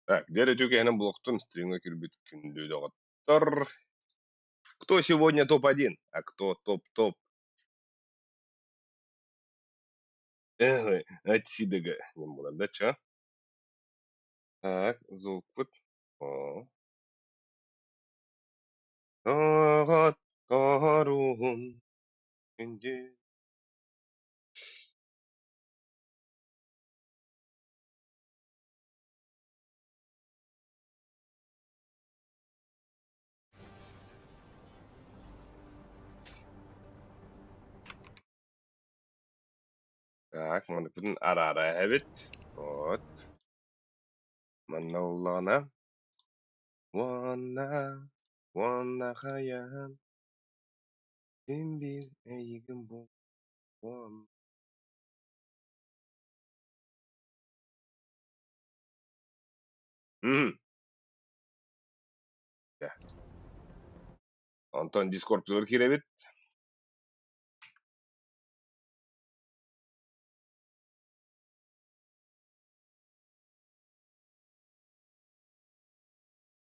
Так, дьэ үтүө булуохтун стримҥа киирбит күндү доҕоттор. Кто сегодня топ-1, а кто топ-топ? Эх, отсюда не буолар да чё? Так, звукпут. О. Доҕотторум күндү. Так, манныппытын араара эһэбит. Вот. Манна буоллаҕына уонна уонна хайаан син биир эйигин булуом. Мм. Онтон Дискордтугар киирэбит.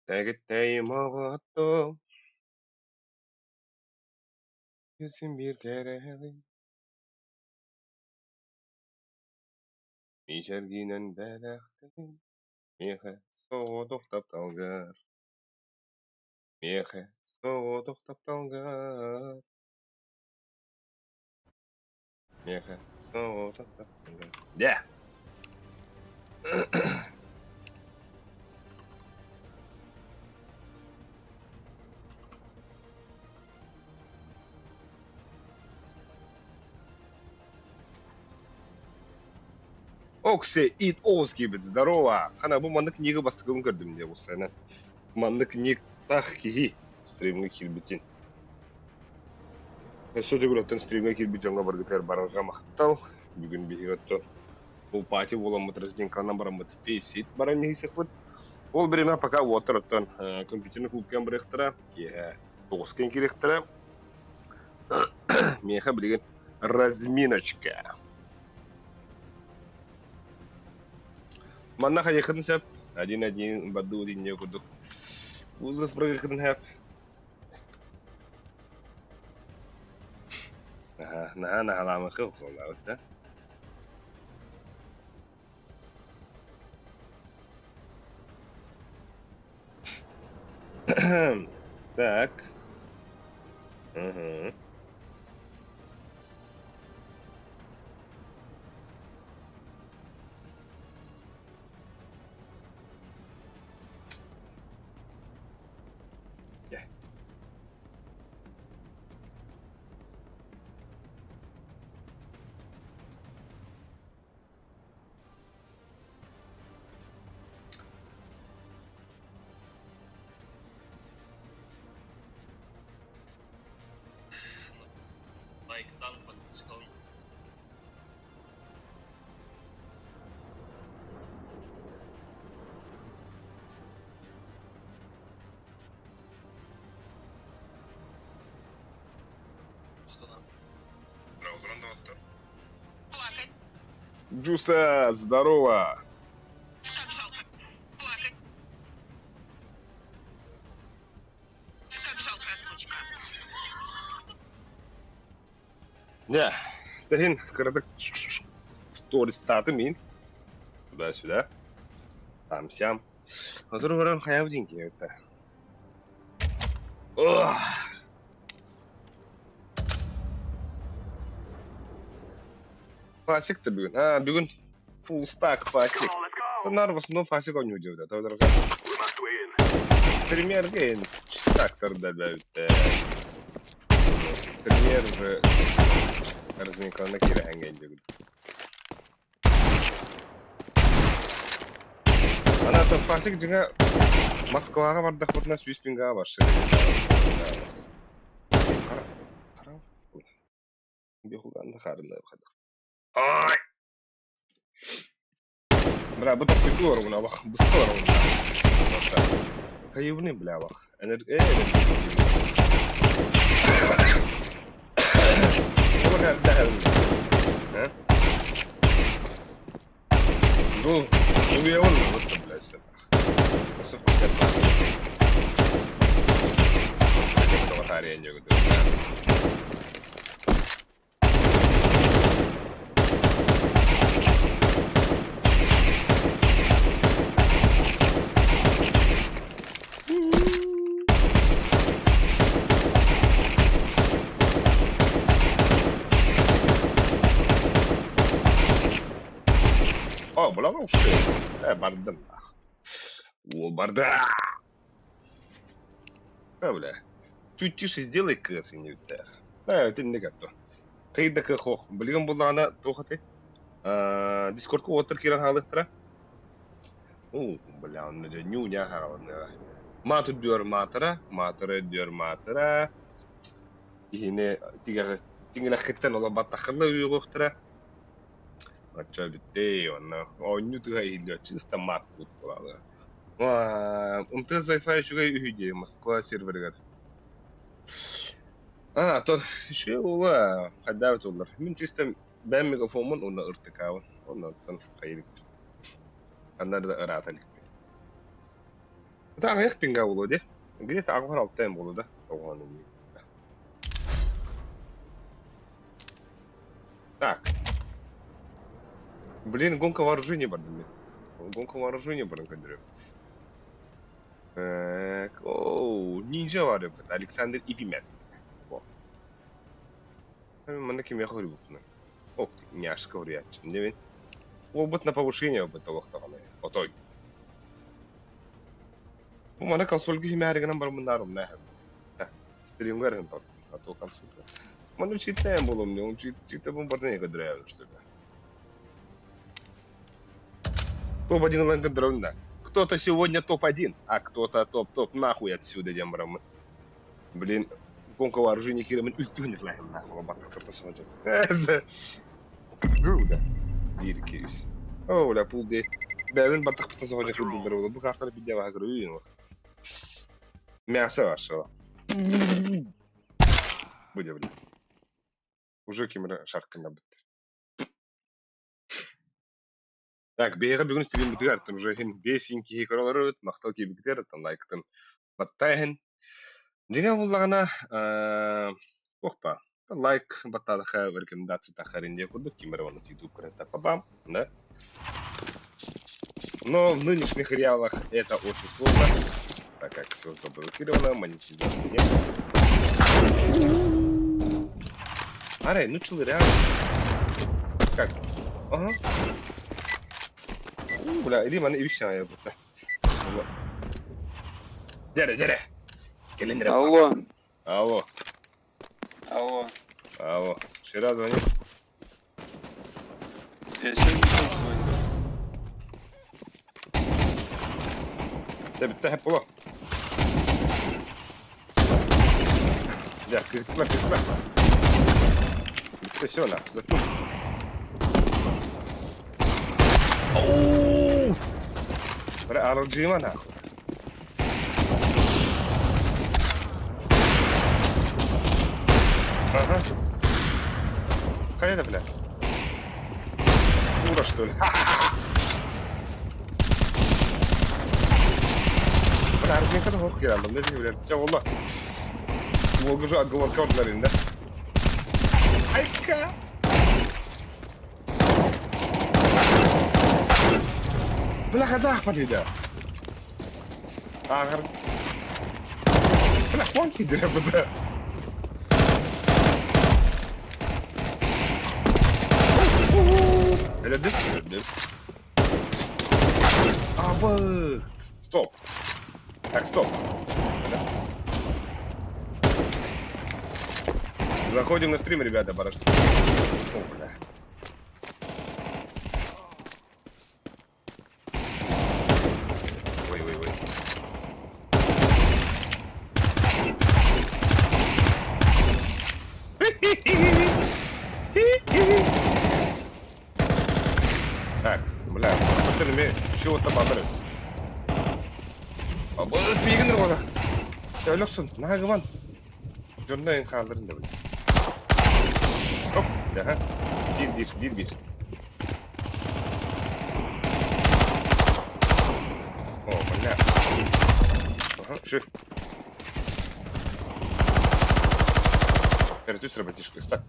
Тэгиттэйим оҕотто син биир кэрэһэлин Мичэргинэн бэлэхтин Миэхэ соҕотох тапталгар Миэхэ соҕотох тапталгар Миэхэ соҕотох тапталгар Дьэ! Оксе ит Оскибит, здорово! Хана бу маннык книга бастакыбын көрдүм диye буссайынан. Маннык никтах киһи стримҥа киирбитин. Өссө төгүл оттон стримҥа киирбит дьоҥҥо баргытыгар барарга махтал. Бүгүн биһиги оттон бу пати буоламмыт разминкаланан бараммыт фейсит баран иһисэхпит. Ол бириэмэ пока уоттар оттон компьютерный клубка барыахтара, киэһэ тоҕуска киириэхтэрэ. Миэхэ билигин разминочка. Манна хайыаххытын сөп? Один-один бардуу динньэ курдук. Вызов бырыгыаххытын сөп. Наһаа, наһаа наһаалаамыхы укуоллаабыт да. Так. Мгм. Yeah. Лайктан подпискалан. Джуса, здорово! Как жалко. Плакать. Как жалкая сучка. Не, Тахин кыратык стористаатым мин. Туда-сюда. Там-сям. Сотору баран хайабыт диэн киһи Ох! Фасик-то бүгүн. А, бүгүн full stack фасик. Тонар в основном фасик оонньуу диэбитэ. Тоҕо Премьергэ эн трактор добавить. Премьер уже разминкалана кирэһэҥҥэ диэбит. Ана то фасик дьиҥэ Москваҕа бардахпытына сүүс пингаа барсар. Ай! Бля, бу тохтуу олоробун алах, быста олоробун. Кайыбыны бля алах. Энер э Ну, ну я он вот бля сен. Өссө факел баар. Тоҕо таарыйан дьөгүтү. О, бля, ну что? Бардым. О, барда! А, бля. Чуть тише сделай кээс иннибиттэр. Да, итинник атто. Кыйда кых Билигин буллаҕына туох этэй? Дискордка уоттар киирэн хаалыахтара. Уу, бля, онно дьэ ньуу-ньаа хааланыаҕа. Маат үрдүгэр маатыра, маатыра үрдүгэр маатыра. Киһини тигэҕи тиҥилэххиттэн олох баттаххын да үөҕүөхтэрэ. Оччо бүттээ, онно оонньуу тыаһа иһиллиэ, чыста маат кут буолаалыа. МТС Wi-Fi үчүгэй үһү дии Москва серверигэр. А, то үчүгэй уола хайдаабыт буоллар. Мин чисто бэйэм мегафоммун уонна ыртыкаабын. Онно оттон хайыыбыт. Ханна да ыраата иликпин. Это аҕыйах пинга буолуо дии. Где-то аҕыс алта буолуо да. Оҕоһон иннин. Так. Блин, гонка вооружений бардым мен. Гонка вооружений барын көндүрүм. Так, оу, ниндзя бар эбит. Александр Ипимет. Во. Манна кимиэхэ хоруйбуппунуй? О, няшка хоруйааччым диэбин. Уолбут на повышение ылбыт олохтоҕуна. Отой. Бу маны консольга химээри гынан бараммын умна эһэм. Стримгар иһин а то консольга. Маны читаем буолуом не, он читабын бардан көдүрээбин что ли. Топ-1 ылан көдүрөбүн да. Кто-то сегодня топ-1, а кто-то топ-топ нахуй отсюда диэн бараммын. Блин, гонка вооружений киирэмин үлтүһүн итилэһин нахуй баттахтарта соһодьон. Да. Биир, икки, үс. О, бля, пул дии. Бэйэбин баттахпыттан соһодьон кырбыллар буолла. Бу картаны бидде баха көрүүн. Мясо вашего. Буде, бля. Уже кимре шаркына бітті. Так, биһиэхэ бүгүн стриммитигэр уже иһин биэс иһин киһи көрө олоробут, махтал киирбитигэр, оттон лайктын баттаа иһин. Дьиҥэ буллаҕына, туох баа, лайк баттаатахха рекомендация таххарын диэн курдук, ким эрэ онно YouTube көрөн папам, да? Но в нынешних реалах это очень сложно, так как все заблокировано, монетизации нет. Арай, ну чыл реально. Как? Ага. Бля, иди маны ибиш бута. Дере, дере. Келин Алло. Алло. Алло. Алло. Вчера звонил. Я сегодня тоже звонил. Дьэ, бүттэ буолуо. Дьэ, кыргыттылар, кыргыттылар. Бүттэ, все, на, заткнулись. Оу! Бля, аралдьыйма нахуй. Ага. Хайа да, бля? Дура, что ли? Бля, аргументата хоох киирэн, бля, бля, чэ, буолла. Уолга уже отговорка ордулар да? Айка! Бля, хадаах батыйда. Ааҕар. Бля, хуан киирэ быда. Өлөрдүм, өлөрдүм. Абы! Стоп. Так, стоп. Да. Заходим на стрим, ребята, барашки. О, бля. Ой-ой-ой. Так, бля, пацаны, чего-то бадры. Абы, миигин ырҕана. Өлөхсүн, наһаа Дьонно хаалларын да били. Оп, ага. Биир биир, биир биир. О, бля. Ага, шеф. Перетүс братишка, так.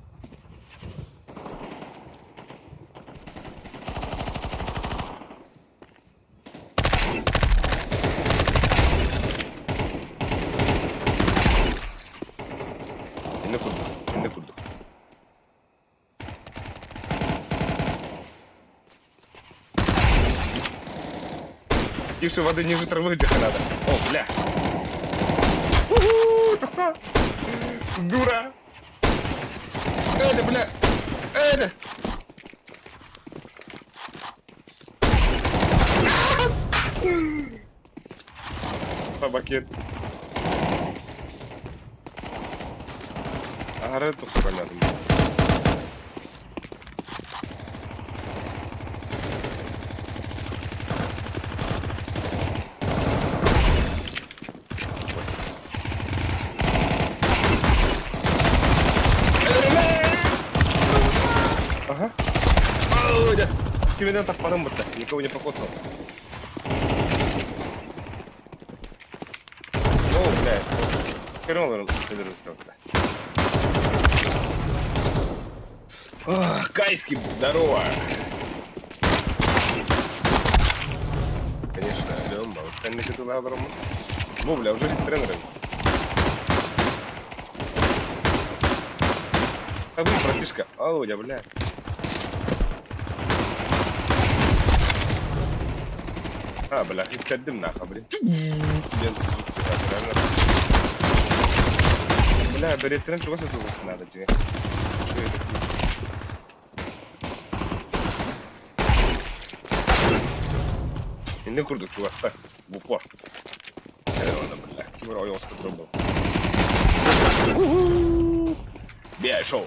Инне курдук, инне курдук. Тише воды ниже травы где надо. О, бля. Уху, тохта. Дура. Эля, бля. Эля. Табакет. Аһары тохтолоннотум. Ага. Ой, да. Киминен таппатым бутта. Никого не покоцал. О, блядь. Көрөн олорон өлөрүстэ. Кайский, здорово! Конечно, Леон балык кэнники Бу, бля, уже тренер. А вы, братишка. Ау, я, бля. А, бля, иттэрдим нахуй, блин. Диэн Бля, бэриэттэрин чугас сытыллыахха наада дьиҥэ. Үчүгэй Иннин курдук чугаста. В упор. Бля, ким эрэ ойоҕоско турар буолла. Бия шоу.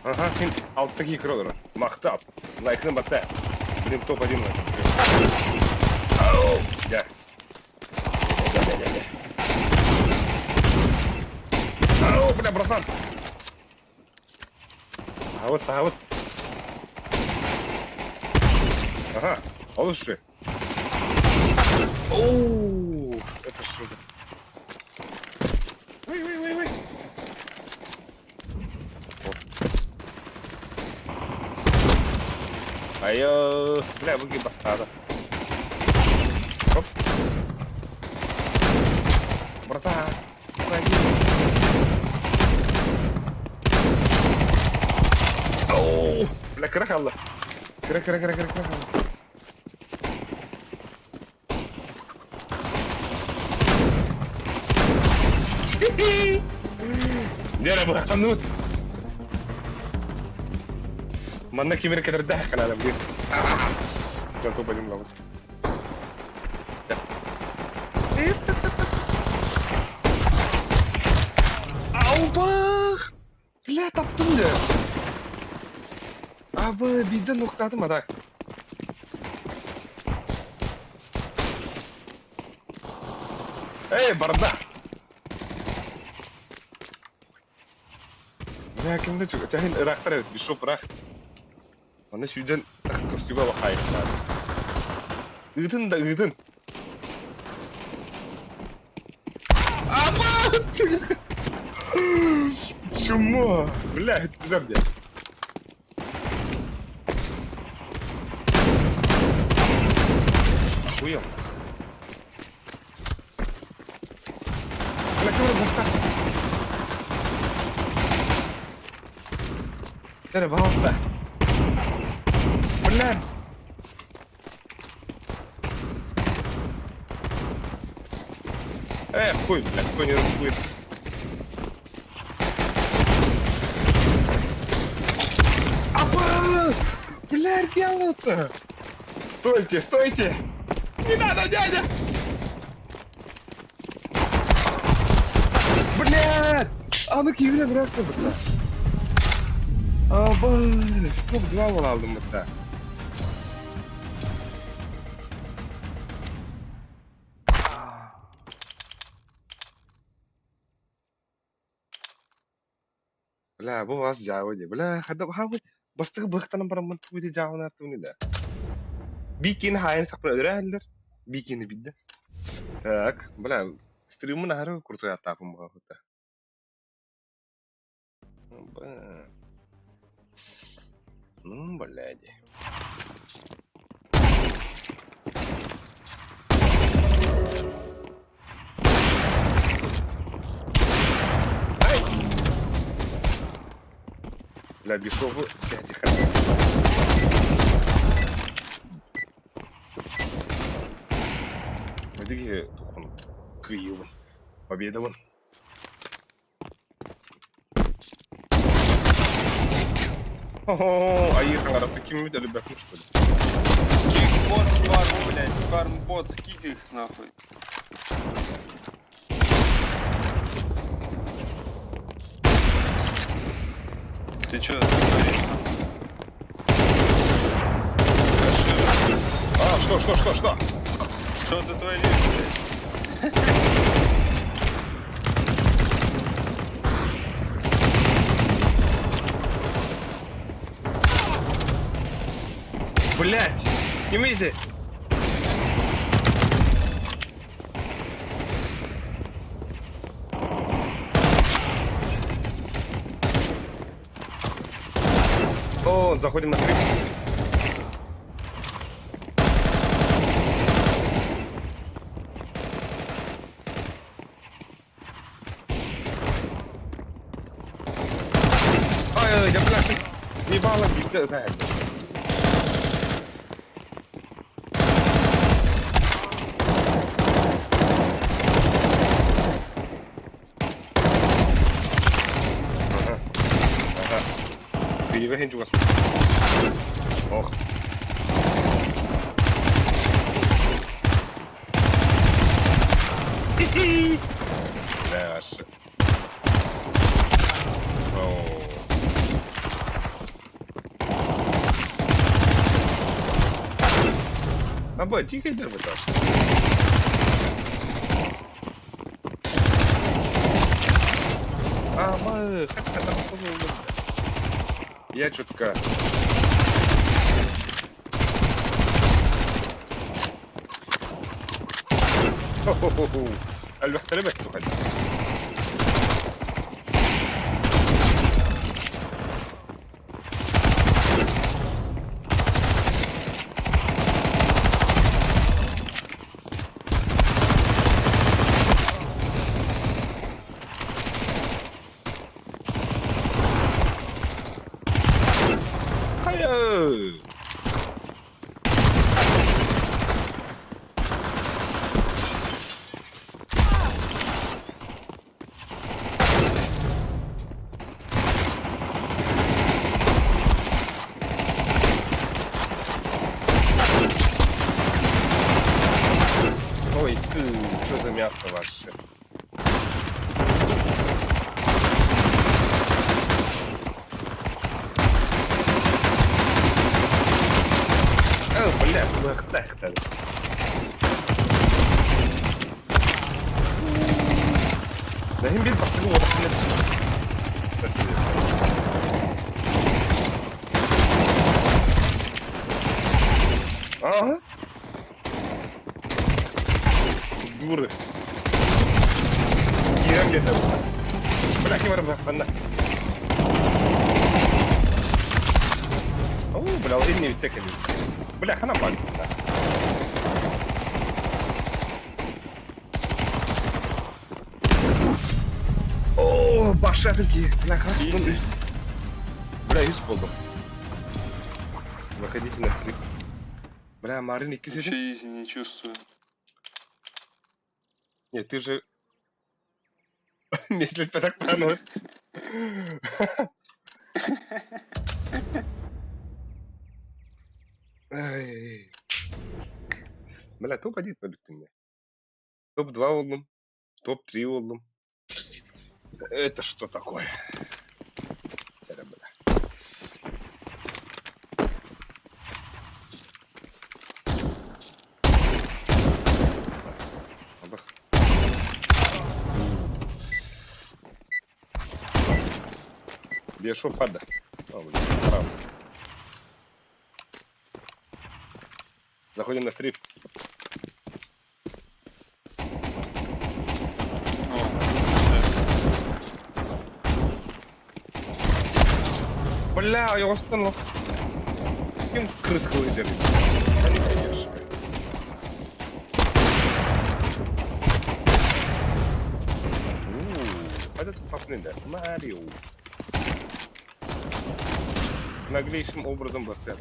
Ага, син алта киһи көрө олорор. Махтал. Лайкын батта. Блин, топ-1 Ау! Я. Ау, бля, братан! Сахабыт, сахабыт. Ага, олус үчүгэй. Оу, это что? Ой, ой, ой, ой. Айо, бля, выги бастаада. Оп. Братан, уходи. Оу, бля, кыра хаалла. Кыра, кыра, кыра, кыра, кыра хаалла. Дьэ, быһахтанныбыт. Манна ким эрэ кэтэрдээх канаада блин. Дьон тупа дымлабыт. Албах! Бля, таптым дьэ. Абы, биирдэ нуктаатым а так. Эй, барда! Бля, кимде чаһын ыраахтар эбит, бишоп ыраах. Манна сүүдэн костюга бахайыктаат. Ыытын да ыытын. Апа! Чмо! Бля, үттүлэр диэн. Охуел. Бля, ким бахта? Эрэ, пожалуйста. Бля. Э, хуй, бля, кто не рискует. Апа! Бля, дело-то! Стойте, стойте! Не надо, дядя! Бля! А ну киирэн ырааста бытта. Аба, стоп два буолалдым бытта. Бля, бу вас дьаабы дии. Бля, хада хаабыт. Бастакы быһахтанан бараммын тугу ити дьаабынааттыбын да. Бикини хаайан сахпын өлөрө Бикини билдэ. Так, бля, стриммын аһары крутой аттаапын баҕа. Ну, блядь. Ай! Бля, Бишову, блядь, Эдиги тухун кыйыбын, победабын. О, айыы таҥарата киммит өлбөкмүш что ли? Кикбот фарм, блядь, фармбот, скинь их нахуй. Ты чё, творишь там? А, что, что, что, что? Что ты творишь, блядь? Блять! Кимийди? О, заходим на крик. Ай, я, блядь, ебало, да. Ага. Ага. Кыйыга хин чугас. Ох. Бля, О. Аба, тихо дербата. Аба, Я чутка. Хо-хо-хо. Альбахтары бәк Хайа! Ой, ты, что за мясо вообще? О, бля, бля, Ләһин бир бастыгы уотахын Ага. Дуры. Кирем где-то. Бля, кем барахтанна. О, бля, ол инне бүттэ кэлин. Бля, хана бар. О, башатын ки. Бля, хас Изи. Бля, үс болдум. Выходите на стрим. Бля, Марин икки сидит. Вообще изи не чувствую. Нет, ты же... Месяц так правильно. Ай. Бля, топ-1 победил меня. Топ-2 болдум. Топ-3 болдум. Это что такое? Это, бля. Абах. Бешо пада. О, бля, право. Заходим на стрим. Бля, ойоҕостон олох ким кырыс кылыйдар Этот папны Марио. Наглейшим образом бастыа.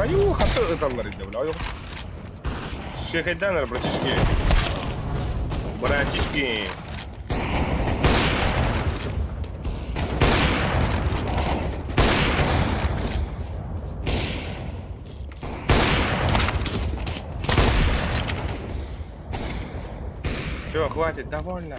Айуу, хата ыталлар инде, бля. Шекайданер, братишки. Братишки. Все, хватит, довольно.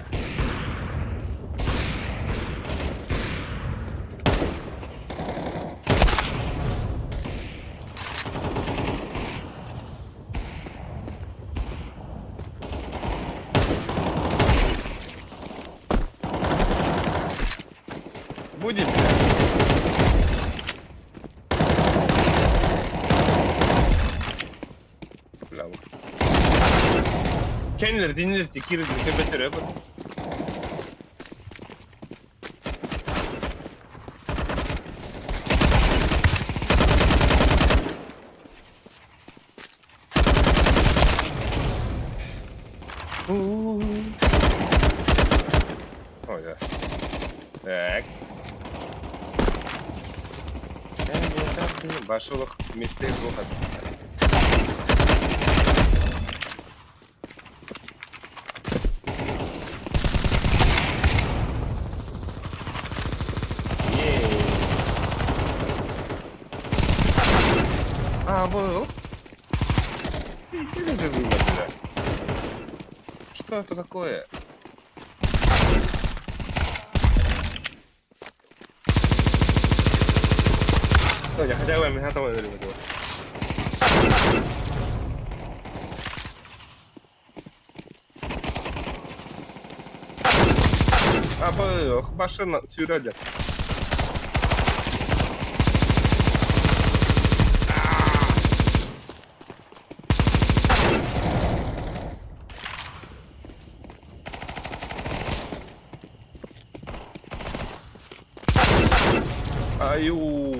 Будет, бля. Кэннилэр диннилэр киирэн көбөтөрө Ой, да. Так. Башылық месте жоқ. А, был. Что это такое? Я хотя бы меня там А, машина сюрядя. Аю.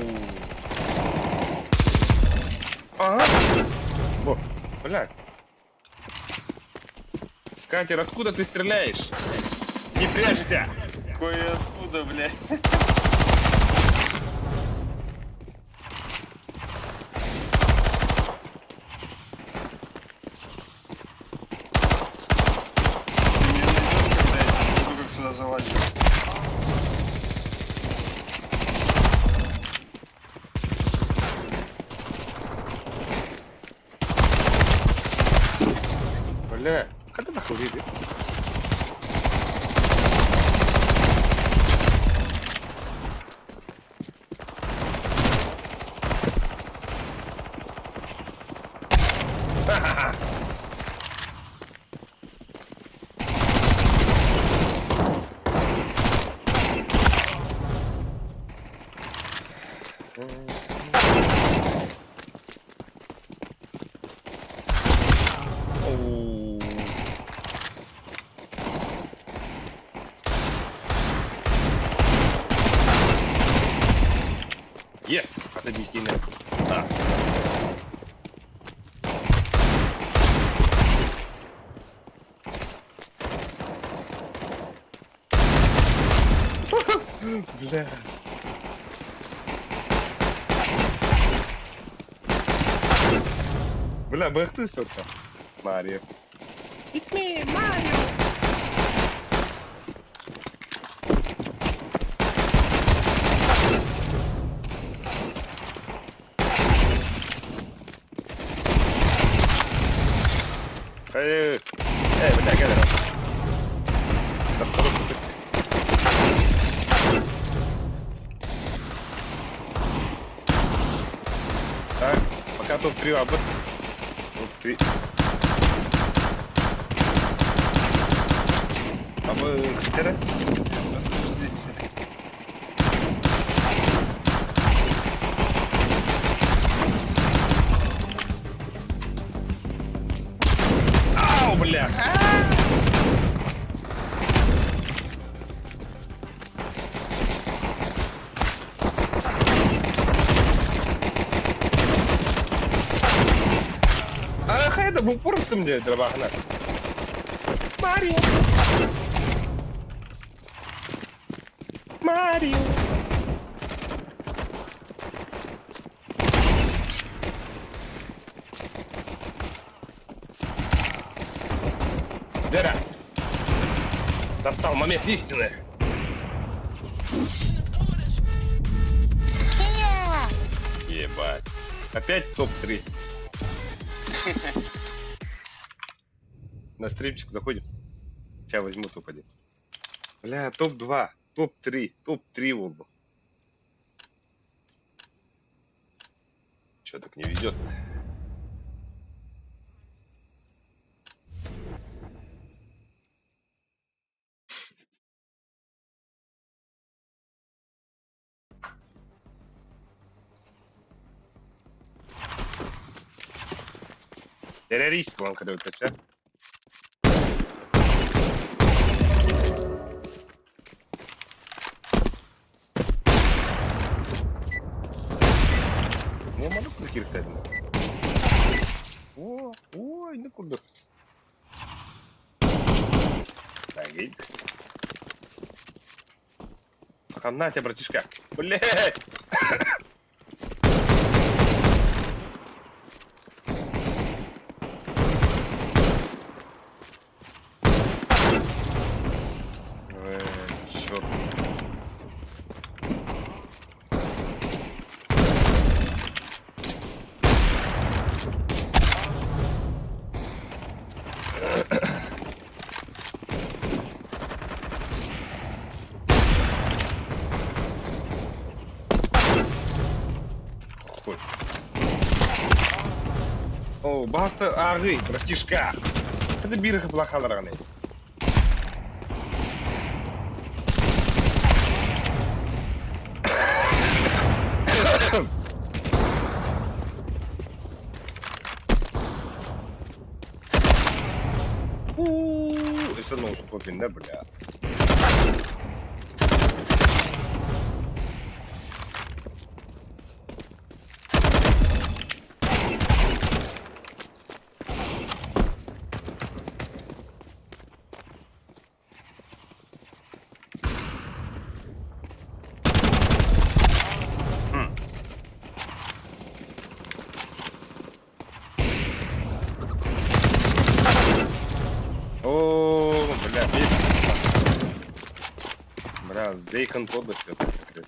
Ага. Во, блядь. Катер, откуда ты стреляешь? Не прячься! Кое-откуда, блядь. Ты меня найдешь, когда я тебе буду как сюда залазить. Бля, когда нахуй видит? Оу. Yes! Отойди, А. Бля. Бля, быхты сырта. Марио. It's me, Mario! Эй, эй, бля, кел эрэ. Тахтар. Так, пока топ-3 абыт. Три. А вы хотели? Ау, бля! А хайда бу пуртым диye драбахна. Марио. Марио. Дера. Достал момент истины. Ебать. Опять топ-3. На стримчик заходим. Сейчас возьму топ-1. Бля, топ-2, топ-3, топ-3 волну. Че так не ведет? Террорист буолан көрөбүт чэ. О, маны курдук кииртээдим. О, ой, не курдук. Так, Хана тебе, братишка. Блядь! Черт. Хуй. О, баста ағый, братишка. Это бирха плохаларганы. Еще на уступе, бля. О, бля, Бля, с Дейкон подлости конкретно.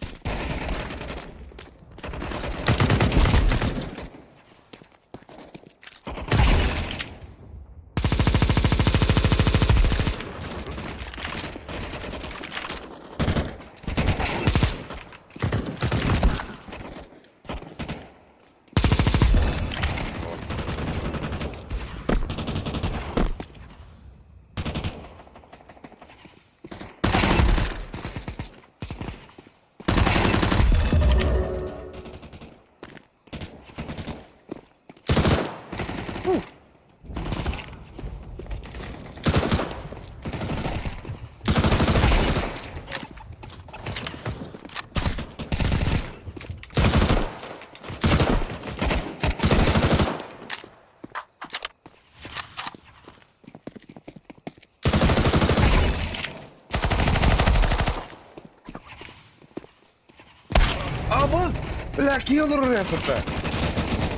Аба! Бля, киллер это!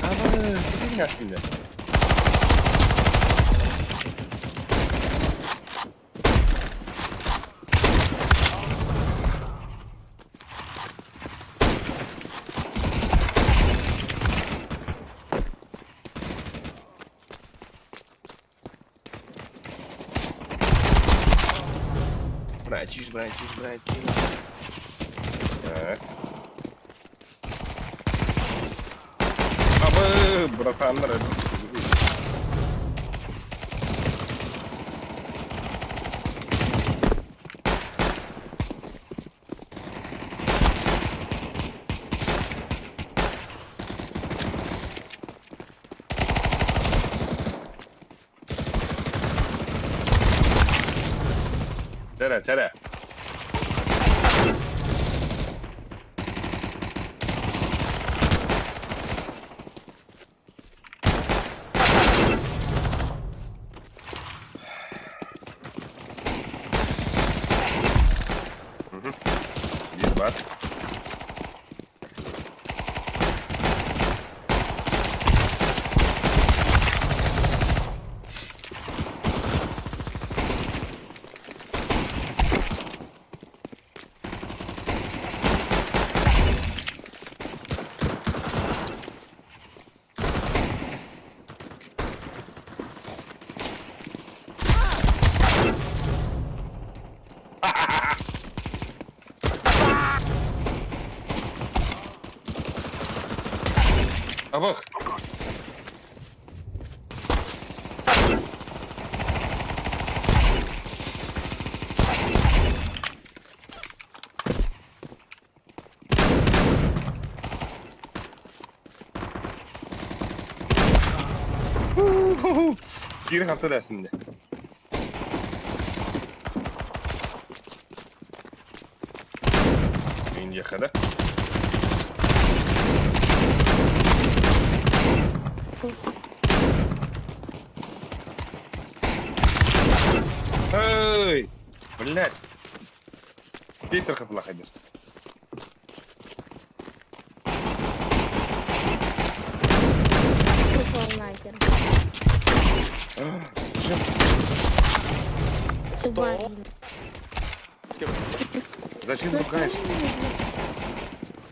Аба, фигня сильно. Братиш, братиш, братиш. Так. Абы, братаннар. Чэрэ, чэрэ. Биир баар. Абах! Сиир хатыр эсинде. Мен диэхэ да. Эй! Блядь! Песер хапла ходишь. Пошел нахер. Тварь. Зачем ругаешься?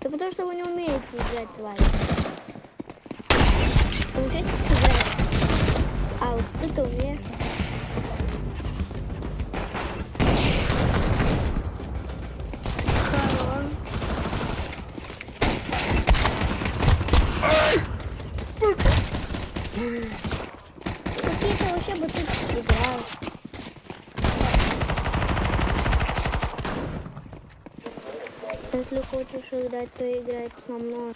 Да потому что вы не умеете играть, тварь. Научитесь играть. А вот ты-то умеешь. Хорош. Какие-то вообще бы ты играл. Если хочешь играть, то играть со мной.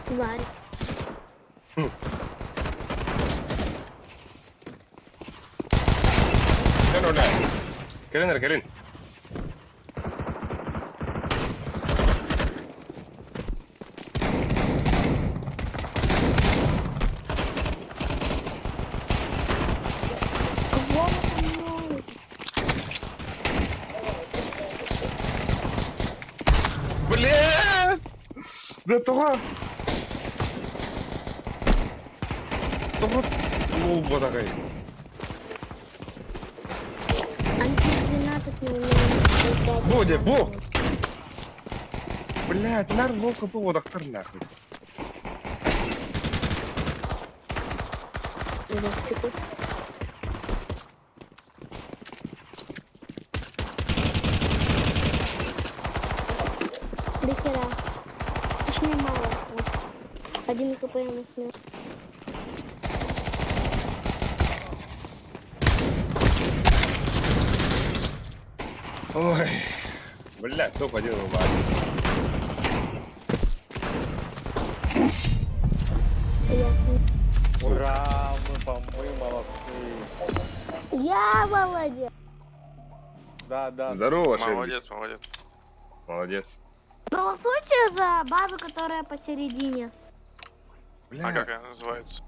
Тварь. Кэлин оля. Кэлин эрэ кэлин. Кого вы со мной? Бля! Да тоҕо? Тоҕо лол буолбатаҕый? Анти-12 не умеет играть. Бу бу! Блядь, наар лол хапы одахтар нахуй. Вовчику. До хера. Точнее, мало. Вот. Один хп ему снес. Ой, блядь, топ-1 выбывает. Ясно. Ура, мы молодцы. Я молодец. Да, да. Здорово, Шельби. Молодец, молодец. Молодец. Голосуйте за базу, которая посередине. Бля, А как она называется?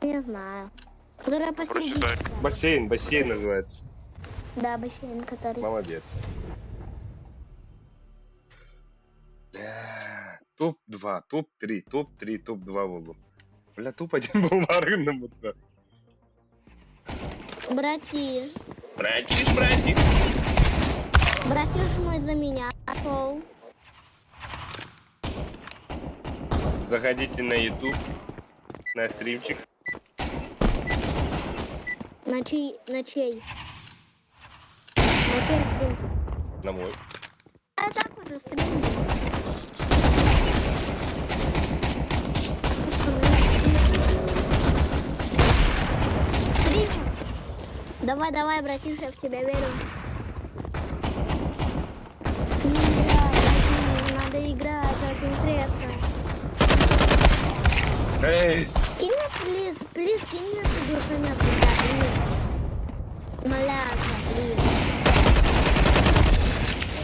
Не знаю. Которая посередине. Прочитай. бассейн, бассейн называется. Да, бассейн, который. Молодец. Бля, топ-2, топ-3, топ-3, топ-2 буоллум. Бля, топ-1 был рынном будто. Братиш. Братиш, братиш. Братиш мой за меня шел. Заходите на YouTube, на стримчик. На чей? На чей? На чей стрим? На мой. А так уже стрим. был. Стрим. Давай, давай, братиша, я в тебя верю. Не играй, братиш, надо играть, очень интересно. Эй, Кинь мне, плиз, Плиз, кинь мне приглашение туда, плиз. Умоляю, плиз.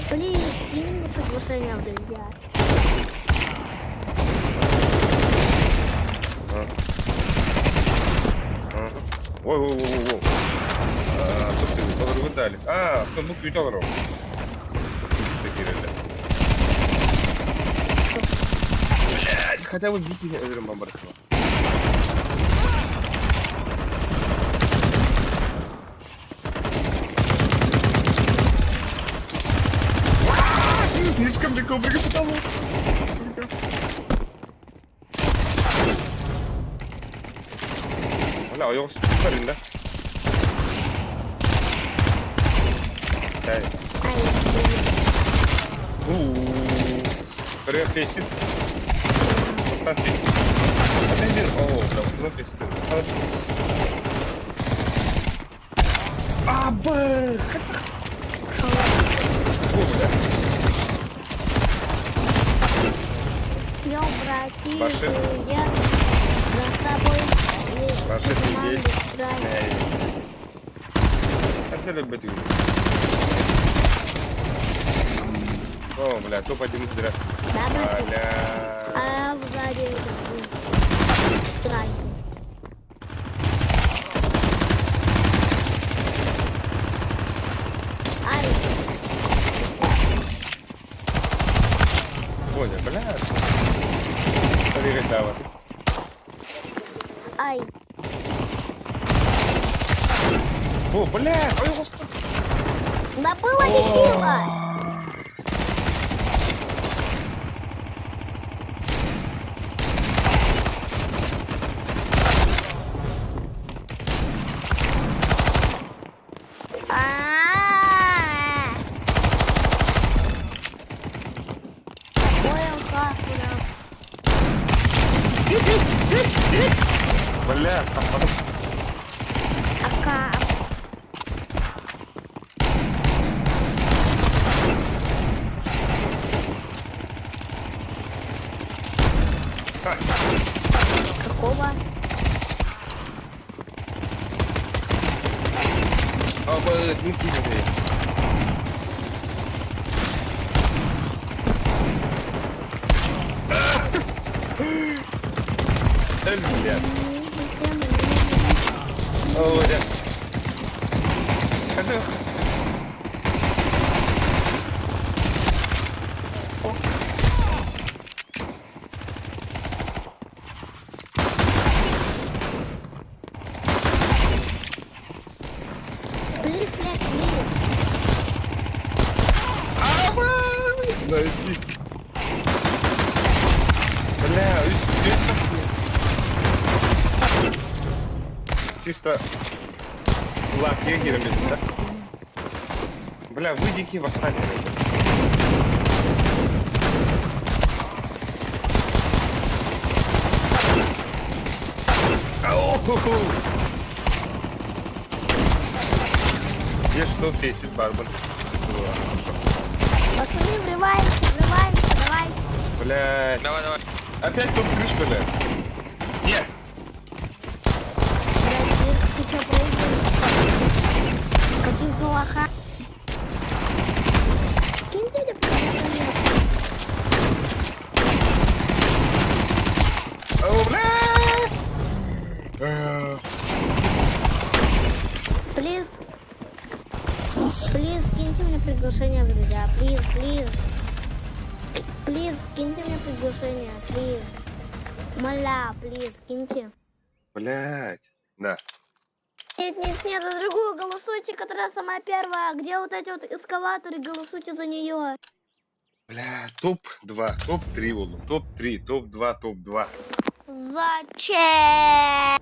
Плиз, кинь мне приглашение в друзья. Ой, ой, ой, ой. Толору дали. А, бу күүтэ олорор. Блядь, хотя бы бить өлөрүм бамбарыкка. Слишком далеко прыгать потолок. Сука. Бля, ойоҕос барында. Эй. Ай, блин. У-у-у. Привет, фейсит. Поставь фейсит. Отойди. О, да, ну фейсит. А, б, О, бля. Йо, братишка, Баши. я за тобой. Баши, команду сидеть. играю. Эй. Это любит. О, бля, топ-1 зря. Да, братик? Бля. А сзади этот страйк. Ай, Понял, бля. Смотри, ай. О, бля, ой, господи. Да было не сила. А-а-а. Ой, алкаш, бля. Бля, там потом. Ака. Какого? А, бля, смеки мне. Бля. О, бля. Это... Плиз, блядь, плиз. Заебись. Бля, Чисто лак егеря, да? Бля, вы дикие восстали. Ау! Где что фесит барбан? Пацаны, врываемся, врываемся, давай. Блядь. Давай, давай. Опять топ-3, что ли? Нет. Блядь, ты чё, прыгаешь? Каких лоха? Киньте мне приглашение. О, бля! Плиз. Плиз, скиньте мне приглашение в друзья. Плиз, плиз. Плиз, скиньте мне приглашение. Плиз. Моля, плиз, скиньте. Блядь. Да. Нет, нет, нет, за другую голосуйте, которая самая первая. Где вот эти вот эскалаторы, голосуйте за нее. Бля, топ-2, топ-3 буду. Топ-3, топ-2, топ-2. Зачем?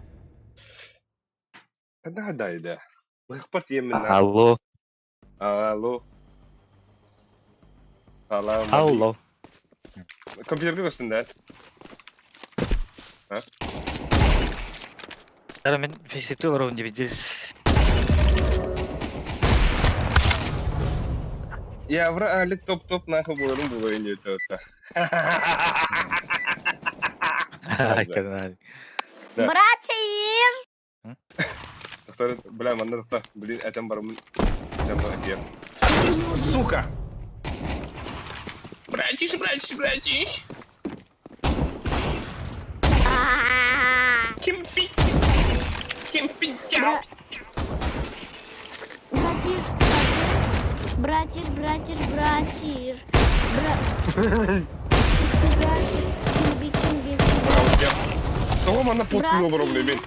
Да, да, да. Лыхпат именно. Алло, Алло. Салам. алло. Компьютерге көстүн да? Тара мен фейситу олоробун дебидис. Я вра али топ-топ нахуй буоларын буоларын диэт это. Канал. Да. Братья! Тохтор, бля, манна тохто. Блин, этэн бараммын. Этэн бар этиэм. Сука! Братиш, братиш, братиш! А-а-а. Ким пить? Ким пить? Братиш, скажи. Братиш, братиш, братиш. Бра... Братиш, кимби, кимби, кимби. Того манна потула бараммын мен.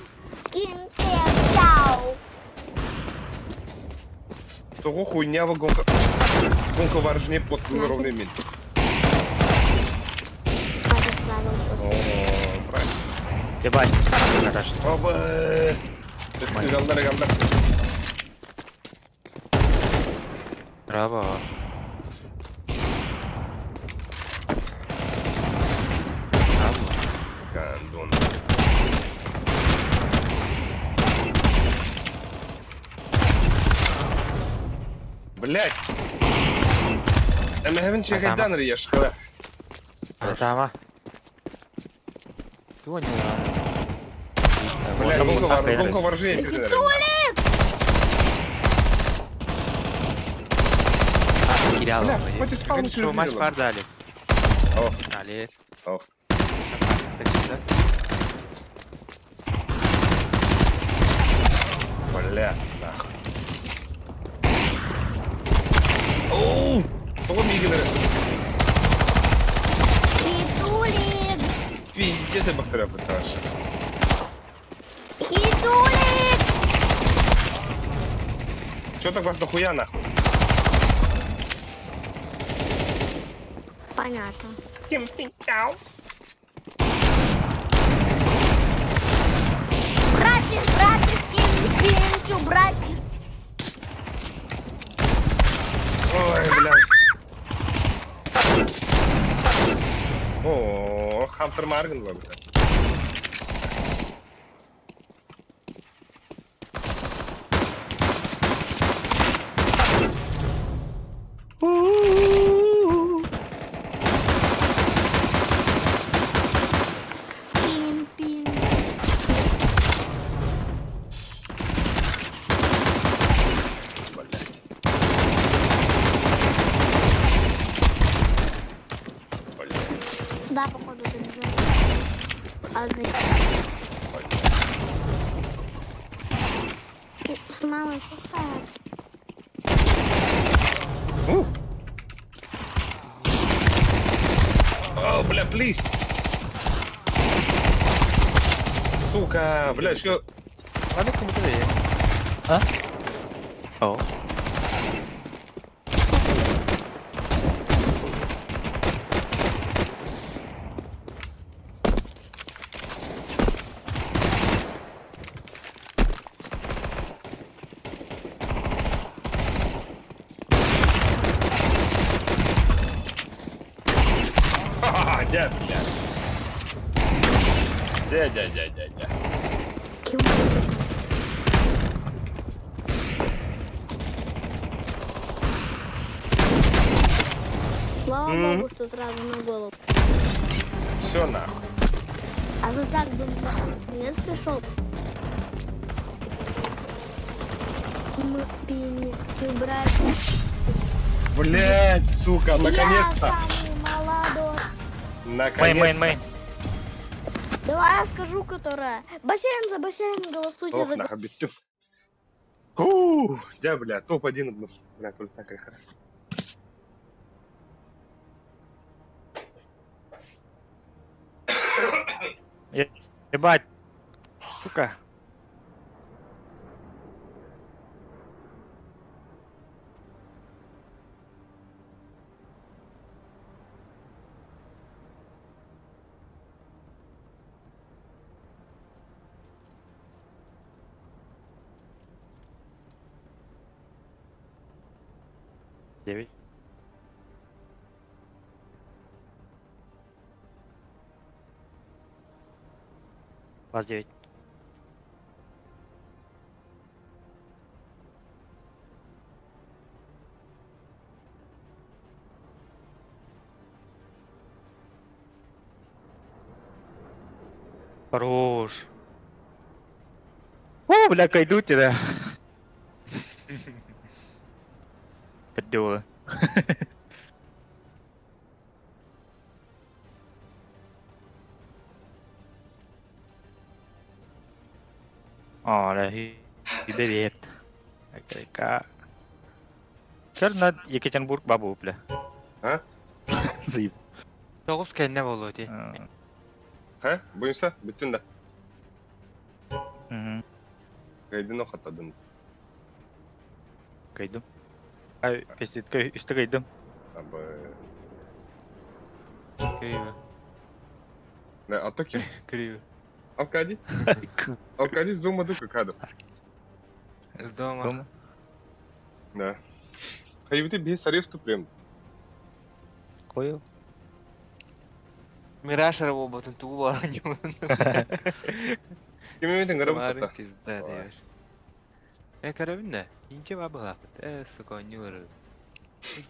Кимпе, Того хуйня гонка. Гонка вооружения потула ровно мен. О, правильно. Ебать, хорошо. Обыс! Галдар, галдар. Браво. Гандон. Блять! Эмэһэбин чекайдан рияшкала. Атама. Туо не Бля, гонка вооружения. Бля, хоть и спал, Что, матч телевизором. пардали. О. Дали. О. Бля, нахуй. Оу! Того мигнер. Хитулик! Пиздец, я повторяю, пытаешь. Хитулик! Чё так вас дохуя нахуй? Понятно. Братиш, братиш, кимпинчу, братиш. Ой, бля. О, Хантер Марган был. Кимпин. Блять. Блять. Сюда, походу, забежал. Агри. С мамой всё в порядке. Ух. О, бля, плиз. Сука, бля, еще... Ладно, кому то А? О. Ха-ха-ха, дя, бля. Дя, дя, дя, дя, дя. Ким. Слава Мгм. богу, что сразу на голову. Все нахуй. А ты так бы нет пришел. Мы пили, брат. Блять, сука, наконец-то. Я самый молодой. Наконец-то. Мейн, мейн, мейн. Давай я скажу, которая. Бассейн за бассейн голосуйте Ох, за нахуй, бит. Ух, дя, бля, топ-1, ну, бля, только так и хорошо. Ебать. Сука. Девять. Вас девять. Хорош. Бля, кайду тебя. Поддела. О, да, привет. Акайка. Көр на Екатеринбург бабу, бля. А? Заеб. Тоҕус кэннэ буолуо дии. Ха? Буйса, бүттүн да. Мгм. Кайдын охотадын. Кайдым. Ай, песитка үстэ кайдым. Абы. Криво. Да, а то ким? Криво. Алкади? Алкади с дома дука кадр. С дома. Дома. Да. Хайбити би сарев тупрем. Кою. Мираж роботын тугу баран юун. Ким эметен гарабы Марын тата. пизда деш. Э карабин Инче бабылапыт. Э сука нюры.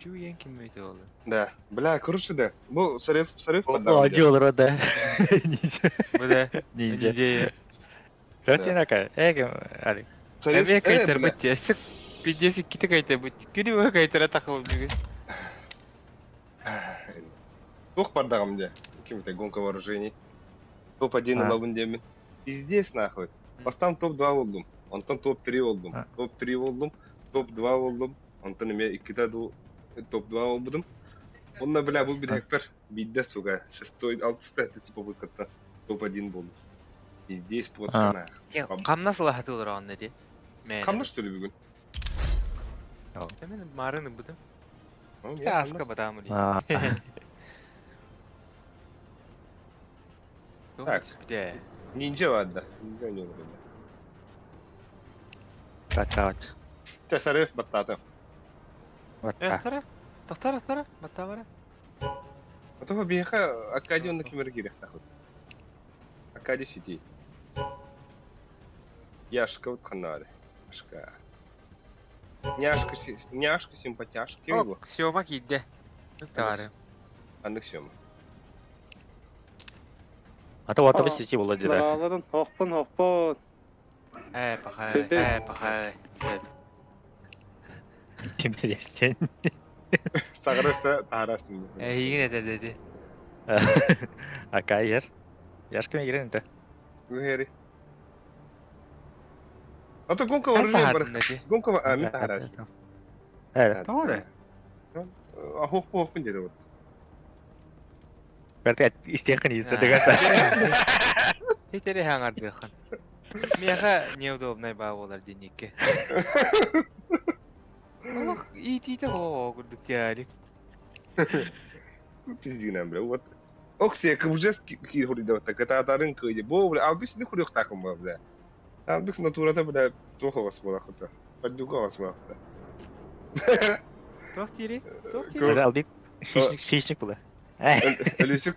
Жуен ким өтө болду. Да. Бля, короче, да. Бу сарев, сарев О, дёлро, да. Ниндзя. Бу да. Ниндзя. Ниндзя. Тотинака. Эгем, Алик. Сарев, Эбе э, кайтар бля. бит. Эсик пиздец ките кайтар бит. Күнү кайтара такып бүгүн. Тух бардагым де. Ким это гонка вооружений. Топ-1 А. алабын демин. Пиздец нахуй. Бастан топ-2 болдум. Онтон топ-3 болдум. А. Топ-3 болдум. Топ-2 болдум. Онтон эме икките ду топ-2 болбудум. Онна бля бу бит хекпер. Бидде сука. Шестой, алтысты әттесі попыткатта топ-1 болдум. Пиздец А. плотно. Камна сылахаты олар анны ди. Камна что ли бүгүн? Мен марыны будым. А, Та аска батамы ди. А. Так. Бде. Ниндзя вадда. Ниндзя не вадда. Батават. Те сарев баттата. Вот Э, так. тара. Тохтара, тара. Батавара. А то биха Акадия на кимер кирих нахуй. Акадия сити. Яшка вот ханаре. Яшка. Няшка, няшка симпатяшка. Кем его? Сёма кидде. Тары. Андык сёма. А то вот сети было да. Дарааларын хохпун хохпун. Э, пахай. Тебе. Э, пахай. Сеп. Тебе есть. Саграста тарастын. Э, ийгин этер деди. Ака ер. Яшка мигрен это. Гүхери. А то гонка вооружений бар. Тахатын деди. Гонка а мен тараст. Э, Торе. А хохпун хохпун деди вот. Берте истехан иде деген. Хитери хаңардыхан. Меха неудобный ба болар денекке. Олох итите хоо курдук тиалик. Пиздина, бля, вот. Оксия, кыбжес ки хурида так это атарын кыйды. Бо, бля, албис не хурих такым, бля. Албис натурата, бля, тохо вас була хута. Падюка вас була хута. Тох тири? Тох тири? Албик хищник хищник было. Өлүсүк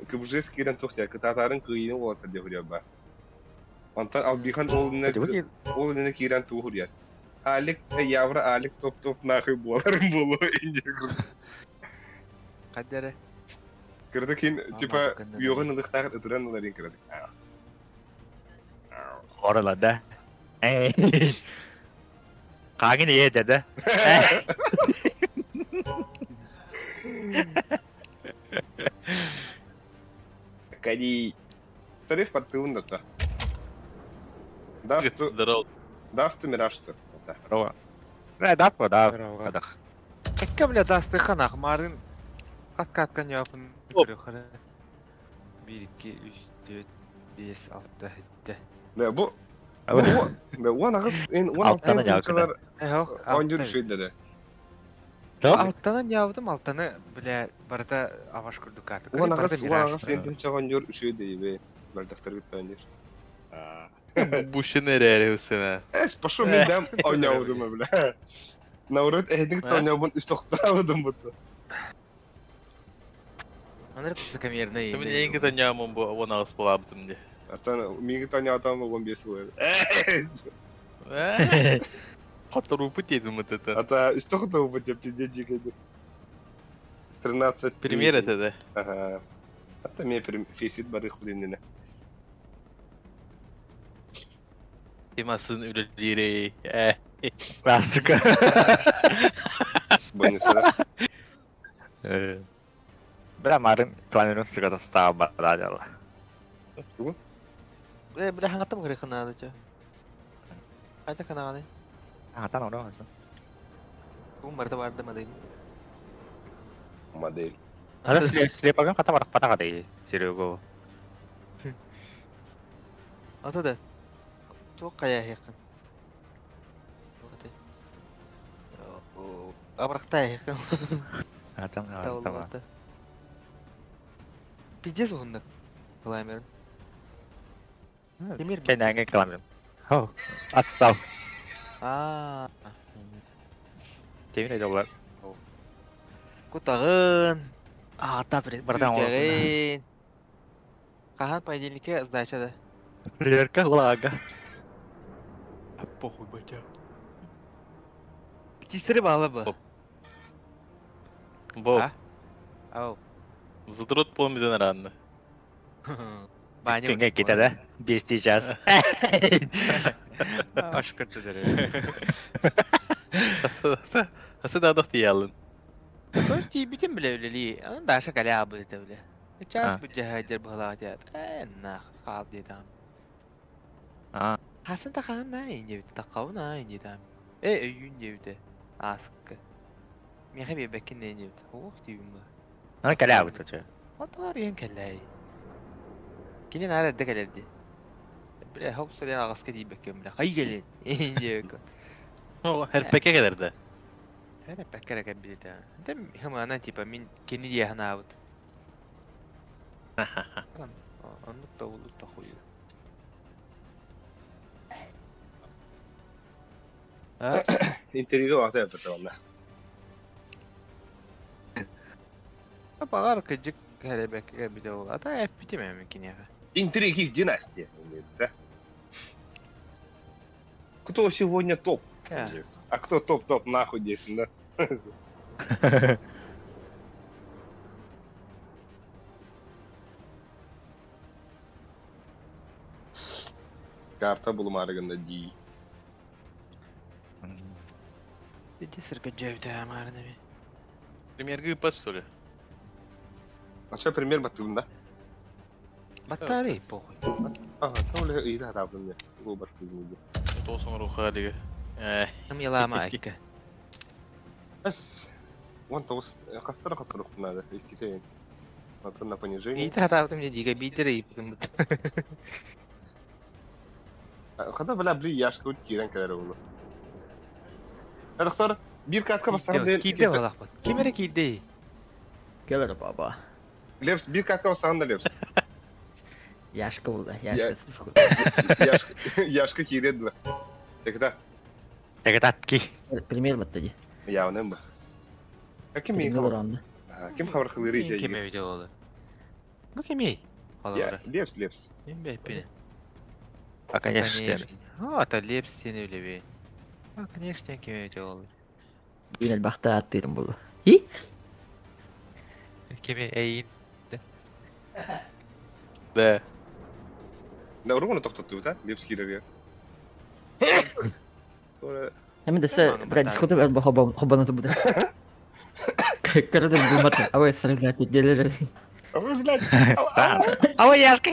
кыбжес кирен тохтя, кытатарын кыйны болата де хурия ба. Антан албихан ол не кирен ту хурия. Алик явра алик топ-топ нахуй боларым болу инде. Каддere. Кырды кин, типа, кырды. йогын ылыктагы ытыран уларын кырды. Орала да. Кагын ие да. Кади. Тариф подтылын да. Дасту, Здорово. дасту мирашты. Да. Рова. Да, да, да. Здорово. Кадах. Экке бля дастыхан ахмарын кат каткан япын Оп. 1 2 3 4 5 6 7. Да, бу бу да, уан агыс эн уан Алтаны алтан жакын. Эхо. Ондюр шүйдө да. Алтаны явдым, алтаны бля барда аваш курдук аты. Уан агыс уан агыс эн тынча ондюр шүйдө ебе. Бардактар гыттаныр. Бушын эрери усына. Эс пошо мен дам оняузум бля. Наурыт эдик тоняубун үстөктабыдым буту. Аныр высокомерный. Мен эңги танямын бу он агыс болабытым де. Атан миги тоня атам 15 болар. Эс. Которую путь едем вот это. Ата үстөктабы деп пиздец жигеди. 13. Пример это да. Ага. Ата мен фейсит барых билинне. Ким асын үлэлиирий? Э. Классика. Больницада. Бля, марын планерын сыгата стаал бадала. Тугу? Э, бля, хаңаттам көрө канаады чө. Қайда канаады? Аңатан оро. Тугун барда барды модель. Модель. Ара слепаган ката барак патага дей. Серего. Ата да. Туох кая хекын. Абракта хекын. Атам ара. Пиздец уһуннук. Кыламерин. Темир. Кенәңе кыламерин. Хо, отстал. Аа. Темир әйдә Кутагын. А, та братан. Кутагын. Хаһан понедельникке сдача да. Лерка влага. Похуй батя. Тистери баалы бу. Боб. Ау. Задрот помиден ранно. Баня. Күнгә китә дә. 5 час. Ашкын төдөрө. Асы да дох тиялын. Көз тиибитин биле үлели. Аны даша кале абы биле. Час бу жаһадер бала дият. Э, нах, хал дедам. А. Хасан та хаан на инде тақау на инде там. Э, өйүн дебите. Аскы. Меха бебекин не дебит. Ох дибим ба. Аны кале абы төчө. Отор ен кэллэй. Кини нара дэ кэлэрди. Биле хоп сыря агаска дибеккен биле. Хай келин. Инде беккен. Херпеке келерде. Херпекке кэлбите. Дем хымана типа мин кини дия ханаабыт. Оннук да улут да хую. Интервью вакыты yaptı валла. Багар кыжык хербекке биле ол. Ата эппити мен кинеге. Интриги в династии. Да? Кто сегодня топ? А кто топ-топ нахуй здесь, да? Карта булмарыгында ди. Иди сырка жайта амарными. Премьер гыппат, что ли? А что пример баттылым да? Батарей похуй. Ага, там ли ыйда табым я. Бу баттылым. Тосон рухалига. Э. Кым ялама айка. Эс. Вон тоғыз қастара қатырық надо. Иккитейин. Атын на понижение. Ити хатаабытым дьэ дигэ биитэр ыйыппытым бут. Хата бля бли яшка үт кирен кэлэр уну. Доктор, бир катка бастаган Киирдэ балахпыт. Ким эрэ киирдэй? Келер баба. Лепс, бир катка бастаган да Лепс. Яшка булда, яшка слушку. Яшка, яшка кирен да. Тогда. Тогда ки. Пример баттади. Явным ба. А ким мен хабар? Ким хабар кылыры Ким эбите болду? Бу кимий? Я, Лепс, Лепс. Мен бэппин. А конечно. О, ата Лепс сени билеби. А, конечно, ким эбите болду. Бин бахта аттырым булду. И? Кими эйин. Да. Да, ургуну токтотту да? Лепс кирерге. Hemen de бра дискота бер хобан хобан буду. Короче, бумат. А вы сарга келер. А вы, блядь. А вы яшка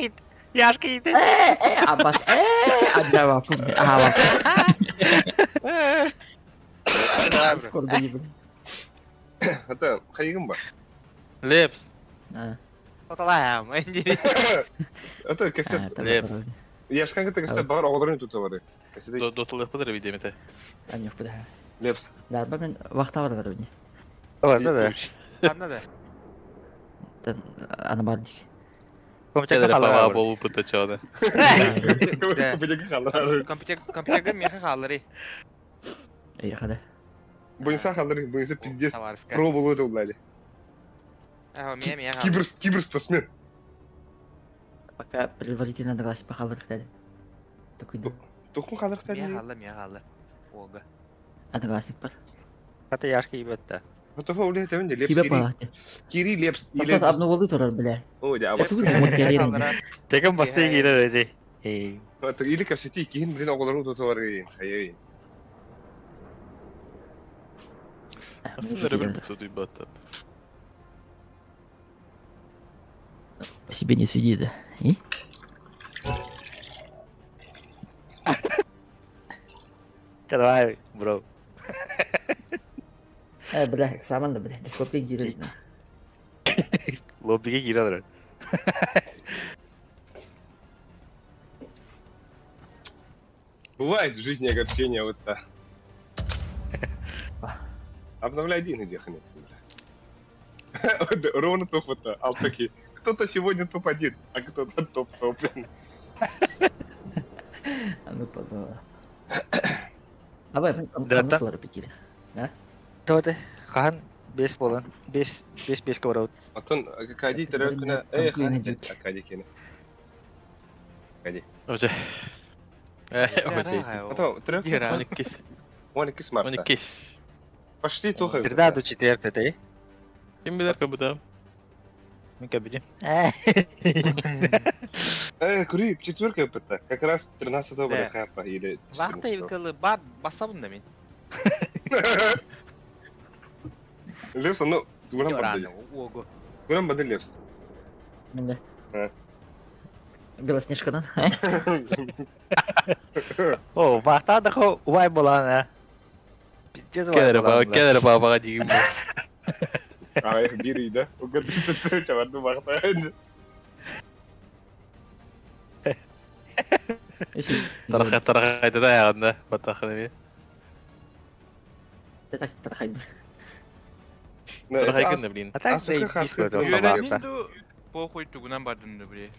яшка Э, э, Аббас, э, аддава кум. Ага. Скоро не буду. Это хайгым ба. Лепс. Оталаам, энди. Это кесет. Лепс. Яшкан кете кесет бар оғдырын тута бары. Кесет. Доталых подыр видемете. Анюх буда. Лепс. Да, мен вахта бар бар уни. Да, да. Анна да. Тен ана бар дик. Компьютер халар болу пытачаны. Компьютер халар. Компьютер компьютер меха халары. Эй, хада. Буйса халары, буйса пиздец. Пробовал это блядь. Ага, меня меня. Кибер киберспортсмен. Пока предварительно согласен по халар дедим. Такой. Тухму халар дедим. Меня халла, меня халла. Ога. Одноклассник бар. Хата яшка ебетте. Готово уле тебин де Лепс Кибе Кири. палате. Кири Лепс Тоқтат абны болды турар бля. Ой, да. Отугу мут келер. Тегем басты кире деди. Эй. Или кэпсэтии киһин блин оҕолору туталарыйын, хайайын. Асын өрөбүл сутуйбаттап. По себе не суди, да. И? Давай, бро. Бля, экзамен да, бля, дискотека киирэр. Лоббиге киирэ олорор. Бывает в жизни огорчение вот так. Обновляй один, где ханет. Ровно топ это, алтаки. Кто-то сегодня топ-1, а кто-то топ-топ. А ну подумала. Абай, Да, хамнас битире. Тоте, хаһан бес болан, бес, бес беске барабыт. Атын Акади төрөкүнэ, э, Акади кene. Акади. Оже. Оже. Ато төрөк 12. 12 марта. 12. Почти туха. Среда до четверти, ты? Ким билер көбүтэ? Мен көбүтүм. Кури, четверка это, как раз 13-го барахапа или Вахта ивкалы бар басабын да мен. Левс, ну, тугунан барды. Ого. Тугунан барды Левс. Менде. Белоснежкадан. О, вахта да убай болан, а. Пиздец убай болан. Кедер бабага дигим. А, бири, да? Угадты чаварду вахта. Тараха тараха да ягында батаханы. Тарахай. Тарахай кенде блин. А так заебись Үөрэммин ду похуй тугунан бардым да бile.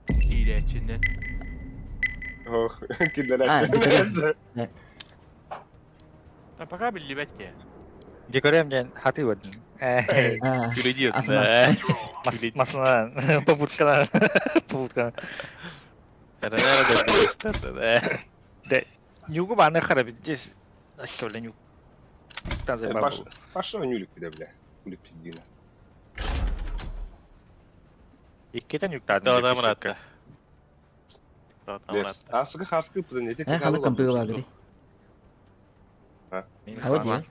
Киирээчиннен. Ох, киллерәш. А пока биллибэт те. Декорем ден хаты бардым. Күрәди Масына попуткалар. Попуткалар. Нюгу баны харап здесь. Аскөрле нюг. Таза бар. Паша нюлик бля, бля. Улик пиздина. Иккетен юктадым. Да, да, мрат. Да, да, А сука харскы пыдын эти Халы компьютер лагри. А вот я.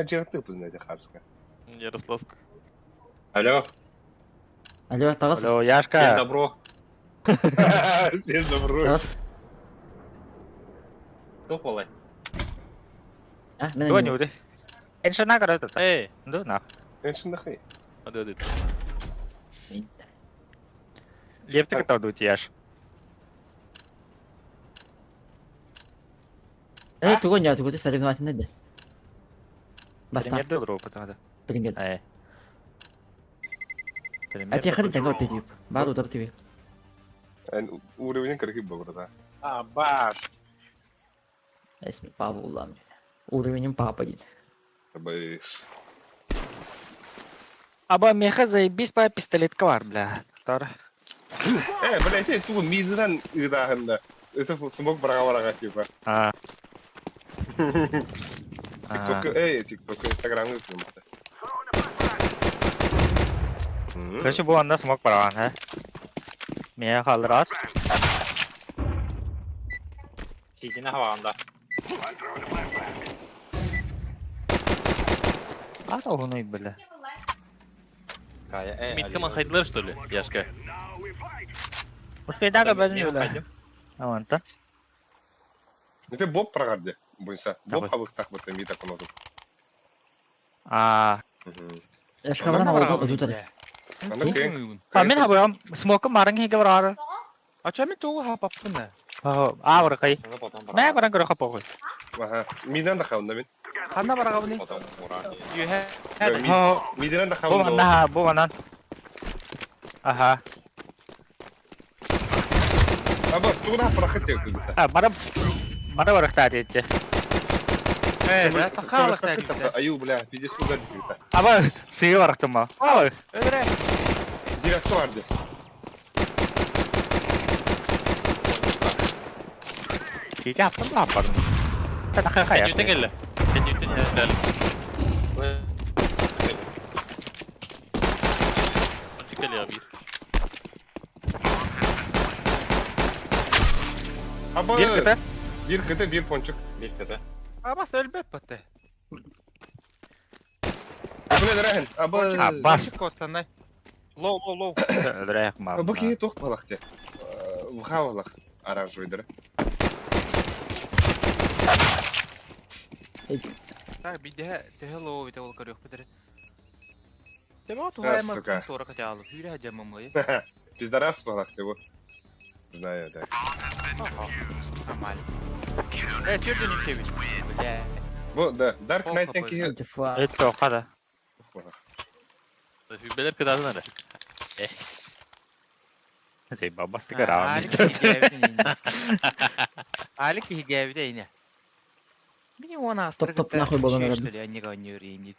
Жертвы пыдын эти харска. Ярославск. Алло. Алло, Тарас. Алло, Яшка. Всем добро. Всем добро. Тарас. Кто полай? А, Кто не уды? Эншина короче. Эй. Ну, на. Эншина хай. Ады, ады. Лептик это Яш. Тугу не, тугу ты соревновательный да. Баста. Пример доброго потом, да. Пример. А тебе ходи тогда ты тип. Бару дар тебе. Уровень крики был, да. А, баш. Если папа улам. Уровенем папа дит. Аба меха заебись по пистолет ковар, бля. Тар. Блядь, я ту мизран ыдахында. Это смог брага типа. А. ТикТок, эй, ТикТок, Инстаграм выпьем. Короче, бу анда смог бараган, ха? Меха халрат. Чигине хаванда. А, ону бля. Миткаман хайдылар, что ли, Яшка? Успейдага бәдін бля. Аванта. Это Боб прогарде, бойся. Боб хабыктах бата ми так он А. Яшка барам алды өтөр. А мен хабам смокы марың хеге барар. А ча мен тугу хапаппын да. А бар кай. Мә баран көрө хапа кой. Аха, миден да хабында мен. Ханна барагабыны? Миден да Бу хабында. манна, бу манан. Аха. А бас, тугу да проход тек. А бара бара барахта дете. Э, да, тахалах Аю, бля, пиздец куда ты. Аба, сыгы барахтыма. Аба. Өдөрө. Директор барды. Чича аптым да апардым. Та хая. Кеннектен келді. Кеннектен келді. Açık geliyor bir. Биир Абыс! кыта. Биир кыта, биир пончик. Биир кыта. Абас өлбөт баты. Бу нэрәһин. Абыс! Абас. Пончик коттанай. Лоу, лоу, лоу. Өлөрөөх мал. Бу киһи туох балах те? Вха балах оранжевый Так, биде төһө лоу бите ол көрүөх битер. Тема туһайма сука. туора качаалы. Сүүрэ жаммамлы. Пиздарас балах те вот. Знаю, да. Нормально. Э, черден иккебит. Бля. Бу, да, Dark Knight-тен киһи What the fuck? Это хада. балах. Хүбелер кытаатын эрэ. Э. Сей бабастыга раам. Алик киһигээбит ине. Алик киһигээбит ине. Мини он астыр Топ-топ нахуй болон эрэ. Что ли, они гонюри.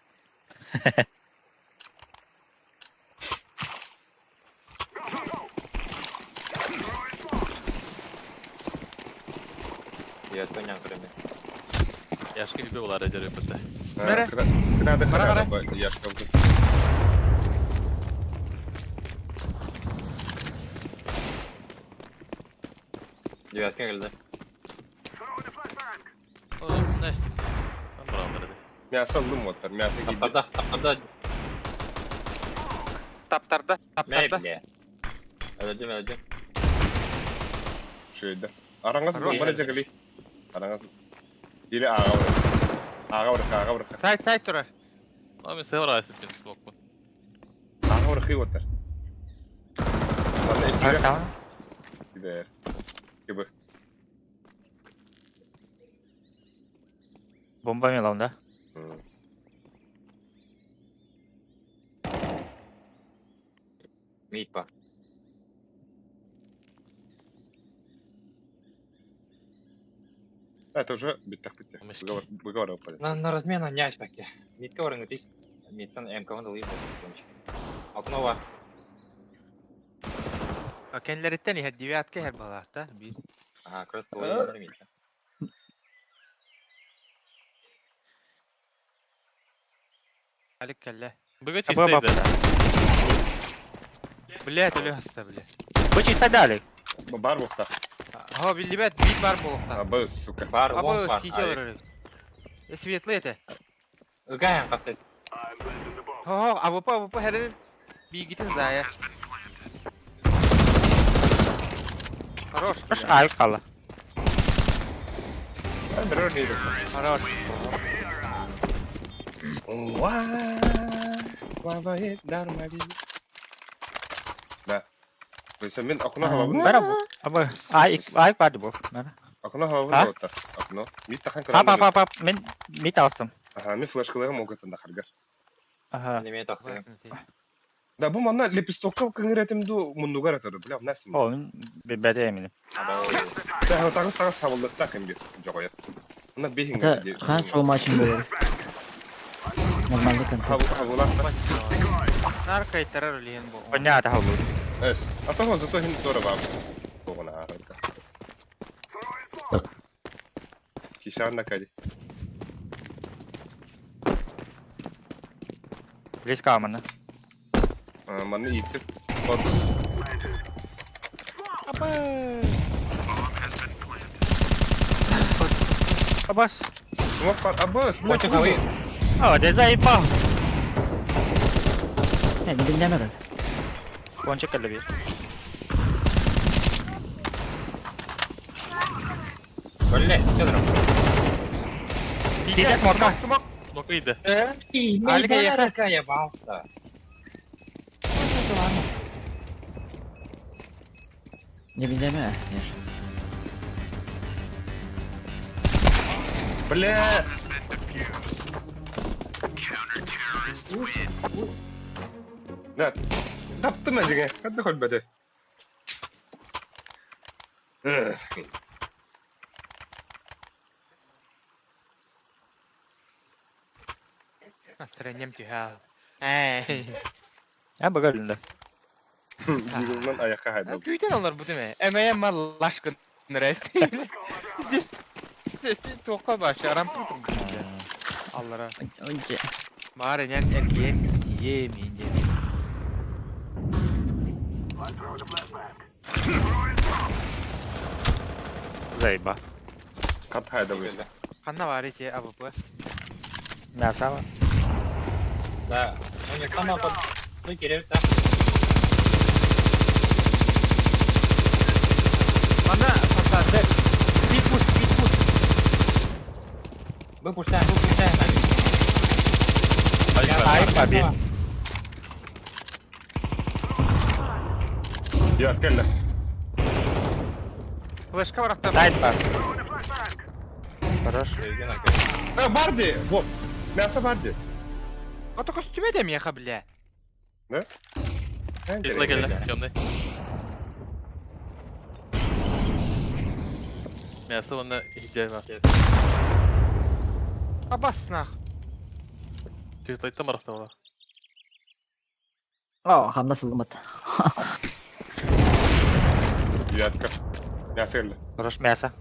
Яшка хүбе болар эдер өпөтө. Мере. Кытааты Бара, харада бара. яшка. О, настим. Там бралар эди. Мясо лым оттар, мясо кийди. Таптарда, таптарда. Шөйдө. Араңыз Хорош. бара жагали. Араңыз. Или ага бар. Ага бар, ага бар. Сайт, сайт турар. Ами север айсып сен смокпун. Ага бар хый оттар. Ладно, иккиге кидер. Кибы. Бомба мелом, да? Это уже биттах битте. Мышки. Выговор, выговор упадет. На, на размен няш паке. Митка орын өтей. Миттан МК-ны дылый болды. Окно бар. Кенлериттен иһэр девятка иһэр балаахта. Би. Ага, кросс дылый митка. Алик келле. Быга Аба чистый да. Бля, төлө хаста, бля. Бу чисто дали. Бар бухта. Хо, биллибет, бит бар болуқта. Абы, сука. Бар, лонг Абы, бар. сити олар. Светлый это. Ыгаян катты. Хо, АВП, АВП, хәрен бигитин зая. Хорош. Хорош аль кала. Бер не Хорош. Уа, плавает дармави. Да. То есть мен окно хавабын. Бара бу. Аба ай ай барды бу. Бара. Окно хавабын А? оттар. Окно. Мит тахан Ап ап ап ап. Мен мит алстым. Ага, мен флешкаларым могут анда харгар. Ага. Неме тахты. Да, бу манна лепестокка кыңыретимду муннугар атады. Бля, насим. О, мен бебеде эмини. Да, тагыс тагыс хабылдыкта ким бир жогоят. Мына бехин Это хорошо матч был. Нормальный контент. Хабылак. Нарка итарар үлеген бу. Понятно, хабыл. Эс. А то зато хин здорово. Тогона арка. Кишан накади. Близко амана. Манны иттик. Вот. Абас. Смок пар. Абыс, бля, Пончик алый. О, ты заебал. Не, не билемем. Пончик эле бир. Өлле, чыдырым. Тиде смока. Смока иди. Алик аяқта. Такая балта. Не билемем. Бля. Да. Таптым әжеңе. Қадды көлбәді. Настроением тюхал. Эй. Я багалында. Дигілман аяққа хайдал. Күйтен олар бу деме. Эмэйм мал лашкын нэрэс. Тоққа башы арам путум. Аллара. Önce. Маарынен эркием ием инде. Заеба. Катхай да вышла. Ханна бар ити АВП. Мясо var. Да. У них там под... Ну, Кирилл, да. Манна фасады. Питпус, питпус. Выпускаем, выпускаем. Ай, побед. Девятка кэллэ. Флешка барахта. Сайт бар. Хорош. А, Барди! Вот. Мясо Барди. Ото костюме де меха, бля. Светло кэллэ. Темный. Мясо онно иһдьэ бар. Абас нах. Светлойтан барахта була. О, хамна сылымат. Девятка. Мясо кэллэ. Хорош мясо.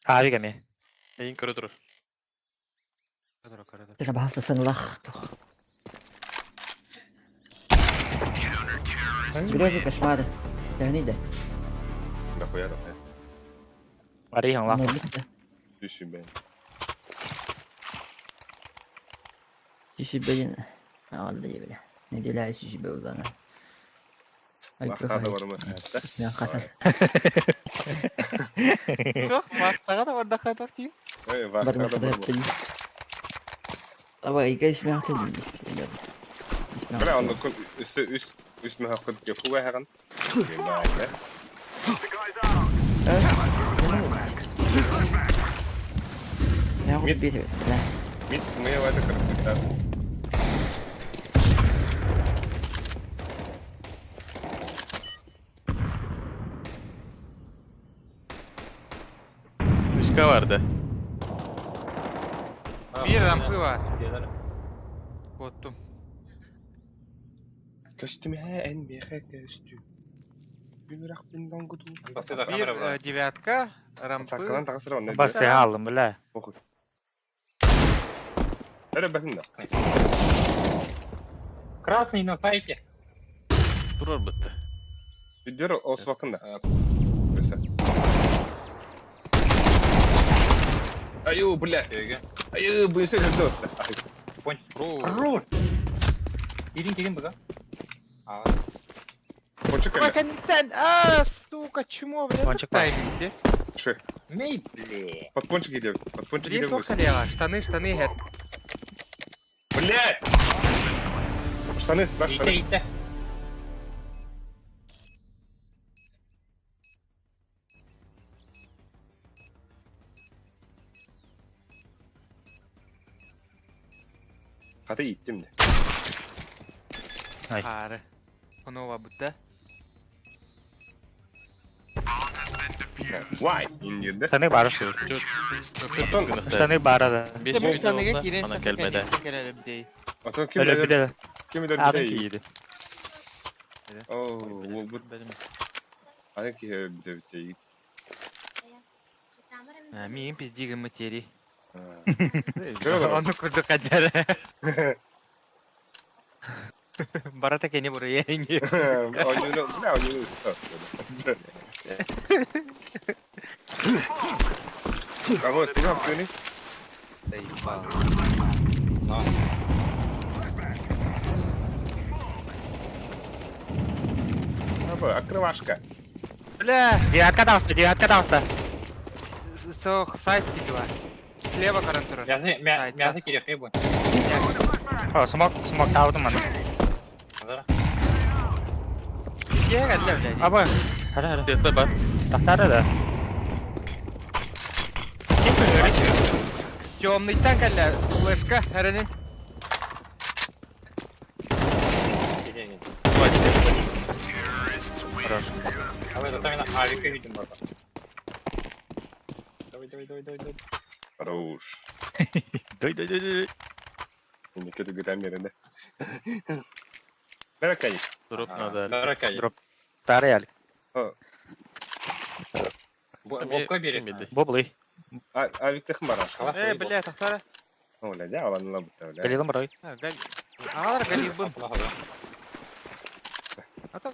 Авик эми. Эйин көрө турар. Тыра баһасласан лах тух. Грязь кошмары. Тәһни дә. Дохуя, дохуя. Барыйһың ла. Норбис да. Түсү бен. Сүсүбәдин. Алды дибеле. Неделя сүсүбә улана. Бахта да бармы. Мен хасан. Жоқ, мақтаға да барда қайтар тиін. Эй, бахта Бармы да бармы. хадаттын. Давай, игә исмә хатын. Бля, он үс үс үс мөхөккөт кефуга хаган. Я вот бесит. Да. Мит смея это красота. Вышка барды. Bir rampı var. Kottum. Костюм эн меха костюм. Бүнрак бүндан гуду. Bir девятка, рампы. Саккалан тагысыра онны. Бас сеха алдым бля. Похуй. Эре бәсин да. Красный на сайте. Турар бытты. Үдер ос вакында. Өсө. Аю, бля. Аю, бүнсө хөрдө. Хорош. Ирин кирин быга. А, Кончик эле. Контент, а, сука, чмо, бля, Кончик бар. тайминг, де. Ши. мей, бля. Под пончик идем. Под пончик Блин, идем. тоқса леға, штаны, штаны, хет. Бля! Штаны, да, Ите, штаны. ите. Хаты иттим де. Ай. Қары. Онова бұтта. Why? Индирде. Штаны бар шу. Штаны бар да. Беш Бұл штаныға кирен, Ана келмеде. келелі бдей. Атын ким Өлө эдер? биле. Ким эдер Адым битей? кийди. О, ол бут. Атын ки бите битей. Миын пиздигін матери. Көрө Оны күрді қадәрі. Барата кене бұры ерінге. Ойнуну, бля, ойнуну стоп. Кого снимам күни? Заебал. Но. Аба, открывашка. Бля, Девятка дауста, девятка дауста. соқ сайт типа. Слева қаран тұрыр. Мясо, мясо кирек бу. О, смок, смок таудым маны. Назар. Кеге әлі, бля. Аба. Хара хара. Светло бар. Тахтары да. Темный танк әлі, флешка, әрінін. Хорош. Давай, зато на авика видим, братан. Давай, давай, давай, давай, давай. Хорош. Дай, дай, дай, дай. Инде көтү гүтәм yerinde. Бәрәкәй. Дроп надо. Дорогая. Дроп. Тары ялик. Бобка бери. Боблы. А, авик тахым бар. Э, бля, тақтара. Оля, я алан лабыта, бля. Галилым рой. Ағалар галибым. Ата.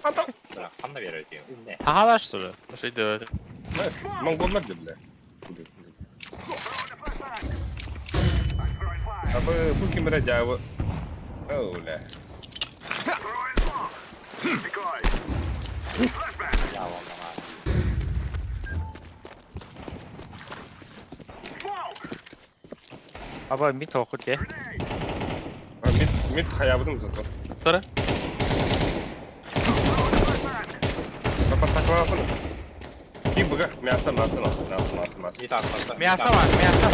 Бля, ханна берете? Не. Сахалар что ли? Что делать? Монголлар дедилер. Абы бу ким эрэ дьаабы. Оо, бля. Я вам на. Аба мид тоқыт е. А, мид, мид хаябыдым зато. Сара? Папа Ки быга, мясо, мясо, мясо, мясо, мясо, мясо. Не так, просто. Мясо бар, мясо.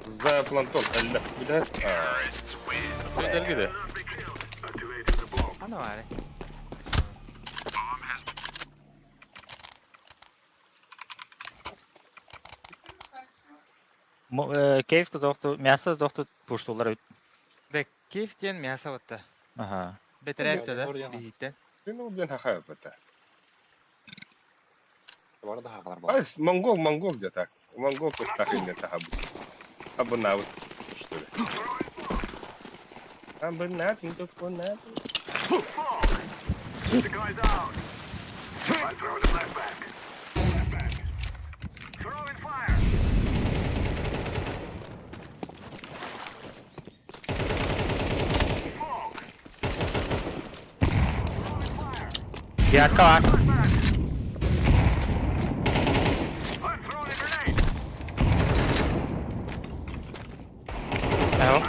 За плантон, әллә. Бля. Дәлгеде. Ана бар. Кейф тоқты, мясо тоқты пуштулар өт. Бе кеф диэн мясо батта. Аха. Бетерээт да биһиттен. Ну, блин, хахая бата. Бар да хахалар бар. Ай, монгол, монгол где-то. Монгол тут так и не тахаб. Абы на вот, что ли. Абы на, тут на. Девятка бар. Ау.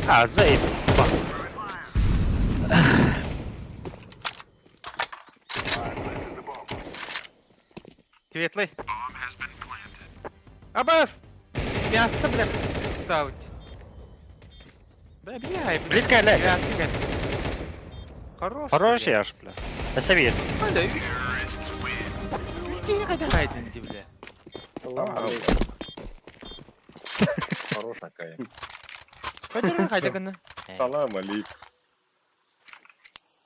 А, заеб. Светлый. Абас! Мясо, бля, ставить. Бля, бля, Близко, бля. Девятка. Хорош. Хороший аж, бля. Совет. Бля, қайда қайдың бля. Хорош такая. Қайда қайда күні? Салам алейкум.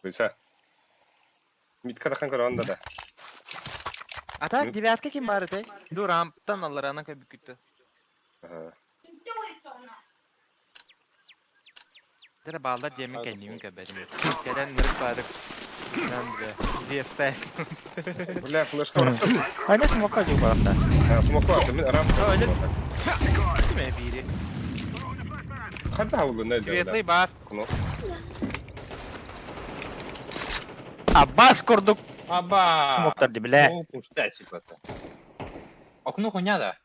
Выса. Митка тахан көрөн да. Ата девятка ким бар ете? Dur ramптан алар ана көбүк күттү. Ага. Дere балдар жемин кәннемин көбәдим. Кәдән нырып бардык. Нан бля. Зефтәс. Бля, флешка бар. А не смока жу барахта. Смока, мен рамка. Öyle. Киме бири? Хада улы не Светлый бар. Ну. Аббас курдук Аба! смоктар ди, бля. Ну, пустая ситуация. Окно хуйня, да?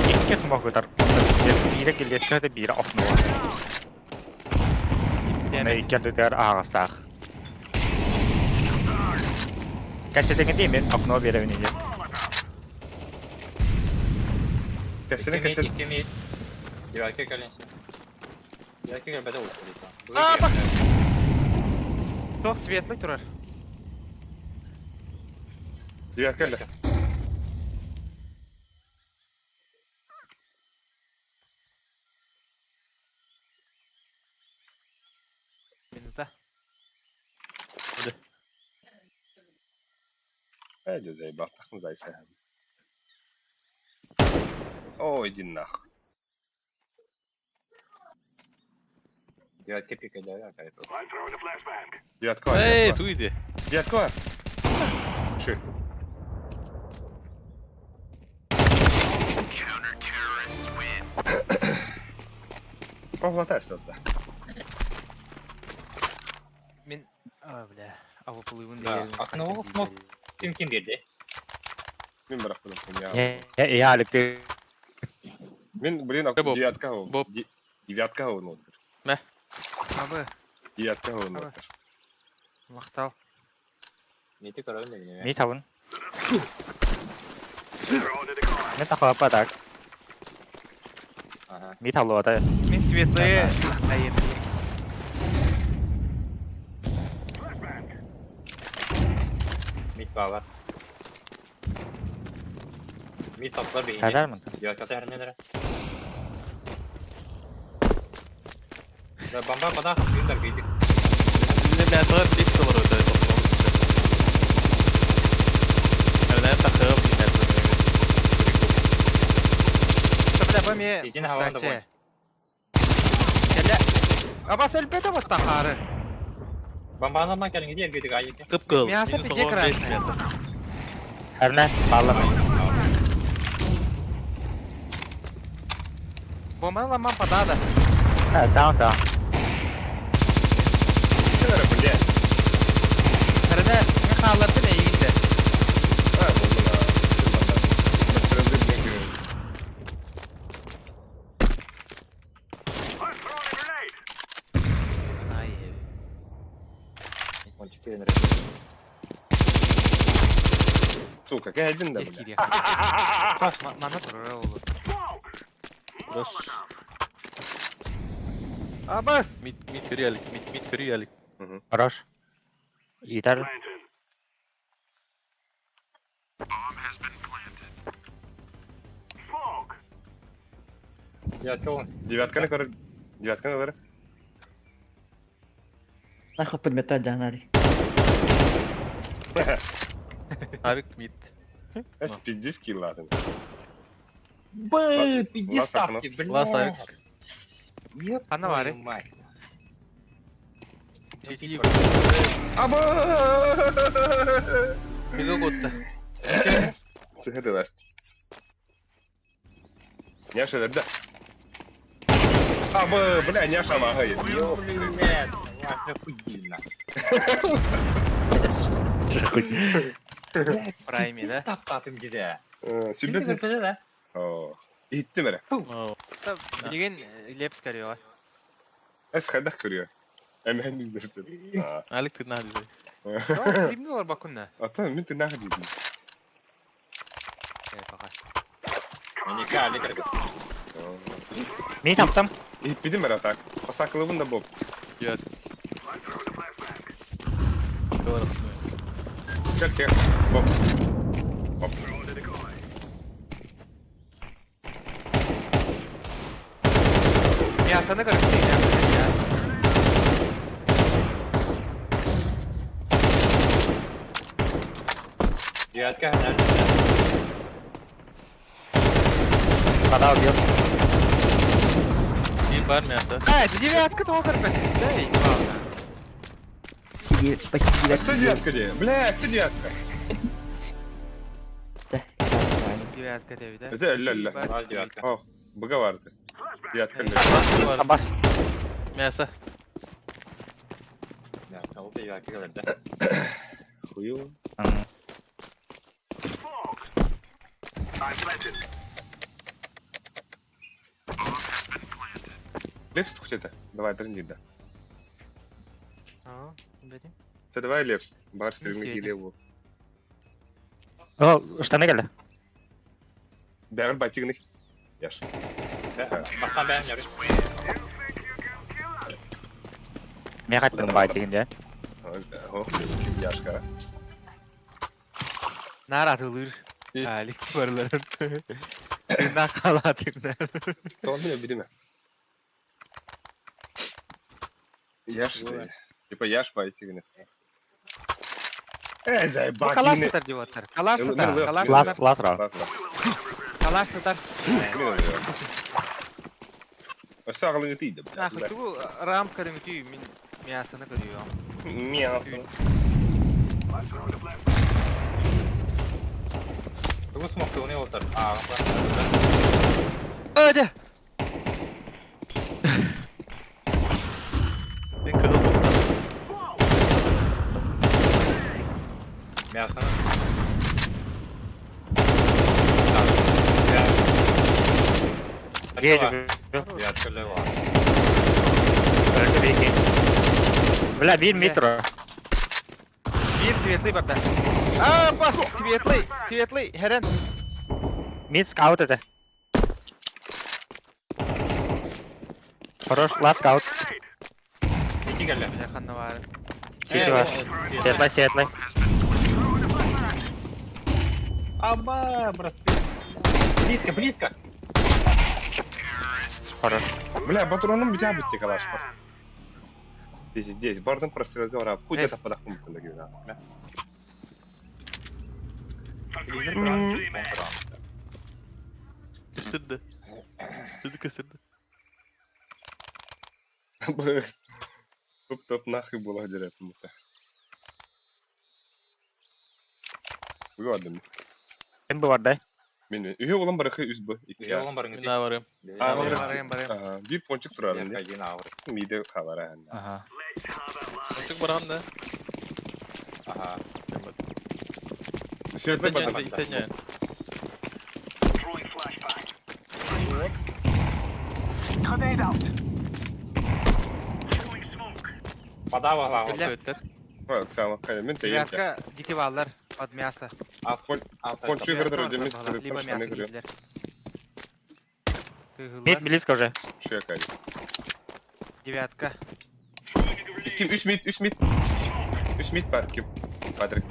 Икки смок өтөр. Бире келетке де бире окно. Не икки дээр аагастаах. Кәсетеңе дейм мен окно беребин иде. Кесene кесene. Икки мид. Девятка кэлин. Девятка кэлбэтэ улута. А, бак! Тох светлый турар. Девятка эле. Минута. Эди заебал, тахын зайса. О, иди нахуй. Девятка пика девятка. это. Девятка. Эй, туйди. Девятка. Ши. Павлота да. Мен а бля, ава пулуйбун Да, деген. окно, окно. Ким ким берди? Мен бірақ білем я. Я аликти. Мен, блин, Боб. девятка. Боб. Девятка оны. Абы, Девятка оны. мақтал. Мити көрөм деген. Ми табын. Мен тақалапа так. Ага. Ми табылып Мен светлый айыр. Мид балар. Мид таптар бейне. Кайдармын? Девятка тәрнелер. Да бомба бада хаппиндар бейдик. Не мясо близко бар өтө. Бля, Эмиэ Итини хаван да пускаччы. Кэлэ. Абас өлбөтө баттахаары. Бомбаналман кэлиҥҥи эргитик айыты. Кып-кыл. Мясо Минус где 15 красное? мясо. Эрне, баллам. Бомбаналаман падада. Даун, даун. Кэлэрэ, блядь. Эрне, мен хааллардым эйигин де. А, болды на. Стрелы, блядь. Ай. Он 4 нравится. Сука, кәһәдин да, Эс бля. кириэх. Мана турара олу. Хорош. Абас! Мид, мид көрү мид, мид көрү Хорош. Итар. Я чё? Девятканы көр. Девятканы көр. Нахуй подметать, да, Нари. Авик мид. Эс пиздец килладың. Бэ, пиздец Лас окно. ставьте, бля. Лас авик. Ёб Ана твою бары. мать. Сити. Аба! Бега готта. Сыхады ласт. Няша, да. Аба, бля, няша мага. Ёп. Блядь, я охуенно. Прайми, да? Став им где. Сүбет. да? О. Итти бәрі. Билеген лепс көрүөҕэ. Эс хайдах көрүө. Эмэһэн үздэрсин. Алик ты надо. Кимни олар бакунна? Ата мен тынах дейдим. Э, пока. Ника, Алик. Мин таптым. Иппидим бәрі так. Посакылыбын да боп. Нет. Чек, чек. Боп. Боп. Мясоны көрүктүй, мясоны, я. Девятка, Вода убил. И бар мясо. А, это девятка того көрбөт. Да, ебал. Почти девятка. Что девятка де? Бля, что девятка? Да, правильно. Девятка деби, да? Это ля ля. Бар девятка. О, быга барды. Девятка ля. Абас. Мясо. Да, ол девятка говорит, да? Хую. Лепс хоть это? Давай, тренди, да. А, блядь. Ты давай лепс. Бар Не стрелны сидит. леву. О, штаны келді. Бәрін байтигных. Яш. Бастан бәрін яры. Мен қайттым байтигінде. О, ким яшка. Нар атылыр. Алик барларын. Тына калатыңдар. Тоны билеме. Яш ты. Типа яш байтигных. Э, заебак. Калаш сатар деп аттар. Калаш сатар, калаш Лас, сатар, лас ра. калаш сатар. Сағылың тиді, бля. Нахуй, ту рамка рүмтүй мин мясоны көрüyorum. Мясо. Тугу смок тугуны олтар. А, Öde. Сен кыгыл боп. мясо. Жер. Девятка лево. Öldü bir iki. Бля, bir метр. Bir светлый барда. А, бас, светлый, светлый, херен. Мид скаут это. Хорош, лас скаут. Ики келді. Бля, ханна бар. Светлый бар. Светлый, светлый. Аба, брат. Близко, близко. Хорош. Бля, патроным бітя бітті калаш бар. Пиздец, бардым прострелга барап. Хуй Эс. это подахум кында бля. Телевизор брат. Түстүрді. Көстөрдө. Быс. Туп-топ нахуй була дьэрэтим бута. Быга бардым. Ким бу бардай? Мен үһү улам барыхы үс б икки Үһү а. олон барыҥы Мин барым. А, Барыам, барым. барыам, барыам. Ага, бир пончик турар инде. Один авыр. Миде хабара. Ага. Пончик баран да. Ага. Светлый бадам. Итәнә. Подава глава. Бля. Оксана, мен тейем. Девятка дики баллар под мясо. Пончик кырдыр Девятка демес бар, Либо кырдыр мясо штаны кырдыр. киделер. Мид близко уже. Шуя кай. Девятка. Ким үс мид, үс мид. Үс мид бар ким. Патрик.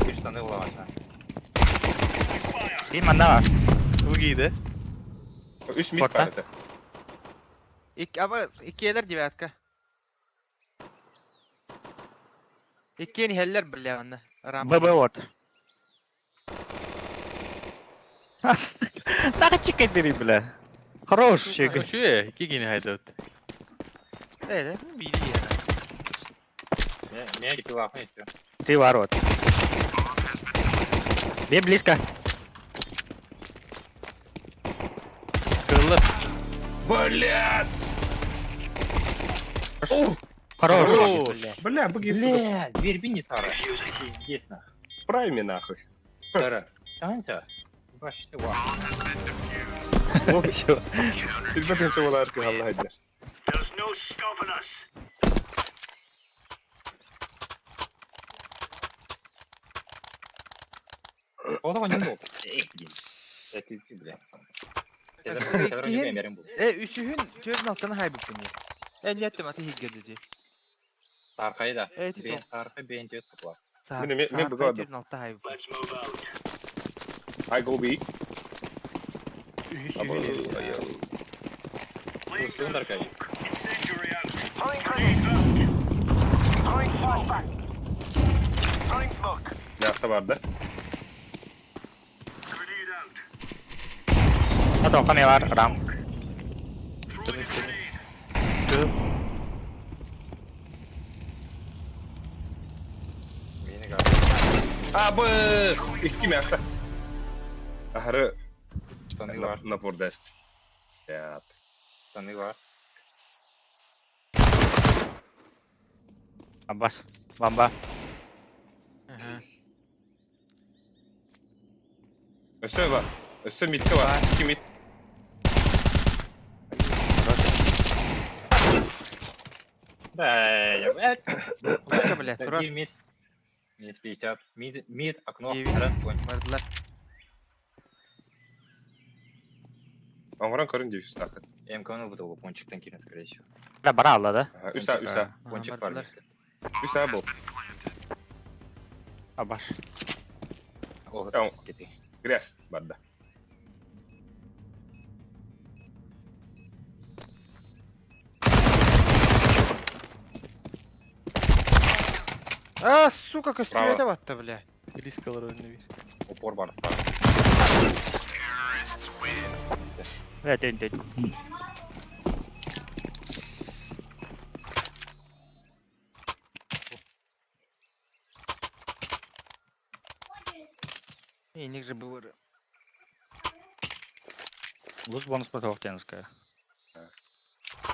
Bir штаны глава. Ким манна бар? Тугиде. Үс мид Порта. бар это. Ик, аба, иккиэлэр девятка. Иккиэн иһэллэр бля онно. Рампа. ББ вот. Так чекай бля. Хорош, чекай. Шуе, кигини хайдат. Э, э, бири иһэр. Не, не пила, не все. Ты ворот. Бе близко. Кырылыр. Блядь! О, Хорош. Хорош. Бля. бля, буги, сука, Бля, дверь би не сара. Пиздец нах. в прайме нахуй. Сара. Танча. Вообще ва. Ты бля, чего ларки Аллах айдар. Ола не был. Эх, блин. Это ты, бля. Это Э, үсүһүн төрүн алтаны хайбыппын я. Э, леттем аты хиггерди. Тархайда. Э, ти Тархай бен тет капла. Мен быга адым. Төрүн алта хайбыппын. I go B. Үһүс Абы, үһүн. аял. Устун тархай. Мясо бар да? А то кане бар рам. Мени гар. Абы! Икки мясо. Ахары Штаны бар. напор даст. Блядь. Штаны бар. Абас. Бамба. Өсө бар. Өсө мидке бар. Икки мид. Да, я, блядь. Бля, бля, турар. Мид. Минус 50. Мид, мид, окно. Девять. Раз, конь. Бардылар. Аңыран көрін дейсіз тақы. МК-ны бутылку пончиктан кирен, скорее всего. Бля бара алла да. Ага, Үс а, үс а. Пончик бар. бардылар. Үс а бол. Абас. О, Яу. кети. Грязь бар да. А, сука, Право. костюмета батта, бля. Близко бар önüne bir. Упор бар. Бля тен тен. И них же было. Луз бонус потохтенская.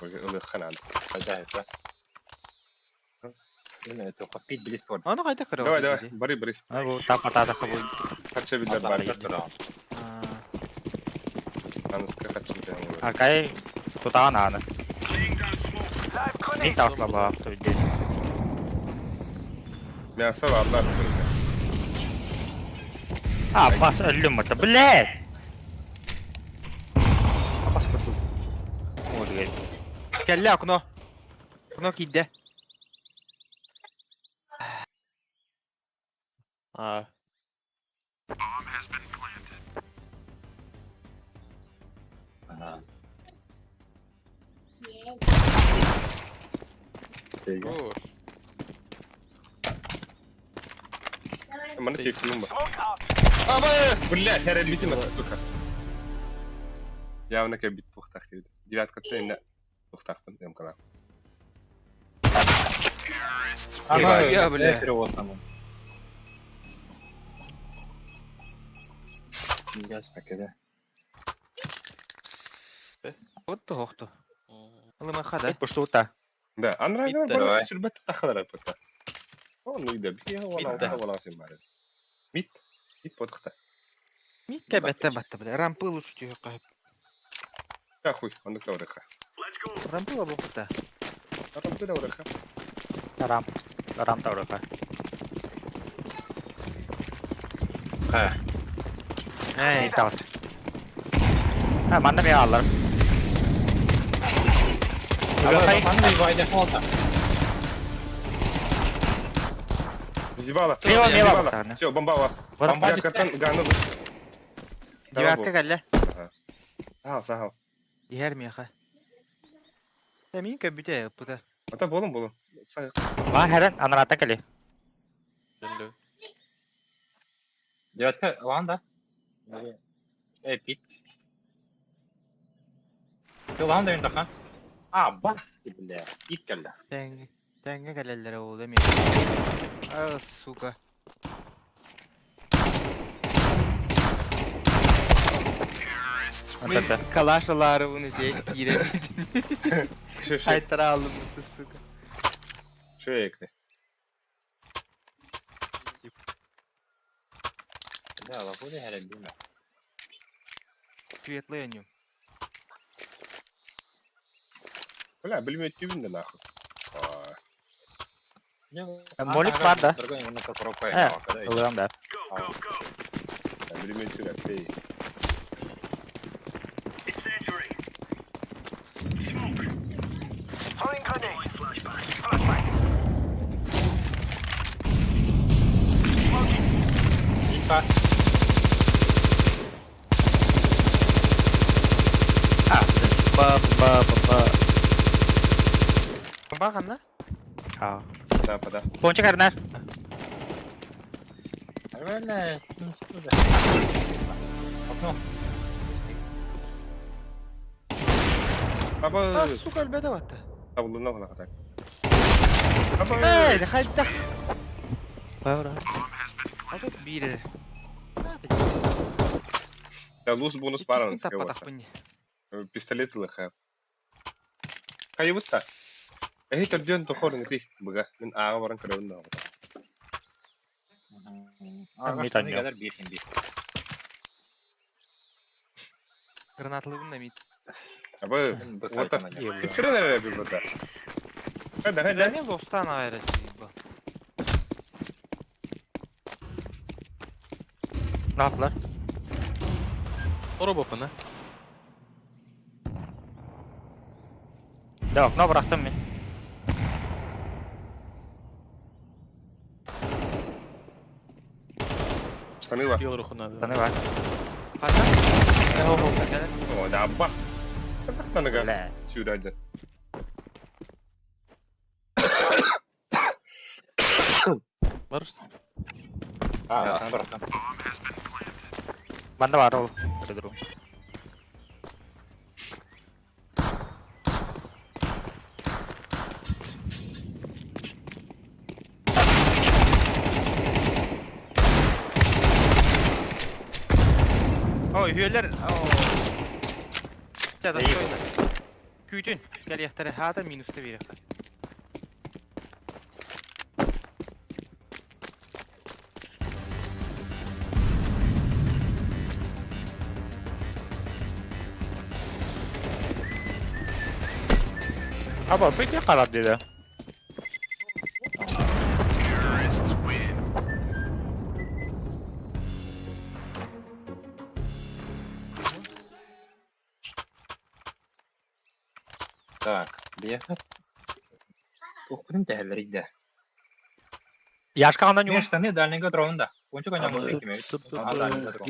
Ылы ханан. Қайда это? Это хопит близко. Аны кайда кырып? Давай, давай, бары, бары. А бу тапа тата хабу. Хатча билер бар. Аныска хатча билер. Аркай тутаан аны. Мид таслаба здесь. Мясо бар да. Абас өллүм это, блядь. Абас кысыл. Вот говорит. Келле окно. Окно кийде. А. Ага. Хорош. Маны сейфтим бар. Абы! Блядь, я битим, сука. Явно кә бит пухтах дейді. Девяткаттан иннэ туохтаахпын МК-лаах. Ага, Я, бля. перевод там. Ясно, когда. Вот то Ылымаха да. Пуштута. Да, анраагар Митта. бары Давай. сүрбэт тахалар аппыта. Ол үйдө бие ол Митта. алта боласын бары. Мит. Мит бодохта. Митте бетте батта бля. Рампы лучше түйе кайып. Та хуй, онды таврыха. Рампы ла бопта. Рампы таврыха. Рам. Рам таврыха. Ха. Эй, Тавыс. А, манна мен алар. Манна вайда фото. Зибала. Мела, мела. Зибала. Все, бомба у вас. Бомба. Девяткаттан ганы. Девятка кэллэ. Сахал, сахал. Иһэр миэхэ. Э, мин көбүтэ ыппыта. Ата болун болун. Сахал. Ма хәрен анарата кали. Девятка, ланда. Эй, пит. Ты ланда мен А, бас, бля. Пит кэллэ. Тэҥ тэҥҥэ кэлэллэрэ ол эмиэ. А, сука. Антата. Калаш аларыбын ите киирэн. Шö, шö. Хайтара алым сука. Шö екне. Бля, лапуля хәрәм бимә. Светлый о нем. Бля, билмей тюбин да нахуй. А, Молик бар да. Другой немного коробка. Э, Ылырам да. Билмей тюрә, пей. Типа. Ба ба ба ба. Бомба ханна? А. Да, пода. Пончик арнар. Бля, сюда. Окно. Аба, А, сука, өлбөтө батта. табылына гына катар. Эй, хайда. Бара. Ата биир. Да, лус бонус баран. Таппатах Пистолет лыха. Кайыбытта. Эһи төрдүөн тохор ти быга. Мин ага баран көрөбүн да. Мит аньо. Кадar бир бир. Гранаталыбын да мит. Аба, вот так. Тиктерен эрэ бир бата. Хада, хада. Мен лостан айры. Ne yaptılar? Oro bopuna. Да, окно bıraktım мен. Штаны бар. Yol ruhuna. Штаны бар. Ханна? О, да, бас. Штаныга. Бля. Сюда один. Бар. А, братан. Bende var oğlum. Öyle durum. Ой, үөлер. Чада сойна. Күүтүн. Кэлиэхтэрэ хаата минуста биэрэххэ. Аба, peki karar dedi. Так, бияхат. Охрын тәһәлләр иде. Яшка андан Мен югуш. штаны дальнего дронда. Кончик ана мужик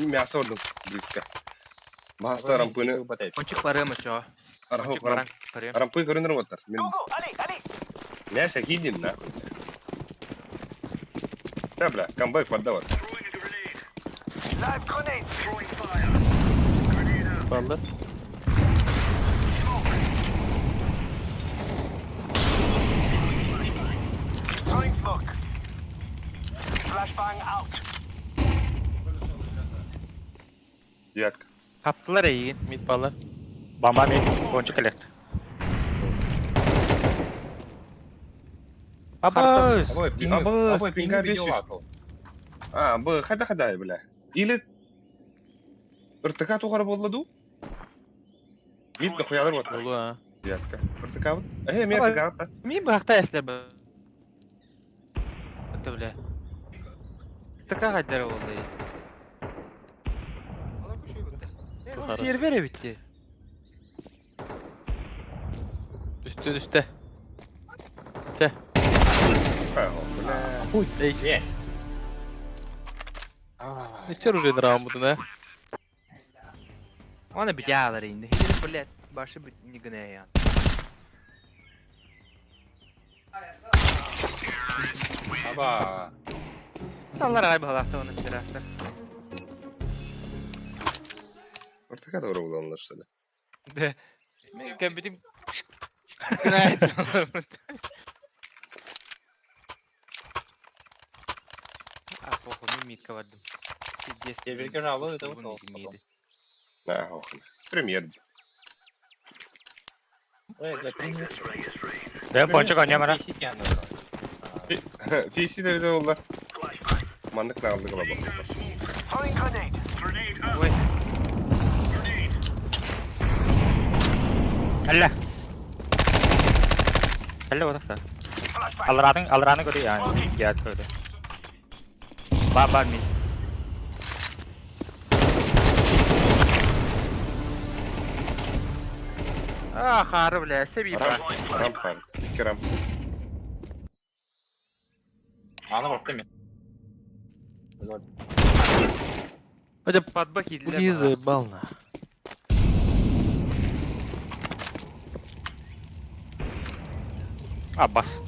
Мясо ордун близко. Маста рампыны. Ончик барыма чоо. Ончик баран. Барыам. Рампы көрүнөр оттар. Мен Мясо кидим нахуй. Да, бля, камбэк поддават. Баллар. Девятка. Хаптылар эйигин. Мид баллар. Бомба мид. Пончик коллект. Абыз! Абой, пинг, Абыз, абой, пинга пинг бесишь. видео А, б, хада хада, бля. Или... РТК тухары болла ду? Мид нахуялар вот. Болу а. Девятка. РТК вот. Э, мен Абай. РТК Мин быһахта эслер б. Это бля. Така хайдар oldu. Тухары. Сервер битти. Үстө үстө. Бля. Хуй. Эй. Нечер уже нравмудун а? Оны битялар инде. Хидер блядь, башы бит не гына я. Аба. Аллар ай балахта оны пидорастар. РТК да болла, что ли? Да. Мен компьютер гына А, похуй, мен митка бардым. Пиздец. Серверге жалую, это вот потом. На, ох. Премьер. Ой, для пинг. Да, пончик оня мара. Фиси да видел болла. Маннык на алды голова. Ой, Алла. Алла вот так. Алраны, алраны көрі, я, я көрі. Ба, бар мид. а, хары, бля, себи Рам, рам хард. Икки рам. Аны бапты мен. Хотя Подбаки для буги заебал на. Аббас.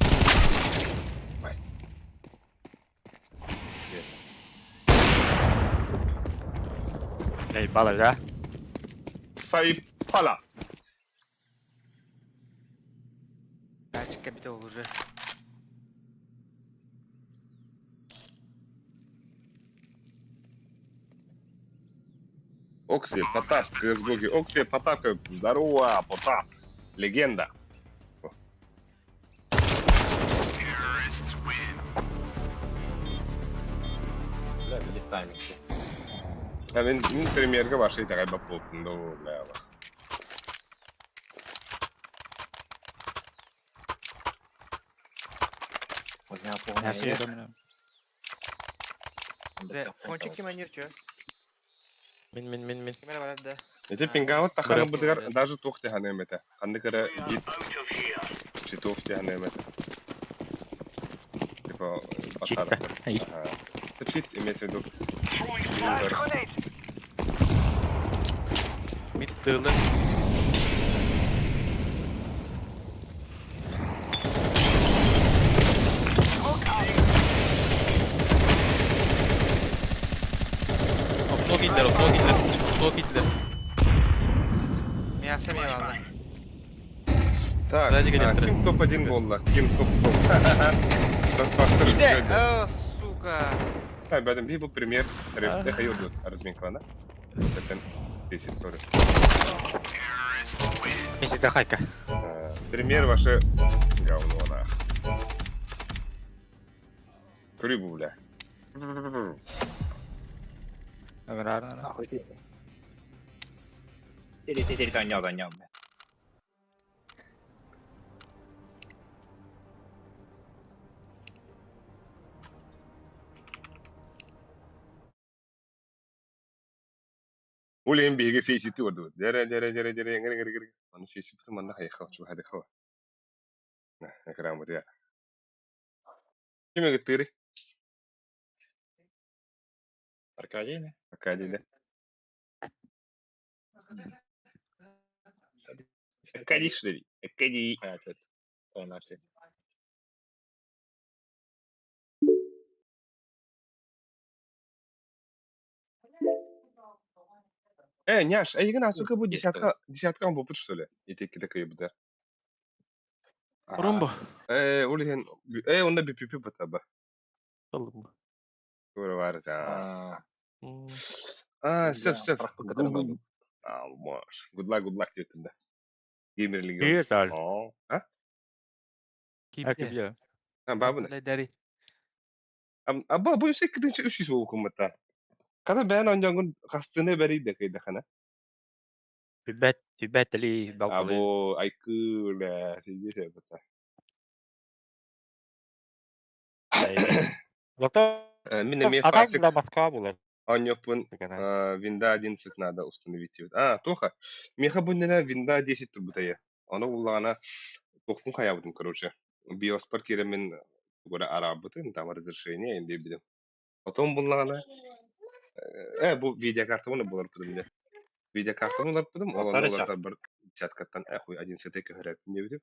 Эй, бала, да? Сайпала. Тачка бит уже. Окси, Потап, КСГО. Окси, Потап, здорово, Потап. Легенда. Бля, билет тайминг. А мен, мен премьерге башы итагай бап болыптын да, бля. Вот меня полная. Бля, кончик кем анир чё? Мин мин мин мин. Кемер барады да. Эти пингаут таханы Брэп. бытыгар даже тух тиханы эмете. Ханды кыра гид читов тиханы эмете. Типа, Читка. батар. Ай. Ага. Это чит имеется в виду. Мид тылы. Окно кидлер, окно кидлер, окно кидлер. Мясо мне валда. Так, Сзади а, где-то. ким топ-1 болла? Ким топ-топ? Трансфастер. Иде, о, сука. Так, бәдім би бұл премьер сәресінде хайырды разминкалана. Сәттен бесит көрі. Мисика хайка. Премьер ваши говно нах. Көрі бұл, бля. Нахуй ты. Тери, тери, танял, танял, бля. Улем биһиги фейсити ордубут. Дәрә дәрә дәрә дәрә эңер эңер эңер. Аны фейси бутун манна хайха чу хади хава. На, экран бут я. Киме гыттыри? Аркадий, не? Аркадий, да. Аркадий, что ли? Аркадий. А, это, это нашли. Э, няш, а егин асука бу Есть десятка, десятка бупут, что ли? Итекки такой буда. Румбо. Э, ол иһин, э, онда бипипи бутаба. Алым. Тура бар это. А, сөп, сөп. Google. А, маш. Good luck, good luck диэбитим да. Геймерлиги. Привет, Аль. А? Ким А, бабына. Аба, бу үсек кытынчы үс жүз болукуммата. Ката бэйэн оонньооҥҥун хастыына бэрий да кыйдахана. Түбэт, түбэт ли балтылы. Або, айкы, бля, пиздец это. Мин эмиэ А так фасик да Москва буолар. оонньуохпун Винда 11 надо установить диэбит. А, туоха, миэхэ бу иннинэ Винда 10 турбута ээ. Ону буллаҕына туохпун хайаабытым, короче. Биоспар киирэммин тугу эрэ араабытым, там разрешение им биэрбитим. Потом буллаҕына, э, бу видеокартабын буларбытым дьэ. Видеокартабын уларпытым, ол онно уларытарбар десяткаттан э, хуй 11 көһөрөппүн диэбитим.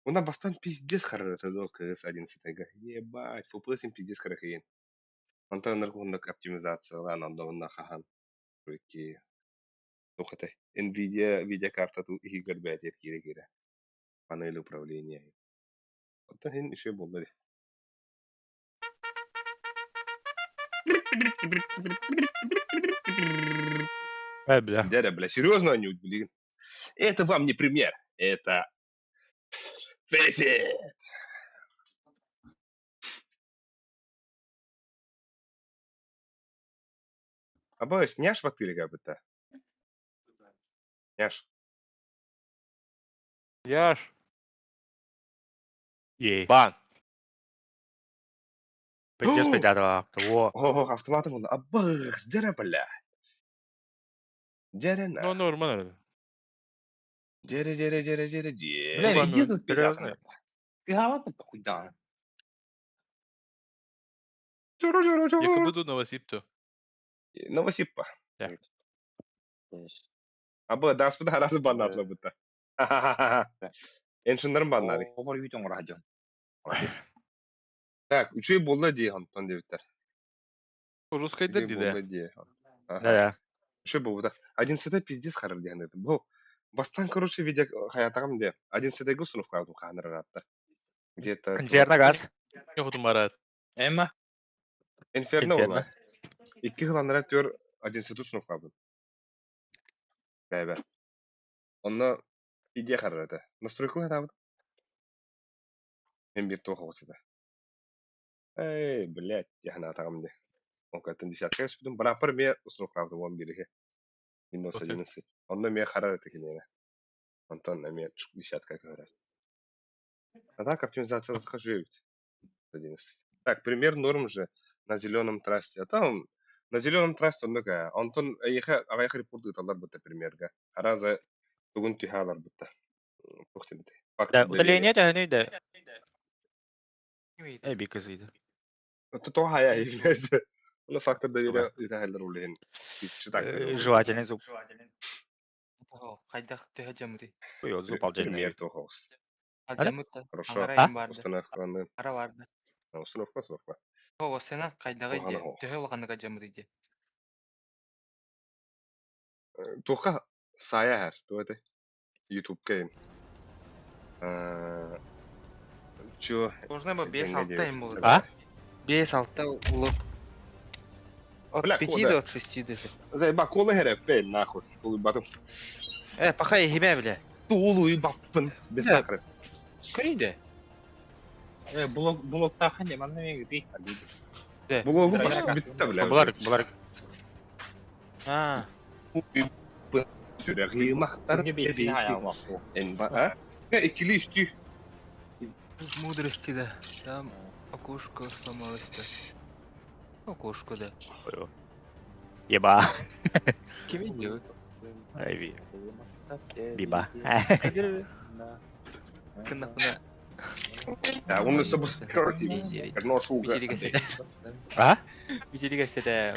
Уонна бастаан пиздец харарыта дуо кыыс 11-га. Ебать, FPS-ин пиздец харахыйын. Онтон ынырык уһуннук оптимизациялаан онно хаһан ки туох этэй Nvidia видеокартатын иһигэр бээтиэр киирэ-киирэ панель управления. Оттон иһин үчүгэй буолла дии. Э, бля. Дядя, бля, серьезно они блин. Это вам не пример, это Фейси! Абайс, няш ватырга быта. Няш. Яш. Ей. Бан. Пиздец педята. Во. О, автоматом было. Абах, дера, бля. Дера Ну, на. нормально. Дера, дера, дера, дера, дера. Бля, иди тут, Серьезно? Ты голова похуй, да. Дера, дера, дера. Якобы Новосиб-то. Новосиппа. Да. Аба, даспыда харасы баннатлы быта. Эншиннарын баннары. Обор үйтөн оражон. Молодец. Так, үчүй болла дии, Антон дебиттер. Русскайдар Үчүй диде. болла дии. Ага. Да-да. Үчүй болбута. 11 пиздец харар диэн это. Бу бастан, короче, видео хаятагам де. 11 установка алдым ханыр аратта. Где-то Инферно газ. Йохутум барат. Эмма. Инферно Инферно. була. Икки хыланнара төр 11 установка алдым. Бәбә. Онно идея харар это. Настройка табыт. Мен бир тоха осыда. Эй, блядь, яхна атагам де. Онкатын десятка өспүтүм. Барапар ме установка алдым он бириге. Windows 11. Онно ме харар это кинене. Онтон эме десятка көрөр. А так оптимизация ведь. 11. Так, пример норм же на зеленом трасте. А там на зеленом трасте он такая. Антон эйха агайха репорт ыталар бутта примерга. Араза тугун түхалар бутта. Тухтимите. Факт Да, доверия. удаление это не да. Эй, бикызыйды. То то хая является. Ну фактор доверия итахалар улehen. Так. Жевательный зуб. Хайдах төһө дьамыты. Ой, зуб алдьяный. Пример тохос. Алдьамыт Хорошо. аңара А? им барды. Установканы. Ара барды. Установка, установка. О, сена хайдагы Охана де. хо. Төһө улаханныга дьамыты де. Тоха сая хэр. То это YouTube кейн. Чё? Должны бы 5-6 им было. А? 5-6 улук. От Бля, 5 кода. до от 6 даже. Заеба кола хэр пен нахуй. Тулуй батым. Э, пахай ебе, бля. Тулуй баппын. Без Да. сахара. Көрейді. Э, блок блоктахан де манна мен гити. Булогу Да, баш битте бля. Булар, булар. А, Сүрәги мактар. Не бейсин хая вакку. Эн ба, а? Э, икили үстü. Мудрости, да. Там окошко сломалось-то. Окошко, да. Еба. Кем идет? Ай, би. Биба. Кына-кына. Да, он сабскройте. Перно шуга. Бичириге седе. А? Бичириге седе.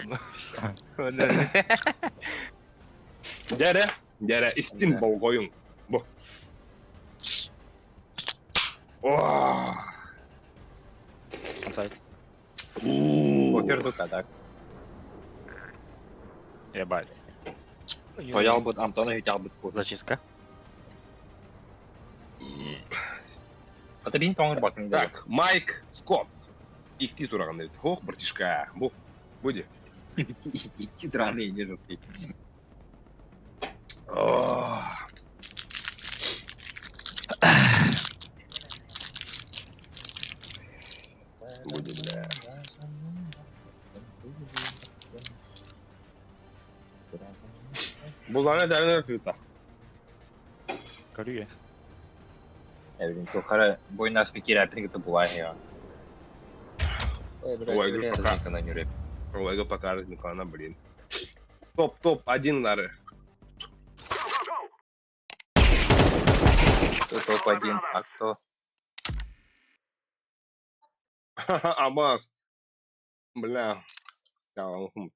Дәрә, дәрә, истин болгоюң. Бу. О! Покер дука так. Ебать. Тоял бут Антона хитял бут ку. Зачистка. А ты бин тоңыр бакын да. Так, Майк Скотт. Икти тураган дейт. Хох, братишка. Бу. Буди. Икки драные неженские. Буди, бля. Булана дәрін кыта. Көрүө. Эбин тохара бойнас бикир әпин кыта булай я. Ой, Ой, бля, пока. пока. Ой, пока размекана, блин. Топ, топ, один нары. Кто топ-1, а кто? Абас. Бля. Да, он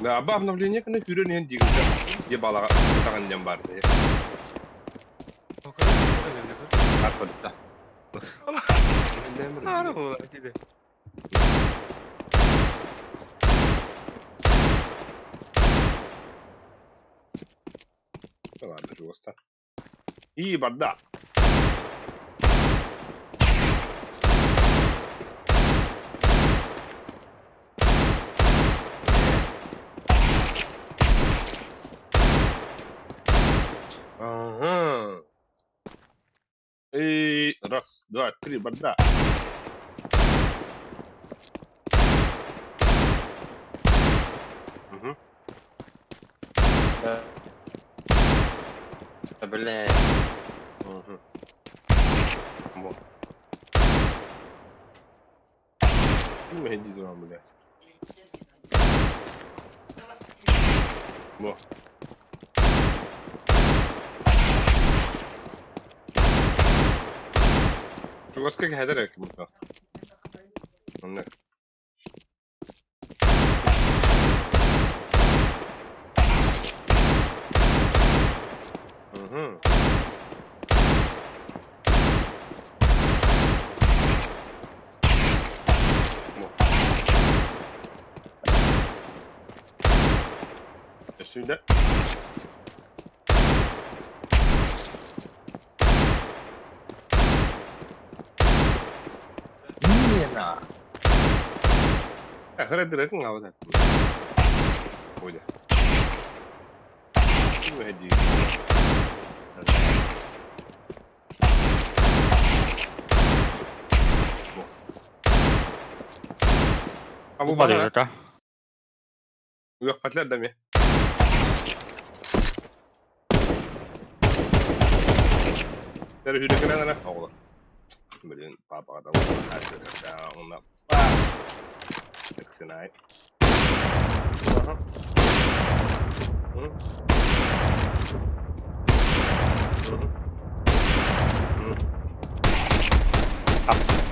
Да, аба обновление кына хүрен ен дигенде де балага таган дем бар. Атпадык Ары була тебе. Ладно, жестко. И вода. Ага. И раз, два, три, вода. Угу. Да, бля. Угу. Вот. Ну, иди туда, блядь. Во. Чугаска хәдер ким бу? Онны. Угу. Сюда. Нина. Хрэ-дрэ ngавда. Ойда. Ну, иди. А бу бана. Бу Уяк патлар да ме. Тэр хүрэгнэ нэ оголор. Блин, папа да да Иксинай. Аха. Мгм. Мгм. Мгм. Опа.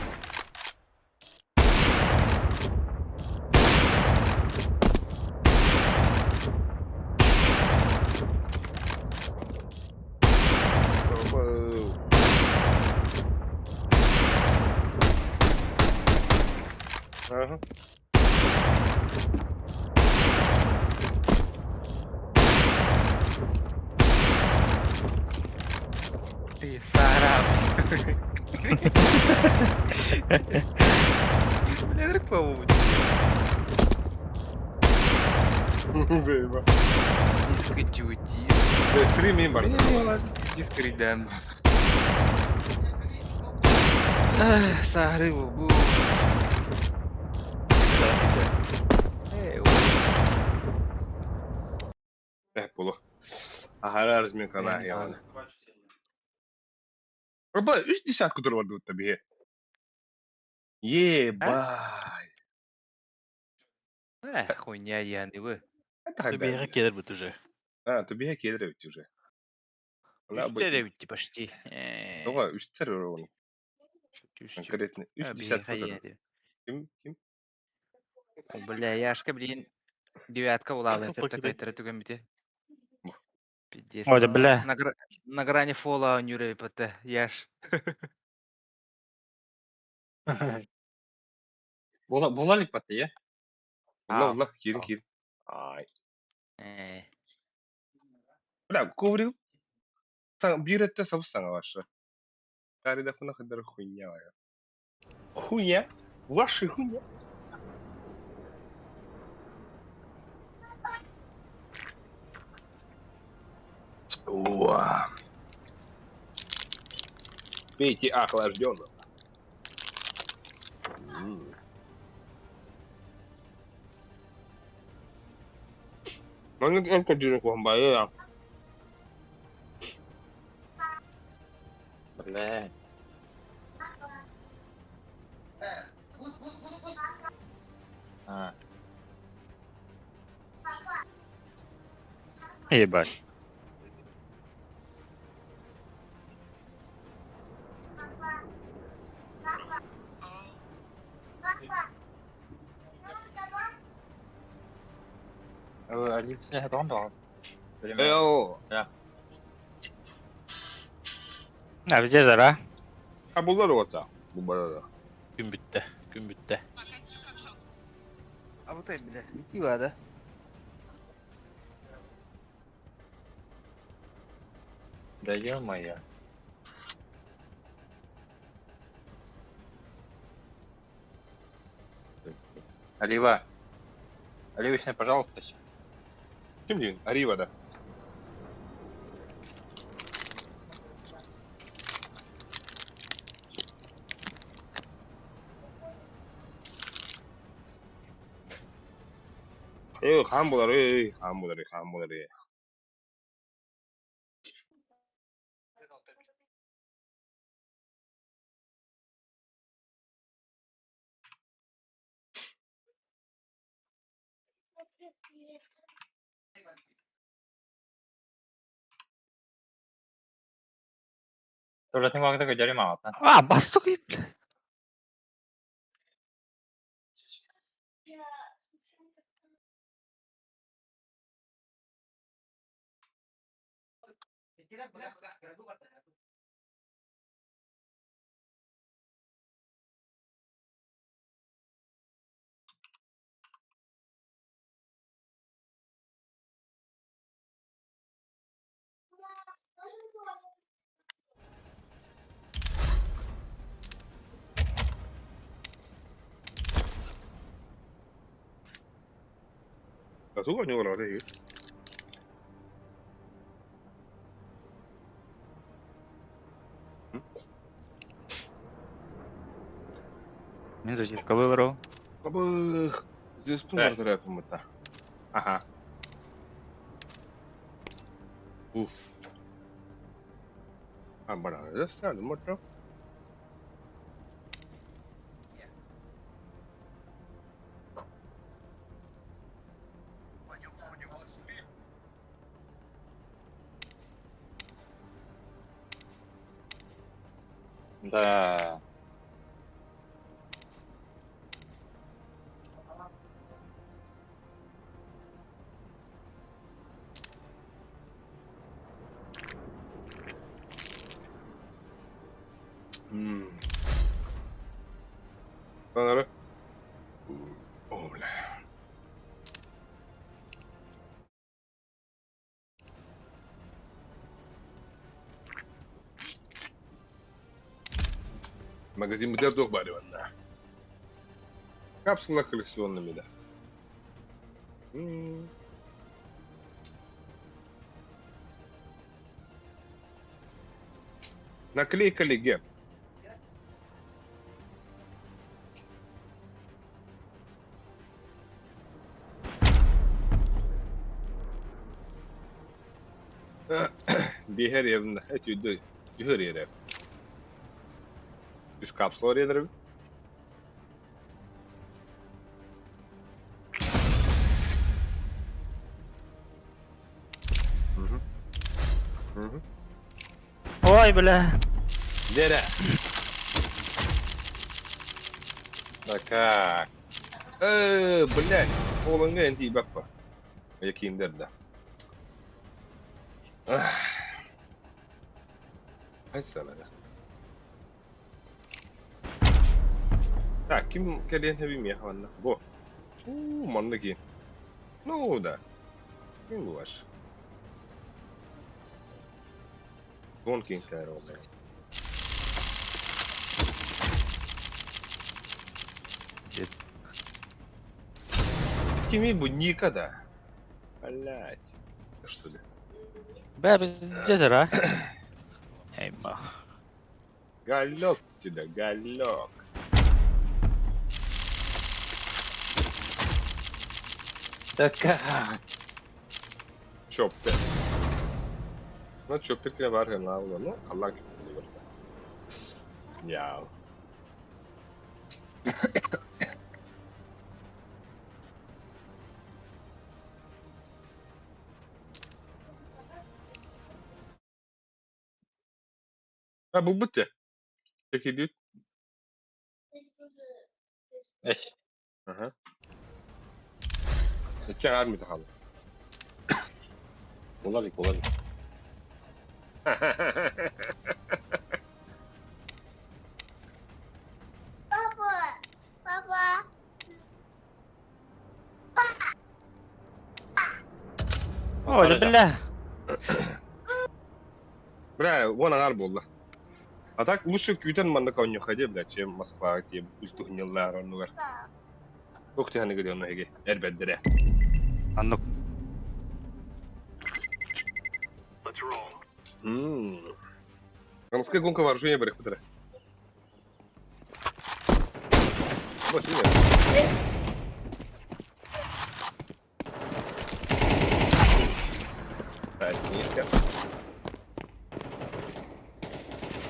Ага. Ты сарап. Бля, по-моему. Заеба. Диск дьюти. Стрим бар. Диск ридем. Сары бу. Э, було. Ага, разминка на я. Аба, үс десятку турварды табиге. Ебай. Э, хуйня я не вы. Түбэҕэ кэлэр бут уже. А, түбэҕэ кэлэр эбит уже. Үстер эбит почти. Тоҕо үстер оны. Конкретно үс десятка. Ким ким? Бля, Яшка, блин, девятка улаалын такайтара түгэн бите. Пиздец. Ой, да бля. На грани фола нюрэ пт, Яш. Була була ли пат, я? Ула, ула, киирин киирин. Ай. Э. Бля, коврик биир өттө сабыс-саҥа ваша. Таридахпына хайдах хуйня моя. Хуйня? Ваша хуйня? Уа. Пейте охлажденного. Маннык эн көрдүүрүн куһумбайы Бля. А, Ебать. Эл. А везде жара. А булар ота. Бу барара. Күн бүттэ, күн бүттэ. Абытай бля, ити бада. Да ё-моё. Олива. Оливочный, пожалуйста. Ким диин? Арива да. Э, хаан булар, эй, хаан булар, хаан булар. Тоже не могу такой дерьма, а? А, басты бля. А туга не урада, эй. Мен зачем выбрал? Абых. Здесь тумар тарапым это. Ага. Уф. А, баран, застряли, можно? Да. Анары. О, бля. Магазин битер туох баар манна. Капсула коллекционными, да. Наклейка легенд. Биһэр евна, этүйдө, үһөр ере. Үс капсула едер. Ой, бля. Дере. Да как? Блядь, оланга энти баппа. Якиндер да. Айсана да. Так, ким кэлиэн хэби миэхэ Бу. У, манна ки. Ну да. Ким бу ваш? Тонкий кэрол. Кими бу Ника да? Блять. Что ли? Бә, біз жезер, а? Эй, бах. Галек тебя, галек. Да как? Чоп ты. Ну, чоп ты бар гына ну, Аллах Я. А, бұл бітті. Текидит. Эх. Ага. Икки армия тахалы. Болалик, болалик. Папа, папа. О, да бля. Бля, вон аңар болды. А так лучше күтен манна коню ходи, бля, чем Москва, те ультухниллар оннугар. Ух ты, ханы гыды онна эге, эрбеддере. Аннук. Рамская гонка вооружения барых бутара. Вот, нет. Так, нет.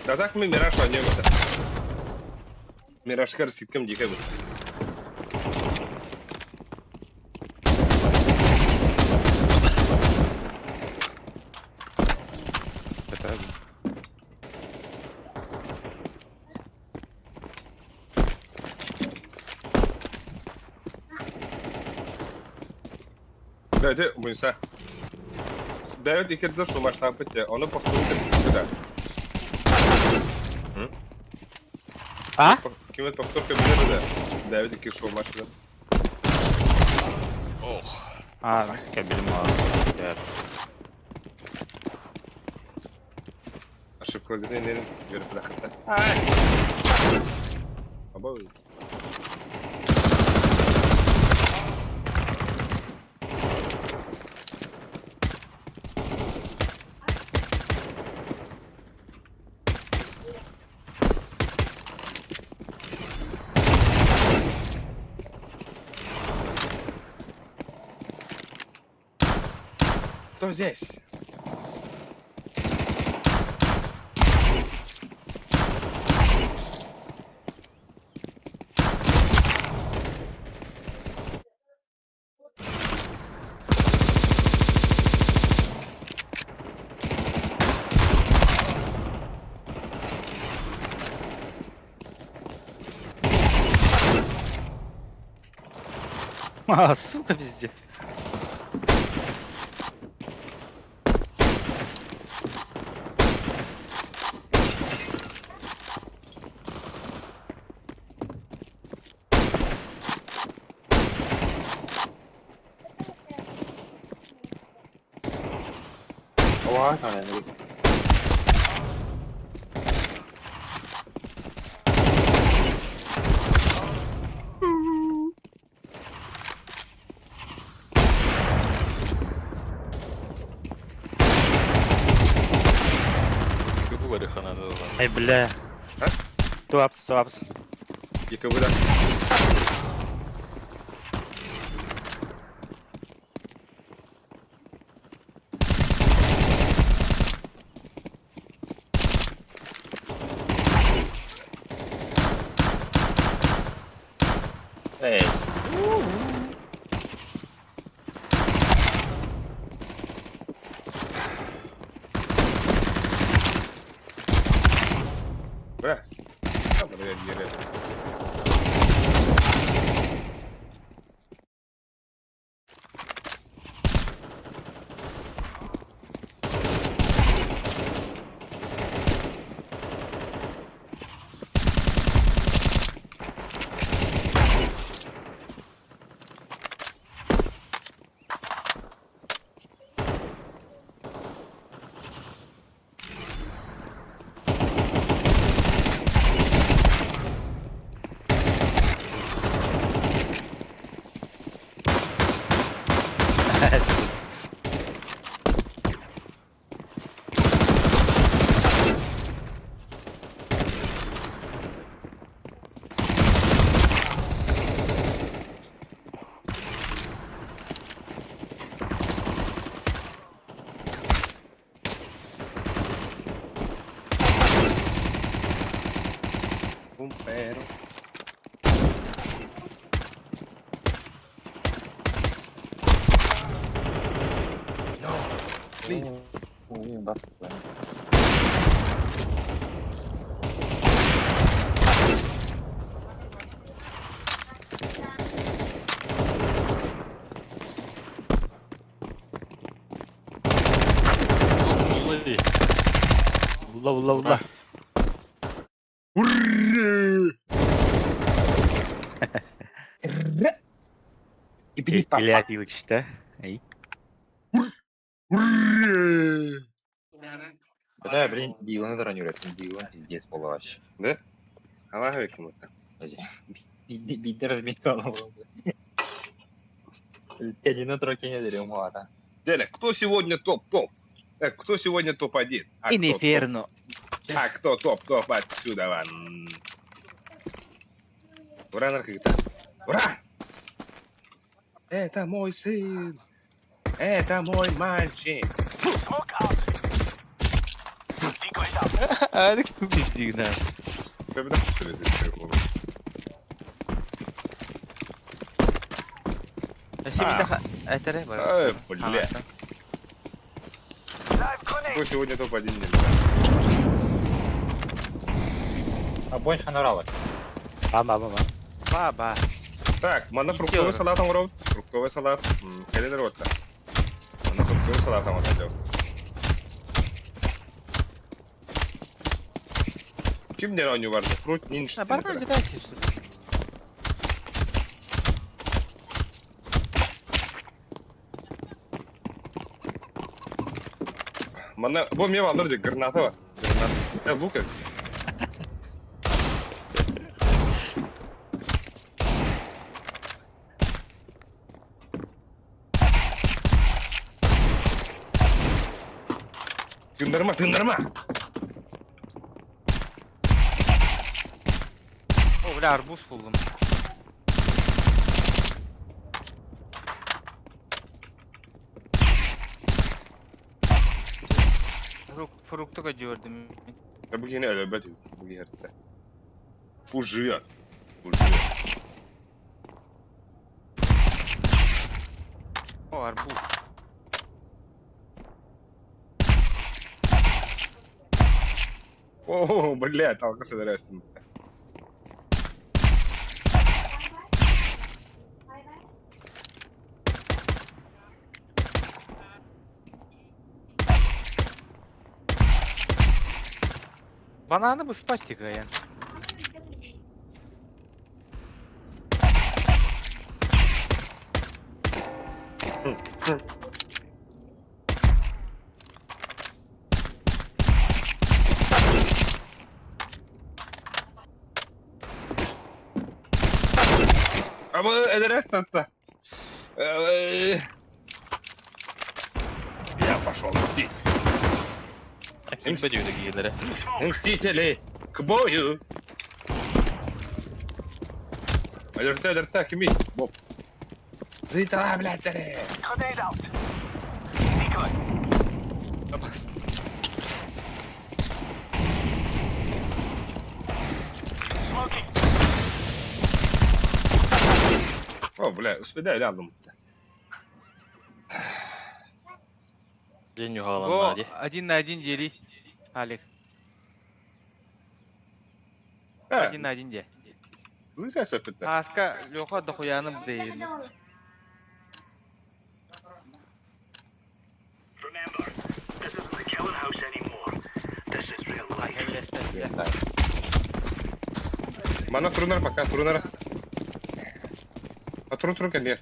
Да так мы Мираж возьмем это. Мираж ситком дикой будет. Это Да, это буйса. Дает и кирдо шумар сапыте, он повторит да. А? Кимет повторка билер да. Давид ики шумар да. А, кабель мало. Ошибка где не говорит бляха. Або Кто здесь? А, сука, везде. Ой, наверное. Эй, бля. А? Two ups, two ups. Екі бля. Эй. Бля. Там, блядь, еле. Pero. No, please. Була була була. Килят işte. Ey. Бля, блин, Дилана дранюрет, Дилан пиздец был вообще. Да? Аллах веким это. Бидер разметал. Кедина трокине дерем ата. Деля, кто сегодня топ-топ? Кто сегодня топ-1? А кто топ? Инферно. А кто топ-топ отсюда вон? Ура, наркота. Ура! Это мой сын! Это мой мальчик! Алик тупик, да. Эй, бля. Кто сегодня топ-1 не знаю. А больше хануралок. Ба ба ба. Ба-ба. Так, мана фруктовый салат оҥоров. Фруктовый салат. Кэлин ротта. Мана фруктовый салат оҥоров. Ким не оонньуу барды? Фрут нинж. А барна дедайся. Мана, бу мне баллар дии, граната бар. Граната. Лук эбит. Тындарма, тындарма! О, бля, арбуз булдум. Фрукты gördüm. Бу киһини өлөрбөт бу киһи Пусть живет. Пусть живет. О, арбуз. О, блядь, алка сыдырасың. Бананы бы спать тигаян. Ama edersin hatta. Я пошел мстить. Мстители! К бою! Алерта, алерта, кими? Боб. Зайта, блядь, таре! О, бля, успедай, рядом. День Го, один на один дели. Алик, один на один де. Лыся сөппүттэр. Аска, Леха дохуяны дейін. Мана турунар пока, турунар. А турун турун кэллиэр.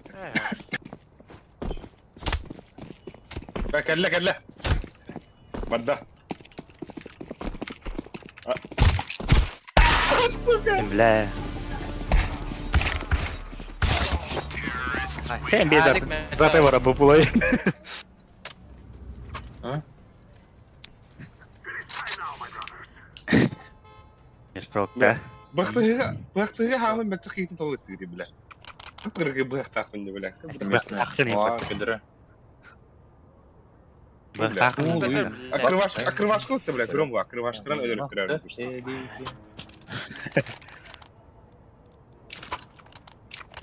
Кэллэ, кэллэ. Барда. Бля. Хэн без заты бара бупулай. А? Мешпрокта. Бахтыга, бахтыга хаамын бәттэх киитин толы тири бля. Кыргы бахтаахпын бля. О, кедре. Акырваш, акырвашка өттө бля, көрөм бу, акырвашкаран өлөрүп көрөр.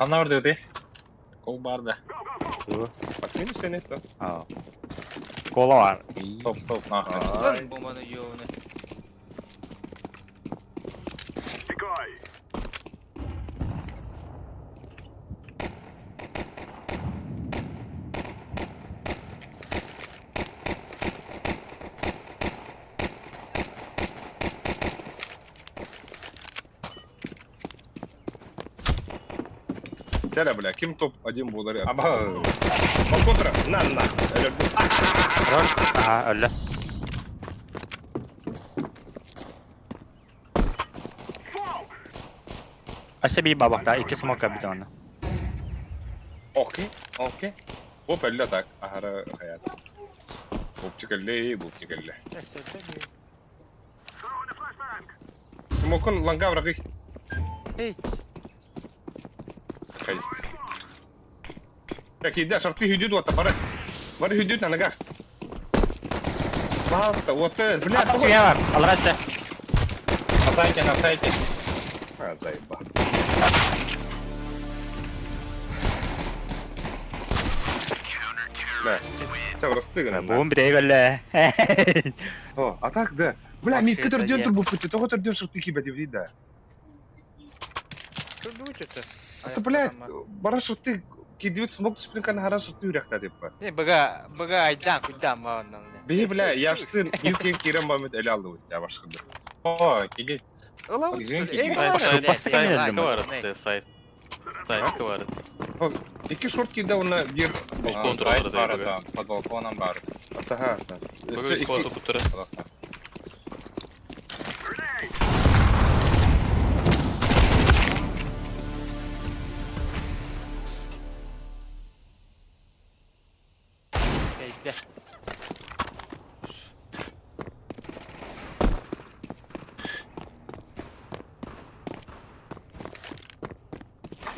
Ханна бардыгытый? Кол бар да. Подкинь сен это. А. Кола бар. Топ, топ, нахуй. Ай. Бомбаны ёбаны. Теля, бля, ким топ-1 буолар? Аба. Балконтра, на, на. Ага, өллө. Ася би бабакта, икки смока бит аны. Окей, окей. Оп, әллә так. Ахара хаят. Бупчик әлле, бупчик әлле. Смокон ланга врагы. Эй. Хай. Так, иди, шарты хүдүт вот, бары. Бары хүдүт на ногах. Пожалуйста, вот это, бля, Атасы бар, алрасты. На сайте, на сайте. А, заеба. Да. Это растыгано. Буын бирей өллө. О, а так, да. Бля, Вообще митке это төрден не. турбу пути, того төрден шырты кибе деп да. Что это? Это, блядь, бара шырты кидибит смок түспүн хара шырты үрәхтә деп ба. Не, бага, бага айдан, куйдан маған. Бе, бля, яштын, юкен кирен бамет эле алды вот, я башкында. О, киди. Сайт сайт. Сайт бар. Ики шорт киде уна бир Балкон Сайт турар бар да. там, под балконом бар. Ага. Бага фото кутура. Бейді.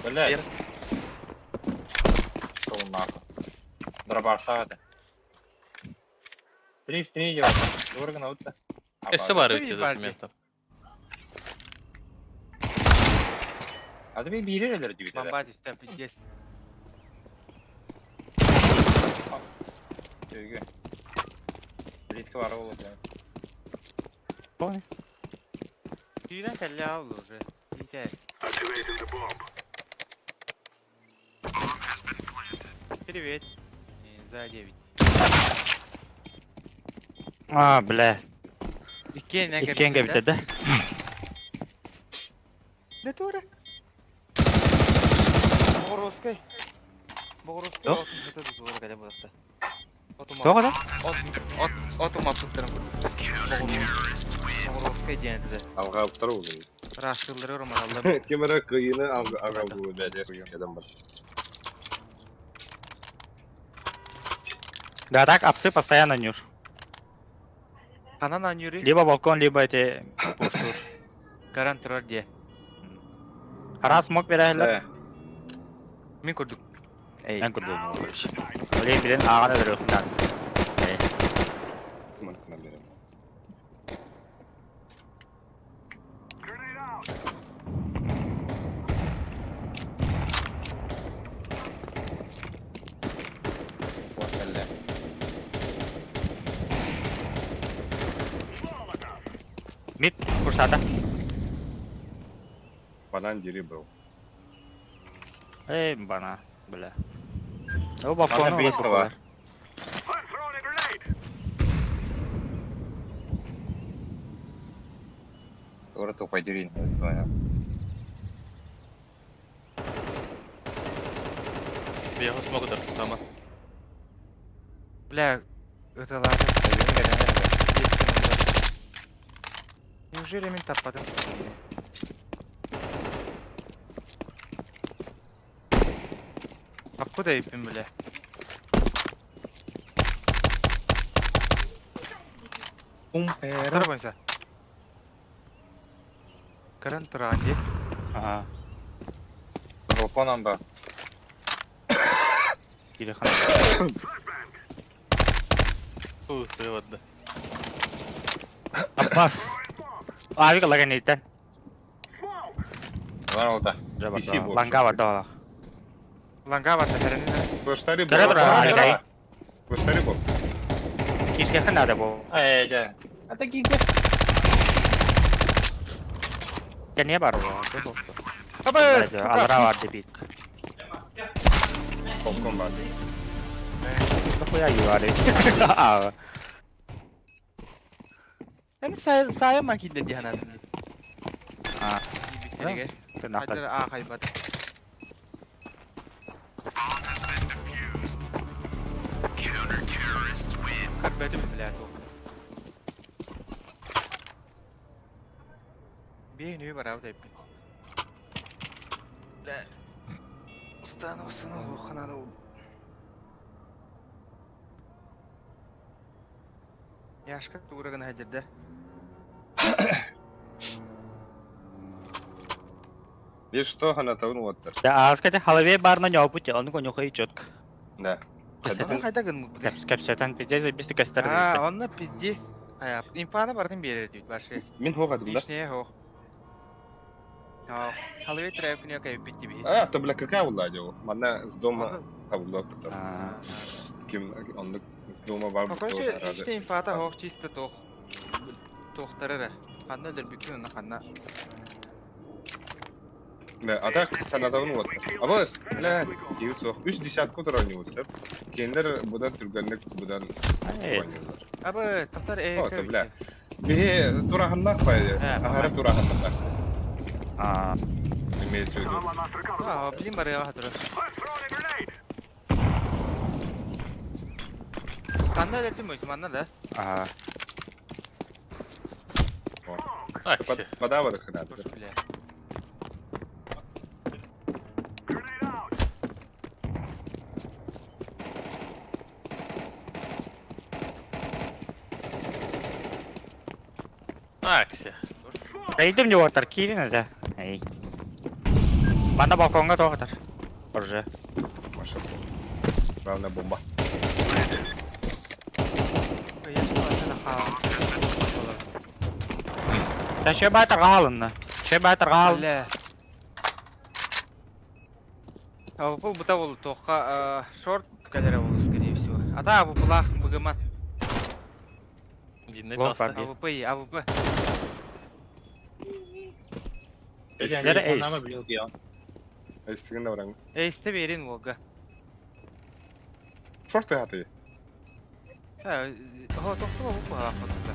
Блядь. Шел нахуй. Дробаш это. Три в три идет. Дорого на утро. Эссе бар өте за цементом. А тебе бирелер дип Бомба түстә, пиздец. Өйгө. Ритке бар ол да. Түйрен кәллә алды уже. Итәс. Привет. За 9. А, бля. Иккен Иккенге битет да. Да тура. Боғоровскай. Боғоровскай. Тоқ? Тура кәллә булды. Тоқ да? От от мапсыттырым. Боғоровскай дигән Алга аптар ул. Рашылдырыр мараллы. Кемера кыйны алга алга блядь, адам бар. Да так, апсы постоянно нюр. Канан анюри. Либо балкон, либо эти пуштур. Гарант турар де. Раз смок берәләр. Да. Мин күрдүк. Эй. Мен күрдүм, короче. Блин, блин, аганы өрөхүннән. Вот әллә. Мид курсата. Банан дери был. Эй, бана, бля. О, балкон, Надо бить бар. Тура тупой дерин. Бияғы смог дар сама. Бля, это ладно. Неужели мен таппадым? Откуда епим, бля? Тар бойынша. Каран тұрған де. Ага. Балконом бар. Кирихан. Фу, сыватды. Аппас. Авик лаган итен. Бар ул да. PC Ланга бар да. Ланга барда тэрэнин. Флештари Тура тура, Аликай. Флештари бо. Киирсиэххэ наада бу. Э, да. А так киирдэ. Кэнниэ бар Абы! Аллара бар дебит. Балкон бар. Нахуя юали? А, Эми сайа ма киирдэ дии санаатым. А. Киирбиттэригэр. нахуй. Хадыр аахайбат. Көрбөтүм бля туох. Биэ нү барабыт эппит. Бля. Устану, устану, лохана Яшка тура гына хәдердә. Есть что, она тавын уоттар. Да, а скажи, халаве бар на него пути, он конюхай четко. Да. Оны кайда гын бу? Кэпсэтэн пиздец, без кастер. А, онны пиздец. Ая, инфаны бардын берер дейт башы. Мин хоғадым да? Лишнее хох. А, халаве трайып күнө кайып битти би. А, то бля какая була дел. Мана с дома табылда потом. Ким онды с дома бар. Короче, лишнее инфата хох чисто тох. Тохтарара. Ханна өлөр бүкүн онна ханна. Да, а так санатабын вот. А бос, бля, киви соқ. Үш десятку турар не өтсіп. Кендер бұдан түргенлік бұдан Абы, тохтар э. О, то бля. Бе тураханнах бай. Ахара тураханнах. А, Имеется в виду. А, блин, бар я хатыр. Ханна өлөртүм өйсүм анна да. а, Акси. Подавары ханат. Тош бля. Акси. Да идем не отар, кирин да. Эй. Мана балконга тоғытар. Уже. Маша. Главная бомба. Да ще байтар галынна. Ще байтар гал. Бля. А бұл бұта болу тоққа шорт кәлері болу, скорее всего. А да, АВП-лах, БГМ. Длинный Лонг паста. бар. АВП, АВП. Лера эйс. Эстігін бараң. Эйсті берин волга. Шорты хаты. О, тоқты болу бұға қотықта.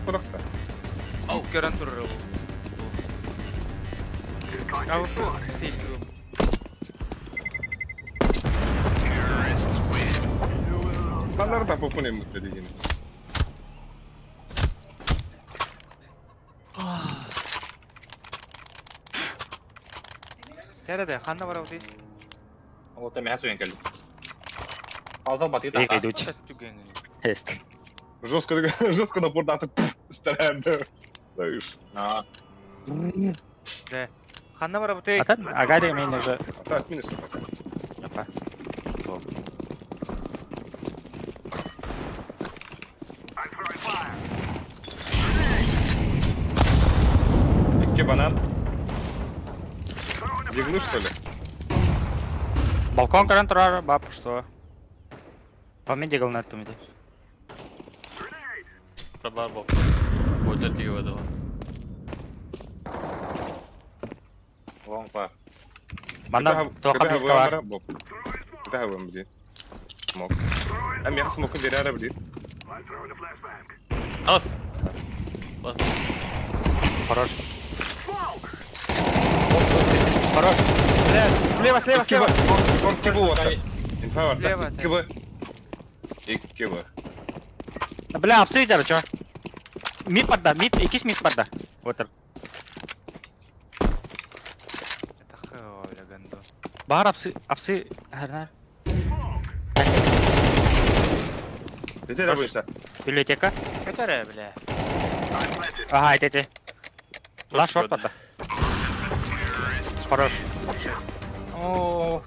Құдақта. Ау. Көрін тұрыр ол. АВП, сейф. Балар да попын емді деген. Тәрәді, қанда бар ау дейді? Ол та мен сөйін келді. Алда батыр Эй, та. идут. Тест. Жестко, жестко напор даты стараем. Знаешь. А, Қанда бар ау дейді? Ата, агари мен уже. А то отминус пока. Опа. Икки банан. Диглы, что ли? Балкон көрөн турар, бап, что? Помидигл на этом идет. Бар бок. Бодер диге бады. лонг бар. Мана тоқа близко бар. Боб. Куда вы блин? Смок. А меня смок берара, блин. Ас. Хорош. Хорош. Бля, слева, слева, Икки б. слева. Икки б вот. Инфа бар. Слева, Икки б. Икки б. Бля, обсидер, чё? Мид барда, мид, икис мид барда. Вот. Это херово, бля, гандон. Бар апсы, апсы, хернер. Ты да будешь? Библиотека. Которая, бля. Ага, это это. Ла шорт барда. Хорош. О,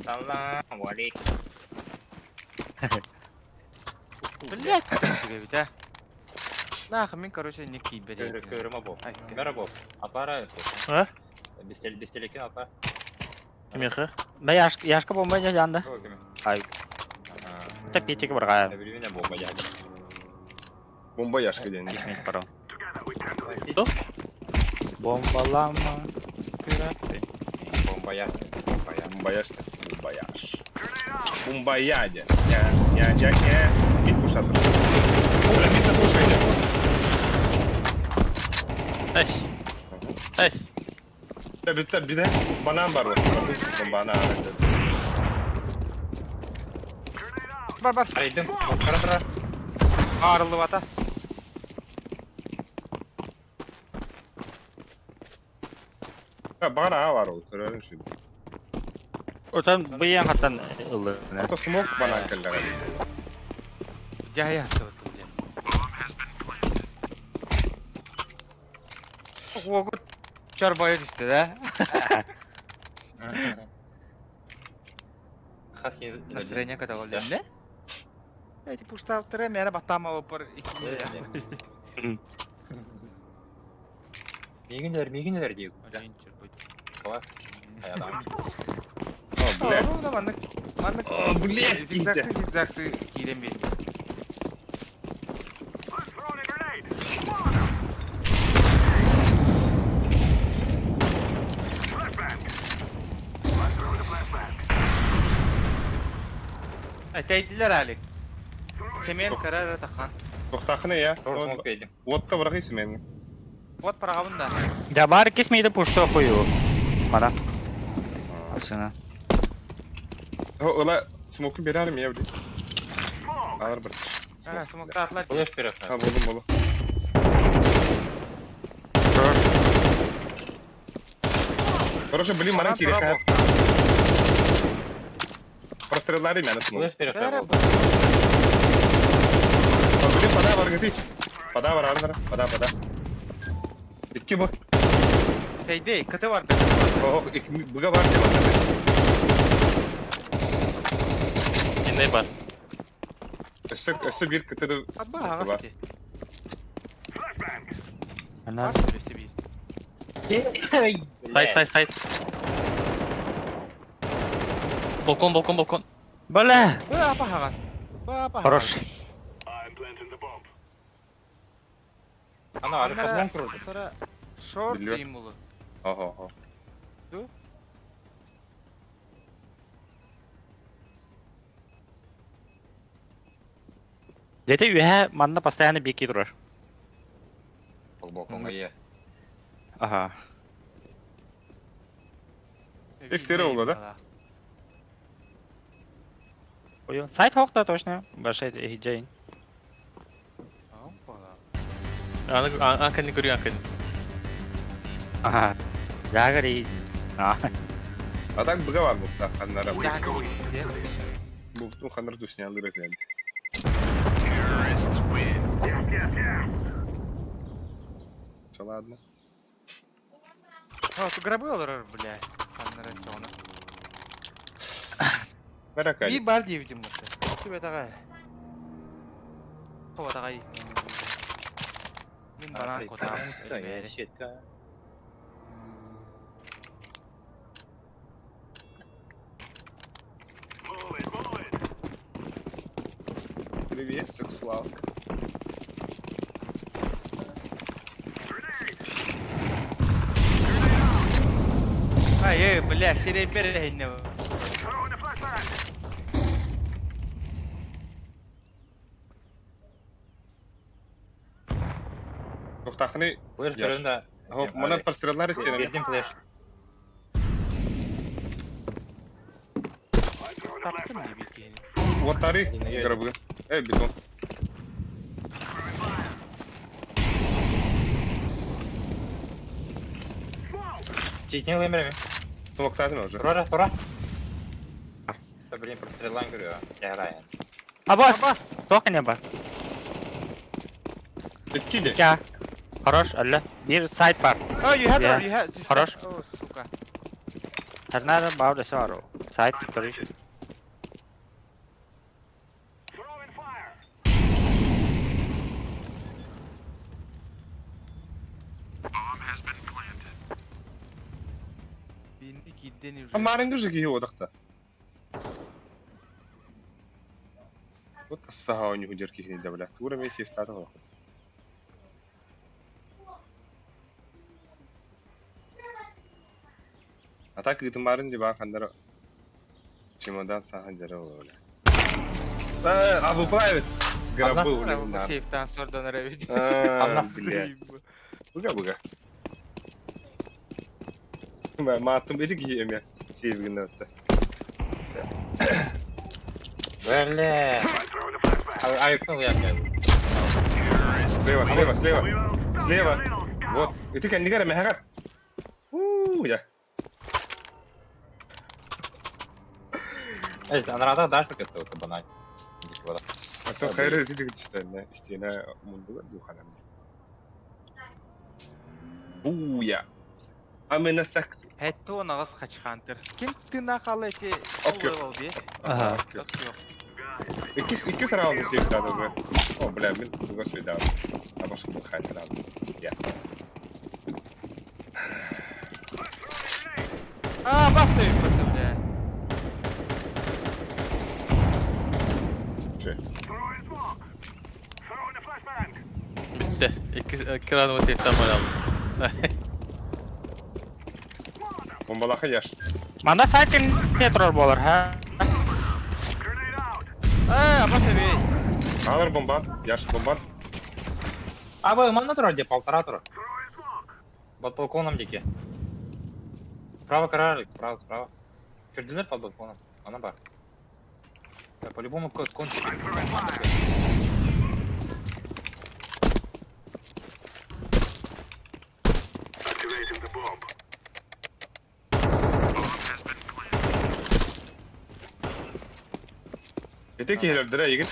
салам алейкум. Блять, ведь, а. Нахуй, мен, короче, не кибер. Көрімі бол. Ай, Бәрі бол. Апара. А? Бестелекен апа. Кимиэхэ? Да Яшка, Яшка бомба дьаһанда. Ай. Это петик баргая. Бомба яшка. Бомба Яшка диэн. Кисмет парал. Бомбалама. Пираты. Бомба яшка. Бомба Яшка. Бомба Яш. Бомба Ядя. Я, я, я, я. Мид пушатор. Бля, мид на пушай. Эс. Эс. Tabi tabi de банан бар вот. Банан. Бар бар. Айдым. Кара Арылыбата. Бана бар ол, көрөрүм шү. Отан быян хаттан ылы. Ото смок банан келлер. Жая сыбыт блин. Огут чарбайы түсті да? Настроение когда болдым, да? Эти пуштавтыры мені батама опыр. Мигинер, мигинер дейік. Кала. О, блядь. О, блядь, Зигзагты, зигзагты киирен бер. Әтәйдилер әлик. Семен карар тахан. Тоқтақыны я. Отқа бұрақи семен. Вот парағабын да. Да бар кисмейді пушто хую. Мара. Асына. Ола смоку берер ми я блин. Алар бір. Смокта атлар. Флеш берер. Ha buldum buldum. Хорошо, блин, мана кире. Простреллари мені смок. Флеш берер. Блин, пода бар гити. Пода бар арнара, пода, пода. Икки бу. Тейде, кт бар да. О, ик буга бар деп. Не бар. Өссө, өссө бир кт Атба ағас. Ана. Сайт, сайт, сайт. Балкон, балкон, балкон. Бля. Апа ағас. Апа. Хорош. Ана, ары козмон курды. Шорт дейм булу. Ага, ага. Ду? Дете үйә манна постоянно беки турар. Балконга е. Ага. Эфтері oldu да? Ой, сайт хокта точно. Башай хиджейн. Аны анканы көрү анканы. Ага. Жагыри. А. А так буга бар бухта ханнара. Бухтун ханнар душня алыр экен. Все ладно. О, ту гробы алыр, бля. Ханнара чоғына. Баракай. Bir бар дейбитим бу. Түбе тагай. Тоба тагай. Мен банан кота. Щетка. Привет, сексуалка. Ай, эй, бля, шерей бере. Тоқтақыны Флеш берем да. Хоп, мана простреллар истерем. Бердим флеш. Таптым дейбит. Вот тары гробы. Эй, бетон. Чейтин лемереме. Смоктадым уже. Тура, тура. Да, блин, простреллан көрү. Я Абас. Тоқ не бар. Икки де. Кя. Хорош, алла. Bir сайт бар. Oh, you had her, you had. Хорош. Oh, сука. Харнара бау десе бар. Сайт көрүш. Бинни кидде. день уже. Маарыҥҥы же киһи буотахта. Вот саха оонньуу дьэр киһини да бля. Тугу эмиэ сейфтаата олоххут. А так ыытымаарын дибаа ханнара чемодан сахан дьэрэ олоро. А выплавит гробы блин на. Сейфтан сордонор эбит. А, блядь. Быга-быга. Мааттым ити киһи эмиэ сейвигин өттө. Бля. Айфон я блядь. Слева, слева, слева. Слева. Вот. Ити кэннигэр эмэһэҕэр. Уу, я. Эй, анарада дашь это кабанай. А то хайры ити жигит истиэнэ мундуга духанам. Буя. Амена секс. Хэтто наҕас хачхантыр. Ким тына халы эти Окей. level би? Ага. Иккис иккис раунд сейфтады уже. О, бля, мин туга свидал. А башка был хайт раунд. Я. А, басты просто, бля. Че? Bitti. İki, iki round safe'den gol aldım. Бомбалаха яш. Мана сайтын метрор болар, ха? Э, басты би. Алар бомба. Яш бомба. А вы манна тура где полтора тура. Под балконом дике. Справа кораблик, справа, справа. Фердинер под балконом. Она бар. Я по-любому код кончик. Ити киһилэрдэрэ игит.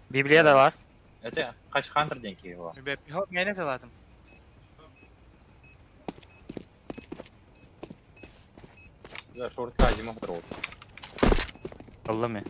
Библия да бар. Это хач хантер деньги его. Бе, пихот мени таладым. Да, шортка зима второго. Ыллым мен.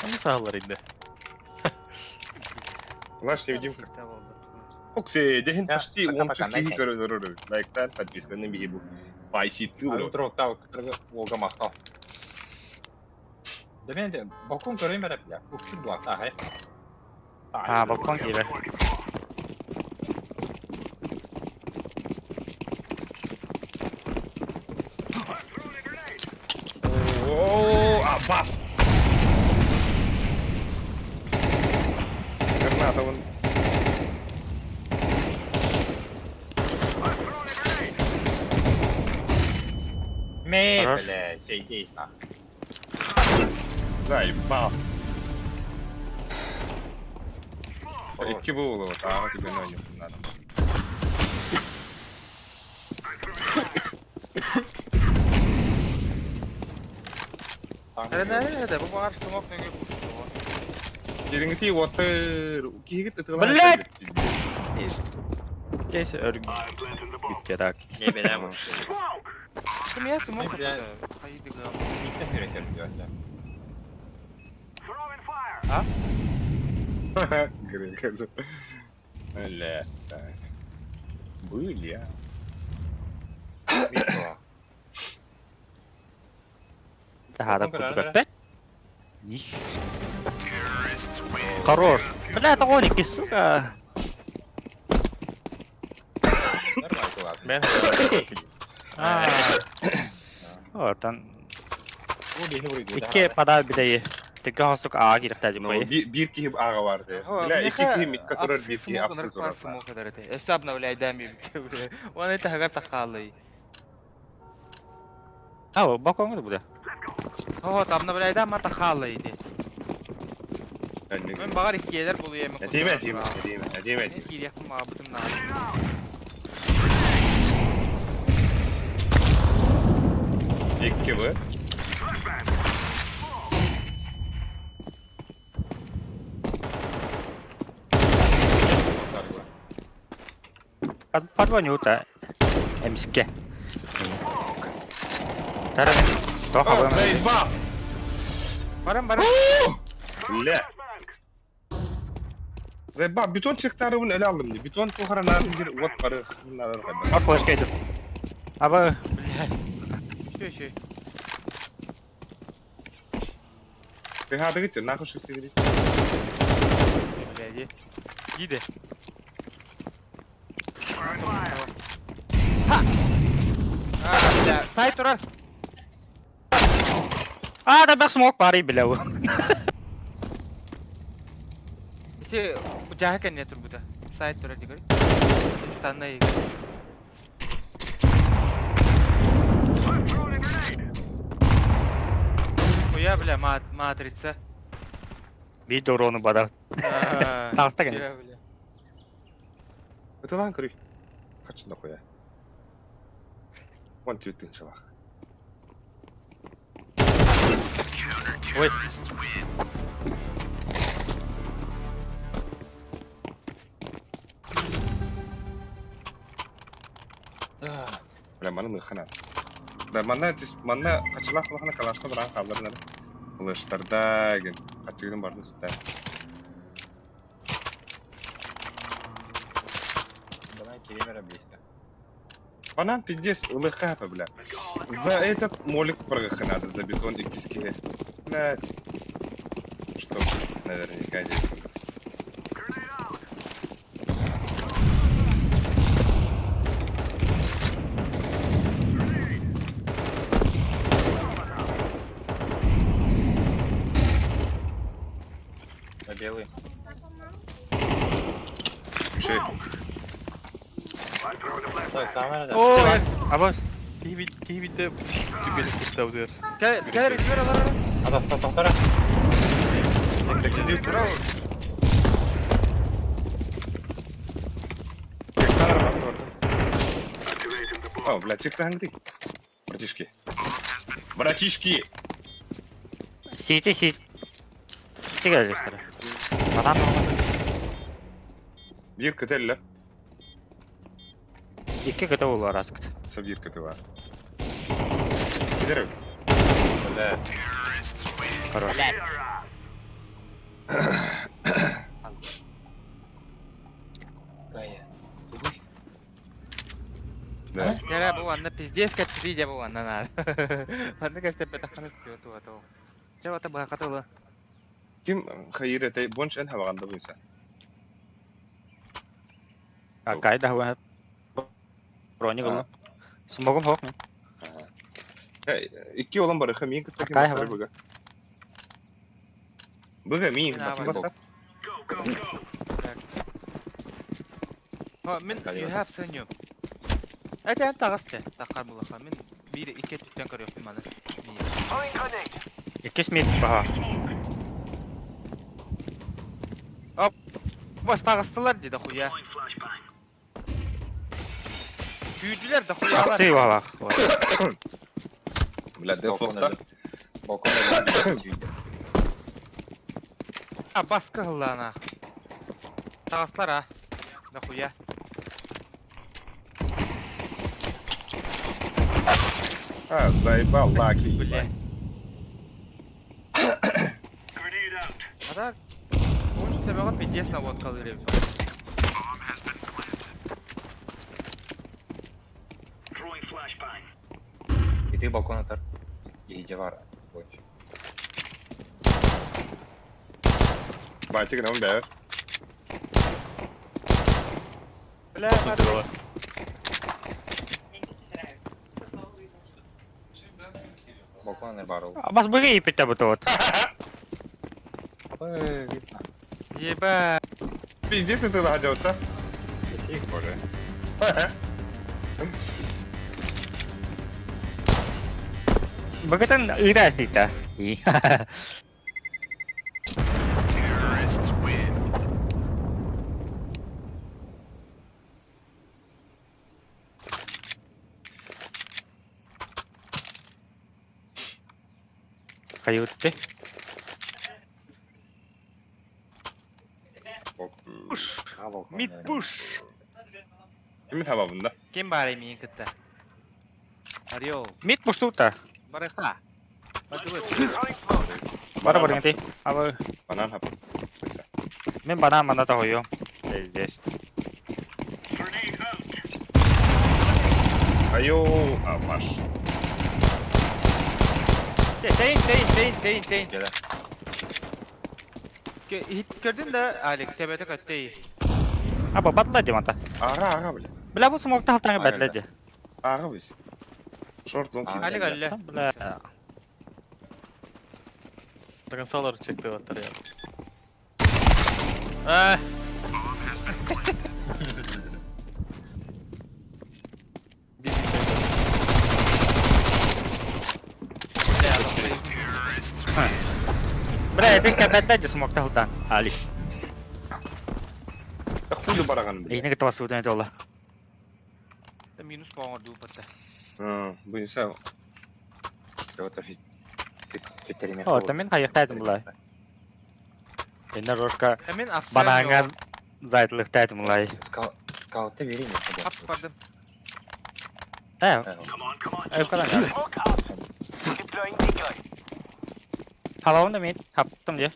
Hangi sahalar indi? Наш невидимка. Оксе, дехин Я, почти пока-пока, он чуть найти. киһи Лайктан, подписканы биһи бу. Пайси А тылры. утро тау, который Волга махтал. Да мен балкон көрөйм бәрі, бля. Үкчүк дуа, та, А, балкон киирэр. О, Аббас! Граната вон. Мэй, Хорош. бля, чей нах. Заебал. Икки было вот, а тебе на не надо. Нere bu bağır smoke nögü kuştu. Кириҥити уоттар киһигит ытыгылаан Блядь! пиздец. Кейс өрг... Бүттэ так. Не, бля, Ким я smoke Бля. Хайды Грек. Бля. так. Бля. Тахара Балкон көрөр, курдук Хорош. Бля, это гоники, сука. Ben А. О, там икки падар билейи. Төгө хосук аа кириктэ Ну, дипой. биир киһи ааҕа барды. Бля, икки киһи митка турар, биир киһи апсы турар. Smoke kadar ete. Эссе обновляй дами. Он это хагар такалый. А, балкон бу да. Хо, обновляй да ма такалый иди. Мен багар иккиэлер булуя эми. Этиме, этиме, этиме, этиме, Мен этиме. кириэхпин маабытым наа. Икки бы. Подвоню та. Эмске. Таран. Тоха А, заебал! Баран баран. Бля. Заебал, бетон чектарыбын эле алдым. Бетон тухара нарын бир от бары хыннарын кайда. А флешка идет. Аба, Блядь. Еще, еще. Ты хады гите, нахуй шести говорит. Блядь. Иди. А, бля. Сай турар. А, да бэх смок пары бля. Ити жаһа кэннэ турбута. Сайт турар дигэр. Станна Хуя, бля, матрица. Би дорону бада. Таста кэннэ. Бля, бля. Это лан көрүй. Качан да хуя. Вон түйттің шалақ. Ой. Бля, маны мыхана. Да, манна тис манна качалах кулахана калашта баран калдырнар. Кылыштарда ген качыгын барды сүттә. Давай Киремера близко. Банан пиздец ылыха, бля. За этот молик прыгах надо, за бетон и киски. Бля. Что наверняка здесь. На белый. Еще Так, самое надо. Ой, Аба, Киһи түгені куттабытыр. кел, кел, кел, А то стоп, повтора. О, бля, чекта ты. Братишки. Братишки! сити сити. Сигарет. Банан. Бир көтелле. Икки көтө болар аскыт. Сабир көтө бар. Кидер. Бля. Хорош. Гая. Да. Кэлэ бу анна пиздец как пиздец бу анна надо. Анна как тебе таханып ту ату. Чего ты бага катыла? Ким хайыр этэй бонч эн хабаганда буйса. А кайда хуа. Броник улу. Смогом хок. Икки олон бар хам мин кытта ким Какая басар быга. Быга мин кытта басар. О, мин you have seen Эти эн тагас те. Такар булаха. Мин бир икки түттен көрөппүн маны. Икки смит баха. Бас тагыстылар диде хуя. Күйдүлөр да хуялар. Аксы баха. Бля, дефолтта. Балкон А баскы хыллана. Тагыстылар а. Да хуя. А, заебал, лаки. Бля. А так, он тебя пиздец на водка лырып. И ты балкон атар. И Джавар. Больше. Батик, нам бэр. Бля, Балкон не барыл. Бас быга ипетте бу вот. Еба. Пиздец это ладжаута. Тихо, боже. Быгытын ыйрас дейт. Хайыытты? Push. Mid push. Ким табабын да? Ким баар миин кытта? Орел. Мид пуштута. Барыха. Бадыбыт. Бара барыҥ Абы. Банан хап. Мин банан мана тоһуйуом. Здесь. Айо, а, Маш. Тейн, тейн, тейн, тейн, тейн. Хит көрдүн да, Алик, тебете көттей. Аба батла димата. Ага, ага, бля. Бля бу смокта халтаңы бәтле ди. Ага, бис. Шорт лонг. Алик әлле. Бля. До конца чекты аттар я. А! Бля, эпик бәтле ди смокта халтан. Алик. Да хули бараган, бля. Эйнеге тавасы үтәне жола. Минус поңор дуу батта. Бу не сау. О, та мин хайыктайтым булай. Эне рожка Мен апсырам банаңа зайтлыктайтым булай. Скаутта берейін. Апс бардым. Э. Эв кадан. Халауын да мен таптым де.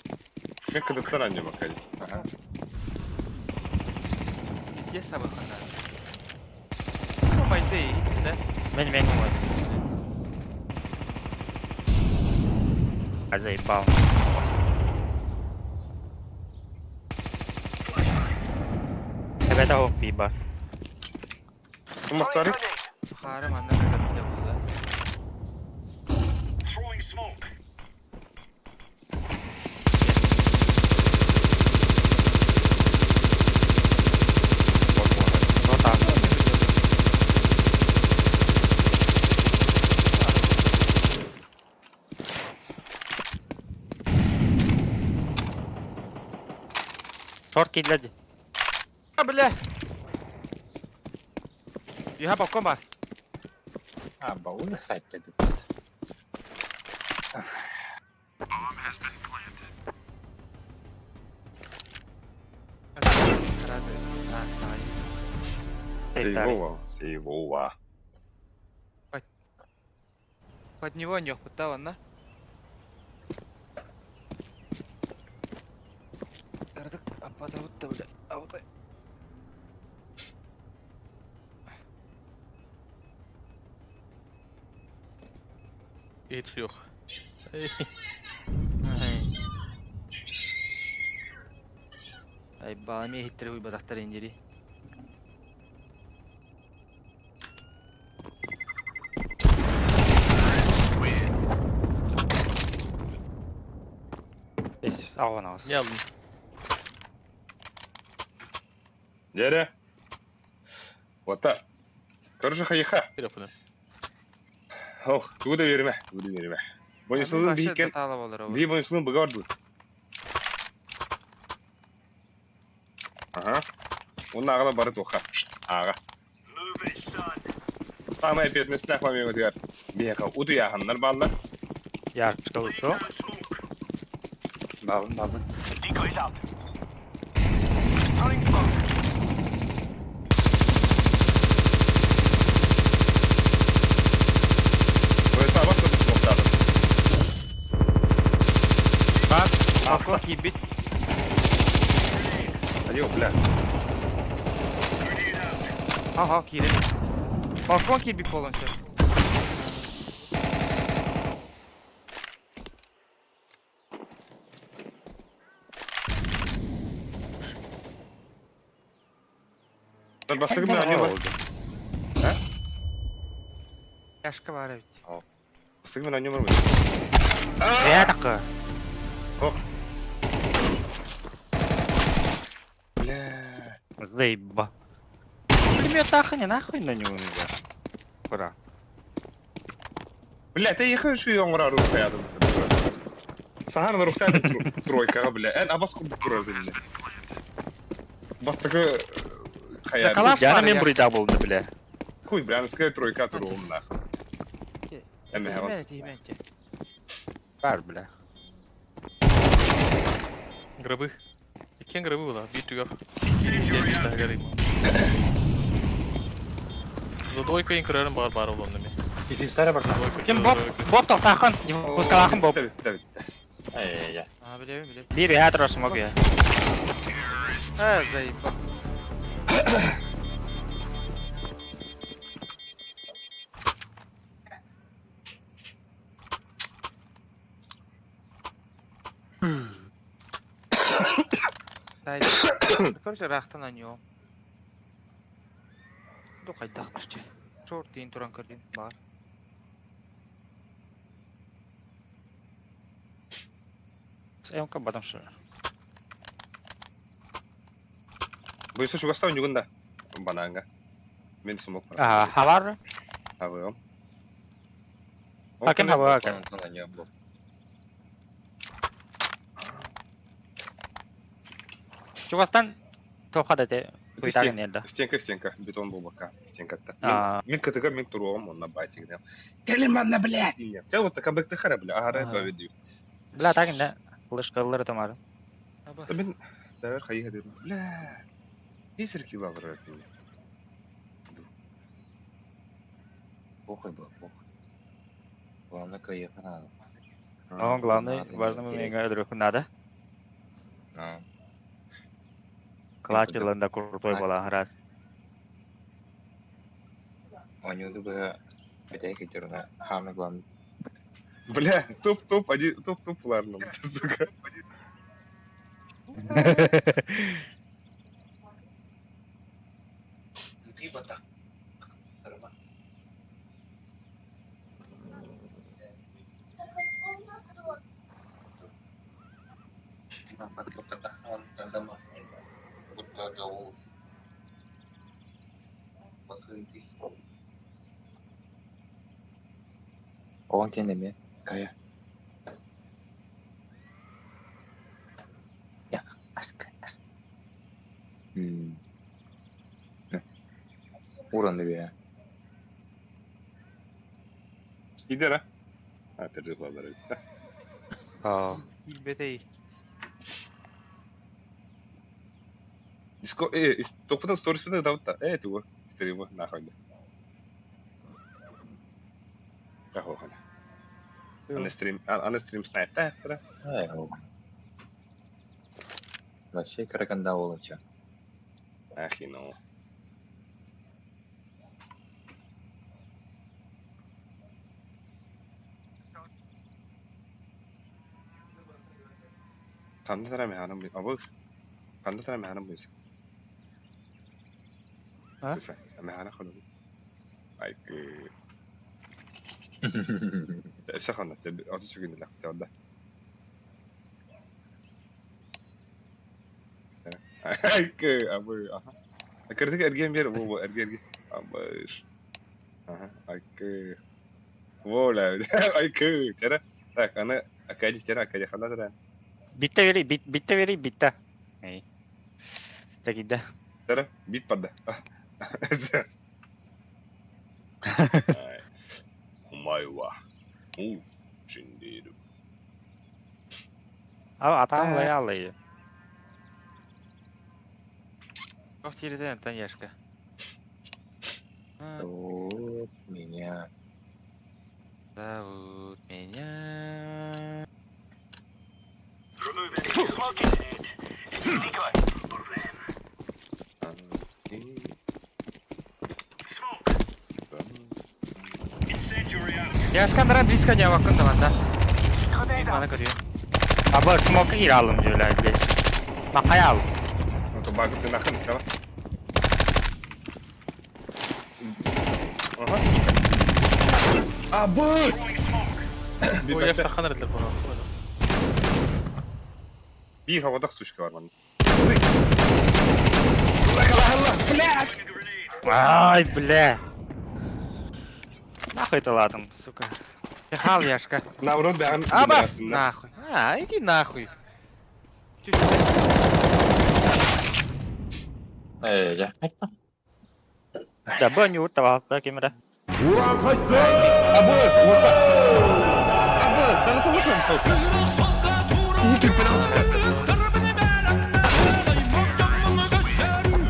Мен кыдыктан анне бакай. Ага. Yes сабы хана. Байте, да? Мен мен вот. А заебал. Ребята, о, пиба. Тумактары? Хары манна кыдыкты булда. Вот так. Шорт кидледи. А, бля. Юха балкон бар. А, бауны сайт деді. Сейвова, сейвова. Под него не хватало, на? Аппазабытта, бля. А вот Hiç yok. Ай, балами хиттер хуй бадахтар индири. Здесь агонас. Ne aldın? Дере. Вот так. Короче, хайха. Telefonu. Ох, тугу да берме, тугу да берме. Бонусулун бийкен, би бонусулун быга орду. Ага. Оны ағала бары тоқа. Аға. Самая пятнадцатая помимо дигар. Бияка уду яханнар баллар. Я что что? Бабын, бабын. Böyle sabah da noktada. Bak, balkon кибит. Айо, бля. Ага, кирин. Балкон кибит полностью. Бастыгы мен анне бар. Яшка бар ведь. Бастыгы мен анне бар. Я такой. Бля. Заеба. Пулемет нахуй не нахуй на него нельзя. Ура. Бля, ты ехай şu yoңгыр рухтаядым. Сахар рухтады тройкага, бля. Эн абас куб турар дедим. Бастыгы хаяр. Калаш Я бар, мен я. бурда болду, бля. Хуй, бля, скай тройка турум нах. Эме хават. Тимәте, тимәте. Бар, бля. Гробы. Иккиэн гробы была, биир түгэх. Биир таһыгар За двойку ең көрөрүм баар баар болуом мен. Дефистары бар. Ким Боб? Боб тоқтақын, пускалақын Боб. Битте, битте. Ай-яй-яй. А, билебин, билебин. Биир ядро смог я. Э, заебал. Короче, рахтан аньо. Ду кайдах түче. Шорт дейін туран көрден бар. Эмка батам что. Буйса чугастан югында. Бананга. Мен смок бар. А, хавар? Хавыым. А кем хавар? Чугастан тоха дете. Куйтагын енді. Стенка, стенка, бетон болбакка, стенкатта. А. Мен КТГ мен туруом, онна байтик дем. Кели манна, блядь! Те вот така бекте хара, бля, ара баведи. Бля, тагын да. Лышкаллары тамары. Мен давай хайга дедим. Бля. Бисер килалар бля. Похуй был, похуй. Главное, каеха надо. Но главное, Надо, важно не мне друг надо. А. Клачылында крутой была раз. Онюду бы опять на самое главное. Бля, туп-туп, один, туп-туп, ладно, сука. Ты вот так. Он кенеме, кая. Я, аска, аска. Уранды бе. Иди, ра. А, переживала, А. Билбетей. Диско, э, топотан сторис пытан давта. Э, туго, стрима, нахуй. Ахо, Аны стрим, аны стрим снайп та, Ай, Вообще караганда олоча. Ахи, ну. Ханды сара механам бу. Абы. Ханды сара механам буйса. А? Механа ханам. Ай. Сахана, аты сүгүн эле кутабда. Ай, абы, аха. Кырдык эрген бер, бу эрге эрге. Абы. Аха, ай. Воля, ай, тера. Так, аны акади тера, акади ханда тера. Битте бери, битте бери, битте. Эй. Тагида. Тера, бит падда. お前はもう死んでいる。 А, аталай алай. Ох, тереден, Таняшка. Вот меня. Зовут меня. Яшка нара близко не вакын да. Мана көрüyor. Абы смок иралым бля, здесь. Макаял. Ну, багы ты нахуй села. Ага. Абыс! Ой, я сахан эрдер буну. Bir havada сучка var bende. Ай, бля. Нахуй ты ладом, сука. Хал Яшка. Наоборот, бәгән Абас нахуй. А, иди нахуй. Эй, я. Да боню уртава, да кемера. Абыс! Абыс! Хантан солка.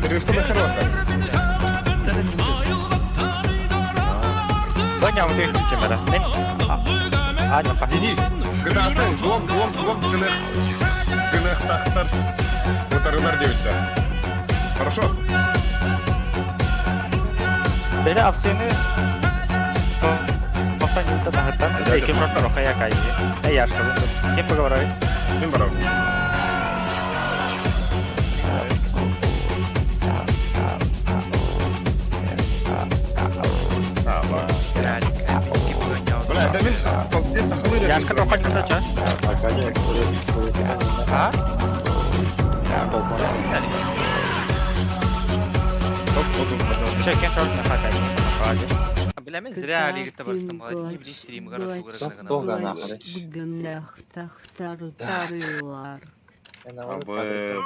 Перевести на хорвата. Понял, ты камера. А, не, па. Денис, когда атын глок, глок, глок, гынах, гынах тахтар, утарылар девица. Хорошо? Beni afseni Тоқтан тахаттан. Эй, кем ротор хая кай. Эй, яшка. Кем поговорили? Мин барам. А, ладно. Бля, это мин здесь сахалыр. Яшка тоқтан юлта ча. А? Че, кем ротор хая кай. Бля, мен зря Алигті барыстым. Не білейін стрим хорошо көресің. Долго нахуй.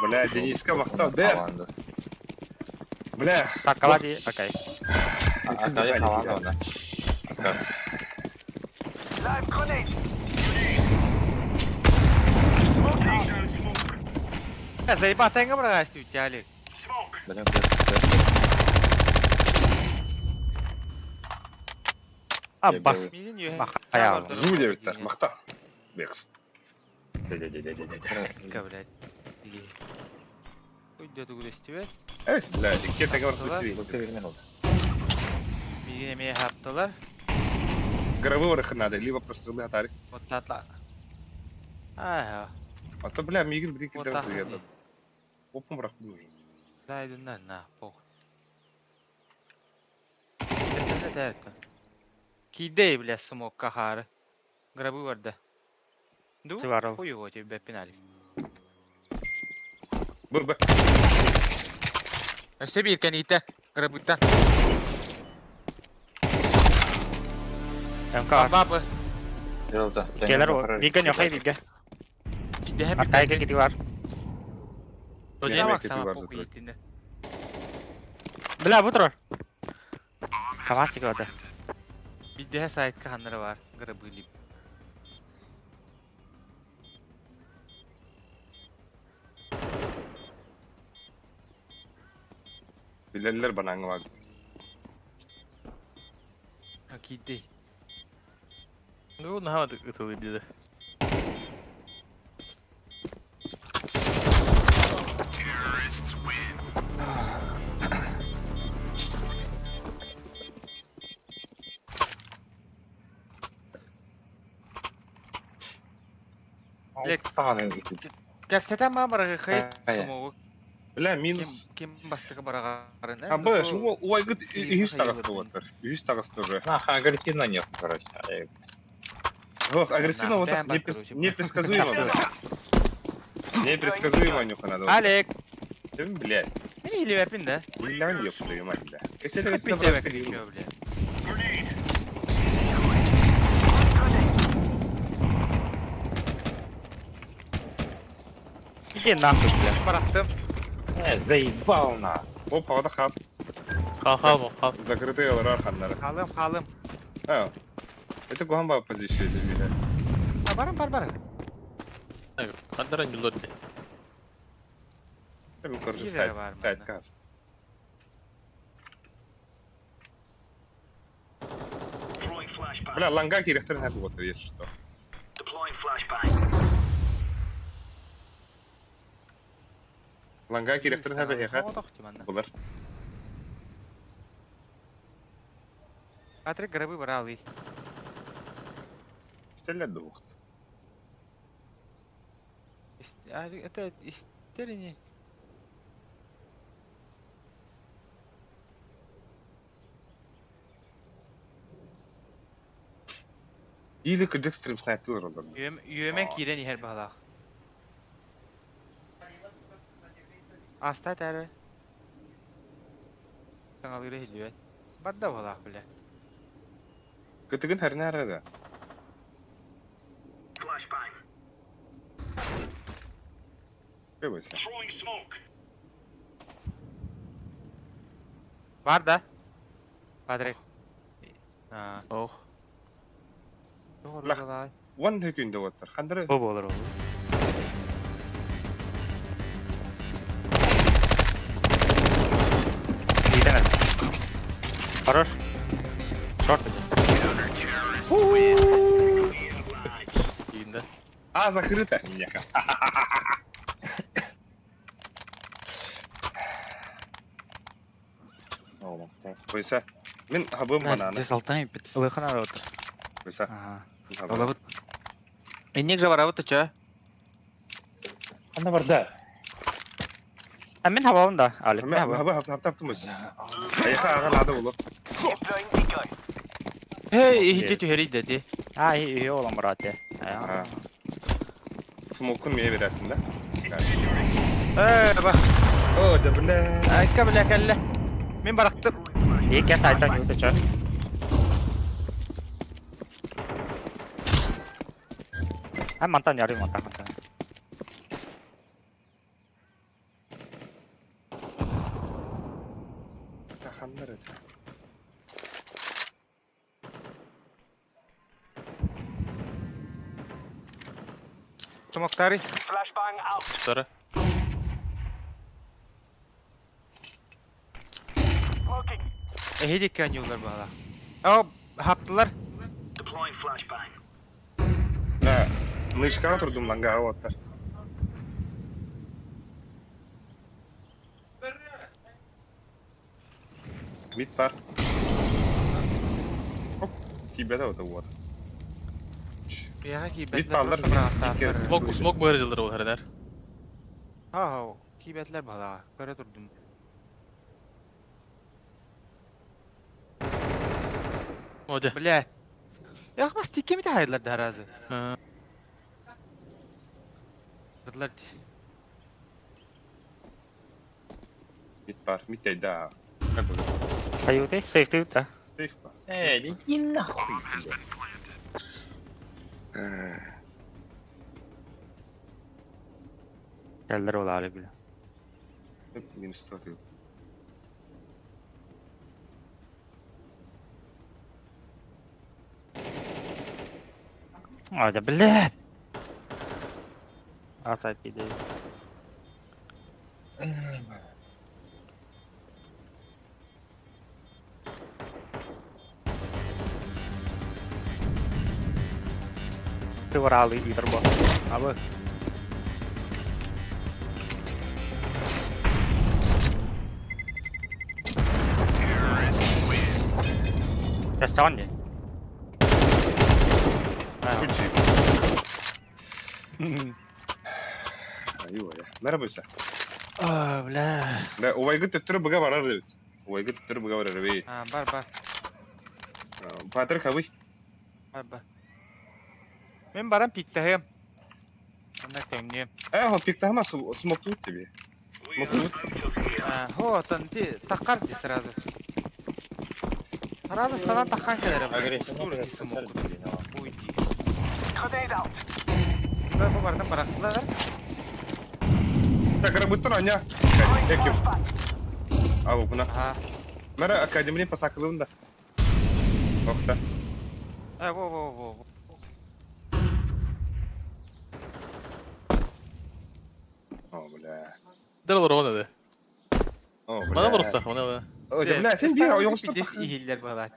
Бля, Дениска мақтау, да? Бля. Так, калади, окей. Заебал, тенга брагасти у тебя, Алик. А, бас. Махая. Жу девиттер, мақта. Бекс. Де-де-де-де-де-де. Блядь. Уйдет угрестивет. Эс, бля, икки тагар тут. Миген эмее хаптылар. Горовые орехи надо, либо прострелы атарик. Вот татла. Ага. А то, бля, мигин брик Вот кидер так. сыграет. Опом рахну. Зайдунlar на, пох. Это это. Кидей, бля, смок кахары. Гробы варда. Ду? Сыварыл. Хуй его тебе пинали. Б, б. Өсө бир кәнитә гробыта. МК. Бабы. Келер, биген яхай биге. Иде Аркай кети бар. Бля, кети бар затыр. Бля, бутро. Камасик ода. Бидде сайтка ханнары бар. Гробы лип. Билелер банаңы бар. Кидей. Ну, нахамады ытылы диде. Кәпсәтә ма барагы хай. Сумогу. Бля, минус. Ким бастыгы барагарын. А, б, шу уайгыт үс тагысты вот. Үс тагысты уже. Нахуй агрессивно нет, короче. Ох, агрессивно вот так непредсказуемо. Непредсказуемо нюха надо. Алек. Блядь. Мин или верпин да? Иллян ёб твою мать, бля. Если это бля. Иди нахуй, бля. Барахтым. Заебал на. Оп, havada хап. Хал хал хал. Закрытые лар ханнары. Халым, халым. А. Это гуамба позиция бля. А барым, бар, бар. Хандара нюлор ди. Это короче сайт, сайткаст. Бля, ланга керектер хәп вот, если что. Ланга керектер хәп хәп. Булыр. Патрик гробы брал и. Стелле двух. Это истерини. Или кыдык стрим снайпер олар. Юемен кирен ихер балах. Аста тәрі. Саңалыры хилүет. Барда балах біле. Кытыгын хәрне арада. Кайбайса. Бар да. Патрик. Ох. Бля. Уон күндэ уоттар. Хандары Бу буолар ол. Иитэн эрэ. Хорош. Шорт один. Иинде. А, закрыто. Нека. Қойса, мен хабым бананы. Здесь алтан ылыхан арабыт. Қойса. Ага. Олабыт. Энник же барабыт ча. Ханна барда. А мен хабабын да, Алик. Мен хабабын. Хаба хаба хаба мыс. Айха ага лада болу. Hey, иһити түһэрий ди. А, и олон барат. Смокун мeye бересин да. Э, ба. О, да бля. Айка бля кэллэ. Мин барахтым. Екі сайтан юты ча. А мантан ярый мантан мантан. Таханнар это. Тумактари. Сара. Эһиди канюлар бала. О, хаптылар. Да, мышка турдум ланга оттар. Мид бар. Оп, тебе да вот вот. Яга Мид кийбэтлер. баллар. Смок смок баар жылдыр ол хэрэнэр. Ха, кийбэтлер бала. Көрө турдум. Оде. Бля. Яхмас тикеми де хайдылар да разы. Быдлар. Мид бар, мид да. Хаюты, сейф да. Сейф бар. Э, иди нахуй. Келдер ол Алик бля. Минус 100. А, да блядь. А сайт иди. Ты воралы и торбо. А вы? Ресторан Күчи. Айва я. Merhaba А, бля. Да, увайгы төттөрү быга барар дебит. Увайгы төттөрү быга барар бей. А, бар, бар. Патрик абый. Бар, бар. Мен барам пиктаһым. Онна төңнүм. Э, хо пиктахма смоктут тебе. Смоктут. А, хо, тан ти таккар ди сразу. Сразу станан таккан келер. Агрессивно. Уйди. Да, бу бардан барактылар. Так, работа аня. Эким. А, буна. Ага. Мера академия пасакылым да. Охта. Э, во, во, во, во. О, бля. Дэр олор он эде. О, бля. Мана олор мана. О, бля, сен бир ойоңстор. Ихиллер балат.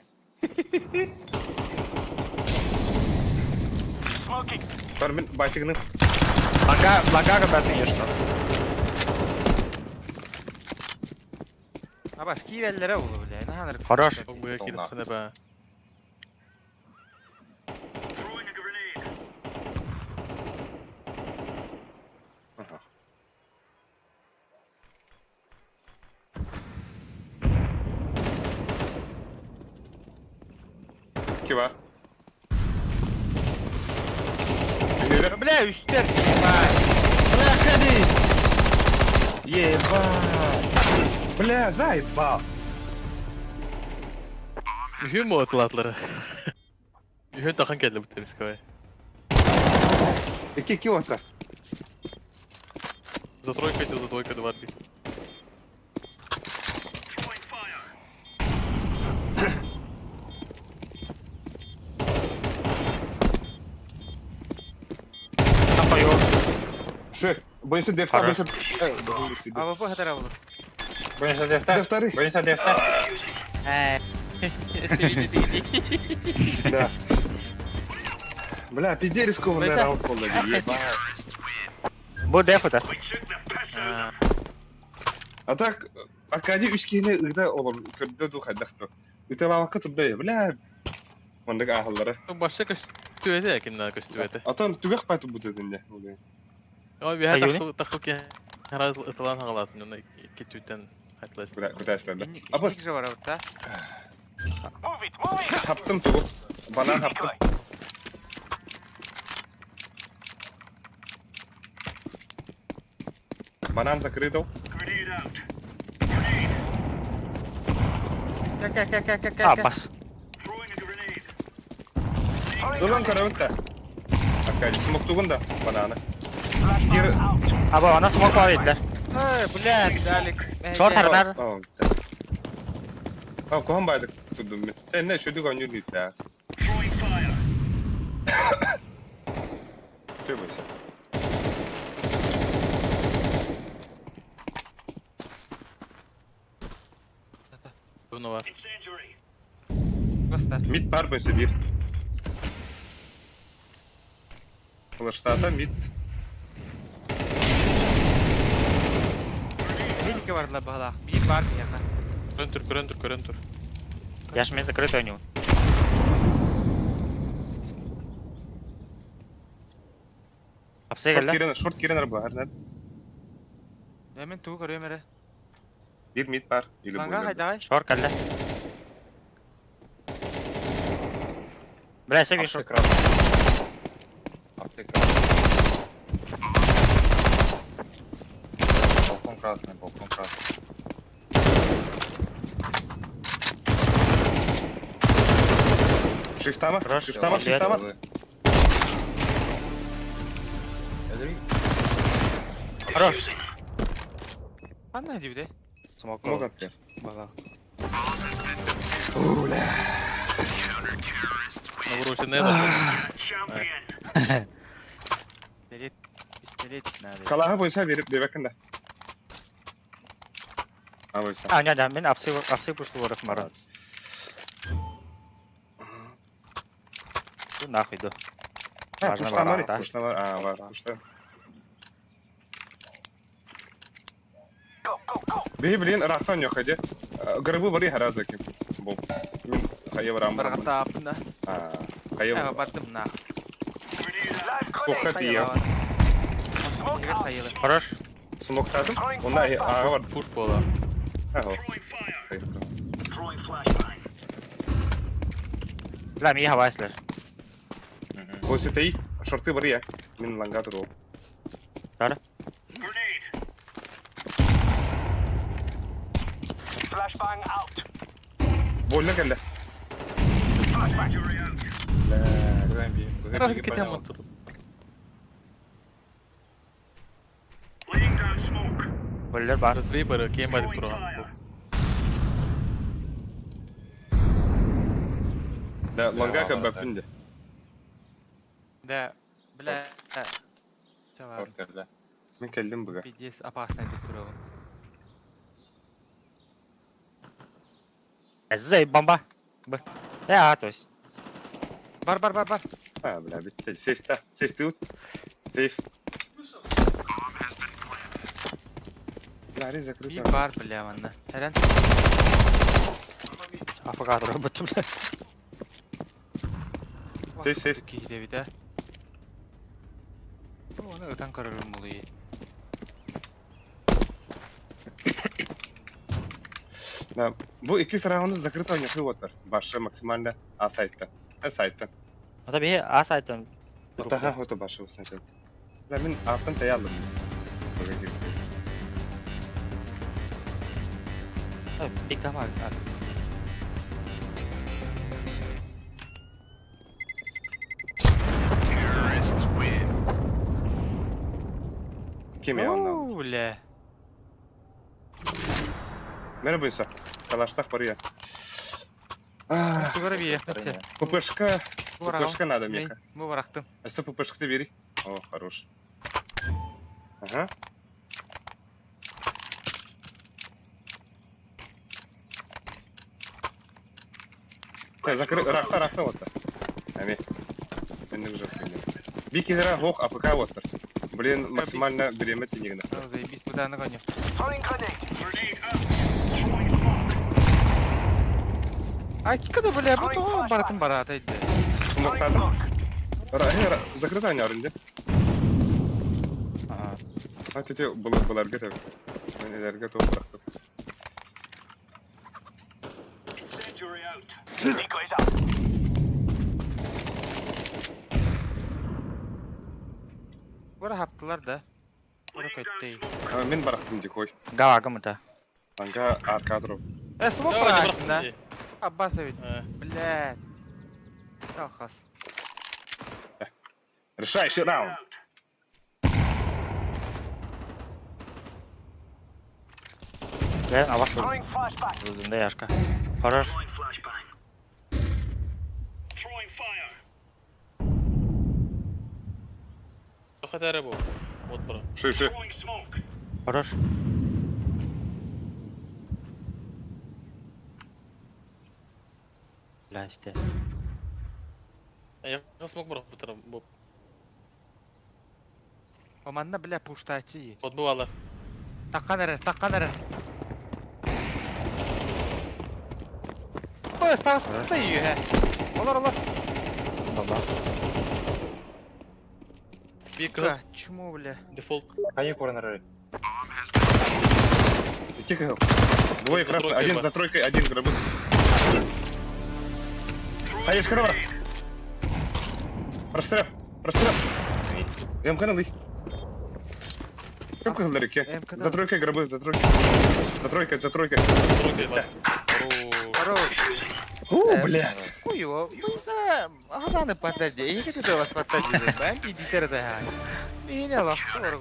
Бар мен байтыгының. Лага, лага бәрін ешті. Аба, скиреллere oldu бля. Наханыр. Хорош. Бу кирip хана ба. Ага. Ки бар. Бля, үстер. Бля, ходи! Ебать! Бля, заебал! Үһүн мотлатлары. Үһүн тахан келди бу темис кой. Ики ки ота. За тройка иди, за двойка два би. Бойся дефта, Хорош. бойся. АВП хатара булur. Бойся дефта. Дефтары. Бойся дефта. Э. Да. Бля, пизде рискованный Бойся. раунд был, ебать. Бу деф это. А так, Аркадий үскине ыгда олор, көрдө ду хайдахты. Үтелавакка турда, бля. Мандык ахыллары. Башка көстүөтэ кимнаа көстүөтэ. Атан түгэх пайту бут этинде. Ой биһэ Таюни? таху таху ки хараз ытылан хагалатын жона кетүүтен хатлас. Бля, күтәсләрдә. Апас, Инник же бар да. хаптым тугу. Банан хаптым. Банан закрытый. Ка ка ка ка ка А, ка. бас. Ылан каравытта. Аркадий, смок тугун да бананы. Кир... Аба, она смог плавить, да? Эй, блядь, Алик. Шорт арнар. А, кухан байдык тудум мен. Сен не шүдүк оню дейт да. Чё бойся? Буну бар. Баста. Мид бар бойся бир. Флештата мид. Инник бар ла бала. Bir бар мияна. Көрөн тур, көрөн тур, көрөн тур. Я ж мне закрытый у него. Апсы Шорт келді. кирен, шорт кирен арба, арнар. Я мен тугу көрөм эре. Бир мид бар. Или Манга бойлер. хайдагай. Шор келді. Бля, себе шор. Апсы красный. Апсы красный. Балкон красный, балкон красный. Шифтама, Хорош. шифтама, Молодец. шифтама. Хорош. Кандай дибде? Смог. Мог атты. Бала. Наврученный да. Пистолет. Пистолет надо. Калаха бойса берип бебекин да. А бойса. А, не, да, мен апсы апсы пушку барып бара. Ну нахуй да. А, Важно пушта бар, бар, да. пушта бар, а, бар, пушта. Бей, блин, рахтан yok hadi. Грибы бар я разы ким. Бул. Мен хайы барам. Баргата апында. А, хайы. Ага, баттым на. Тоқта тия. Хорош. Смоктадым. Онда ага бар. Пуш бола. Ага. Бля, ми хавайслер. Осы тей, шорты бар я. Мен лангатыр ол. Тар. Больно келді. Кетем тур. Бойлер бар. Разрыв бар, кем бар тур. Да, ланга кәбәппін де. Да, бля. Чава. Мен келдім бұға. Пиздец опасно деп тур. Зей, бомба. Б. А, то есть. Бар бар бар бар. А, бля, бітті. Сейф та. Сейф ты Сейф. Бля, закрыто. Bir бар бля манна. Хәрән. Афагатор работа, бля. Сейф, сейф. Кихде бит, а. Оны ытан көрөрүм булуй. Да, бу икки раунд закрыто не отыр. Башы максимально А сайтта. А сайтта. Ата бе А сайттан. Атаха хото башы сайтта. Бля, мен артын таялым. Пик там, а. Кем я оннан? Бля. Мере буйса. Калаштах бар я. Тугара бие. ППшка, ППшка надо меха. Бу барактым. А что ППшка ты бери? О, хорош. Ага. Та закры, рахта, рахта вот. Ами. Мен уже Бик игра хох АФК вот. Блин, максимально время тенегна. Заебись, куда на коне. А кикада бля, бу тоҕо барытын бараата иде. Смоктады. Закрыта они арынде. Ага. А тете буларга тәп. Мен эләргә топ бырактым. Бара хаптылар да. Бара көттей. А, Мин барактым дикой. Гава гымыта. Анга аркадро. Э, смок Давай, бараатын да. бырахтым. Аббасович, Э. блядь. Алхас. Решающий раунд. Бля, а вас Да, Яшка. Хорош. Хатары бу. Вот бра. Ши, ши. Хорош. Бля, сте. Я смог бра бутырым. Бу. Оманна, бля, пуштачи. Вот бывало. Таккан эрер, таккан эрер. Ой, тағыста үйе. Олар, олар. Баба. Бик Бля, чмо, бля. дефолт. Хайы корнер. Тихо. Двое За красных, тройкой один ба. за тройкой, один гробы. Хаешка, добра. Прострел, прострел. МК налый. Как кызылдар МК За тройкой гробы, за тройкой. За тройкой, за тройкой. Тройкой бас. Хорош. О, бля. Хуево. Хазаны патади. Я не хочу вас патади. Бэм, идите рада. Меня лохтор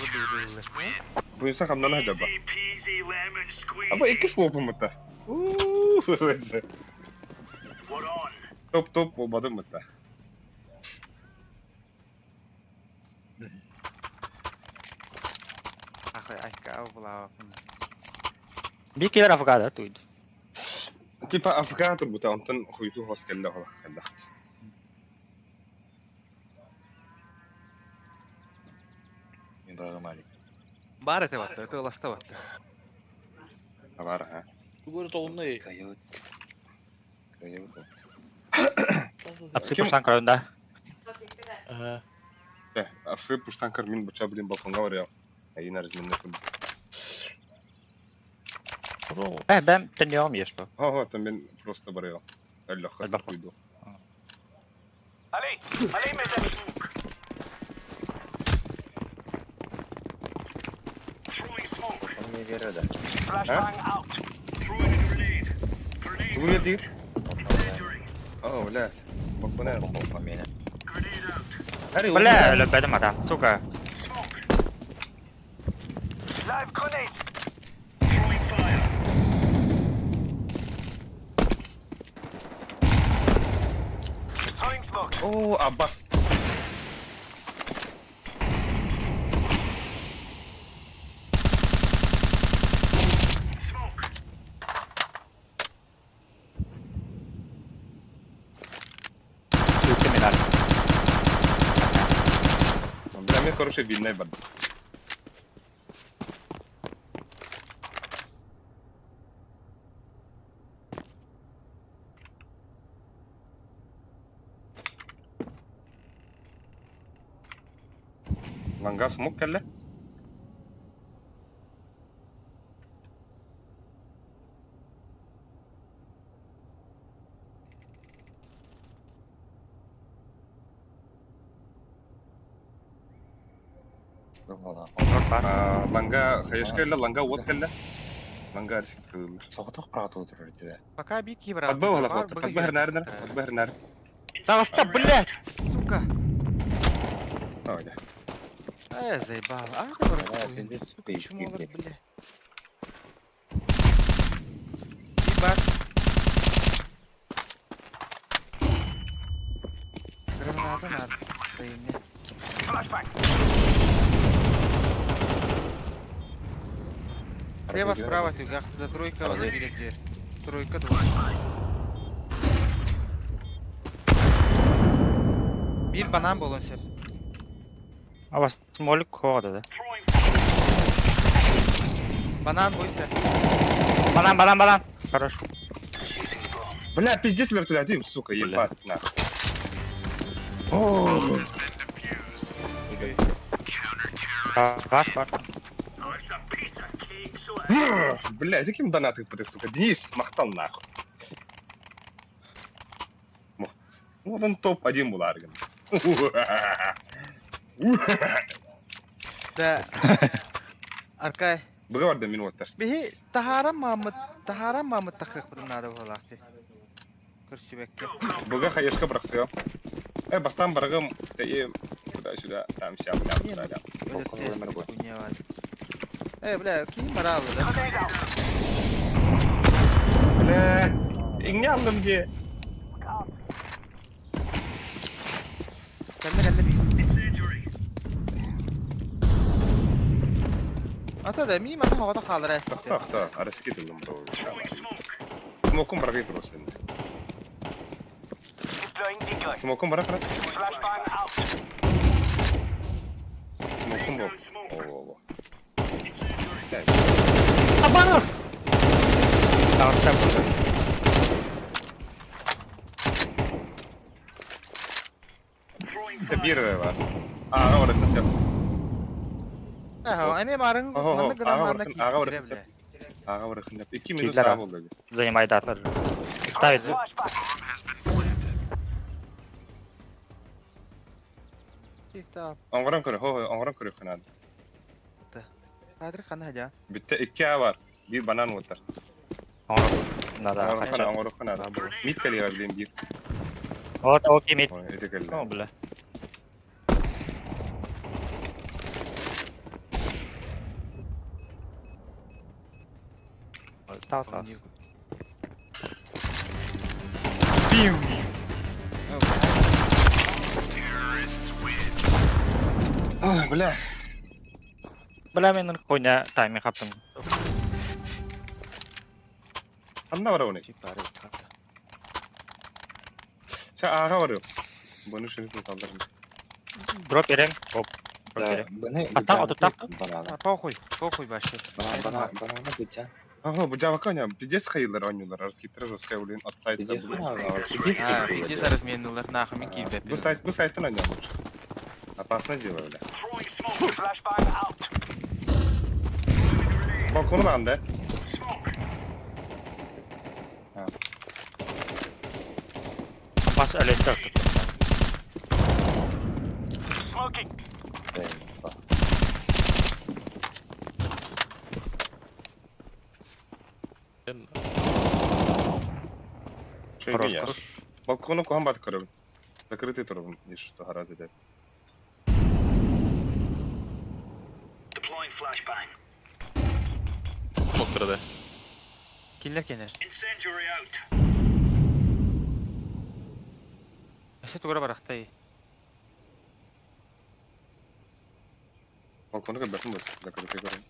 Буюса хамнан хаджаба. Аба икки слопым это. Топ-топ болбадым это. Ахай, айка, була. Бик килер афгада туйд. Типа АФК турбута, онтон хуйту хоскелле холах. Бар это вот, это ласта вот. Авар, а. Тугур толны. Апсы Ким- пуштан көрүн да. Ага. Э, Афсы пуштан кармин бача блин балконга барыял. Айын арзменне курду. Э, бэм теньем ешто. Ага, там мен просто барыял. Аллах, Аллах. хуйду. А? Тугур дир? О, блядь. Балкона. Бля, лөпәдем ата, сука. О, Аббас. Туйты медаль. Бля, мен хороший вильный бар. Ланга смог кэллэ? Бар. Ланга хаешка кэллэ, ланга уот кэллэ. Ланга арсит кылылар. Пока бики, брат. Подбыл голов, подбыл нарнер, подбыл нар. Тағыста, блядь, сука. Ой, да. Э, заебал. А, ты сука, чмо, бля. Ебать. Граната надо. Стоим, не? Слева, справа ты, гах, за тройка, вот перед дверь. Тройка, двойка. Bir банан болон сөп. А вас молик хода, да? Банан бойся. Банан, банан, банан. Хорош. Бля, пиздец, вертолетим, сука, ебать, нахуй. О, Бар, бар. Бля, это кем донаты ты, сука? Денис, махтал нахуй. Вот он топ-1 был Арген. Да. Аркай. Быга мин оттар. Биһи таһааран мааммыт, таһааран мааммыт тахыахпытын наада буолаахты. Көрсүбэккэ. Быга хаешка браксыга. Э, бастан баргым, тае куда-сюда, там вся, бля, туда, да. Э, бля, ким баралы, да? Бля, иңне алдым де. Кэллэ кэллэ би. Ата да, мин мата хаҕата хаалара Тохто, тохто, арыски тылым бро. Смокум баргы просто. Смокум бара кара. Смокум бо. О, о, о. Абанос! Там все Это бир бар. А, ора тасып. Аха, эми барын Ого, манна гынан ага манна бархын, ага киирэ бархын. бля. Ага бархын. 2 минут Киллер, саа а. болды. Занимай датар. Ставит. Тихта. Оңгорон көрө, хо, оңгорон көрө ханад. Кадр хана хажа. Битте 2 а бар. Бир банан отыр. Надо. Оңгорон хотя. хана, оңгорон хана. Мит калира билем бир. Вот, окей, мид. Ой, это калира. О, бля. Тас, тас. Ой, бля. Бля, мен хуйня тайминг хаптым. Анна бар оны. Ша ага бар. Бұны шүріп қалдырым. Дроп берем. Оп. Дроп берем. Аттак, отуттак. Похуй, похуй вообще. Ага, бу жабака не, пиздец хайылар ойнулар, арскиттер жесткая блин, от сайта. А, иди за разменнулар нахуй, мен киирбэ. Бу сайт, бу сайттан ойнам лучше. Опасно дело, бля. Балкону lan да. Бас әлетті. Что Хорош, это хорош. Балкону кухан бат көрөбүн. Закрытый турабын, и что гораздо дед. Смок турады. Киллер кенер. Эше тугара барахтай. Балкону көрбөсүн бос, закрытый көрөм.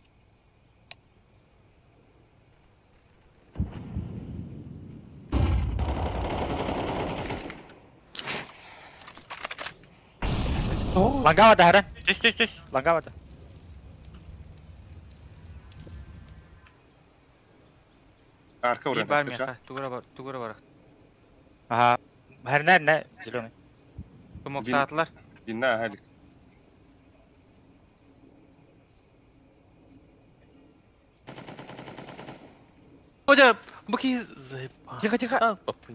Лангава да, хара. Түс, түс, түс. Лангава да. Арка Bir уран бар аскача. меха, тугара бар, тугара барах. Ага. Хәрнә, не, зеленый. Тумоктаатылар. Бинна халик. Хотя, баки заебал. Тихо, тихо. А, папа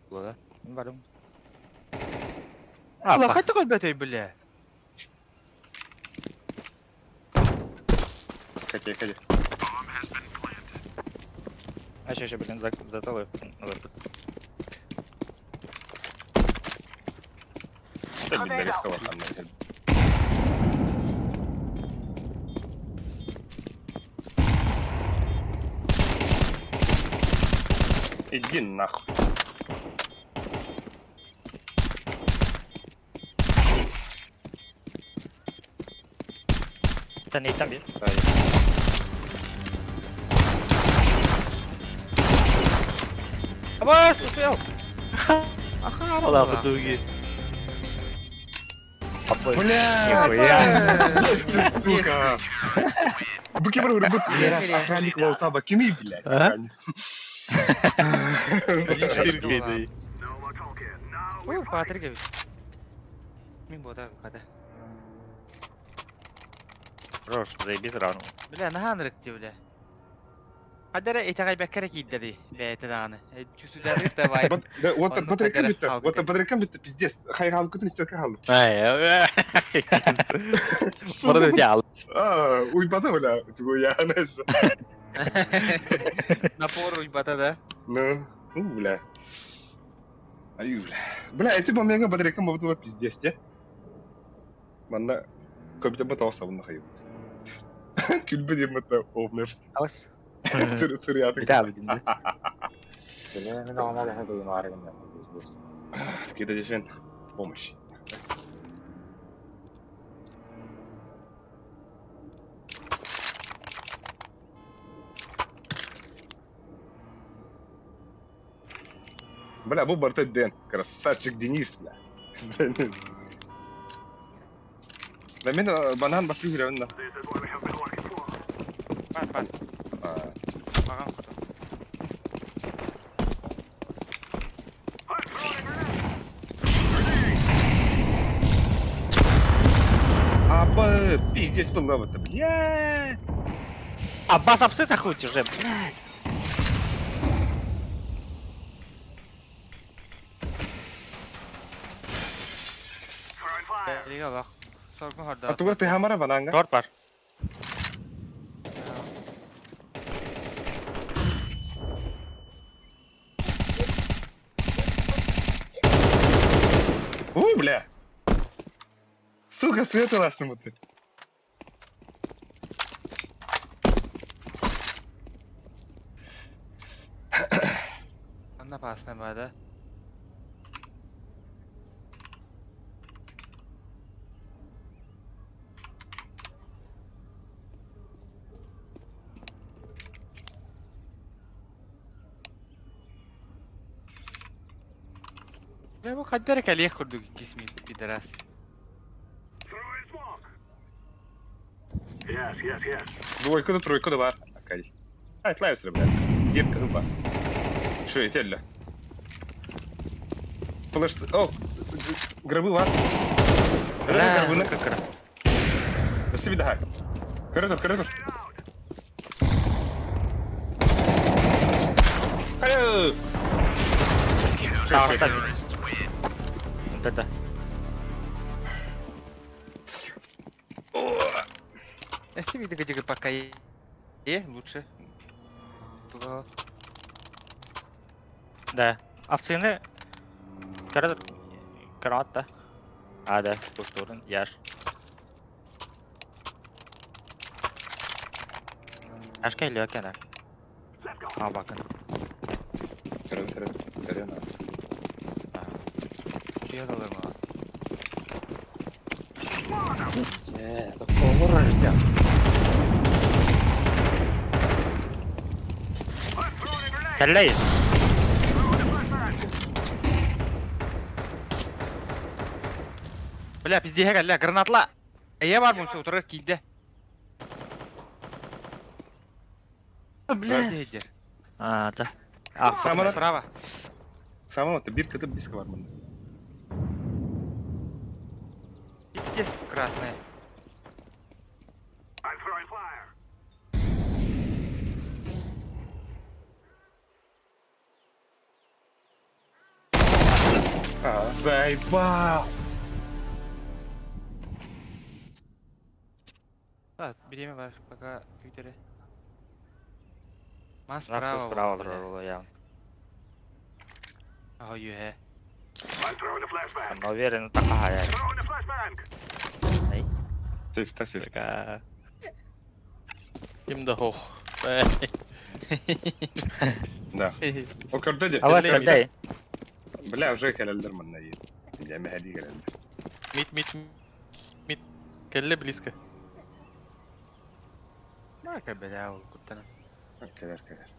Да. Барым. Ла хай такой бәтэй бля. Скаке, каде. А еще, еще, блин, за за того. Что бинна хава ханна. Иди нахуй. Тан bir. Абас, успел! Аха, Аллах дуги. Бля! Ты, сука! Бу ким ырбыт охранник лоутаба кими, блядь? А? Один Ой, Патрик эбит. Мин бота хата. Хорош, заебись рану. Бля, наһаа ынырык бля. Хадара итэҕэйбэккэ эрэ киирдэри бэйэтэ даҕаны. Чусудары давай. Да, вот Оннук батарейка хадара битте, вот хаалбыт. батарейка битте, пиздец. Хайҕаабыккытын истибэккэ хааллым. Ай, Бары дьаал. А, уйбата, бля, тугу яанас. Напор уйбата да. Ну, ну, бля. Ай, бля. Бля, эти моментга батарейка мобдула пиздец, те. Манна компьютер бата сабын хайы. Күлбе диэн мата овнерс. Алыс. Сыр сырыятын. Bir abi dinle. Бля, мен оҕону алыһа доймаары гынным, пиздец. Кида дешен помощь. Бля, бу барта Дэн. Красавчик Денис, бля. Да мен банан басты хүрәвін Бар, бар. да. Маған хотон. Аба, пиздец был это, бля. Аббас апсы хоть уже, блядь. Бэлигэ бак. Соргун А хорда. тугар ты хамара бананга? Торт бар. У, бля. Сука, света ластым ты. Анна пасна бада. Бля, бу хаддара кэлиэх курдук кисми пидорас. Двойка да тройка да бар. Акай. Ай, тлайс, бля. Ирка бар. Что, я телля? Флеш... О, гробы бар. Это гробы на как Спасибо, да. Коридор, коридор. Алло! Тағыста. Вот это. Если видно, где пока е, лучше. Туга. Да. Овцины. Коридор. Карата. А, да, куштурын, яш. Ашка или окей, да. А, бакын. Коридор, коридор, коридор. Чуя алыр маған. Э, тоқтолор ждем. Кәлләй. Бля, пиздеге кэллэ, гранатла. Эйе бар мун утырыр кийде. Бля, дедер. А, да. А, Самара- Справа. Самого то бирка то близко бар мында. Пиздец красная. А, заебал! Да, время бар, пока күйдері. Мас Раксы справа. справа бля. тұрыр я. Ага, юхе. Но уверен, такая. Эй, Сейф, та сейф. такая. Ким да хох. Да. О, көрдө А вас Кэллэй, кәлләй. Бля, уже кэлэлдер манна ей. Я мәһәли кэлэлдер. Мид, мид, мид. Кэллэ близко. Кэлбэтэ ол куттанан. Кэлэр кэлэр.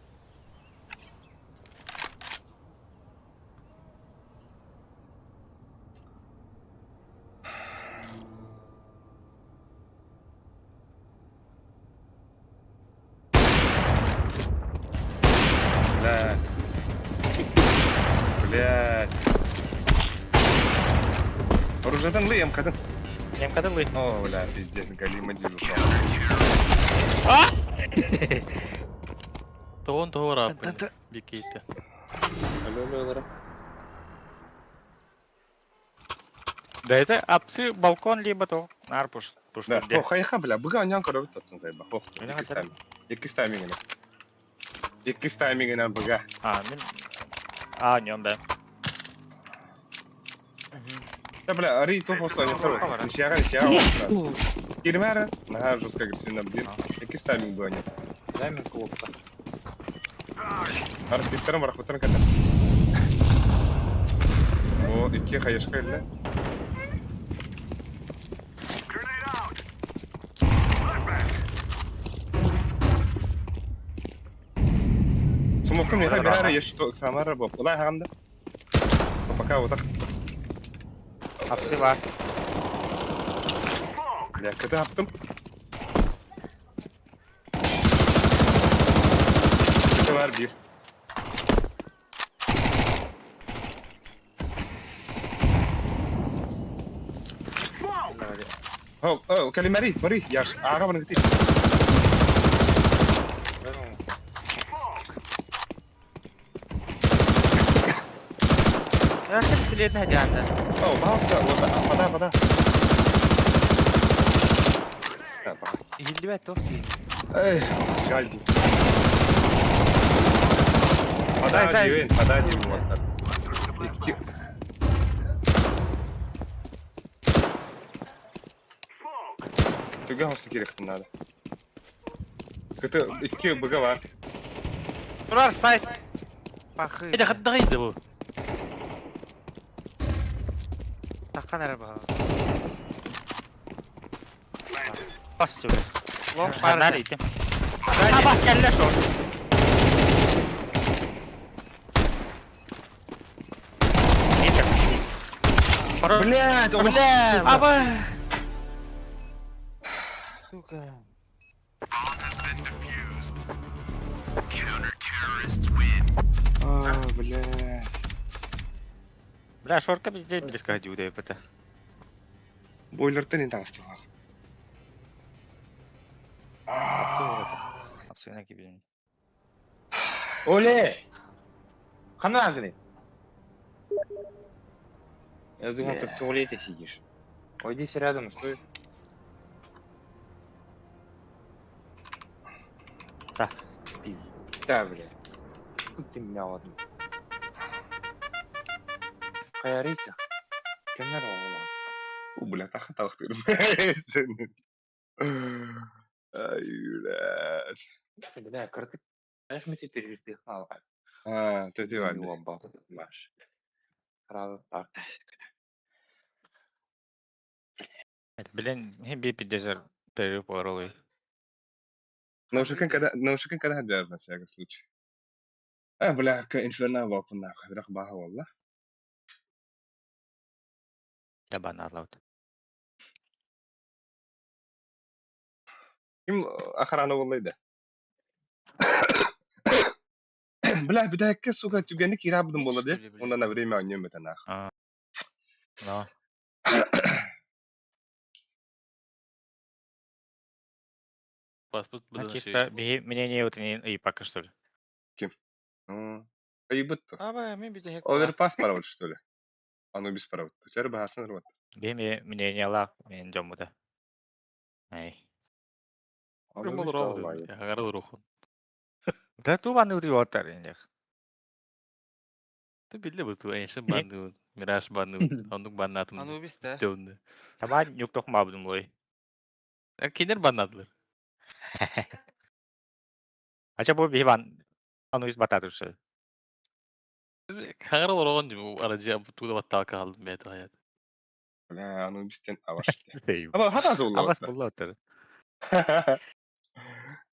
Блядь. Блядь. Оружиетын лый, МК-тын. МК-тын лый. О, бля, пиздец, галима движуха. Тоҕон тоҕо ырааппын. Бикиитэ. Да это апсы балкон либо то. Нар пуш. Пуш Да, о, хайха, бля, быга аньян көрөбүт оттон сайба. Ох, иккис тайминг. Иккис таймингинен. Иккис таймингинен быга. А, мин... А, нем, да. Да, бля, ари то после не второй. Ничьяга, ничьяга. Кирмера, нага жестко агрессивно блин. Иккис тайминг быга нет. Дай мне клопка. Архитером, архитером ката. О, икки хаешка или? Сумокум не хабар, я что, Самара боб. Улай хагамда. Пока вот так. Апсы бар. Бля, когда аптым? Кыты бар бир. О, о, калимари, мари, яш, ага, вон ты. Билетин хадьяанда. О, пожалуйста, вот, вода, вода. Иһиллибэт туох дии. Эй, гальди. Вода диэн, вода диэн вот так. Икки. Түгэн хосто кириэхтин надо. Кыты икки быга бар. Турар сайт. Пахы. Эдэ хаддаҕый да бу? Таххан эрэ баҕа. Бас тебе. Лонг Нар пара. итим. А, бас кэллэ шо. Итим. Блядь, он... Бля, аба. Сука. А, блядь. Бля, шорка везде близко ходил, да, это. Бойлертен не таҥастылар. Апсына кибин. Оле! Хана агни. Я думал, ты в туалете сидишь. Ой, иди рядом, стой. Да. Пизда, бля. Хуй ты меня ладно. Хайарита. Кемнер оğlan. О, бля, таха талахтырым. Ай, блядь. Бля, карты. Знаешь, мы теперь перепихал. А, ты диван. Маш. Сразу так. Это, блин, хим би пиздец перерыв поролый. Наушикын когда, наушикын когда дьэр на всякий случай. А, бля, ка инферно вапын нахуй, бирок баха болла. Я баналаут. Ким охрана боллайды? Бля, бүтэкке, сука, түгэнник киирабыдым буолла дии. Онно на время онньуом этэ нах. Но. Паспорт Ну, быдан чисто бии мнение вот не и пока что ли. Ким? Ну, айбыт то. Аба, мин бүтэһик. Оверпас парабыт, что ли? Анубис парабыт. Түтэр баһарсан рыбат. Бии мнение лах мен жоммута. Эй. Ким ол Агарыл рухун. Да ту ванны утри оттар инде. Ты биле бу ту Ancient банны, Mirage банны, оннук баннатым. Анубис да. Төннү. Таба нюк мабдым лой. Кинер баннадылар. Ача бу бии ван Анубис бататышы. Хагарыл рогон дим аражы туда баттака калдым бет хаят. Бля, Анубистен авашты. Эй. Аба хатасы болла. Абас булла оттар.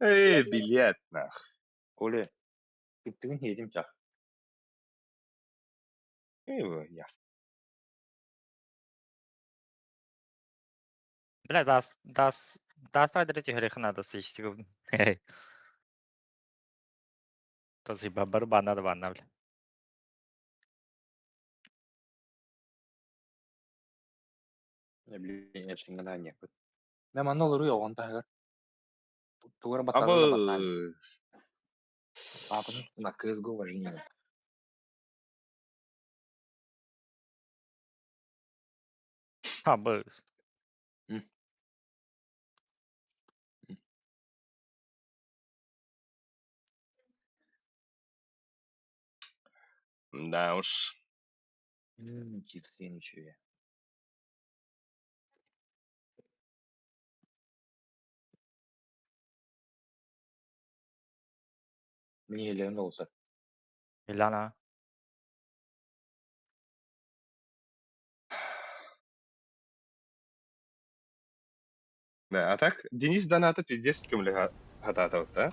Эй, билет нах. Коля, кыттыгын иһитим чах. Эй, ясно. Бля, дас, дас, дас тайдыры түһэрихин надо сыйстыгын. Този бабар бана да бана, бля. Блин, эчингана ньеппит. Мен манна олоруу оҕон таһыгар. Тугар баттаата да баттаан. Абыс. Папаны на CSGO важнее. Абыс. Да уж. Чипсы ничего. Мне Леон olsa. Илана. Да, а так Денис Доната пиздец с кем ли хатата да?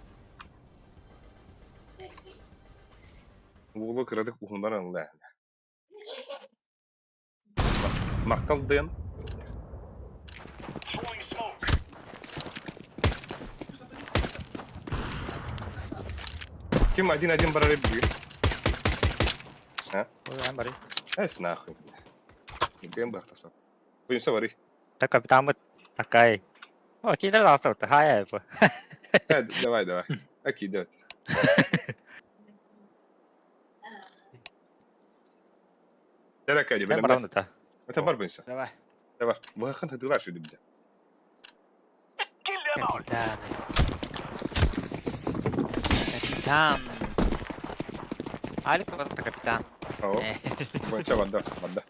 Уолу кырадык уһуннар ылла. Махтал Дэн. Ким один-один барар бүү? А? Ой, бары. Эс нахуй. Дэн бартасма. Буюнса бары. Так капитан такай. О, кидер ласта, хай бу. Давай, давай. Окей, давай. Теракади, Мен барамын да. Это бар буюнса. Давай. Давай. Бу хатылар şu дибде. Капитан. Капитан. Алик просто капитан. О. Бойча барда, барда.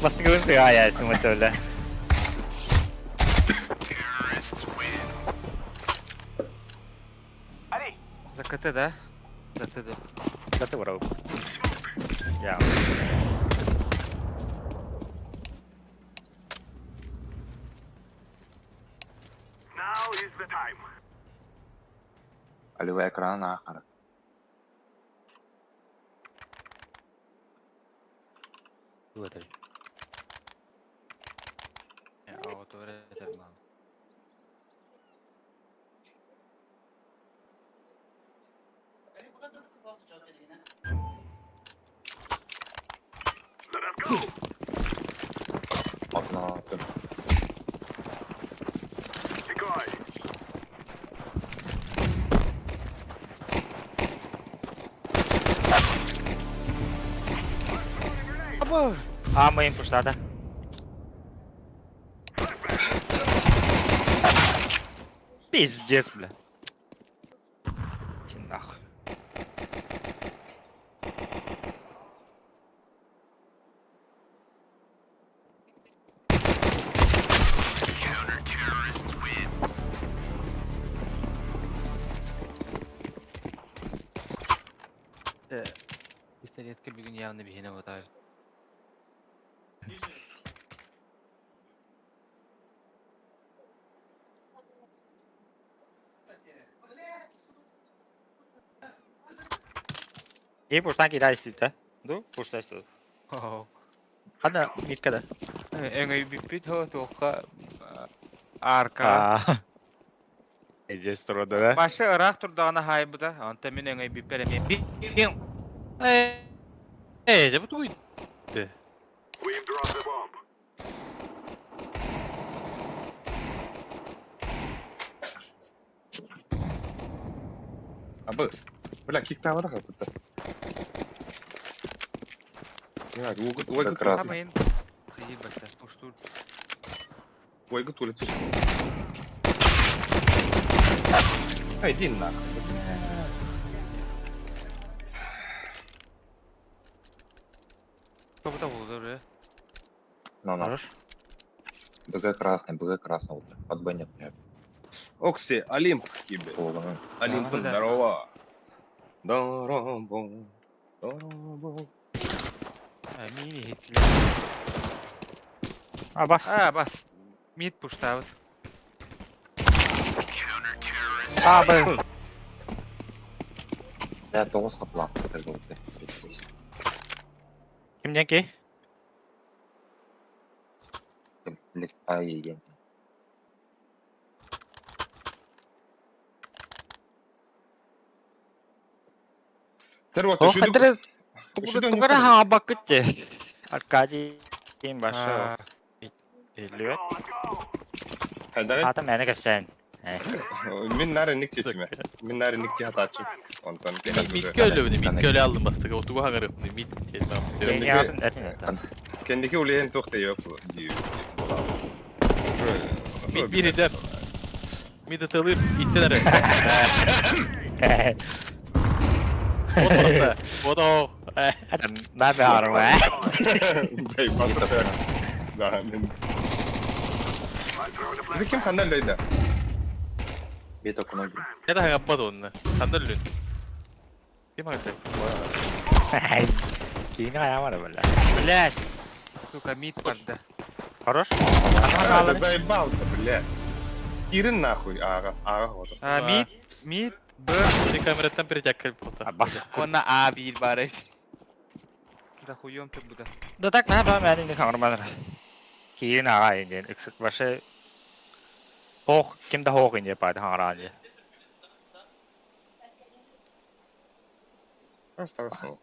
Баскыбын сыгая, сымытылы. За КТ, да? За ТД. За ты урау. Я. Алевая экрана нахара. А вот это главное. Окно. А, мы им пушта, да? Пиздец, бля. Иди нахуй. Пистолетка бүгүн явно биһине батар. И пуштан кидайся, да? Ну, пуштайся. Хана, митка да. Эңей биппит хо тоққа арка. Здесь трудно, да? Башы ырақ турдағына хайбыда, анта мен эңей биппер эме. Бин. Эй, да бу тугуй. Абыс. Бля, киктава да будто. Я, угу, Как раз. Хамын. Кыйбата, пуштур. Ой, улицу. Ай, иди нахуй. Кабыта булды уже. Ну, ну. Хорош. БГ красный, БГ красный. Вот. Под Б нет. нет. Окси, Олимп тебе. Полугоны. Олимп, Да, да. здорово. Здорово. Здорово. А, мини иһиттилэр. А бас. А, бас. Мид пуштаабыт. А, Б. Да, тоҕус хаплаах кытарбыты. Ким диэн кий? Ай, диэн. Тэр вот О, үшүдүк хатыры үшүдүк тугара хаабаккыт те. Аркадий ким башы. Биллибэт. хайдагай Ата мэне кэпсээн. мин наар инник чечиме. Мин наар инник хатааччы. Онтон Митке өлөбүнү, митке өлө алдым бастыга. Отуга хагарыпны мит диэн. Кини атын этин этин. Кендики улehen туох тейөк дии. Мит бир иде. Мид атылып иттен эре. Вот orada. Вот о. На баарма. Зайбат. Да, мен. Это ким хандан лейда? Бет окуна Ne daha yapmadı onunla. Хандан лүн. Ким хагата? Кини аямара бля. Блядь. Сука, мид барда. Хорош. Да заебал-то, бля. Кирин нахуй, ага, ага, вот. А, мид, мид, Б. Ти камераттан перетяк бота. Бас. Онна А биир баар эбит. Да хуём ты буда. Да так на ба мэне хагарманар. Киин ага инден иксет башы. Хох ким да хох инде пайды хагаран же. Остался.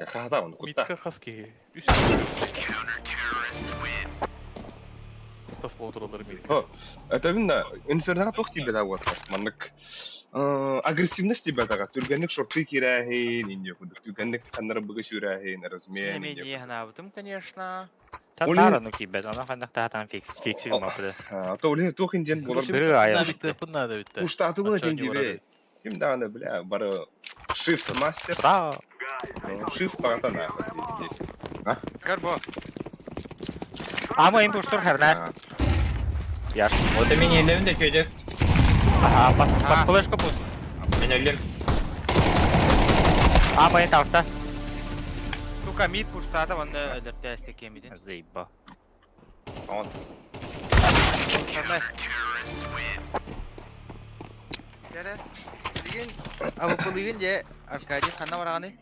Хата он куда? Митка хаски. Үс. Тас болтуралар мит. Это видно, инферно туох тибет агуат. Маннык агрессивность тибет ага. Түргенник шорты кирәһин, инде кудык. Түргенник каннары быгы сүрәһин, размен. Мен не гнабытым, конечно. Татара ну кибет, ана хандак татан фикс фикс мапты. А то уле туох инден болар. Бир ая. Битте, надо битте. Уштаты было Ача не ден Ким да аны, бля, бары shift мастер. Браво. Shift багата нахуй здесь. Карбо. Ама им пуштур хернат. Яш. Вот и меня өлөм де чөйдүк. Ага, бас бас флешка пуст. Мен өлөм. Ама им талта. Сука, мид пуштаата, онна өлөртөөстө кемидин. Заеба. Сондай. Кere. Билигин, абы же Аркадий ханна бараганы.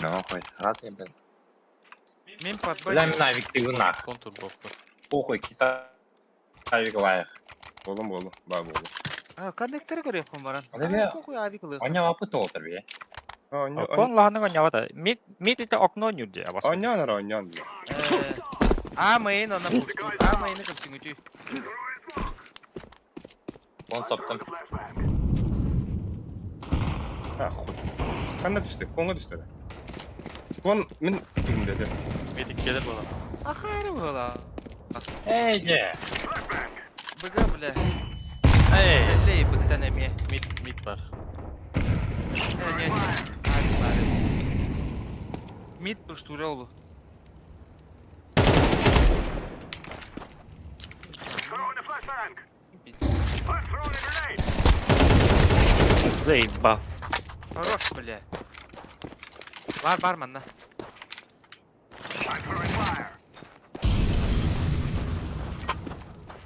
Нахуй, рад я, блядь. Мен подбой. Бля, мен авик нах. Контур болду. Похуй, кита. Авик лайх. Болом болом, ба болом. А, коннектор көрөккүн баран. Аны бе- Похуй авик ылы. Оня вапы толтыр бе. Кон лахны гонявата. Мид мид это окно нюрде, а бас. Онян онян, бля. А мейн она пушту. А мейн кырчыңычы. Он соптым. А, хуй. Ханна түштү, конга түштү. Кон мен түгүндө. Мит келер бола. Ахары була. Эй, же. Быга бля. Эй, Эллей быттан эме. мит мит бар. Не, не. Авик бар. Мид пуштура олу. Заеба. Хорош, бля. Бар бар манна.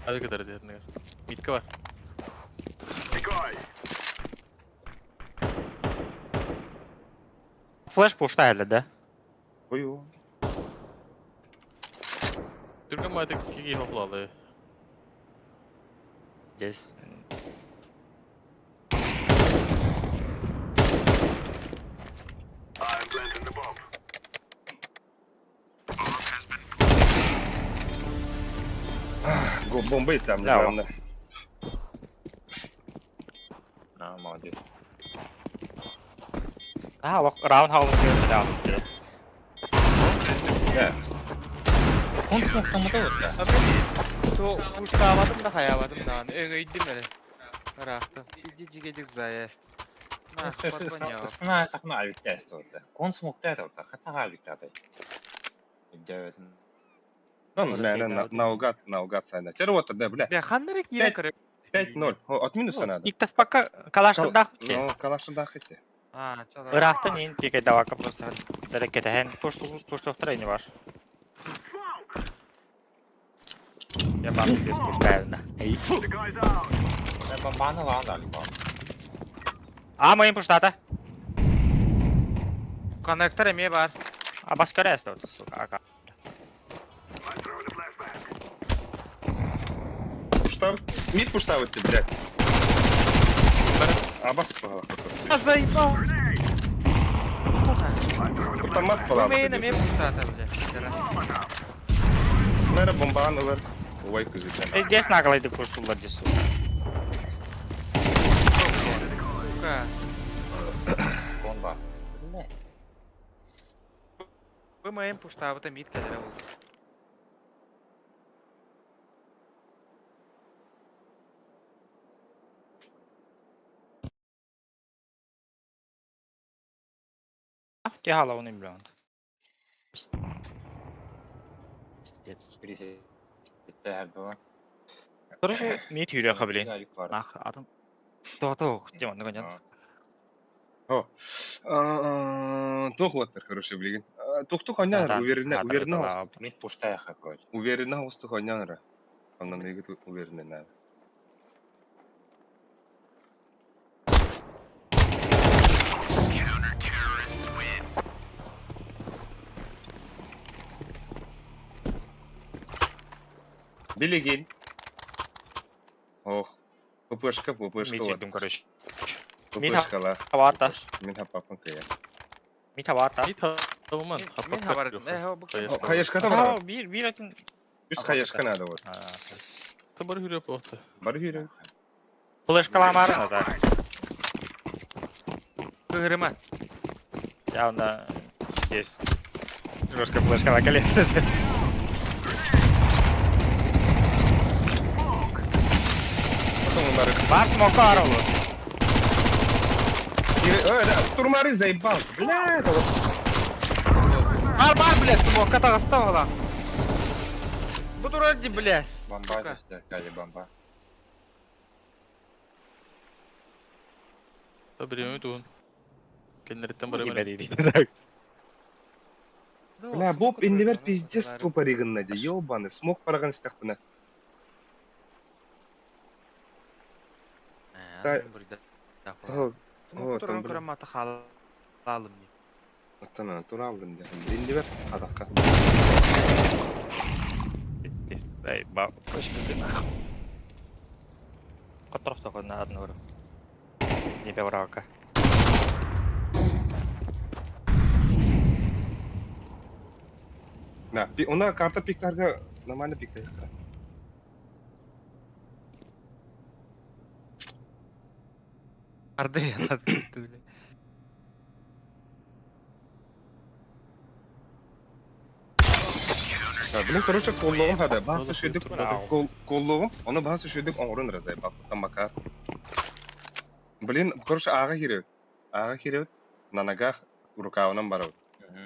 Ады кадар дедин. Митка бар. Флеш пушта әлі да. Ой. Түргөн майды киги хоплалы. Здесь. Бомба там, Да, главное. А, молодец. А, лох раунд хаус да. Да. Он смоктамыда вот. То пуштаабадым да хаябадым да. Өңөйдүм эле. Рахты. Иди жигедик заезд. На, подгонял. Сына чакна авик тәсті вот. Кон смокта вот. Хата авик тәсті. Девять. Ну, бля, наугад, наугад сайна. Теперь вот тогда, бля. Бля, ханнары кире көрө. 5-0. От минуса надо. Иктов пока калаштырдах. Ну, калашында хитте. А, чалар. Ыраахтан иин пикайдавака просто кэтэһэн пуштуохтара ини бар. Я бам здесь пуштаю. Эй. Бомбаны лаан дали ба. А, моим пуштата. Коннектор эмиэ бар. А бас көрәс сука. Ака. Пуштав. Мид пуштав ты, блядь. Абас А заебал. Автомат была. Мейн эмиэ пустата, бля. Наверное, бомбан ылар. Ой, кызык. Эй, здесь наглайды пуштулар здесь, сука. Сука. Бомба. Бу мейн пуштабыта мид кэлэрэ ол. Тягала он им, блин. Пиздец. Было. Короче, мид юряха, блин. Алик бар. Нах, атом. То-то, где он, наконец? О. Тух вот, короче, блин. Тух-тух оняр, уверенно, уверенно. Мид пуштаяха, короче. Уверенно, устух оняр. Онан мегит уверенно надо. Билигин. Ох. ППшка, ППшка. Мид дум, короче. ППшка ла. Хавата. Мин хапапын кая. Мид хавата. Мид хаваман. Мин хабар. Э, бу. Хаешка да бар. Бир, бир один. Үс хаешка надо вот. Та бар хүреп оқты. Бар хүреп. Флешка ламар да. Кыгырыма. Явно здесь жестко флешка на коле. Потом он Бар смокару. Э, турмары заебал. Бля, это вот. Бар бар, блядь, смок атаҕыста Бу турар ди, блядь. Бомба здесь, Кали, бомба. Та біреуі туын. Кеннереттен бар Не бери. Бля, Боб иннибер пиздец тупоригын нади, ёбаный, смог параган стахпына. Смок туран кырамата халалым. Аттана, туралдым дехим. Иннибер адакка. Эй, ба, точка ты нахуй. Которых только на одну руку. Не беврака. На, она карта пиктарга нормально пиктарга. Арды надо, бля. Блин, короче, коллоғум хада. Басы шөйдік коллоғум, оны басы шөйдік оңырын разай. Бақыттан макар. Блин, короче, аға хирев. Аға хирев, на ногах рукавынан барып.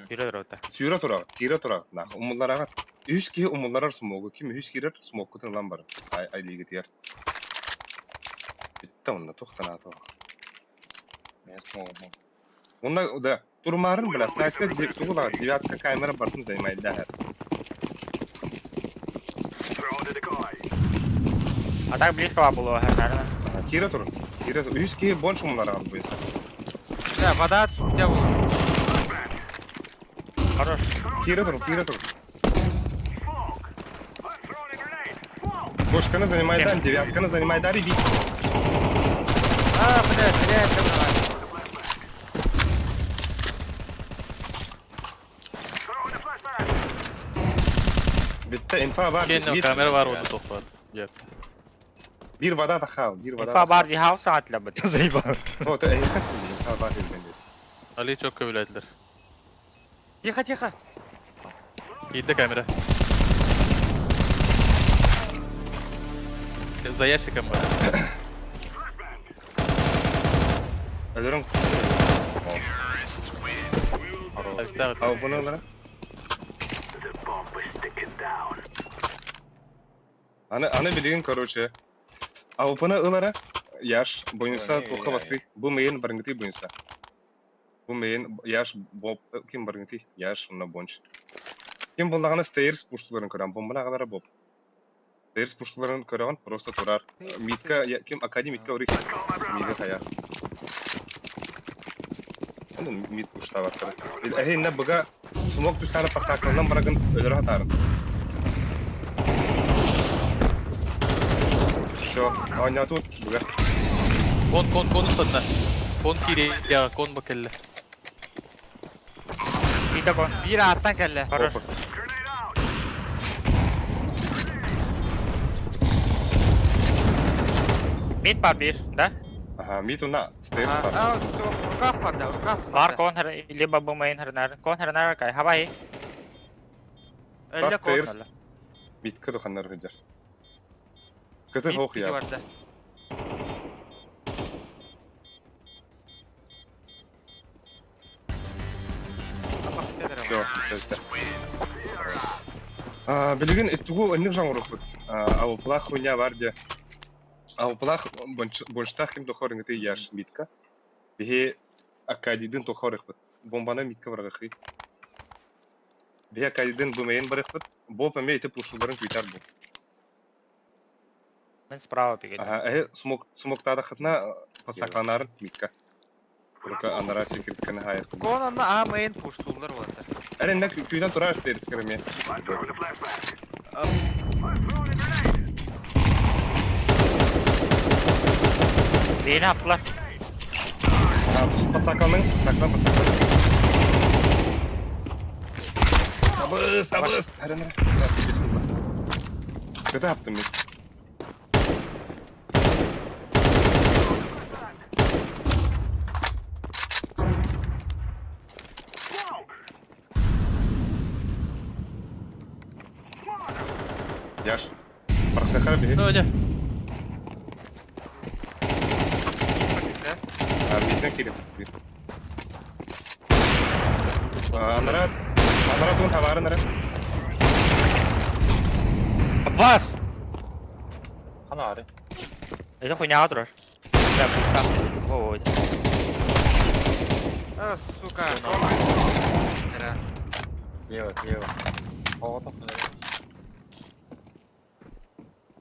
Сүйрө тура. Сүйрө тура, кире тура. Нах, умуллар ага. Үс ки умуллар смогу, ким үс кирер смогку тыңлан бар. Ай, ай лиги тиер. Битте онда тоқтан аты. Мен смогу. Онда да, турмарын бля, сайтта тугула девятка камера бартын займайды да. А так близко было, наверное. Кире тур. Кире тур. Үс ки больше умуллар ага буйса. Да, вода у тебя была. Хорош. Кире тур, кире тур. Кошканы занимай дан, девятканы занимай да, ребит. А, блядь, зря я давай. Битте инфа бар. Кеннен камера бар онда тоқ бар. Нет. Bir вода тахал, bir вода. Инфа бар ди хау саат лабы. Заебал. О, ты инфа бар дегенде. Али çok көбіләділер. Тихо, тихо. Киді камера. За ящиком бар. Ölürüm. Abi bunu alırım. Аны, аны билигин, короче. А упына ылара яш бойынса тоққа басы. Бу мейін барыңгыты бойынса. Бу мейин Яш Боб ким баргыти? Яш онно Бонч. Ким буллаҕына Стейрс пуштуларын көрөн, бомбаны аҕалара Боб. Стейрс пуштуларын көрөҕүн, просто турар. Митка, ким Акади Митка урих. Мига хая. Ну, мид пуштабаттар. Эһинне быга смок түсәне пасакылынан барагын өлөрө хатарын. Все, оонньоотут быга. Кон кон кон устатна. Кон киириэҕэ, кон бу кэллэ. Биитэ кон. Биир ааттан кэллэ. Хорош. Мид бар биир, да? Ага, мид уна стейрс бар. А, рукав бар да, рукав Бар кон либо бумейн хренар. Кон хренар кай хабай. Элле кон. Стейрс. Мидка духаннар хыджар. Кыты хоох я. Барда. Все, Билигин тугу инник жаңырықпыт. Ауплах хуйня бар де. Ауплах бонштах ким тохор ингити яш митка. Бихе акадидин тохор ихпыт. Бомбаны митка баргахы. Бихе акадидин бумейн барыхпыт. Бо паме ити пушуларын күйтар бу. Мен справа бегет. Ага, э смок смоктадахытна пасаканарын митка. Рука анара секиртканы хайыр. Кон онно А мейн пуштулар болата. Әрен нәк күйден турар стерис кіреме. Бейni attılar. Пацаканың, пацакан, пацакан. Табыс, табыс. Әрен, әрен. Кыта аптым мен. Яш. Барсахара бихи. Öyle. Митен киреп. Анара, анара туын табарын ара. Бас! Хана ары. Это хуйня турар. Да, пуста. Ой. А, сука. Раз. Слева, слева. О, там,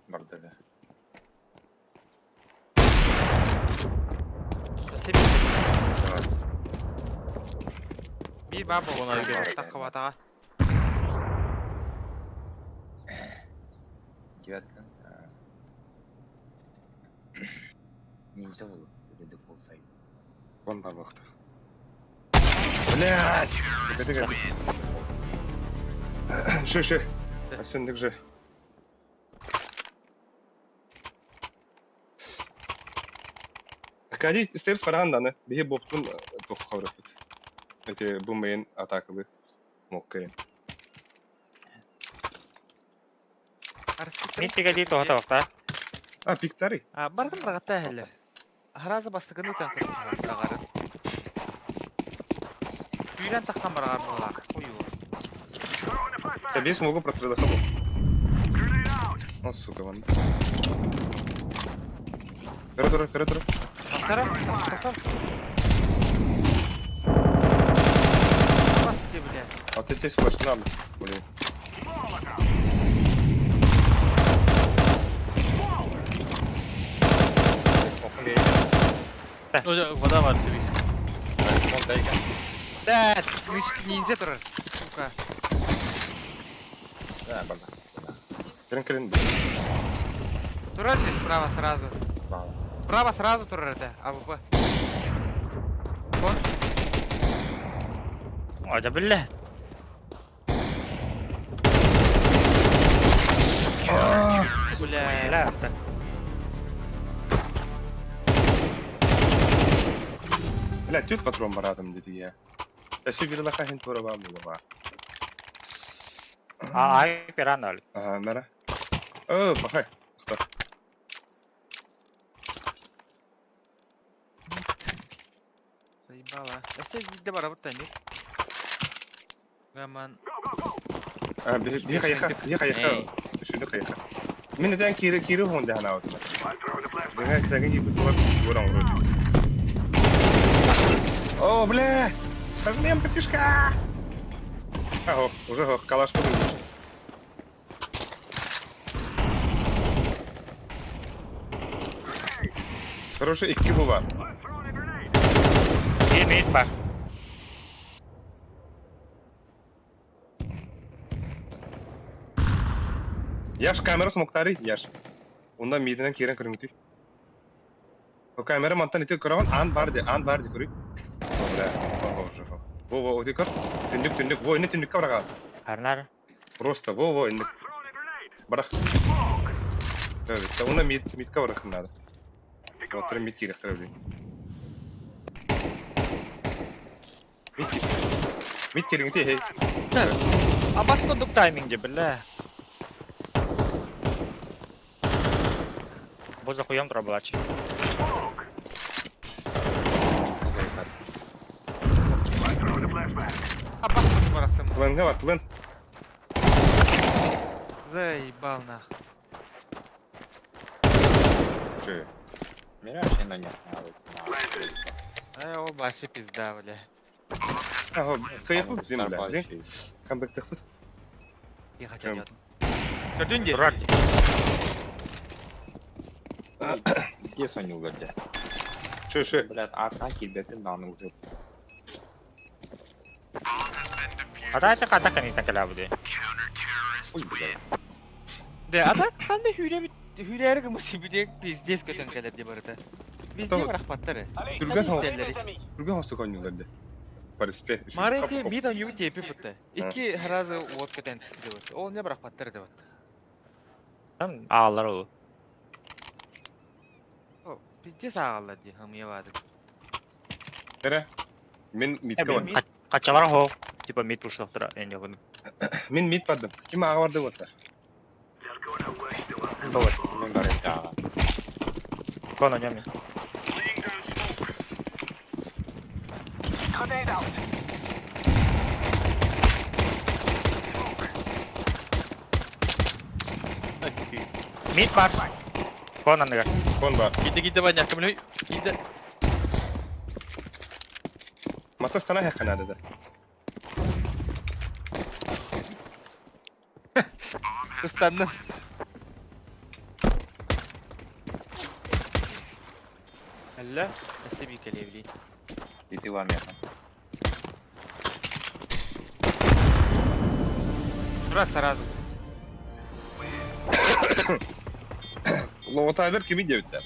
Бардыга. Би бабо. Она играет. Тахватаға. Девятка. Нельзя было. Или дефолт сайт. Вон бар вақта. Блять! Шö, шö. Асендік же. Кади стерс паранданы. Бихи боптун тох хаврапыт. Эти бумейн атакалы. Моккайын. Мид тиге тоһа тавақта. А, пиктари. А, бардым рағатта әлі. Харазы бастығын өтен қырғарын. Түйрен таққан барағар бола. Ой, Я весь могу прострелить хабу. О, сука, вон. Кыра кыра тура. Тақтара, тақтар. Басты, бля. А ты здесь флеш надо. Блин. Öyle вода var tabii. Да, нычки ниндзя тұрар. Сука. Да, барда. Кирин кирин. Турар здесь справа сразу. Справа. Справа сразу турар это, АВП. Кон. Ой, да бля. Бля. Бля. Бля, тют патрон баратым деди я. Тәші бир лаха хин тура ба була. А, ай, пиран аль. Ага, нара. О, пахай. Тоқта. Заебала. Әсе виде бар абыт тәмир. Гаман. А, би би каяха, би каяха. Үшүнү каяха. Мен ден кири кири хон дәһана отма. Деңе деңе ибит булар буран уру. О, бля! Совмем, братишка! Ого, уже го, калаш подумаешь. Хороший икки бува. Bir mid var. Яш камера смоктары, яш. Онда мидинен кирен көрүңүтүй. О камера мантан ити көрөҕүн, аан бар де, аан бар де көрүй. О, бля, о, о, жо. Во, во, ити көр. Түннүк, түннүк, во, инне түннүккэ бараҕаат. Харнар. Просто, во, во, инник. Барах. Да, онно мид, мидка барахын надо. Отыр мид кириэхтэрэ блин. Мид мид кириҥити, хей. Абас курдук тайминг же, бля. Бу захуем тура булачы. Абас курдук барахтым. Пленга бар, плен. Заебал нах. Че? Мираж на нет. Ай, о, баши пизда, бля. Аһо, кыйыппыт дим, бля. Камбэктехпит. Я хотел делать. Көрдүн дии. Турар. Где Соню где? Че, че? Блядь, а так килбетин дааны уже. Хата хата канитан калабыды. Ой, блядь. Де, ата ханды хүрэ бит хүрээр гымыс бүдек пиздец көтөн кэлэр дии барыта. Везде барахпаттар. Түргэн Ханды истэллэри. Түргэн хостук оонньуулар дии. Париспе. Мары ти мид он юг тепи бутта. Икки разы уот көтөн дебат. Ол не барахпаттар дебат. Там аалар ол. О, пиздец аагаллар дии хамыя баады. Эре. Мин мидке бар. Качалар хо. Типа мид пушлахтыра. Мен жогун. Мин мид бардым. Ким аға барды боттар? Мен бар аға. Коно нями. Мид бар. Кон аныга. Кон бар. Киди киди баня, кымны киди. Мата стана хакка да. Ыстанным. Алла, спасибо, калевли. Ити вам яха. Тура сразу. Лоутайбер кими девиттер?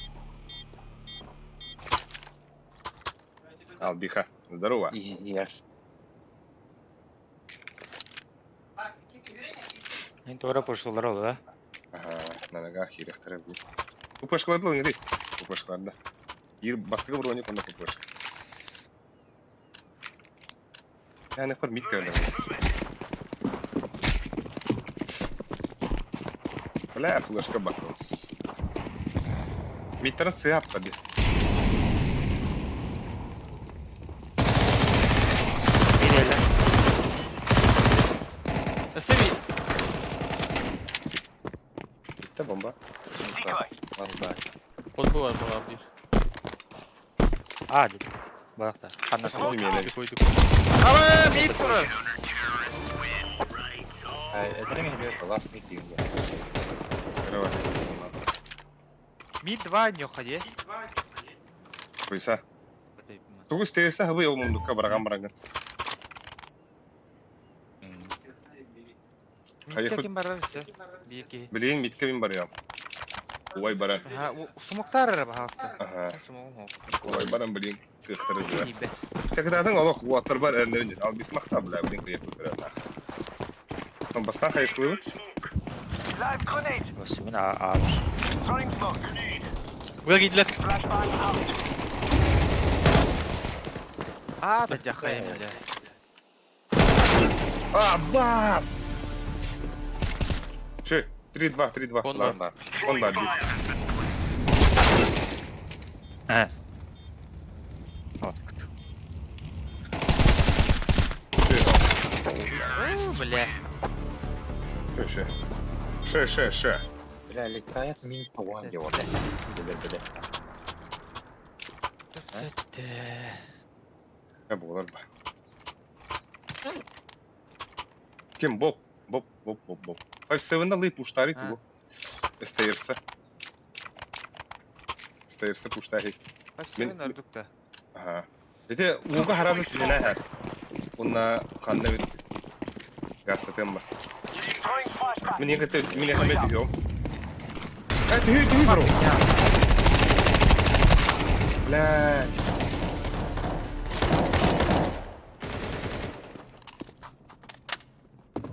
Албиха. Здорово. Яш. Мен тура пушлар ол, да? Ага, на ногах хирехтер бу. Упашкаларды не Упашкаларды. Ир бастыгы бір ойнап онда упашка. Яны көр мид кирде. Бля, флешка бакос. Мидтер сыап таби. Мид эле. Спасибо. Битте бомба. Код бу бар буга бир. А, дед. Баракта. Ханна Немене. Койдук. Ава, мид тура. Это не берет, лас мид дигән. Здорово. Мид 2 не ходи. Куйса. Тугу стейса хабы ол мундукка бараган бараган. Мидке ким барар все. Бирки. Билин мидке мин барыям. Уай баран. Ага, сумоктар ара бахаста. Ага. Сумогум Уай баран билин кыхтыры. Ибе. Чакыдадың олох уаттар бар әрнерин. Ал бисмахта бля билин кыйып көрөр. Там бастан хайш кылыбы? Осы мен а Буга кидилер. А, да жахай бля. А, бас! Че? 3-2, 3-2. Он Ладно. Он бар. Э. Вот. О, бля. Ше, ше. Ше, ше, ше. Бля, летает мин по ванге вот. Бля, бля. Буолар ба. Ким Боб? Боб, Боб, Боб, Боб. 5-7 лый пуштари тугу. Стейрса. Стейрса пуштари. 5-7 ордук да. Ага. Ити ууга харазы түнэнэ һэр. Уонна ханна бит гастатыам бар. Мин кытта мин эхэмэ түһүөм. Э түһүү түһүү бро. Блядь.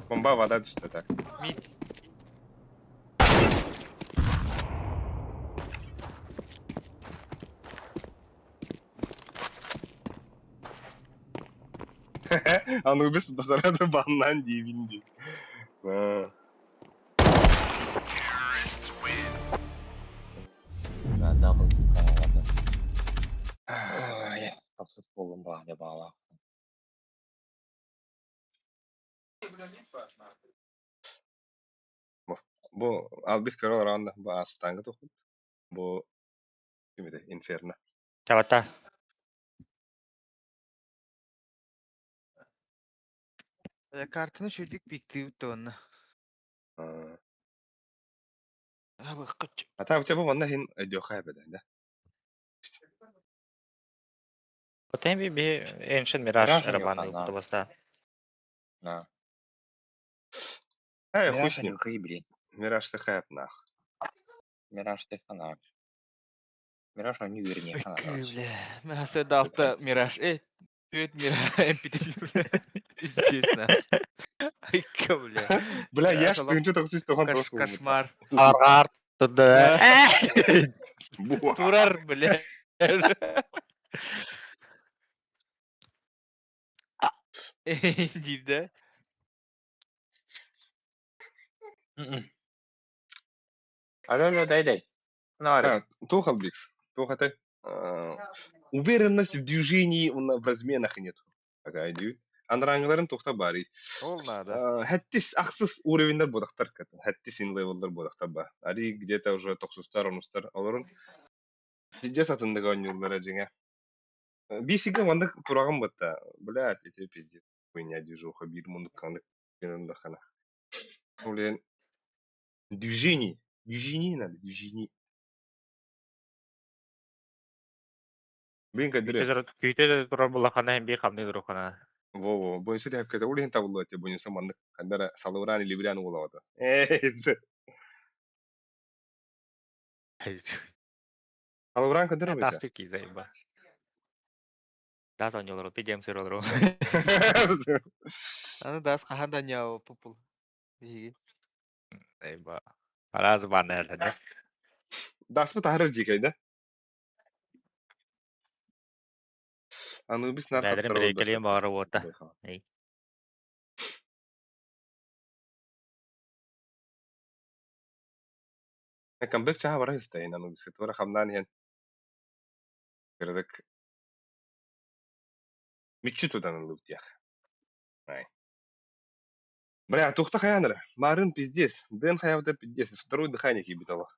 Бомба вода түстэ так. Мид. Анубис сразу баннан диибин дии. Double Ой, тохсус буоллум баҕа баҕалаах. Бу Албих көрө олорон бу астааҥҥа тухпут. Бу ким Инферно. Чабата. Картаны шүрдик пиктибит да онно. А та у тебя манна хин өйдүөххэ эбэтэ да? Потом би би Ancient Mirage роман ылбыта На. Эй, хуй с ним. Мираж ты хэп нах. Мираж ты ханак. Мираж они вернее ханак. Бля, мен далта Мираж. Эй, Түөт Мираж MP3 бля. Пиздец, на. Айка, бля. Бля, я ж тынчы тохсус тохон тоҕус Кошмар. Аргаар туда. Турар, бля. Диир да. Алло, алло, дай, дай. Ну, Туох Албикс? Туох этэй? Уверенность в движении в разменах нет. Такая дии. Андраңыларын тухта бары. Ол надо. Хэттис ахсыс уровеньдер бодахтар ката. Хэттис ин левелдер бодахтар ба. Ари где-то уже тохсустар, онустар. Олорун пиздец атындыга ойнууллара дьиҥэ. Бисигэ маннык тураҕын бытта. Блядь, ити пиздец. Хуйня движуха биир муннукканы хана. Блин. Движение. Движение надо, движение. Блин, кадыры. Күүтэ турар буллахана хем би хамны турухана. Во-во, бойынса деп кете, ол хен табылды өте, бойынса маннык. Кандара салыбыран или биран улавады. Салыбыран кадыры бойынса. Тастык кизайба. Да, соньолору, пидем сыролору. Аны дас хахан да няу пупул. Биһиги. Эйба. Араз баннер. Даспы тахарыр дикей, да? Анубис нар Бәдерин бирекелиен баары уота. Эй. Камбэк чаха бара истейн Анубис. Тура хамнан хен. Кырдык. Мүччү тудан луктях. Ай. Бля, тухта хаянра. Марын пиздец. Дэн хаявда пиздец. Второе дыхание кибитало.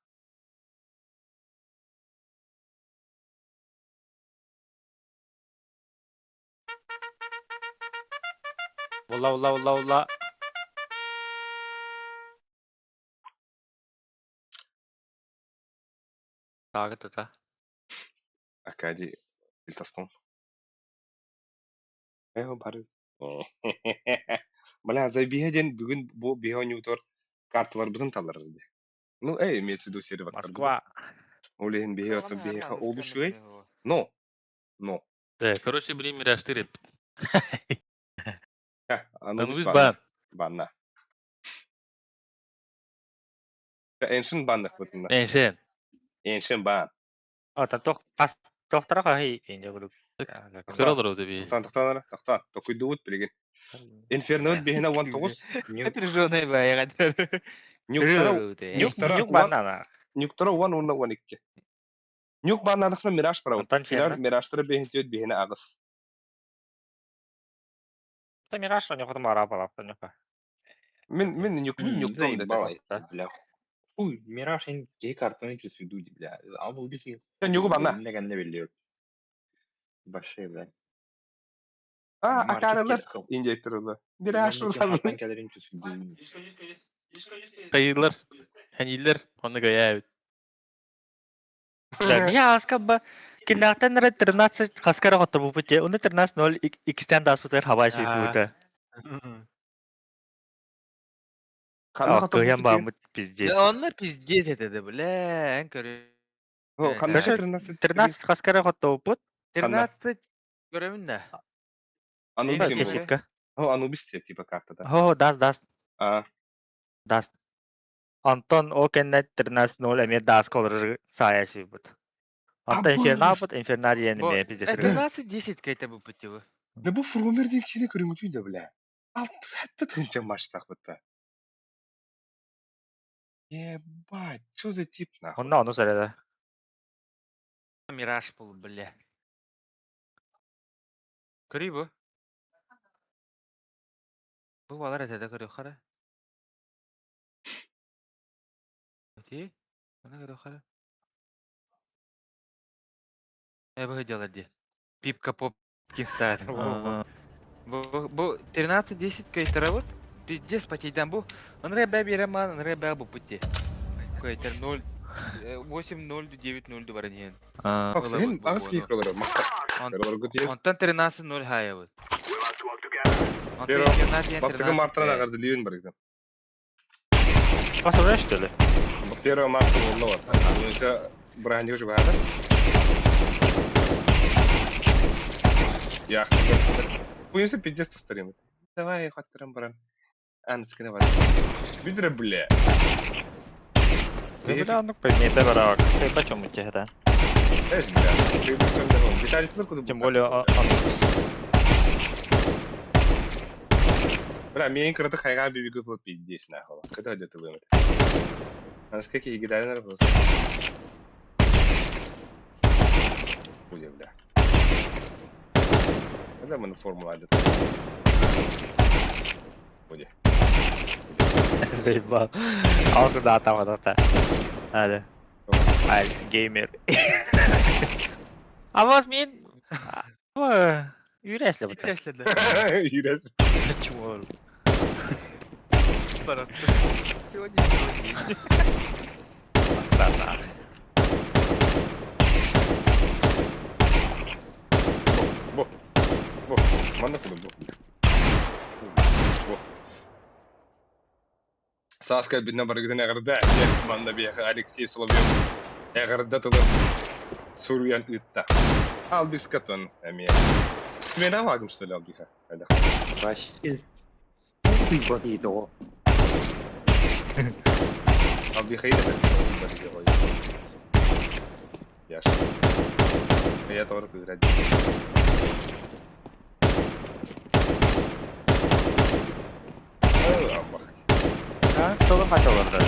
Ула, ула, ула, ула. Тағы тута. Аркадий Ильтастон. Эхо бары. Бля, забиһэ диэн бүгүн бу биһи оонньуутугар карталарбытын талларар дии. Ну, эй, имеется в виду сервактарбытын. Москва. Ол иһин биһи оттон биһиэхэ ол үчүгэй. Но, но. Да, короче, блин, Мираж 4. Анубис Анубис банна. бан. Банна. Эншин банных бытына. Эншин. Эншин бан. Ота тох пас тохтара хай инде гүлүк. Көрө олору би. Тохтан тохтан тохтан. Токуйдуут билигин. Инферно биһине 19. Напряженная баягы. Нюктара Нюктара Нюк банна. Нюктара 1 уонна 12. Нюк баннадахна Мираж барабыт. Онтон Мираж Инферно. Миражтары биһин түөт биһине аҕыс. Та Мираж нюк мара балап нюк. Мин мин нюк мин нюктом дэтэ. Бля. Хуй, Мираж ин киһи картаны чувствует, бля. А бұл бит Нюгу банна. Не гэнне биллиyor. Большие, бля. А, акаарылар индейтерылар. Мираж Хантан кэлэрин түсүндүн. Кайылар, ханилер, оны гаяют. Я аскаба кинахтан ра 13 хаскара хотор бу те. Уны 13-0 икстен даспытыр хабай сүйкүтэ. Ханна Кыян баамыт пиздец. Да онно пиздец это, бля, эн көрө. Ханна 13 13 хаскара хотор 13 көрөмүн да. Анубис Феситка. О, Анубис типа картада. О, дас, дас. А. Дас. Антон о кеннет 13-0 эме дас колор сая сүйбүт. Антон инфернал бут, инфернал диэн эмиэ пиздец. 13-10 кайта бу путевы. Да бу фрумер диэн киһини көрүҥүтүй да бля. Алты хатта тыынча маштах бытта. Ебать, что за тип нахуй? Онно ону сарада. Мираж был, бля. Көрүй бу. Бу балар этеде көрү хара. Өте? Ана көрү хара. Я бы хотела де. Пипка Попкин стар. Бу бу 13-10 кайтара вот. Пиздец потейдан бу. Анре бә береман, анре бә бу пути. Кайтар 0 8-0 9-0 бар диен. Оксен, агыс кикролар, макта. Онтан 13-0 хая вот. Pero бастыгы мартынан агарды либин бар экен. Басып что ли? Первого марта болду бар. Буюнча бранди жугады. Я Буюнча пиздец тастарым. Давай хаттырым баран. Анскine бар. Бидре бля. Бля, ну предмет барак. Ты почему тебе, Эш, бля. Детали куда Тем более он. Бля, мен кыраты хайга бибиге кылып пиздец нахуй. Когда где-то вымет. А с какие гидальнер просто. Хуя, бля. Когда мы на формулу где-то. Хуя. Заебал. А он куда там вот это. Надо. Альс геймер. А вас мин... Юрясли вот так. Юрясли. Чего? Сегодня день. Астана. Бо. Бо. Манна куда бо. Бо. Саска бидна баргыдын эгерде, манда бияха Алексей Соловьев эгерде тылы суруян ытта. Албис катон эме. Смена вагым что ли албиха? Вообще. Ты Албиха или Я Я тоже играть. А, толы хотел даже.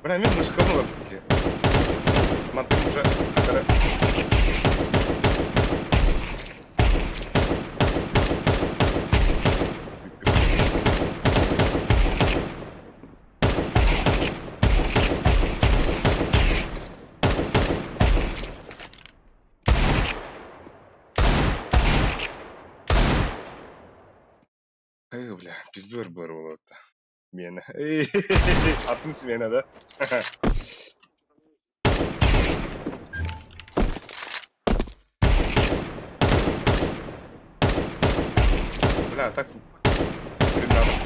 Бля, мен мышканы бар Мантым уже хатара. Эй, бля, пиздур бар болот. Смена. Атын смена, да? Бля, так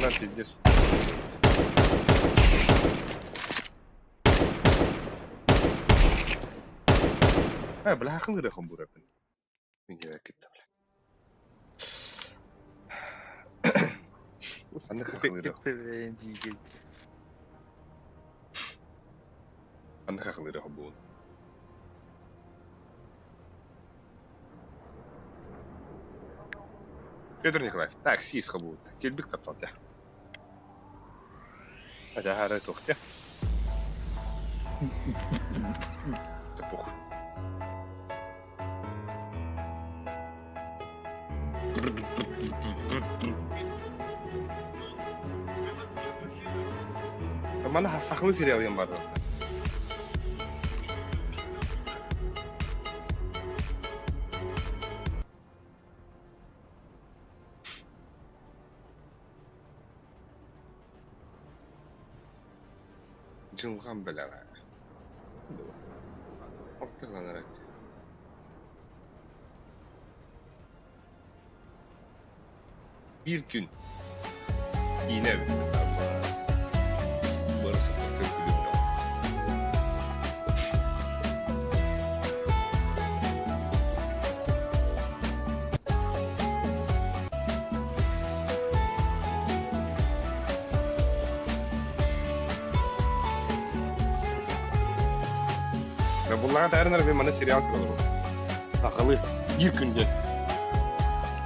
на пиздец. Э, бля, хаңгы рахам бурапын. Мен кетті, бля. Аны хахылырах. Аны хахылырах буун. Петр Николаев, так, сис хабут. Келбик тапталты. Хотя гары тухте. Да похуй. Мана сахалыы сериал диэн баар. Дьылҕам бэлэҕэ. Орталанар этэ. Биир күн киинэ эбит. Бары сыппыкка күлүм Буллаҕа таарынар мен маны сериал көрөр. Сахалы биир күн диэн.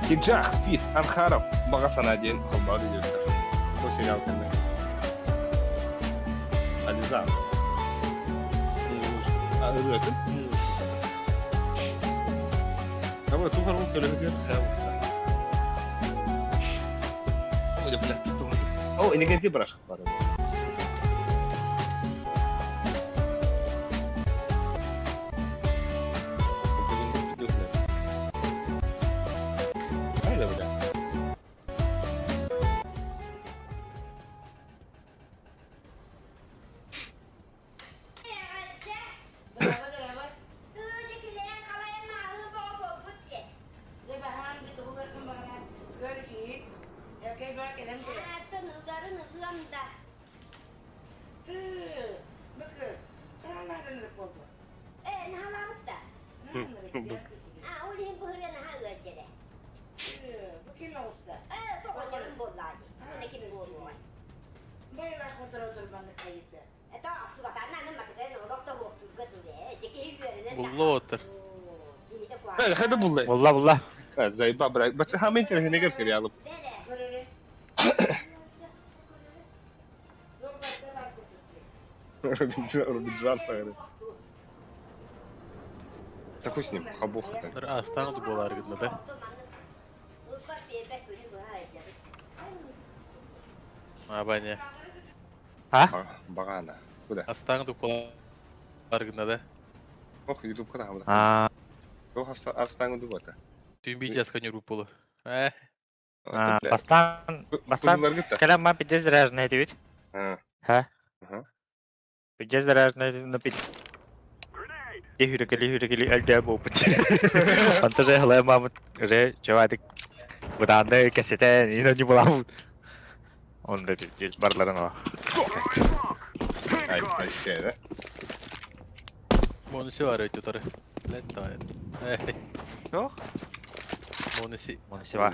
Киджах Фит Анхаров баҕа санаа диэн холбоон диэбиттэр. Бу сериал кэннэ. Ализа. Ырыатын. Ama тухар ол көлөһүтүгэр О, Иннокентий Барашков бар. Хайда бля. Булла отыр. Хайда булла. Булла булла. Заеба брат. Бача хамын интернетигер сериалы. Робинджан сагары. Такой с ним, хабуха так. Бір астаңды болар гыдла да. Абане. А? Багана. Куда? Астаңды болар гына да. Ох, ютубка да хамда. А. Ох, астаңды дугата. Түн бий жаска нүрүп болу. Э. Бастан, бастан, кэлэн ма пиздец заряженный этибит. Ха? Пиздец заряженный, но пиздец. Хүрекели хүрекели өлдөө буолбут. Онто же хылай мамыт уже чевадык бытаанды кэсэтэн ино не буламут. Онда пиздец барларын о. Ай, ай, да? Монуси бар өтө торы. Лет тайын. Жоқ? Монуси. Монуси бар.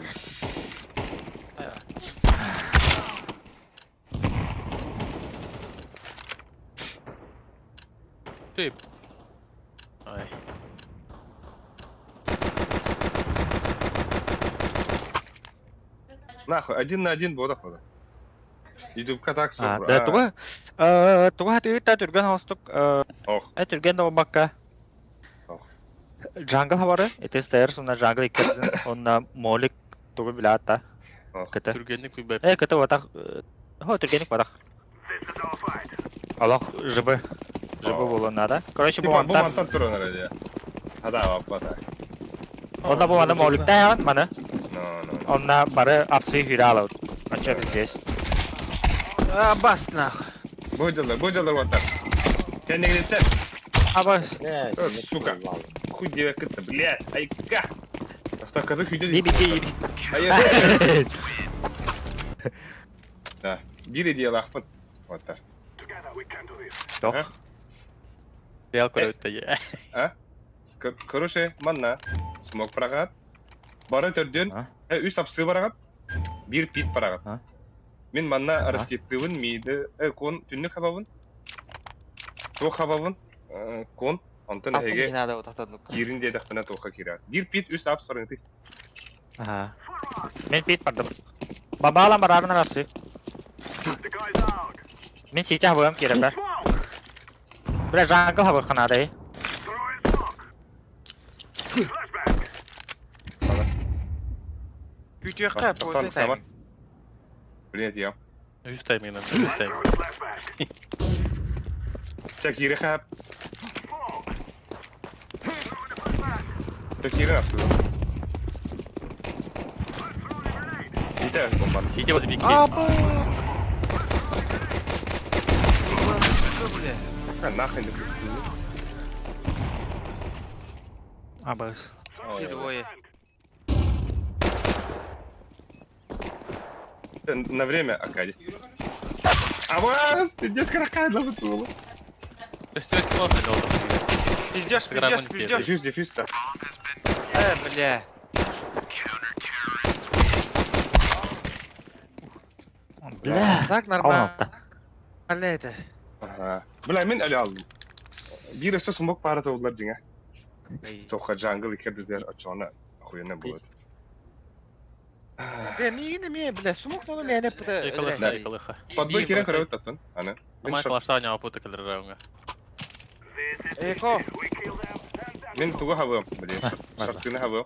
Ты. Ай. Нахуй, один на один буолах буолар. Ютубка так А, да, туга, туга түйүттэ түргэн хостук, Ох. э түргэн да бакка. Джангл хабары, ити стейр сонна джангл иккердин, онна молик тугу билаатта. Кыты. Түргенник күбәп. Э, кыты ватах, хо түргенник ватах. Алах жыбы. Жыбы болу надо. Короче, бу Типа, бу мантан. мантан туран эрэ Хада бата. Онна бу маны моликта маны. No, no. Онна бары апсы хүрэ алабыт. Ача здесь. А, бас нах. Бу дьаллар, бу дьаллар ватар. Кэннигиттэн. Абас. Сука. Хуй деве кытта, бля, айка. Автоказы күйдө. Биби биби. Ай. Да, бири диялахпын. Ватар. Тох. Реал көрөттө. А? Короче, манна смок прагат. Бары төрдөн, үс апсы барагат. Бир пит барагат. Мен манна раскеттыбын, миди, кон түннүк хабабын. Туох хабабын, кон, онтон Алтын эһиге надо вот тахтадык. киирин диэтэхпинэ туохха киирэр. Биир пит үс ап сарыҥты. Ага. Мен пит бардым. Бабалам барарын арапсы. Мен сейчас хабыгам киирэр. Бля, жангл хабы ханады. Күтүөххэ Тоқтон после сама. Блять, я. Үс тайминан, үс тайминг. Чэ, киирэ хаап. Чэ, киирэн ахсыга. Итэ бомбар. Сити вот бикки. А нахрен ты. Абас. И двое. На время Акади. Авас, ты где скорохайдла вытянула? Өстүөт класс это вот. Пиздешь, пиздешь, пиздешь. Дефьюз, дефьюз, да. Бля. Бля. Так нормально. это. Ага. Бля, мен әлі алдым. Бір өсі смок пара табылар деңе. Тоқа джангл икерділер очона охуенно будет. Бля, миигин эмиэ, бля, сумук мону мээнэ пыта. Икалыха, икалыха. Подбой кирен көрөбүт аттан. Аны. Мен Амай шорт. клаштан япы тыкылыр рауңа. Эко. Мен тугу хабым, блин. Шортыны хабым.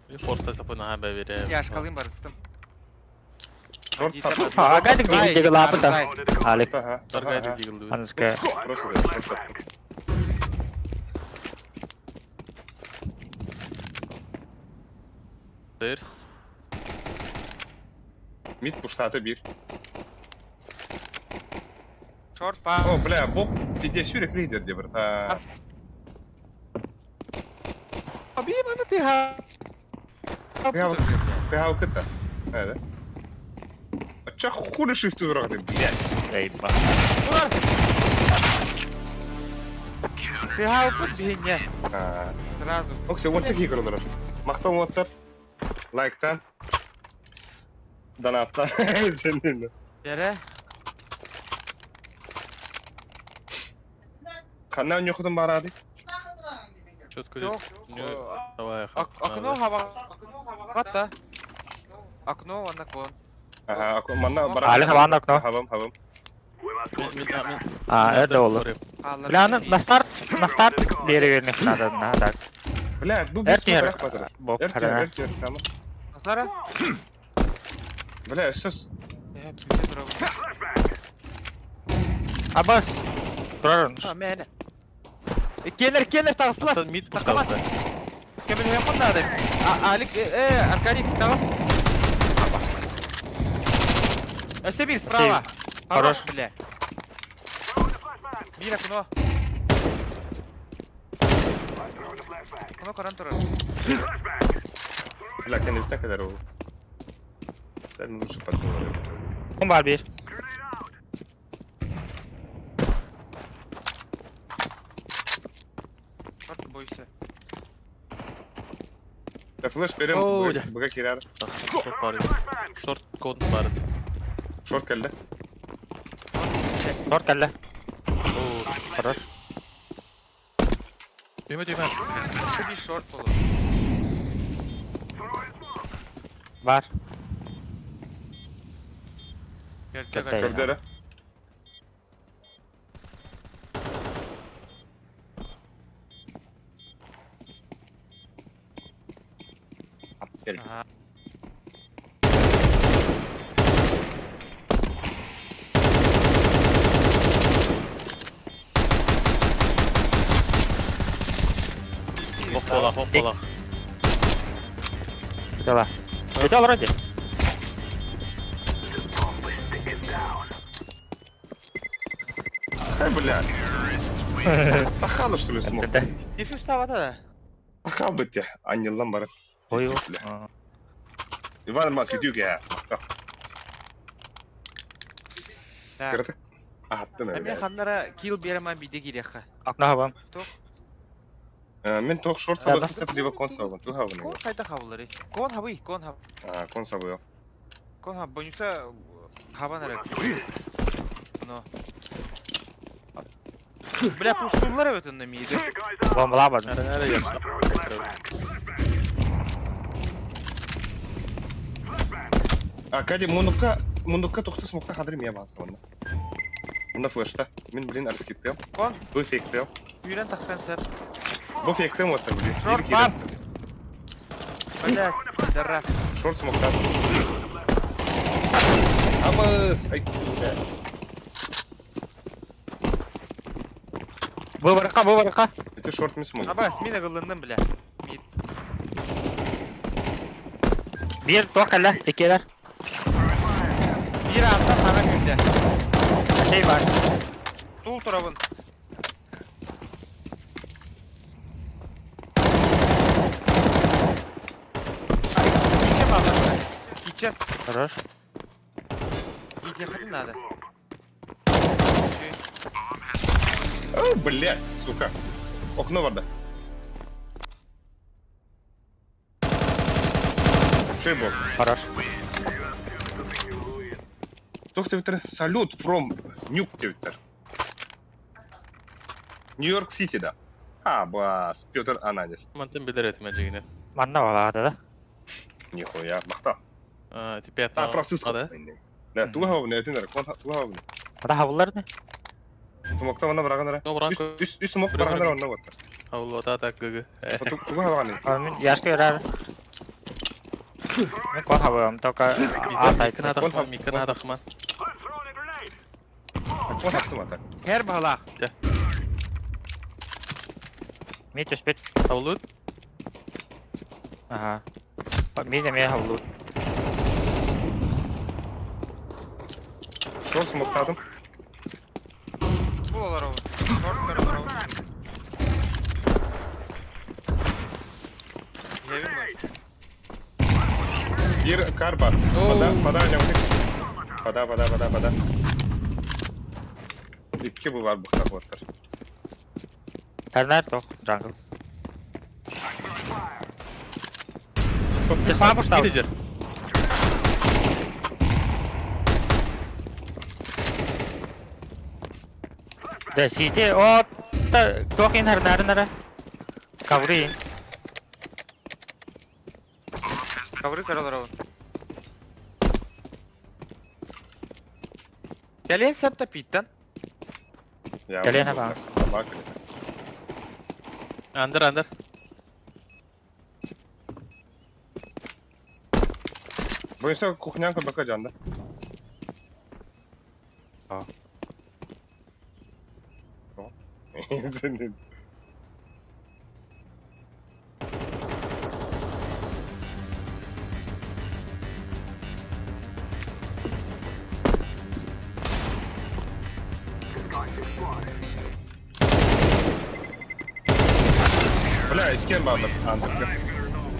Bir forsa sapı наха бәбире. Я шкалым барыстым. Шорт тап. А, гадик дигил лапы Алик. Ага. Таргай дигил. Анска. Просто да, шорт тап. Дырс. Мид пуштаты бир. Шорт па. О, бля, Боб, пиде сюрек лидер де бір. Аби маны ты ха. Ты хау кыта. Да? А ча хули шифту дурак блядь. Эй, ба. Ты хау пыт бихине. Сразу. Оксе, он чеки көрөлөр. Мактан WhatsApp. Лайктан. Донаттан. Сенин. Бере. Ханна нюхудун барады. Четко. Жок. Давай. Окно хаба. Хатта. Окно ванна кон. Ага, манна бара. Али хабан окно. Хабам, хабам. А, это олу. Бля, ну, на старт, на старт береверних надо, на, так. Бля, бу бир Эртер. батыр. Боб, Эртер, хара. эртер, самы. Назара? Бля, сейчас Абас. Турар. А, мен. Келер, келер тағыстылар. Мид Тақамат. Кемел хем надо. Алик, Аркадий, тағыс. Сибирь справа. Хорош. Бля. Бир окно. Окно каран турар. Бля, кенде kadar oldu. Ben лучше подумал. Кум бар бир. Шорт бойся. Да флеш берем, О, буга кирер. Шорт бар. Шорт код бар. Шорт келди. Шорт келди. Хорош. Düğme düğme. Bir шорт болу. Бар. Берке Кәтәй. Көрдөрө. Ага. Hop bola, hop bola. Бүтела. Бүтела вроде. Ай, бля. Тахалы, что ли, смог? Дефьюз табата да. Тахал бітті. Аннеллан бары. Ой, Бля. Иван Маски дюк я. Да. Кырдык. Аттым Мен ханнара килл береман биде кирехха. Окно хабам. Мен тоқ шорт Да, сабы кысып, либо кон сабы. Ту хабы. Кон кайда хабылары? Кон хабы, кон хаб. А, кон сабы. Кон хаб бойынша хабан арак. Но. Бля, пуштулар өтін миді. Бомбала бар. Нere nere yapsa. А, Кади, мундукка, мундукка тоқты смокта хадыр мия басты онда. Мында флешта. Мен, блин, арскиттем. Кон? Бу фейктем. Үйрен тақтан сәп. Бу фейктем вот блин. Шорт бар. Бля, пидорас. Шорт смокта. Абыс! Ай, бля. Бу барака, бу барака. Это шорт ми смог. Аба, смина гылынным, бля. Мид. Бир туох кэллэ, иккиэлэр. Бир аата саҥа күүтэ. Шей бар. Тул турабын. Ай, кичен баалар. Кичен. Хорош. Кичен надо. О, блядь, сука. Окно варда. Шибок. Хорош. Туох диэбиттэр? Салют from Нюк диэбиттэр. Нью-Йорк Сити да. А, бас, Петр Ананев. Мантан билэр этим эдьигинэ. Манна балаата да. Нихуя, махта. А, теперь Сан Франциско. Да? Да, туга хабын, этин эрэ, кон туга хабын. Ата хабыллар не? Смокта манна бараган эрэ. Ну, бранко. Үс үс смок бараган эрэ онно боттар. Алло, так гг. Туга хабын. Мин яшка ярар. Мин кон хабым, только ата Миккана тахман, миккана тахман. Кон хаптым ата. Хер баһалаах. Ми түспүт. Хабыллыт? Ага. Ми эмиэ хабыллыт. Шор смоктадым. Бу олоробун. Шорт көрө олоробун. Иһэбин бу. Бир кар бар. Вода, вода, Вода, вода, вода, вода. Икки бу бар бухтах боттар. Тарнар тох, джангл. Ты сама пуштал? Лидер. Да, сити, о, та, тох ин харнар нара. Ковры. Ковры көрө олоробун. Кэлиэн сөп да питтен. Кэлиэн хаба. Андер, андер. Бойса кухнянка бака жанда. А. Бля, искен баалар андерга.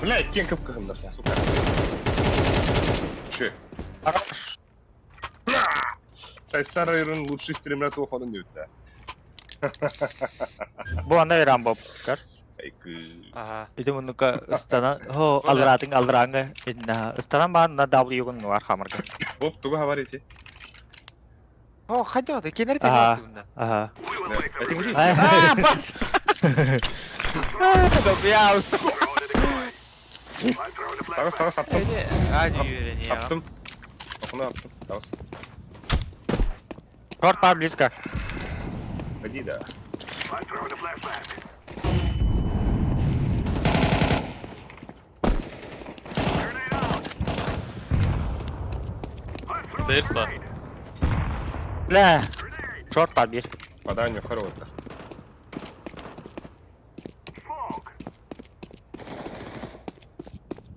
Бля, иккен кып-кыһыннар, сука. Че? Сайсар районун лучший стример туох онун диэбиттэ. Бу анда Иран боп. Көр. Айкы. Ага. Ити муннука ыстанан, хо, алраатын алрааңа, инна, ыстанан баан на W-гун нуар хамарга. Боп тугу хабар ити. О, хайда ота, кенер Ага. тегин Ага. Этиҥ Аа, бас! Добьял. Тагыс, тагыс, аптым. А, не Аптым. Окуну аптым. Тагыс. Шорт бар близко. Ходи, да. Стейрс бар. Бля. Шорт бар бир. Падание хорошо.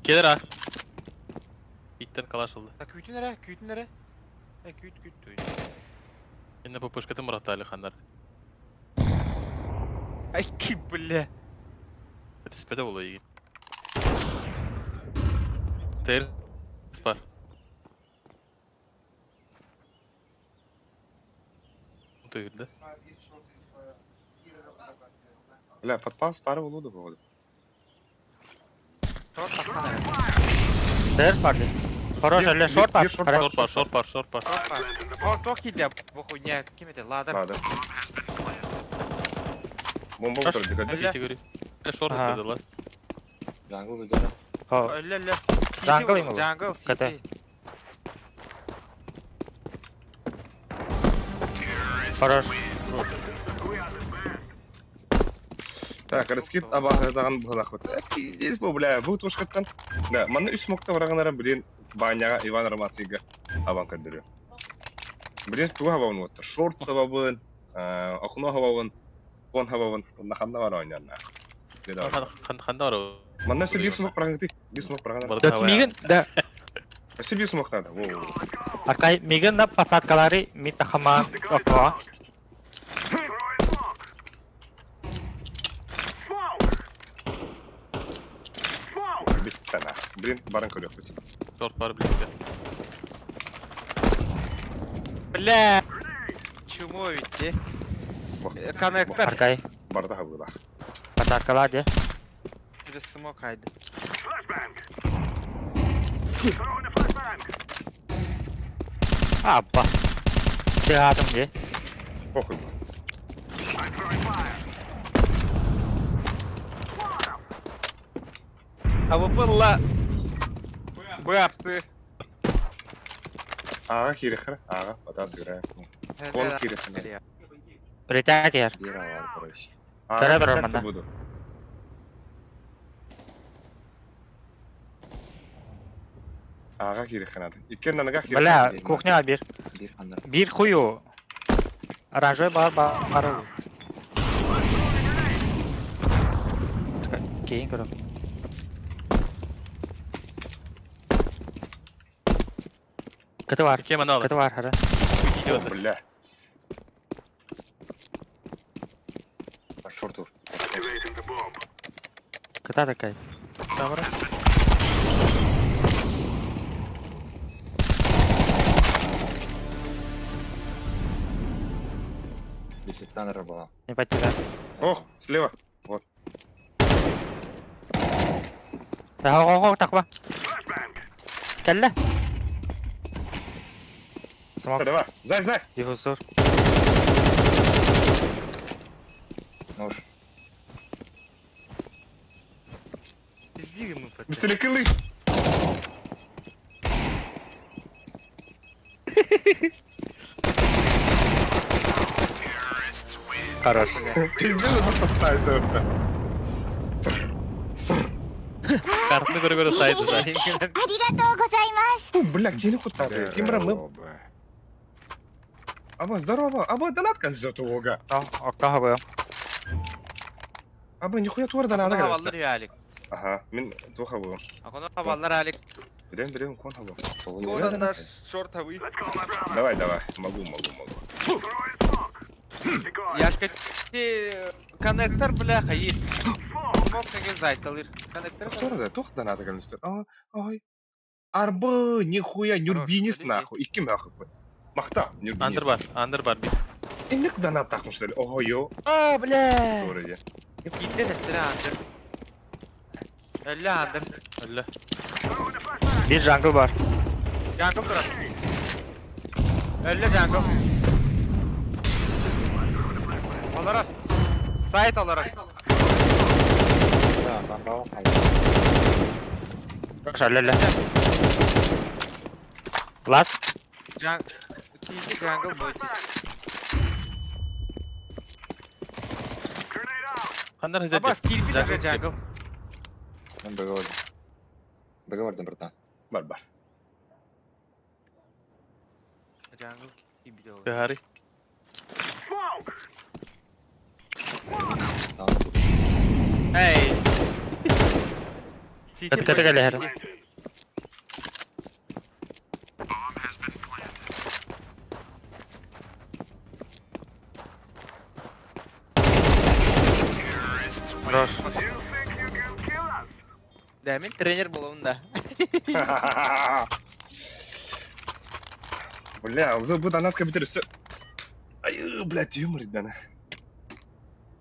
Келер а. Иттен калаш ылды. Та күүтүн эрэ, күүтүн эрэ. Э, күүт, күүт туй. Инне ППшкатын бұраттали хандар. Ай, ки, бля. Это спеде болу егин. Стейрс бар. Тыгырды. Бля, подпал пары улуду походу. Шорт таххан эрэ. Терс бар бир. Хорош, эле шорт бар. Бир шорт Хорош. Шорт бар, шорт бар, шорт бар. Шорт бар. О, тох киде, бу хуйня, ким это? Ладер. Ладно. Бомба Хорош. утырды, ходи. Эле. Кете көрей. Э, шорт Ага. өтеді, ласт. Джангл выйдет. Хо. Эле, эле. Джангл ему. Джангл, КТ. сити. Хорош. Так, раскид абаһытаган быһылах бит. Пиздец бу, бля, бу тушкаттан. Да, манна үс мокта бараганара, блин, баняга Иван Ромацига абан көрдөрү. Блин, тугу хабабын уоттар? Шорт хабабын, окно хабабын, фон хабабын. Онно ханна бар оонньооннаах. Ханна бар Манна өссө биир смок праҕыты. Биир смок праҕына. Да, мигин, да. Өссө биир смок надо. Во. Аркай, мигин на посадкалары ми тахама окно. Бүттэ Блин, баран көрүөхпүт. Шорт бар близко. Бля! Чмо ведь, де? Коннектор. Аркай. Барда хабыла. Посадкалар де. Через смок хайды. Аппа. Сыгатым де. Похуй. А вы была... Бапты. Ага, кирехра. Ага, вода сыграет. Он кирехра. Притягер. Ага, как буду. Ага, кирехра. Иккен нага кирехра. Бля, кухня бир. Бир хую. Оранжевый бар бар. Кейин көрөм. Кыты бар. Кем анал? Кыты бар, хара. Бля. Шортур. Кыта такая. Камера. Не потеряй. Ох, слева. Вот. Да, о, о, таква. Кэллэ. Смок. Давай, зай, зай. Диффузор. Нож. Пизди ему потом. Быстрее кылы. Хорош. Пиздец, это поставить это. Картны көрө-көрө сайды да. Бля, кини кутады. Ким мы? Аба, здорово. Аба, донат концерт ога. Окта хабы. Аба, нихуя туар донат Хабаллар ялик. Ага, мин ту хабы. Акона хабаллар алик. Берем, берем, кон хабы. Кодан да шорт хабы. Давай, давай. Могу, могу, могу. Яшка, ты коннектор, бля, хаи. Мог таки зайталыр. Коннектор. Кто да, тух донат концерт. А, ой. Арбы, нихуя, нюрбинис нахуй. Икки нахуй. Махта, нюрбинис. Андер бар, андер бар. Инник донат тахмыштар. Ого, йо. А, бля. Doğru Gitti de андер. Öyle андер. Öyle. Bir jungle var. Jungle durar. Öyle jungle. Olarak. Site olarak. Şöyle. Last. Jungle. CT jungle boy. Хандар хызет. Абас кирпич уже jungle. Мен б бардым. Б бардым, братан. Бар, бар. Jungle кирпич. Хари. Эй. Кыты кыты кэлэ Хорош. Да, мен тренер болуын да. Бля, bu донат компьютер все. Ай, блядь, юмор, да.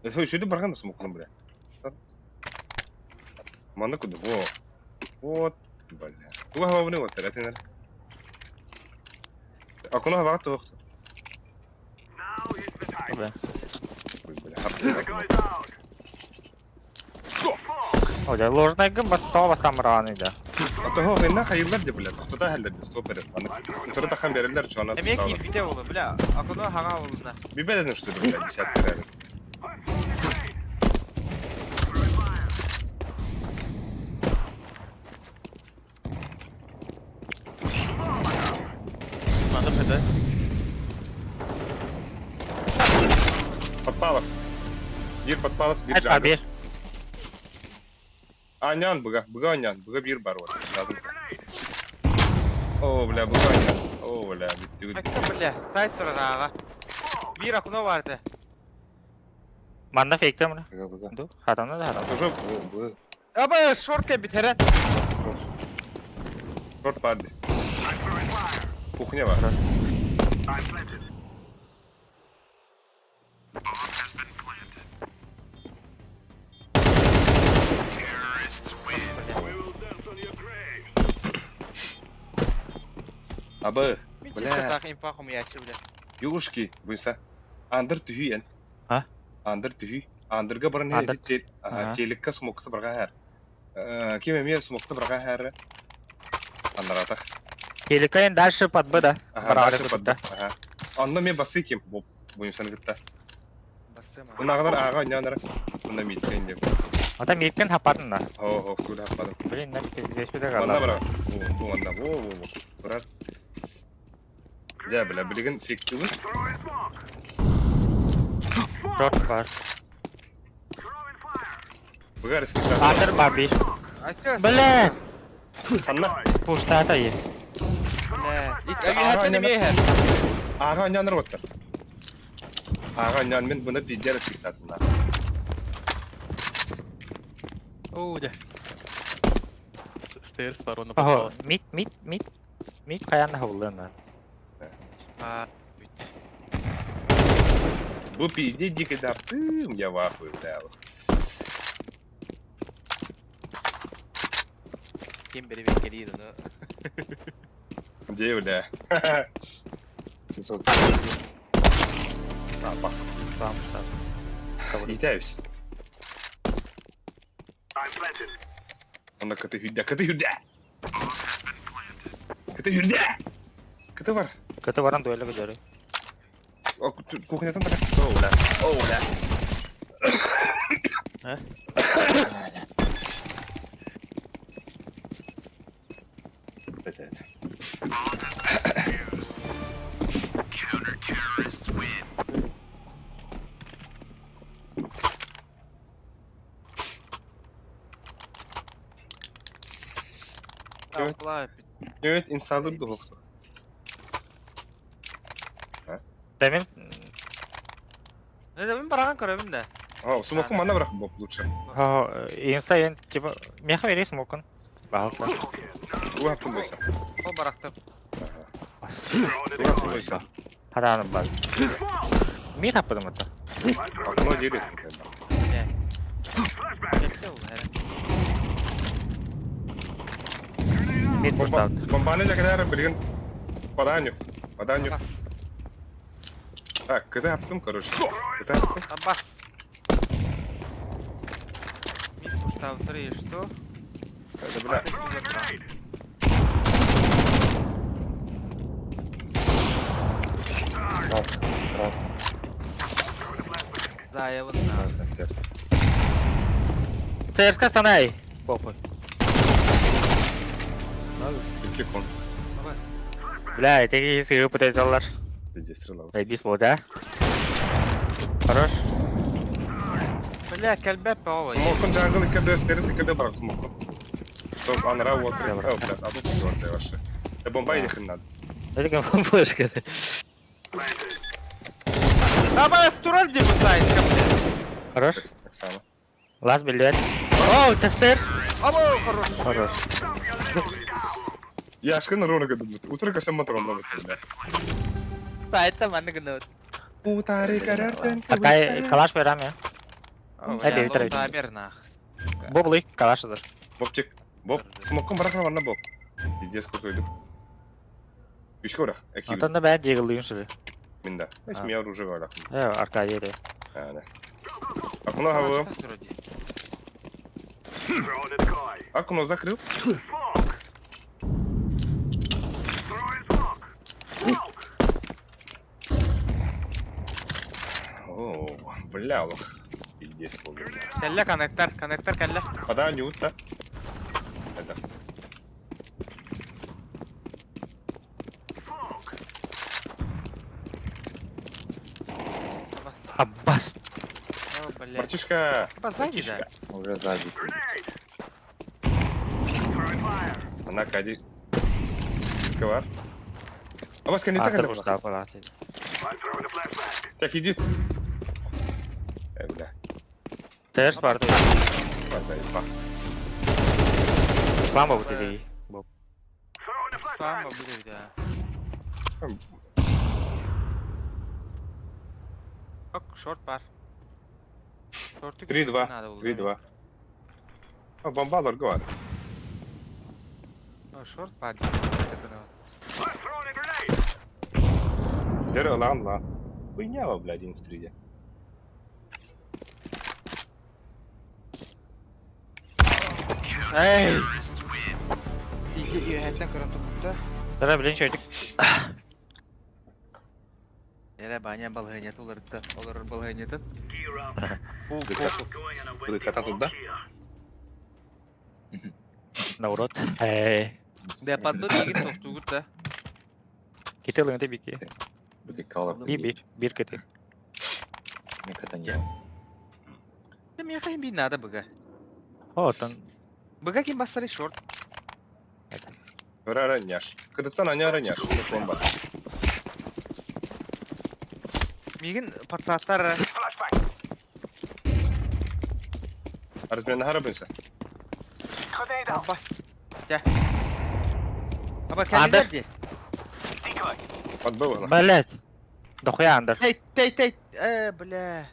Это еще барган смог, бля. Манна куда? Во. Вот, бля. Туга хава вот, это Акуна хава то. Бля. Бля. Оля, ложная гымба, това там раны да. А того гына хайылар деп бля. Тоқтота хәлләр стопер. Аны туры тахан берелер чона. Эме кирпиче болу, бля. Акуна хага болуна. Бибеден что бля, десятка реально. Андер хызет. палас. Биир под палас, биир Это джангл. бир. Анян быга, быга анян, быга биир бар вот. О, бля, быга анян. О, бля, бүттүгүт. Айтта бля, сайт турар аға. Бир окно барды. Манна фейкте мына. Быга, быга. Ду, хатана да хатана. Тоже Б, Б. Аба шортка битере. шорт барды. Кухня бар. Абы, Бля. Так импа хомячы бля. югушки, буйса. Андыр түһүйен. А? Андыр түһүй. Андырга баран Андыр. хэ Ага. телекка смокты барга хэр. Ким эмиэ смокты барга хэр. Андаратах. Телекайн дальше под Б, да? Ага, Бараҕа дальше под кытта. Ага. Онно мен басы ким бу буйсаны кытта. Басыма. Унагылар ага нянара. Уна миткен деп. Ата миктен хапатын да. Хо хо куда хападым. Блин, на пиздец бите Манна калла. бара. Бу манна. Во во во. Брат. Дя бля, билеген фиктүбү. Шорт бар. Бугар сикта. Андыр бар бир. Айтта. Бля! Ханна. Пуштата е. Бля. Ик агы неме. Ага нянар оттар. Ага нян мен буны пиздер сиктатына. Оу, да. Stairs бар, оны Охо, под палас. мид, мид, мид. Мид каян хавлына. А, Бу пизде дикий да пым, я в ахуе, бля. Ким бери келир onu. Где, бля? Высокий. А, бас. Там что? Итаюсь. Онда кыты хүдә, кыты хүдә! Кыты хүдә! Кыты бар. Кыты баран дуэлі көдөрү. О, кухнятан так. О, бля. О, бля. А? Это, это. Алла. Evet, insanlar da hoktu. Демин Не да мен бараган көрөмүн да. А, смоку мана брак боб лучше. хо инста ен типа меха вере смокон. Баалса. У хаптын бойса. О барактым. У хаптын бойса. Хатаны бар. Мид хаппадым ата. Окно делит. Бля. Кетти ол. Мид пуштаут. Бомбаны жакалар билген паданю. Паданю. Бас. Так, кыты хаптым, короче. Кыты хаптым. Абас. Мид пуштау три, что? Это, бля. Красный, красный. Да, я вот знаю. Красный стерс. ЦСКА станай. Попы. Икки кон. Абас. Бля, эти сыгы пытайталар. Везде стрела. Бис болды, а? Хорош. Бля, кәлбәп ова. Смокун джангл иккеде стерс иккеде барак смокун. Стоп, анра вот. О, бля, адын сигорды вообще. Да бомба и хрен надо. Это кем флешка. Абас, турар деп сайт, бля. Хорош. Так само. Лас билет. Оу, это стерс. Або, хорош. Хорош. Яшкын руна кыдым. Утро кашам матрон да бля. Сайтта маны гынут. Утары карартен. Аркай калаш берам я. Бля, Бля, лота бер нах. Боблы, калашыдыр. Бобчик. Боб, смокун барак варна боб. Пиздец крутой Үч көрөх. Эки. Антон да бән дегілдігін шүлі. Минда. Эс мия оружие барак. Э, Аркай еді. Ана. Окно хавы. Окно закрыл. О, бля, лох. Пиздец, бля. Кәллә коннектор, коннектор кәллә. Пода не утта. Это. Аббас. Бля. Братишка! Аба сзади, да? Братишка! Уже сзади. Она кади. Кавар. А вас не так Андер это бушта была. Так, иди. Бля. Терс бар. Заебал. Спам вот эти. Спам будет, да. Ок, шорт бар. Шорту 3-2. надо было. 3-2. А, бомба лоргуар. О, шорт бар. Дер лан ла. Хуйня, блядь, им стриде. Эй! Иди, иди, көрөн тупта. Давай, блин, чё Эре баня балыгыня тулырды. Олор балыгынятын. Фул, фул. Буду кота тут, да? На урод. Эй. Да падды деген тоқтугут да. Ките лыгы бики. Быдыкалар. Би бир. Бир кете. Мне кота не. Да мне хайм би надо быга. О, там. Быга ким бассары шорт. Раняш. Когда та на раняш. Бомба. Мигин пацаттар. Размен харабынся. Бас. Тя. Аба Андер. кәлилер де. Подбыл она. Блять. Дохуя андер. Тей, тей, тей. Бля.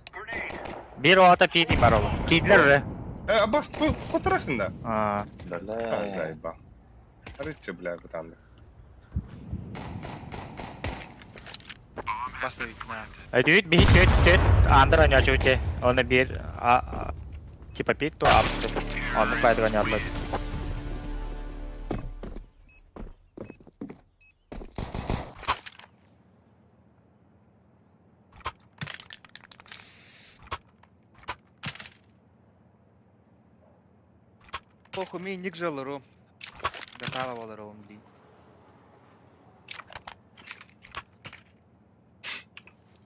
Бир ота пити бар ол. Кидлер же. Аббас, которасың да? А, Бля. Заебал. Арычы, бля, там. Бас на. Өдүйт бихи төт төт андер аня чуте. Оны бир а типа пит то ап. Оны пайдага нядлы. Похуй, мен ник жалыру. Готово болыру, блин.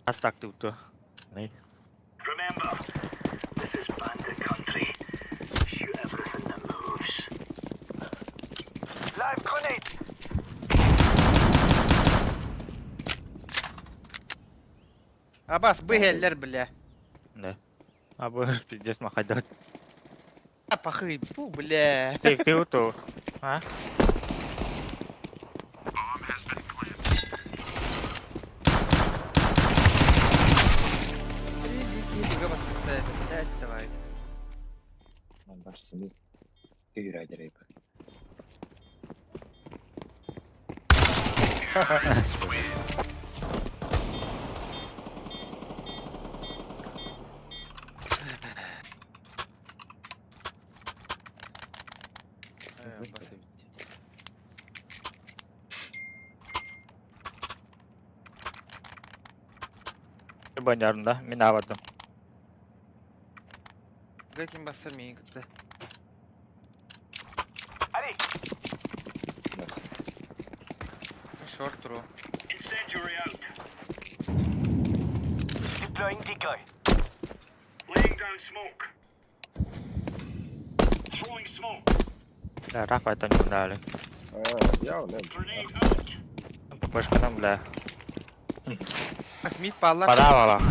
Астак туту. Абас, быгеллер, бля. Да. А бу пиздец махайда. А, пахы, фу, бля. Ты ты уту. А? Блядь, давай. Баш семи. Ты рейпа. Банярында мен авадым. Бәкин басар мейін күтті. Шорт туру. Да, раф это не дали. А, я не. ППшка нам, бля. Смит паллар. Подавала.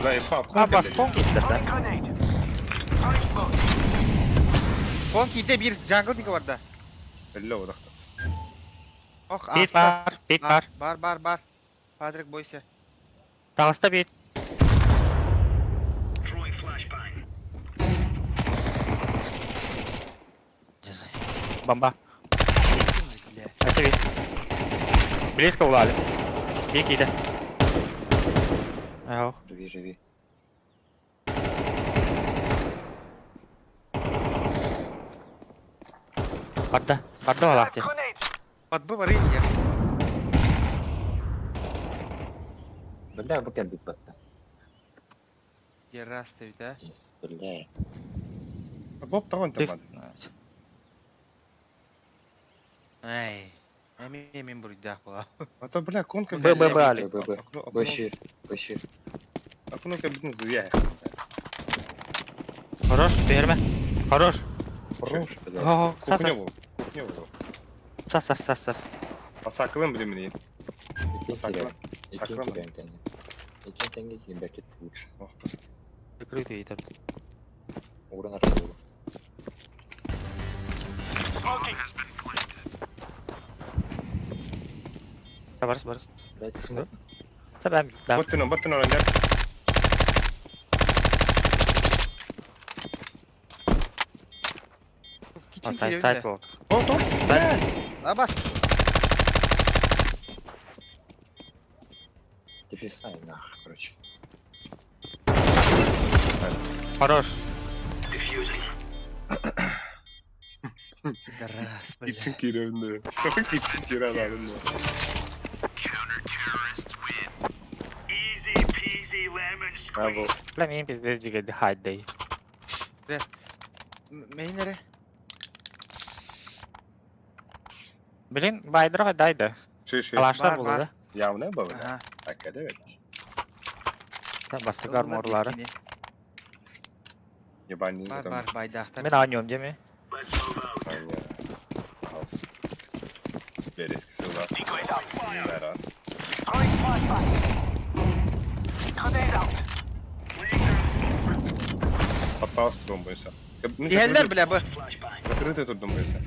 Заебал. А, бас киттер, да? Кон кийде бир джангл диге бар да. Элле одақта. Ох, Бит бар, бит бар. Бар, бар, бар. Патрик бойся. Тағыста бит. Бомба. Бит. Близко улали. Беги, да. Ау. Живи, живи. Барда. Барда алахти. Подбы бар я. Бля, букет бит батта. Гераста да? Бля. Боб тагын таман. Ай. Эми мен бурдак була. А то, бля, конка... Б, Б, Б, Алик. Б, Б, Б. Башир, Башир. Акуну кэлбитин зря. Хорош, түһэрмэ. Хорош. Хорош, блядь. Хо, сас, Кухня сас. был. Кухня был. Сас, сас, сас, сас. Басакылым билим Икки Сакла. кирен. Икки Сакла. кирен тенге. Икки тенге кирбекет лучше. Прикрытый этот. Уран аркылы. Барыс, барыс. Блядь, смок. Та бэм, бэм. Боттун, боттун оран дер. Кичи Сайт, кирен сайт де. болды. О, то. Бэм. Абас. Дефисай нах, короче. Хорош. Пидорас, бля. Китчин кирен. Китчин кирен алын. Браво. Бля, мин пиздец дигәде хайдай. Мейн эре. Блин, байдыр хайдайды. Ши, ши. Калаштар Бар, булды бар. да. Явно было. Ага. Так, evet. Бастык арморлары. Ебаный. Бар бар байдактар. Мин аньом деме. Берески сылас. Раз. Попал с тромбойся. Иһэллэр бля бу. Закрытый тут думайся.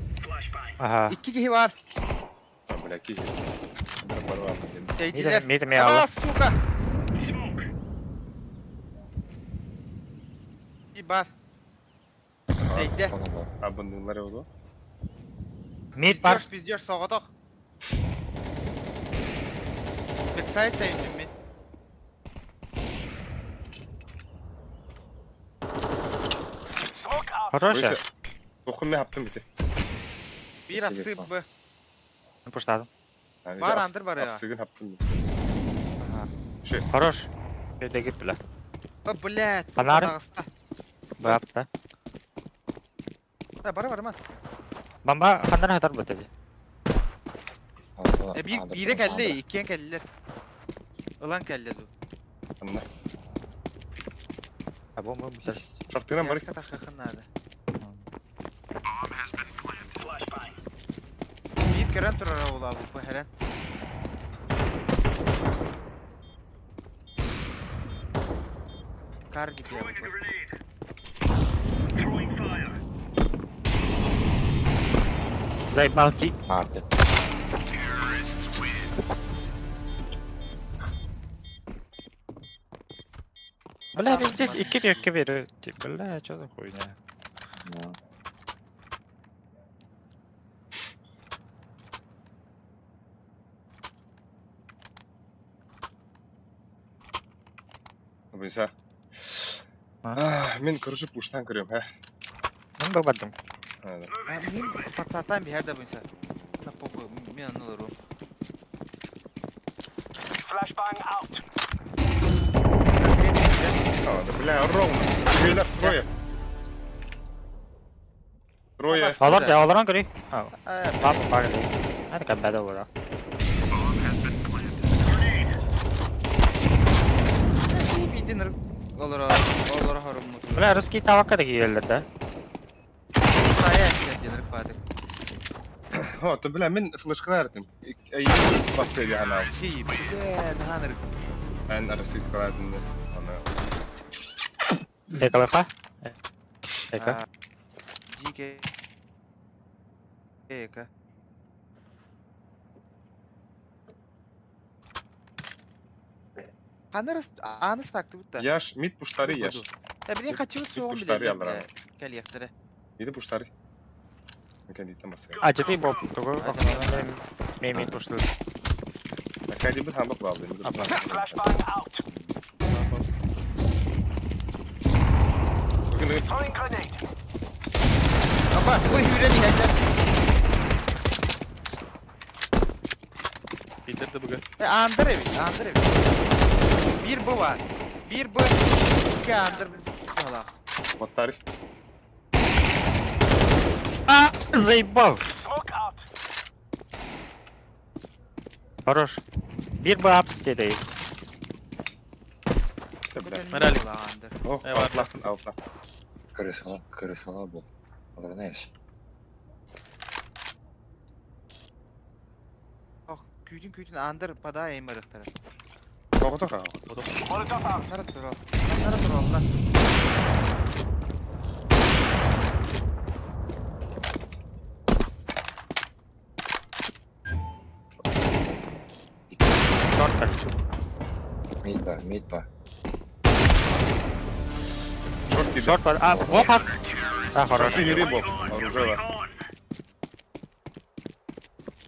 Ага. Икки киһи бар. А, бля, киһи. Сейдилер. Мид, мид алды. Абас, сука. И бар. Сейде. Абындылар oldu. Мид бар. Пиздёж, пиздёж, соҕотох. Бэксайд тайым мен. Хорош. Тохум yaptım бити. Бир апсып б. Пуштадым. Бар андыр бар я. Апсыгын хаптым. Хорош. Беде гип бля. О, блядь. Фонарь? Тағыста. Бапта. Э, бара бар ма? Бомба хандан хатар бутады. Э, бир бире кэлле, иккиэн кэллилер. Ылан кэлле ду. Анна. А бомба бутады. Шартынан бар. Яшка тахахын надо. Бир керен турара була бу бу херен. Кардик я бу. Заебал ти. Марты. Бля, здесь икки рекке берет. Бля, что за хуйня? Ну. Абынса. Мен короче пуштан көрөм, ха. Мен бабадым. Мен пацатан бихер да буйса. На похуй, мен анылыру. А, да бля, ровно. Трое. Трое. Трое. Алар да, аларан көрей. Э, Баб бар ли. Аны кәбәдә була. Бидин олора олора хоруммут. Бля, русский тавакка да киелдер да. Сая динер квадык. О, то бля, мен флешкалар этим. Ай, басты ана. Си, бля, наханыр. Ан арасы каладын. Ана. Экалаха. Эка. Жике. Эка. Ханыр аныс такты бутта. Яш, мид пуштары яш. Я блин хочу соғым пуштары алар. Кәлияқтыры. Иди пуштары. Мекен диттен басы. А, жети боп. Тугу. Мен мен пушту. Акади бит хамбак балды. Апа, ой, хүрен иһэллэр. Bitirdi bugün. Э, андыр эбит, андыр эбит. Бир бу бар. Бир бу. Икки андыр. Алах. Боттары. А, заебал. Хорош. Бир бы апс деді. Моралик. О, Э, бар. аутлахтын, аутлах. Крысала, крысала был. Знаешь. Ох, күүтүн күүтүн андыр подай им ырыктары. Тоҕото хаал. Нара турал. Нара тураллар. Шорт кэллэ. Мид бар, мид бар. Шорт киирдэ. Шорт бар. А, вот хас. А, хорош. Шорты гири бол. Оружие.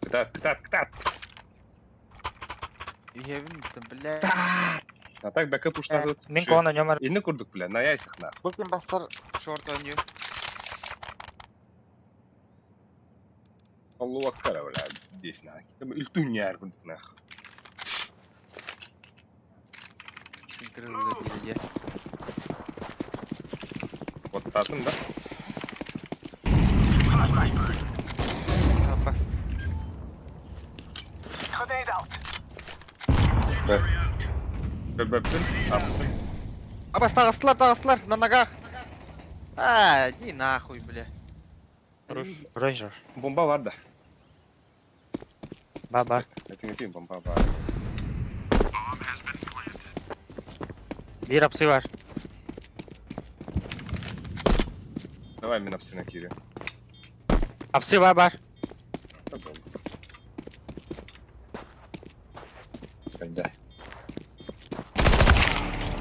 Кытат, кытат, кытат. Иһэбин бля. А так бэкэ пуштадыт. Мин кона нөмер. Инне курдук, бля, на яйцах на. Бу ким бастар шорт ойнуу. Аллу аккара, бля, здесь на. Үлтүн яр курдук нах. Интервью биле. Вот татын, да? Бас. Бэбэптин, апсын. Абас тагыстылар, тагыстылар, на ногах. А, иди нахуй, бля. Хорош. Рейнджер. Бомба бар да. Ба ба. Этин этин бомба бар. Биир апсы бар. Давай мен апсына кире. Апсы бар бар. Когда?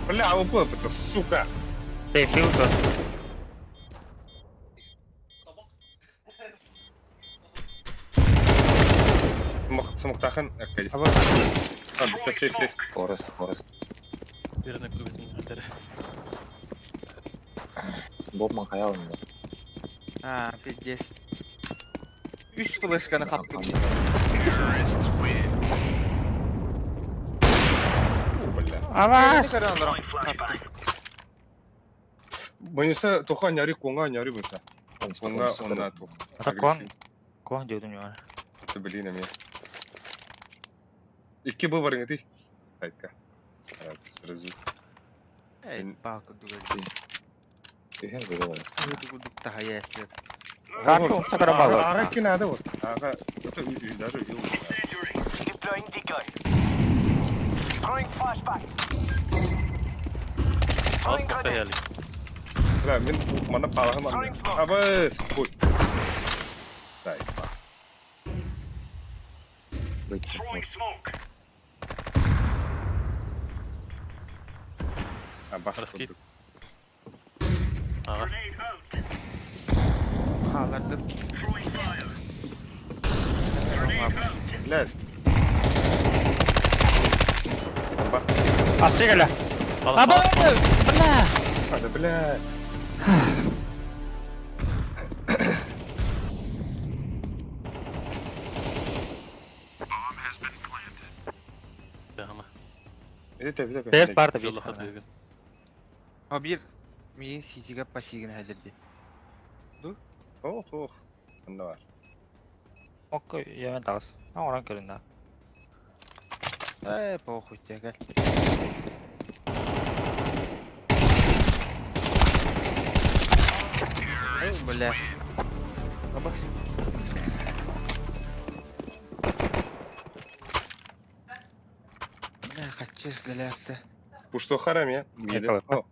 Бля, ОП, это сука. Ты филтр. Смоктахан, аккади. Аба. А, битта сейф, сейф. Хорос, хорос. Бирine кургузун өтөрө. Бобман хаял меня. А, пиздец. Үч флешканы хаптым. О, бля. Авас. Бойынса тоха няри конга няри бойынса. Конга онна тух. Ата кон. Кон диодун юар. Это блин эме. Икки был бар иңети. Айтка. Сразу. Эй, палка дугал. Түһэн көрө Дугудук тахая эслет. Карту сакара балы. Ага кинада вот. Ага, это даже ил. Аз кofta geldik. Бля, мен мана палахым Абыс, хуй. Дай, па. Быть. А, бас. Раскид. Ага. Хаалардым. Бля. Бомба. Апсы кэллэ. Аба! Аба! Бля. А, да, бля. Ага. Видите, видите. Тест барда бир. Жолла хат бүгүн. А бир миин ситиге пассигин хәзерди. Ох, ох. Анда бар. Окко yemen тагыс. А оран көрүндө. Э, похуй тебе, гel. Эй, бля. Аба. Бля, качы галякты. Пушто харам я. Миде. Экала. О.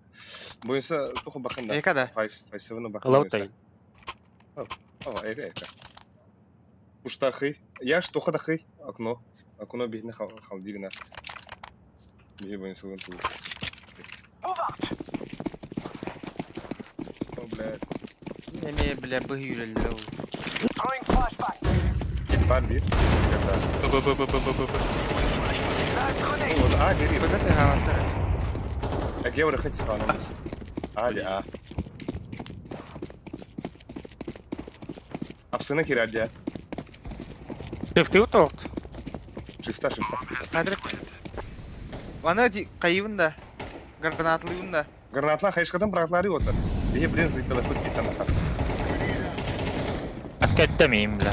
Бойынса туху бакында. Эка да. Файс, файсывына бакында. Лаутай. О, эка, эка. Пушта хый. Я ж туха да хый. Окно. Окно бихне халдигна. Бихе бойынса ту. О, бля. Неме, бля, бы юреллер ол. Кит бар бир. Это. Б б б б б б б. Вот, а, бери. Бөгөт хаваттар. А где вы хотите ханамыз? А, де, а. Апсына кирәдә. Шифты утоқ. Шифта, шифта. Хәзер. Аны ди кайыбын да. Гранатлыйбын да. Гранатлар хайшкадан браклары отыр. Бихе блин зыйтылы пыт китан ахар. Аскеттемейм бля.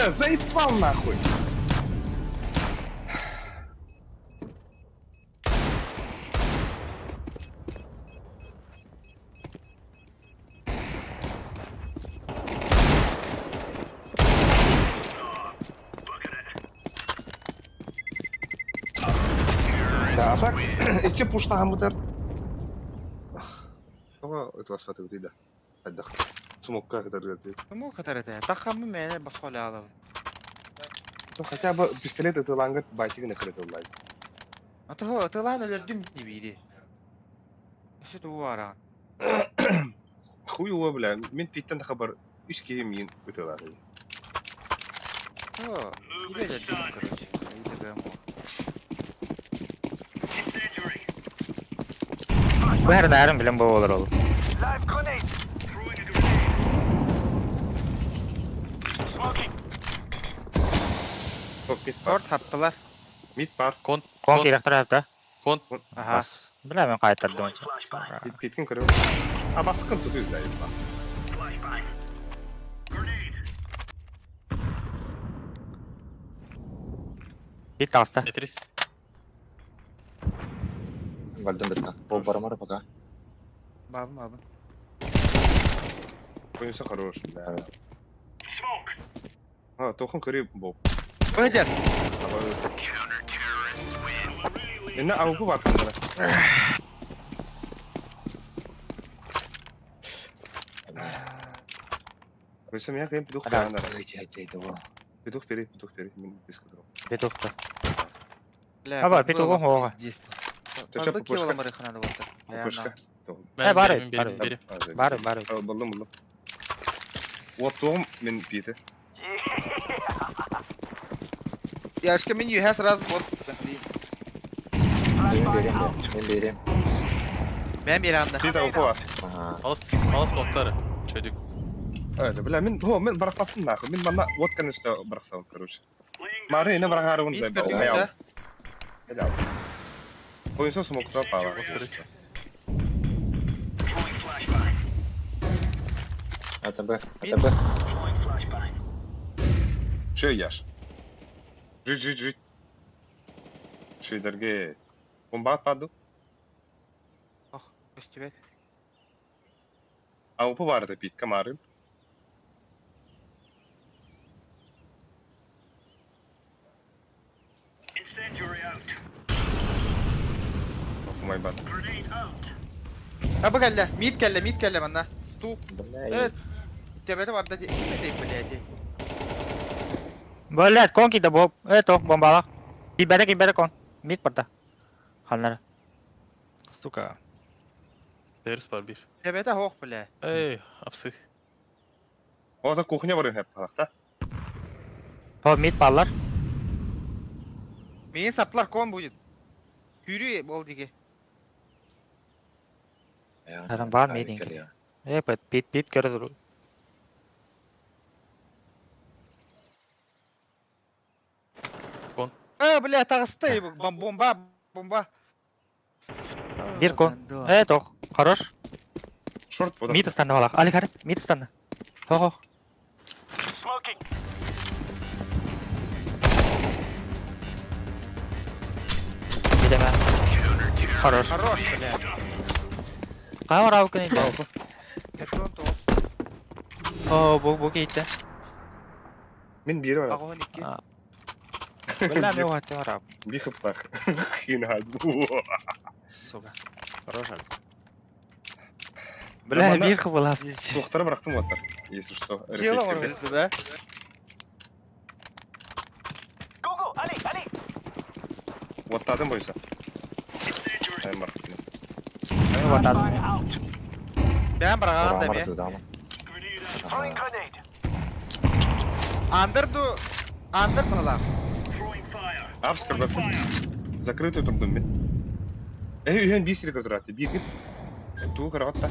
Бля, заебал нахуй! Да, а так, иччи пуштаһаммытар. Тоҕо ытыласпатыбытый да? Хайдах? Смокка кытарыа Смок кытарыта. Тахаммы мээнэ босхо алабын. То хотя бы пистолет ытылаангыт байтигын ыкырытыллай. Атыһы ытылаан өлөрдүм дии биири. Өссө тугу араан. Хуй ула, бля, мин питтен хабар үс киһи миин ытылаары. О, кире өлөрдүм, короче. Айда Бу her нарын билен бу болар ол. Топ мид бар. Торт хаптылар. Мид бар. Кон. Кон киректер хапта. Кон. Аха. Бля мен кайтардым. Мид питкин көрөм. А баскын туту заебал. Бит таста. Тетрис. Бардым битта. Бу барамар пока. Бабым, бабым. Конюса хорош, бля. А, тохон көрү боб. Выйдер. Инна аугу бар хандара. Көсөм я кем петух перандар. Петух бери, петух бери, мен бес кыдырым. Петухта. Бля, Аба, петух оға. Чача Папышка. пупышка. Пупышка. Э, бар, бар. Бар, бар. Булдум, булдум. Оттуғым мен питі. Яшка мен юхә сразу бот. Мен берем, мен берем. Мен берем да. Пит аугу бар. Алыс, алыс оттары. Чөдүк. Это, бля, мен, о, мен барақпаппын нахуй. Мен мана вот үсті барақсам, короче. Мары, ина барағарығын Мид заебал. көрдүң Аял. да. Аял. Ойынса смоктап ала. АТБ, АТБ. Шö яш. Жить, жить, жить. Шөйдерге. Бомба атпады. Ох, көстүбет. Аупы барды питка мары. Оқымай бар. Аба кэллэ, мид кэллэ, мид кэллэ манна. Сту. Evet. Тебете бар да ким блядь. Блядь, кон кида боб. Это бомбала. Кибере кибере кон. Мид барда. Ханнар. Сука. Тетрис бар bir. Тебете хох, бля. Эй, апсых. Ота кухня бар хеп халақта. Хо мид баллар. Мейин саптылар кон будет. Күйрүү бол диге. Харан бар мид инке. Э, пит пит пит көрө туру. Кон. Э, бля, тагысты бомба, бомба. Бир кон. Э, тох. Хорош. Шорт бода. Мид станды балак. Али хар, мид станды. Хо хо. Бидеме. Хорош. Хорош, бля. Кайвар аук не Эшон то. О, бу бу кейтте. Мен бири бар. Агон икки. Бля, мен уатты арап. Бихып так. Хин Сука. Хорош. Бля, бир кыбыла. Тоқтары бырақтым оттар. Если что. Дело бар да? Оттадым бойса. Айым бар. Оттадым. Бән бараган да бе. Андер ду Андер бала. Апс кырдаттым. Закрытую турдум мен. Эй, үйен бисер көтөрәтти. Биргит. Туу карагатта.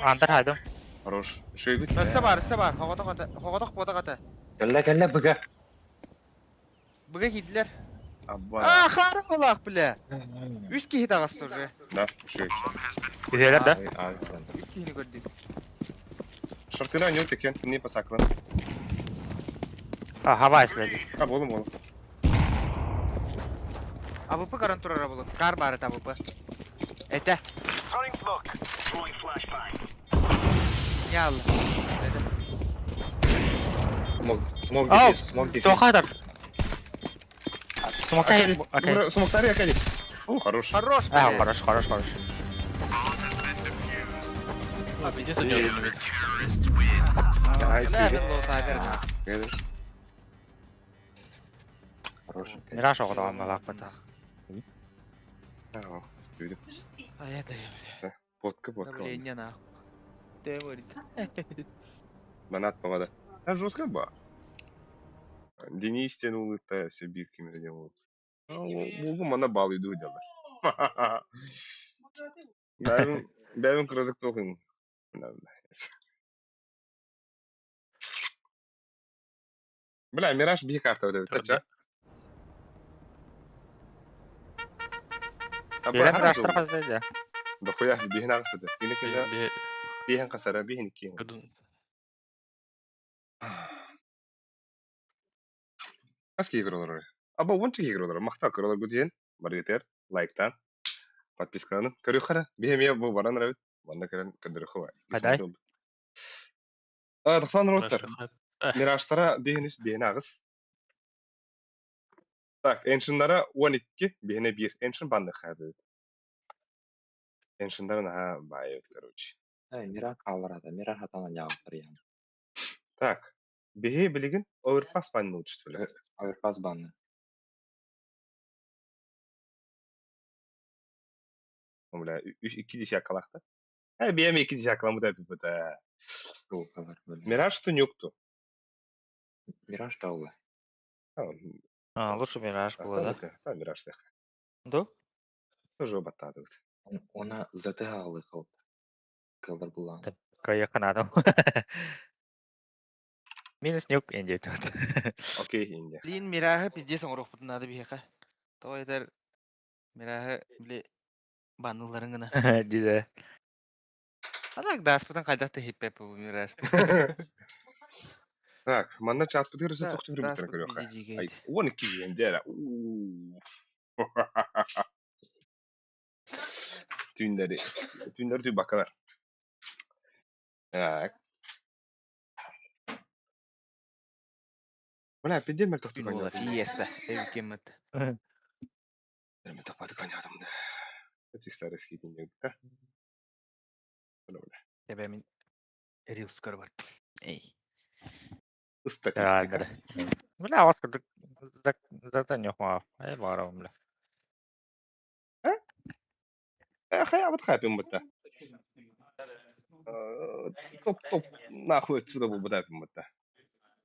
Андер хайдым. Хорош. Шөйгүт. Өссө бар, өссө бар. Хоготок ата, хоготок бодак ата. Кэллэ, кэллэ, быга. Быга кийдилер. Абба. А, хары болак, бля. Үс киһи тагысты уже. Да, шөйгүт. Үһелер да. Үс киһини көрдүк. Шортына не текен, не пасаклан. А, хабай следи. А, болом болом. АВП көрөн турара булу. Кар бары АВП. Эте. Ялла. Эте. Смог, смог Ау, дефис, смог дефис. Тохадар. Смоктай. Окей. Смоктари, Акади. О, хорош. Хорош, А, блядь. хорош, хорош, хорош. А, пиздец у него минут. Найс, Бля, тебе. мен лота бердим. Хорош. Мираж оҕотоҕон балаакпыта. А, студия. А я даю, бля. Водка, водка. Давление нахуй. Ты говорит. Манат помада. А жестко ба. Денис тянул это все бивки делал. Могу мана бал иду делать. Бәбин, бәбин кырдык тохын. Бля, Мираж би карта вот это, ча? Бире Миражтар хазда. Да хуя, биһин агысыды. Кини кини Би биһин касара, биһин кин. Кудун. Аски игралар. Аба онча игралар. Махта көрөлөр гүден. Баргетер, лайктан, подписканы. Көрү хара. Биһем бу баран рабит. Манда көрөн көдөрү хуа. Кадай? А, 90 роттар. Мираж Мираштара биһин үс биһин агыс. Так, эншиннара 12, биһине 1. Эншин банды хабы. Эншиннара наха бай, короче. Эй, Мираж аларада, Мираж атана жаактыр ян. Так, биһи билигин оверпас банны учтулар. Оверпас банны. Бля, 3 2 десятка Э, биэм 2 десятка муда бит. Калар бля. Мираж что нюкту. Мираж таулы. А, лучше Мираж было, да? Та Мираж тех. Да? Тоже баттады. Она ЗТ алы калып. Калар булан. Кая канадам. Минус нюк инде тут. Окей, инде. Блин, Мирахы пиздец оңорук бутун надо биһиэхэ. Тоҕо этэр Мирахы, били, банныларын гына. Диде. Анак даспытын хайдах та хиппеп бу Мираж. Так, манна чат бутырса Да, тохтур бутыр даспыт көрөккө. бизи Ай, жигейт. 12 инде. Уу. Түннәре. Түннәр тү бакалар. Так. Бля, пиде мел тохтур Күн буола коньяк. фиеста. Эбикеммит. Мел тохпады коньякым да. Это старый скидин, да? Бля. Тебемин рилс көрө бардым. Эй. Статистика. Бля, вот за нюк ма. Ай, барам, бля. Хая вот хапим бутта. Топ топ нахуй отсюда бу бутапим бутта.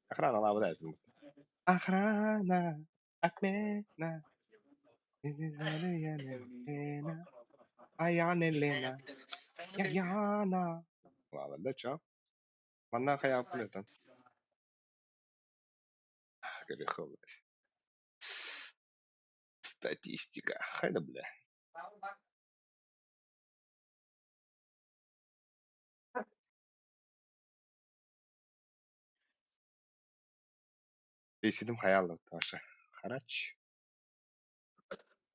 Охрана ла бутапим бутта. Охрана, отмена. А я не Лена. Я Яна. Ладно, да чё? Манна хая пулетан. Грехов, блядь. Статистика. Хайда, бля. Бесидим хаялы таша. Харач.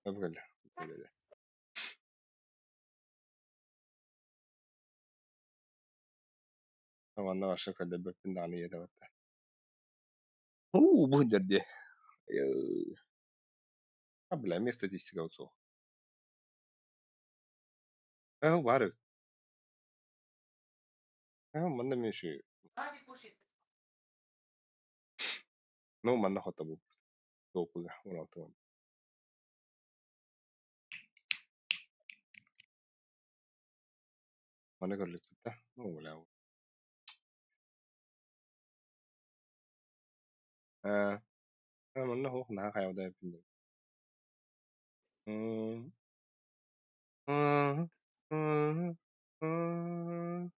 Өбгөл. Манна ваша көлдө бөппүн дааны ете батта. Уу, бу дерде. А, бля, мне статистика вот А, бар. А, манна мен шу. Ну, манна хота бу. Топуга, 16. Манна көрүлүк да. Ну, бля. А, манна хох на хаявда пинде. М. М. М. М.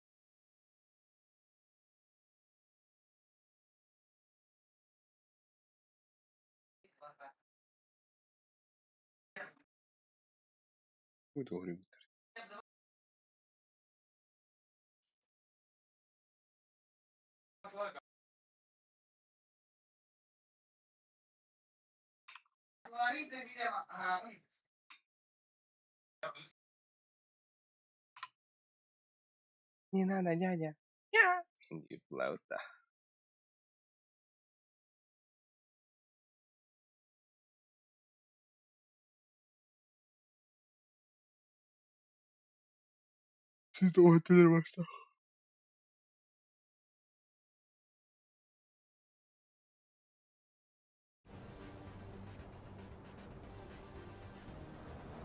Буду Не надо, дядя. Диплаута. Siz o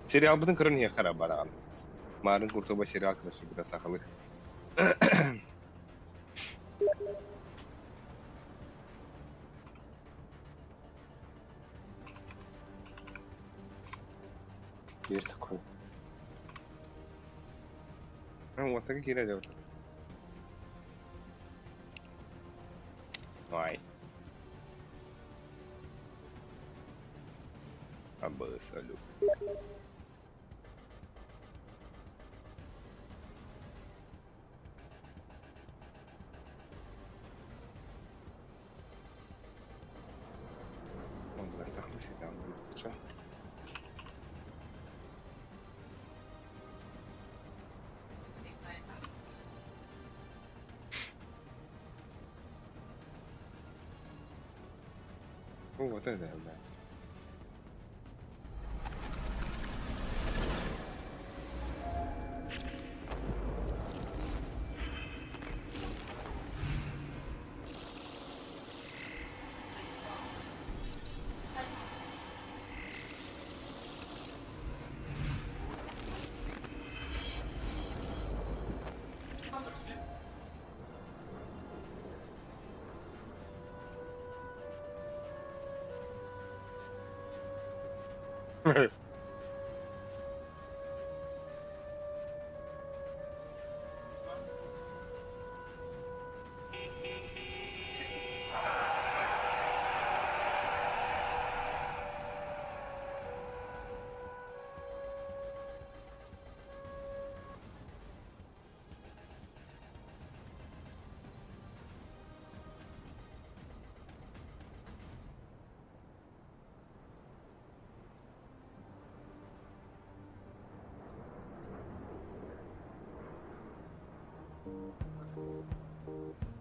Сериал бытын көрөн иһэ хара бараҕан. Марын куртуба сериал көрсүбүтэ сахалыы. Биир такой. Вот так киирэ дьэ. Ай. Абсолютно. Он сахты сериал будет. Чё? Ну вот это, да.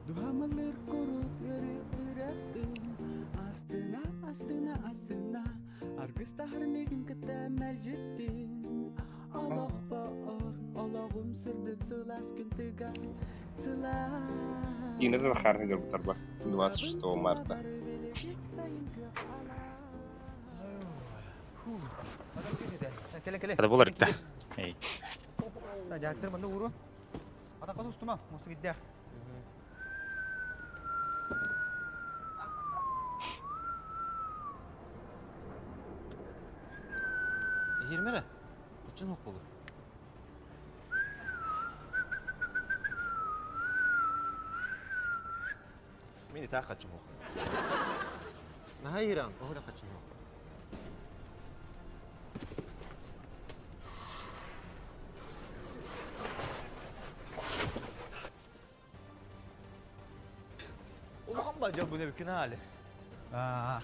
Дуһамалыр курук өрі ыраттым Астына, астына, астына Аргыстахар мегин кытта мәлжеттин Олох боор, ологум сырдык сылас күн тыга Сылас Инна Харни Тарба, 26 марта. Это было рикта. Эй. Жактыр мында уру. Ата катустума, мосту гиддях. Ehirmere. Kaçın hop olur. Мини таах качым ох. Нахайран, оһура качын хоп. Улахан бажа бу небикин али. Аа.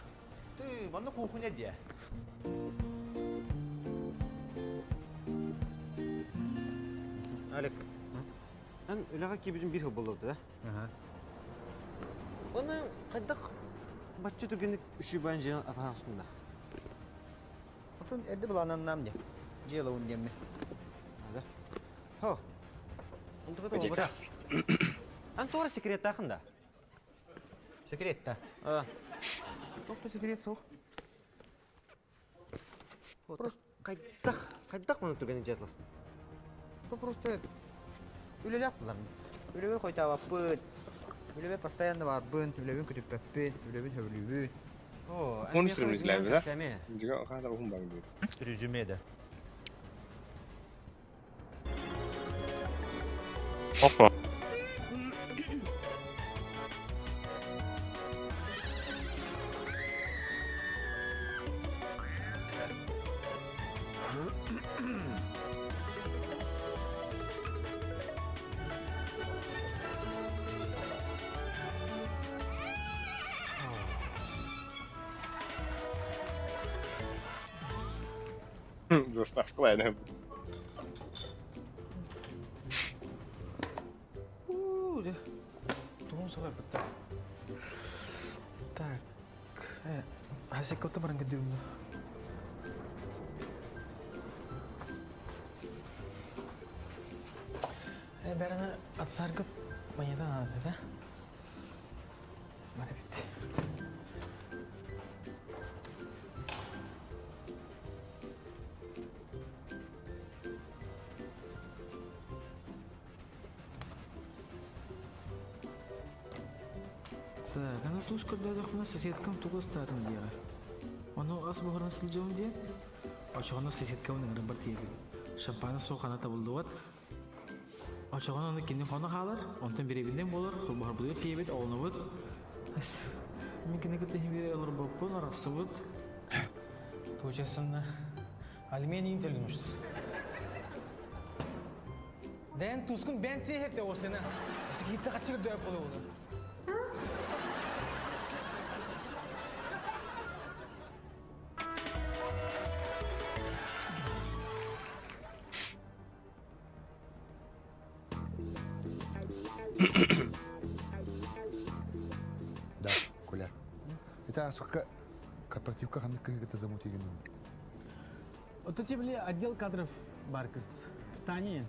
Ты манна кухня дия. Алек. Ан үләгә кибижин бир хыл болду да. Оны кайдак батчы түргенлик үшү баян жыйын атаасында. Отун эрде булананнам де. Жела ун демме. Да. Хо. Онтуга да Ан тора секрет тахында. Секрет та. А. Токто секрет сух. Просто кайдак, кайдак муну түргенлик жатласын. Бу просто үлелек булам. Үлебе койтабаппын. Үлебе постоянно барбын, үлебин күтүппеппин, үлебин хөбүлүүбүн. О, Он сүрүмүз да? Жига хада ухун баг дейт. Резюме да. Опа. Заставка лайна. Тугун саҕайбыттар. Так, Хасиккота баран кэдүүмнэ. Э, бәрәне атсаргыт маньядан аады да? Бара бит. Так, аны туус көрдөөдөхпүнэ соседкам тугу ыстаатын диэҕэр. Ону ас буһаран сылдьабын диэн, очоҕоно соседкабын ыҥыран тиийэбин. Шампана суох хана табыллыбат. Очоҕоно аны кини хоно хаалар, онтон бириэбиннэн буолар, холбоһорбутугар тиийэбит, оҕонобут. Мин кини кытта иһин биэрэ олорбоппун, арахсыбыт. Туочасынна алименийин төлөнүшсүн. Дэн тускун бэн сиэһэпте осена. Киитте каччыгыр дөп болугуну. Да, Коля. Это асукка корпоративка ханнык кыһыгыта замутигин. Вот эти били отдел кадров Баркас. Таня.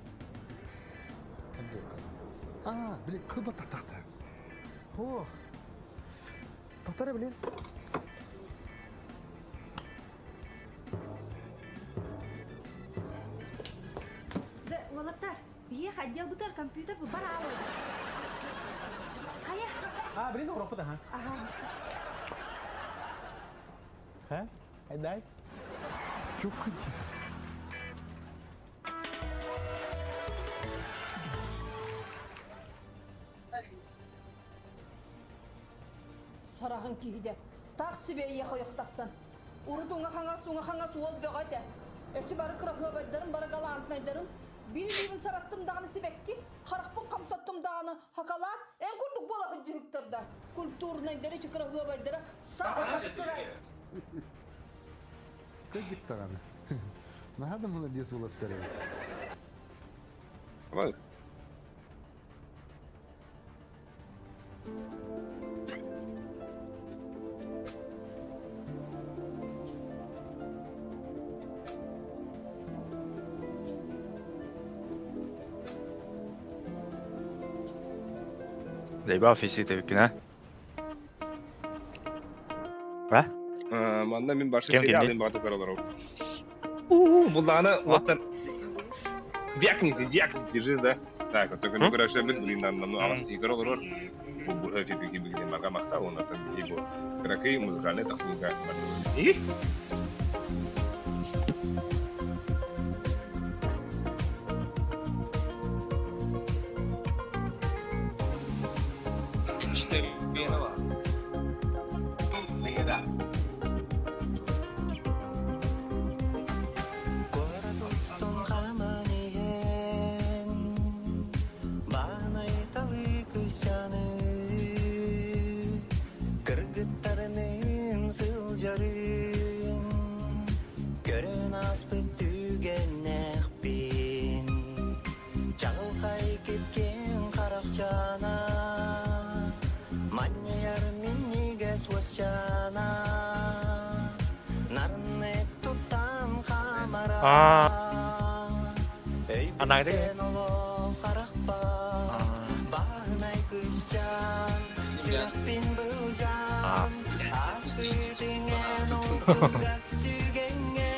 Отдел кадров. А, блин, кылба тахтахта. О, Повторяй, блин. Да, уолаттар, биһиэх отдел бутар компьютер бу бар аалы. Хайа? А, блин, Европа ха. Ага. Ха? Айдай. Чук. Сараһын киһидэ. Таах сибиэйэ хойох тахсан. Урут уҥа-хаҥас, уҥа-хаҥас уол бөҕө этэ. Эчи бары кыраһыабайдарын, бары галантнайдарын. Биир илиибин сараттым даҕаны сибэкки, харахпын хамсаттым даҕаны хакалаат, эн курдук буола сылдьыһыктар да. Культурнайдары, эчи кыраһыабайдара саха сырай. Кырдьык даҕаны. Наһаа да молодец уолаттар эбит. Давай. Заебал фейсит эбиккин, а? А? Манна мин баршы Кем сериал кимний? мен баҕата көрө олоробун. Уу, буллаҕына уоттан Вякните, зякните, жизнь, да? Так, вот только не көрөшөбүт, блин, ну аҕас игр олорор. Бу бу фипики билген марга махта, он там бу кыракый музыкальный тахлыга. И? Куорат хааман иһэн Баанай талыы кыысчааны Кыргыттарыныын сылдьарын Көрөн ааспыт түгэннээхпин Чаҕылхай кипкин харахчаана Манньыйар минньигэс уосчаана Нарыннык туттан хаамара Аа. Анагды. Өйбүттэн олох харахпар Бааһынай кыысчаан Сүрэхпин былдьаан Ааспытыҥ эн ол кылгас түгэҥҥэ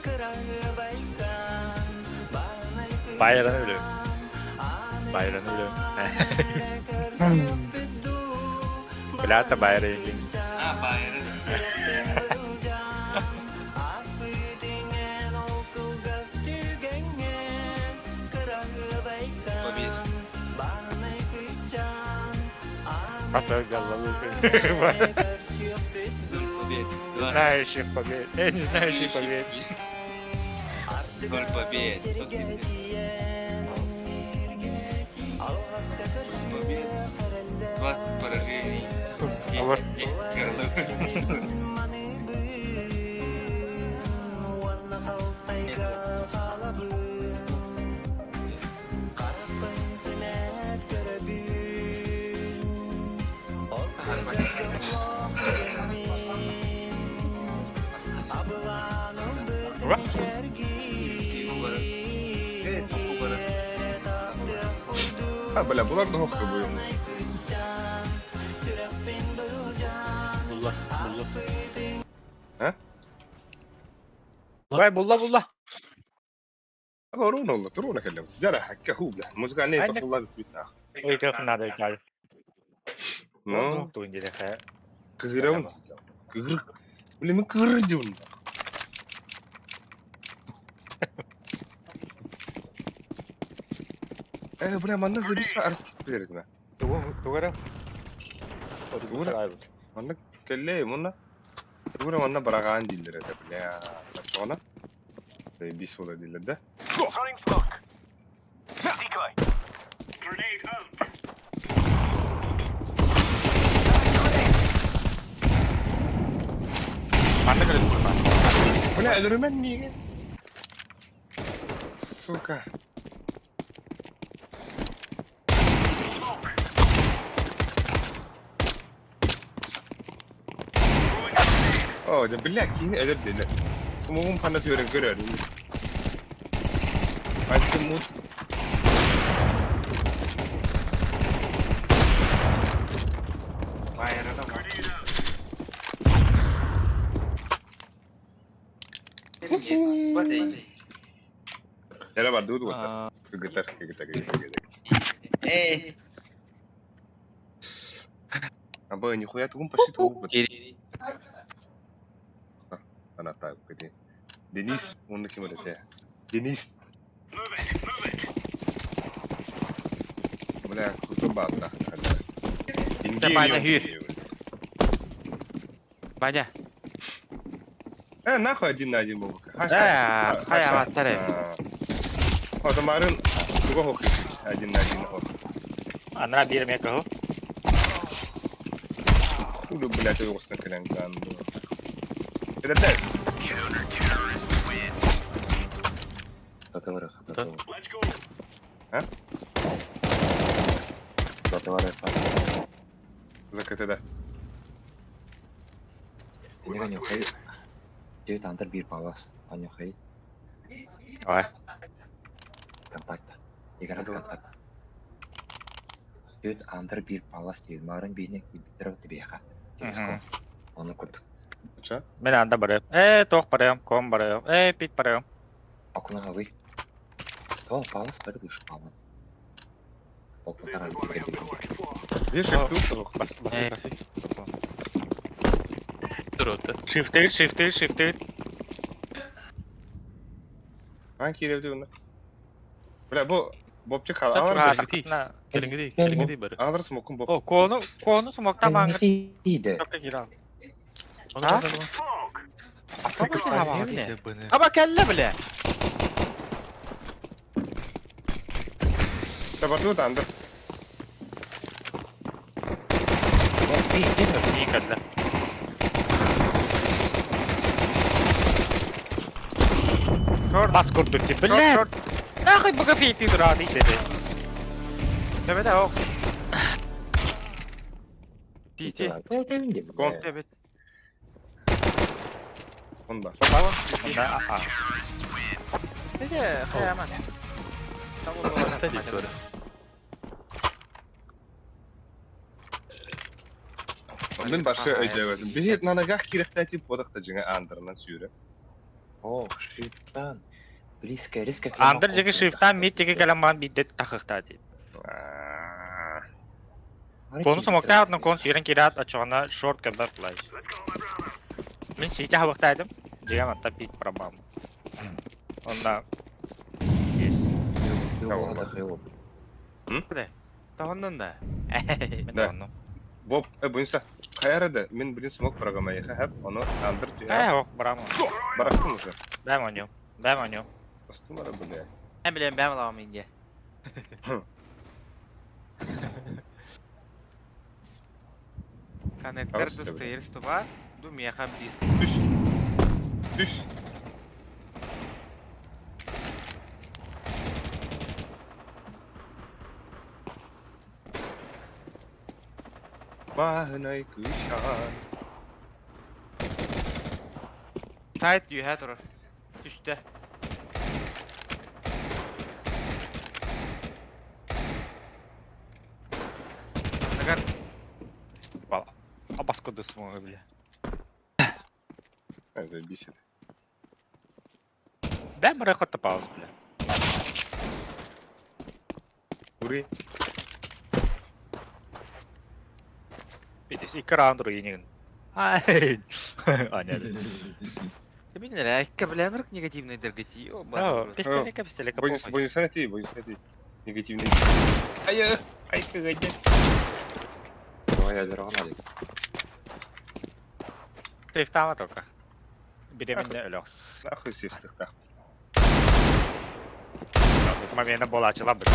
Кыраһыабайкаан Бааһынай Байраны билем. кыысчаан Ааны Байраны билем. эрэ көрсүөхпүт дуу Бля, Бааһынай Байры един. кыысчаан А, Байры. Сүрэхпин былдьаан Ааспытыҥ эн ол кылгас түгэҥҥэ Побед. Кыраһыабайкаан Бааһынай кыысчаан Потом Ааны головы. эрэ көрсүөхпүт Ноль побед. дуу Два. Знающих побед. Я не знающих побед. Ноль Ардыгар побед. сиргэ 170. тиийэн Алҕаска Ноль побед. көрсүөх 20 поражений. А вот 10, 10 голов. эрэллэр Маныбын уонна хал Абылаан ылбытын А, бля, булар да хохты буйум. Булла, булла. А? Бай булла булла. Оруна олла, туруна кэллэ. Жара хакка ху, бля. Музыкальный Айна- тохулла бүтнах. Өйдөх надо играть. Ну, Ту индиреха. кыгырабын. Кыгыр. Бля, мен кыгыр дьон. Э, бля, манна забис арыс китпилер этме. Тугара. Тугара. Манна кэллэ, манна. Тугара манна барагаан дииллэр этэ, бля. Сочоҕуна. Бис буола дииллэр да. Манна көрөт курма. Бля, өлөрүмэн миигин. Сука. О, да бля, кини өлөр дийлер. Смогум хана түөрен көрөр. Айттым мут. Era бардыбыт уоттар. Кыргыттар, кыргыттар, кыргыттар, кыргыттар. Эй. Аба, нихуя тугум почти тугум. Ана так, где? Денис, он ким это? Денис. Бля, круто бабка. Баня хүйр. Баня. Э, нахуй один на один был. Э, хай аваттары. Отомарын туга хоккей один на один хок. Ана бир мекаху. Хули, блядь, ойгостан кэлэн ганду. Это дай. Хатывары, хатывары. А? Хатывары, За КТД. Энига нюхай. Девять антар бир палас. А нюхай. Ой. Контакт. Игра контакт. Девять антар бир палас дейт. Марын бийне кибитер тебеха. Оны курдук. Ча? Мен анда барыам. Э, тох барыам, ком барыам. Э, пит барыам. Акуна вы. То палас бары душ палас. Полтора Видишь, шифту Бас, бас, бас. Турута. Шифтер, шифтер, шифтер. Ан киревди уна. Бля, бу бопчик хал. Алар Келиңиди, келиңиди бары. Алар смокун боп. О, кону, кону смокта маңгы. Иди. А? Аба кэллэ бля. Табарду да андыр. Никогда. Бас курдук ти, блядь. Нахуй бога ты дурак, ты Төбөдө ок. Ти ти. Кон. Төбөт. Он бар. Аха. Неде хаяман. Та дейт бары. Мен башы өйдөбөтүм. Биһит нанагах кирехтәти бодахта жиңа андырынан сүйрө. О, шифтан. Близко, резко. Андыр жеги шифтан мид жеги каламан бидет тахыкта дейт. Кону смокта атны кон сүйрен кират ачыгына шорт кебеп плай. Мен сите хабактайдым. Жегем атта пит пробам. Онда есть. Тахоннон да. Мен тахоннон. Боб, э, буюнса. Кайарада мен билин смок программа хәп, аны андыр Э, түйә. ок, барам. Барактым уже. Бәм оню. Бәм оню. Бастым ара, бля. Мен билем бәм аламын инде. Коннектор Алыс тебе. достоверство бар, ду меха близко. Түш. Түш. Баһынай кышан. Сайт үөһэ турар. Түстэ. Анныгар. А баскоды смогу, бля. Заебись. Дай мореход пауз, бля. Ури. Видишь, икки раунд руинин. Ай. А, нет. Ты меня райка, бля, нрык негативный дергати, О, пистолека, пистолека, Боюсь, боюсь найти, боюсь найти. Негативный. Ай, ай, кыгадя. Давай ядерға надо. Сейфтама только. Беременна өлөкс. Нахуй сейфтых Момента була чыла бит.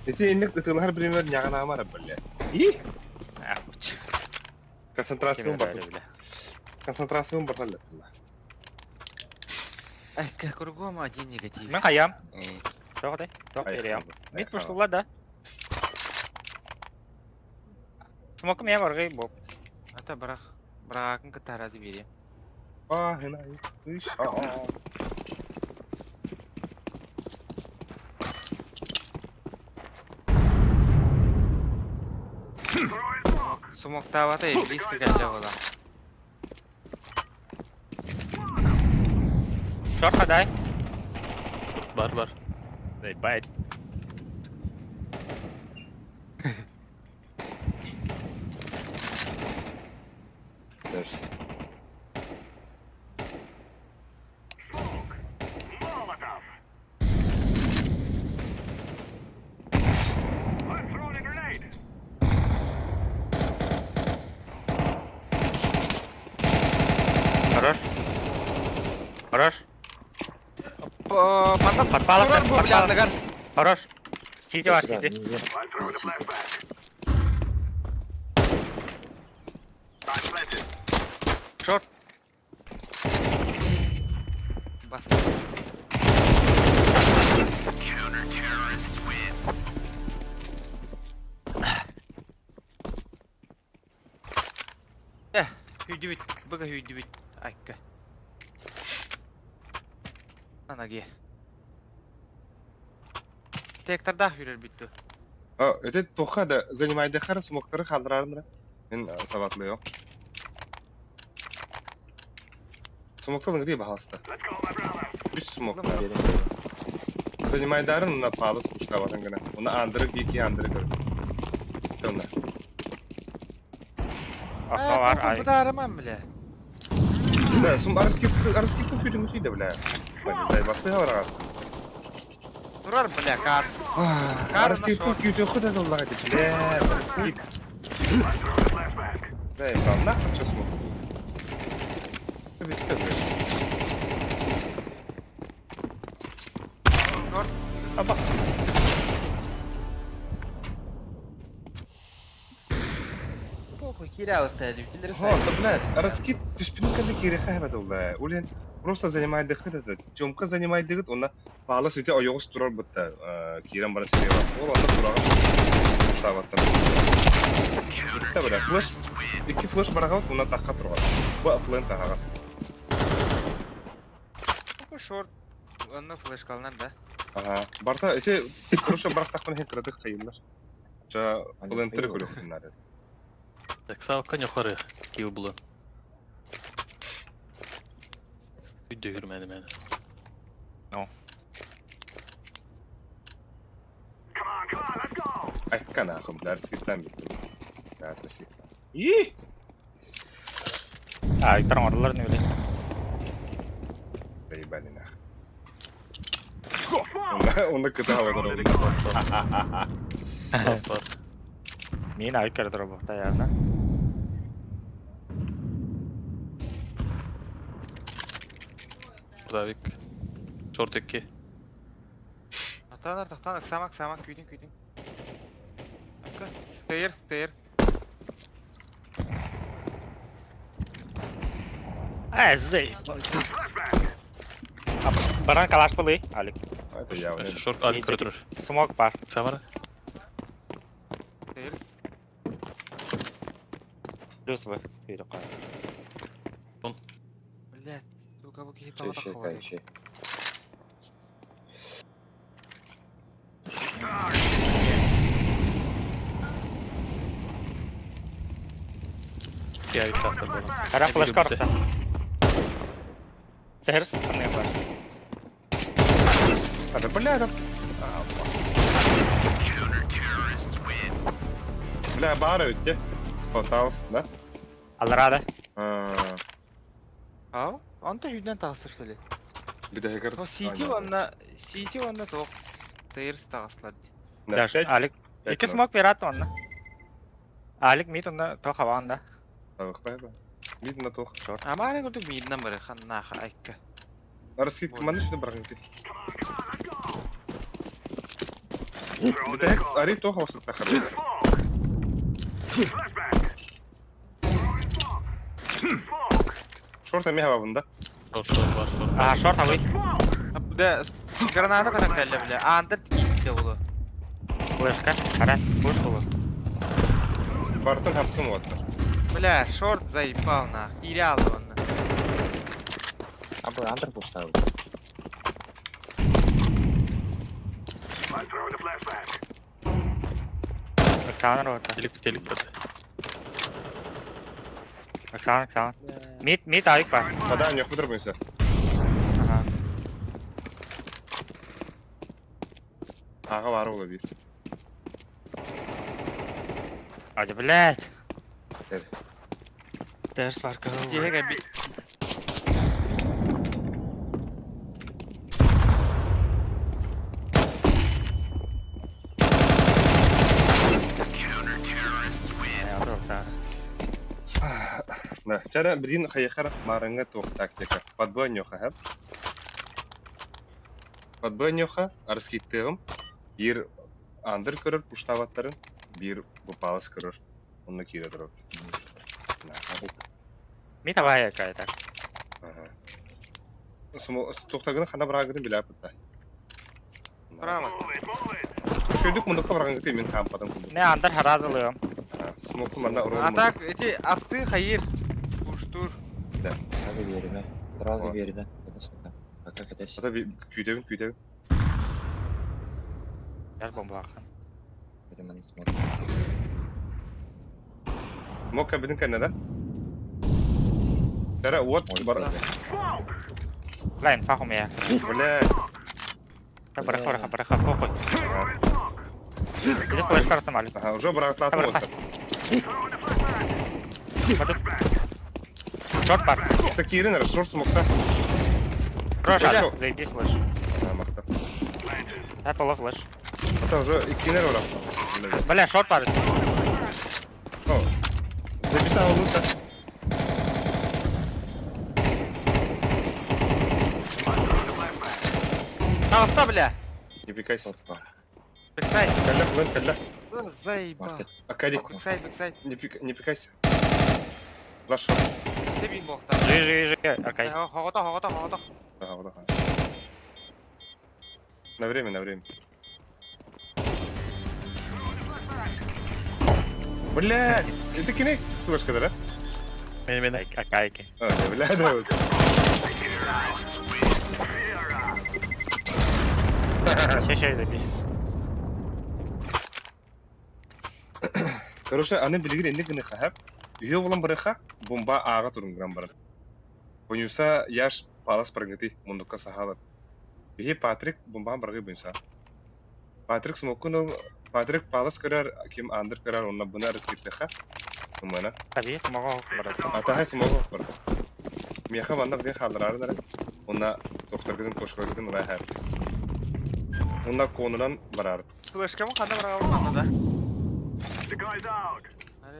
Ити инник ытылар пример нягана бля. И? Концентрацион бар. Концентрацион бар Ай, кругом один негатив. Мен хаям. Тоҕо Тоқ берем. Мит пуштула да. Смокум я баргай боб. Ата барах. Баракын кытаразы берем. Смоктавата и близко кэллэ буола. Шорт хадай. Бар бар. Дай байт. Хорош. Хорош. Манна Подпала, турар бу бля анныгар. Хорош. Сити бар, сити. Шорт. Бас. Э, хүйдүбүт, быга хүйдүбүт. Айка. Анаги. Тектарда хүрер бүттү. А, это тоха да занимайды хара смоктары халдырармыра. Мен сабатлы yok. Смокталың где бахалста? Үч смок. Занимайдарын на палыс куштабатын гына. Оны андырып, екі андырып көр. Тонна. Окно бар, ай. Бытаарыман бля. Да, сум арыски арыски күтүң күтүйдө бля. Зайбасы барагас. Турар бля кар. Арыски күтүң күтө доллага деп. Бля, арыски. Да, там нахуй что смог. Абас. Похуй, кирялык та дивдилер. Ха, да, блядь, раскид түспүнүн кэннэ киириэхэ эбэт ылла. Улен просто занимает дыхыт это. Тёмка занимает дыхыт, онна паалы сите ойоҕус турар бытта. Киирэн бара сире бар. Ол онна тураҕа уштаабаттар. Битте бля, флеш, икки флеш бараҕабыт, онна тахха турҕа. Бу плен таһаҕас. Бу шорт. Онно флешкалынан да. Ага, барта эти хорошо барахтахпын хин кыратык кайыллар. Жа плентер көрөктүннар. Так савка ньохары кил булы. Үйдө хүрмәде мәне. Ну. Айкка нахуй, бля, раскидтан биттим. Да, раскид. И! А, иктар орлар не биле. Заебали нахуй. Онна кыта Бар. Мин ай көрдөр бухта явно. Давик. Шорт икки. Атанар тахтан самак самак күйдүн күйдүн. Акка. Стейр стейр. Э, зей. Баран калаш полы, Алик. Это явно. Шорт алик көрдүр. Смок бар. Самара. Стейрс. Плюс В. Күйді қай. Блядь, сука, бу киһи Чей, тоҕо чей, таххабыт. кай, чей. Я тахтар болон. Хара флешка орта. Терс қандай бар. А, да бля, да. Бля, бары өтте. Поталс, да? Алрада. Ау, онта хүннен тағысыр что ли? Бидәгер. Но Сити онна, Сити онна тоқ. Тейрс тағыслар. Да, Даш, Алик. Екі смок пират онна. Алик мид онна то хаванда. Мид на тох. Амаре күрдік миднан бары ханнаха айкка. Арскит маны шуны баргын ти. Бидәг ари тох осыт тахар. Шорта меха бабында. Шорт, шорт, бар, шорт. А, шорт алый. Бля, граната кара кәлле, бля. Андер тикит болу. Флешка. Хара, пуш болу. Бартын хаптым оттар. Бля, шорт заебал нах. Ирял онна. А бы андер поставил. Оксана рота. Телек, телек бат. Оксана, Оксана. Мид, мид алик бар. Ада не худыр буйса. Ага. Ага бар ола бир. Ади, блядь. Терс бар кызыл. Киһиге би Да, чара бирин хайхар марыңа тох тактика. Подбой нёха, хап. Подбой нёха, арскиттыгым, бир андыр көрөр пуштаваттарын, бир бупалас көрөр. Онны кире турар. Мид авая кай так. Ага. Сумо тохтагын хана барагын билеп та. Право. Шөйдүк мундукка барган гыты мен хампадан кулду. Не андер харазылыым. Смоку манда урон. А так, эти авты хайыр. Пуштур. Да. Сразу верим, Сразу верим. Это сука. А как это? Ата күйдегин күйдегин. Яш бомба ахан. Видимо, не смотрит. Мок кабинин кайна да? Тара вот бар. Лайн фахум я. Бля. Бараха, бараха, бараха, похуй. Иди флеш шортом, Алик. Ага, уже бараклатым вот. Шорт бар. Так кирин, шорт смокта. Рош, Бля. заебись флеш. А, макта. Дай поло флеш. Это уже иккинер ора. Бля, шорт бар. О. Записал лута. Тағыста, бля. Не пикайся. Бэксайд. Калля, плен, калля. Да Заебал. Акадик. Бэксайд, бэксайд. Не пик, не пикайся. Лашо. Себин боқта. Жи, жи, жи, окей. Хогото, хогото, хогото. Ага, ага. На время, на время. Бля, это кине флешка, да? Мен, мен. Акайки. А, не, бля, да. вот. Ща, ща, заебись. Короче, аны билигин энни гыны хахап. Үйе болан барыха, бомба ага турунган барар. Понюса яш палас паргати мундукка сахалат. Бихи Патрик бомба баргы буйса. Патрик смокунул, Патрик палас көрөр, ким андыр көрөр, онна буна рискитлеха. Умана. Табиис могу барат. Атахай смогу бар. Меха ванда бген халдырар дара. Онна доктор кошка гидин ура хар. Онна конунан барар. Флешка мы ханда барабы ханда да.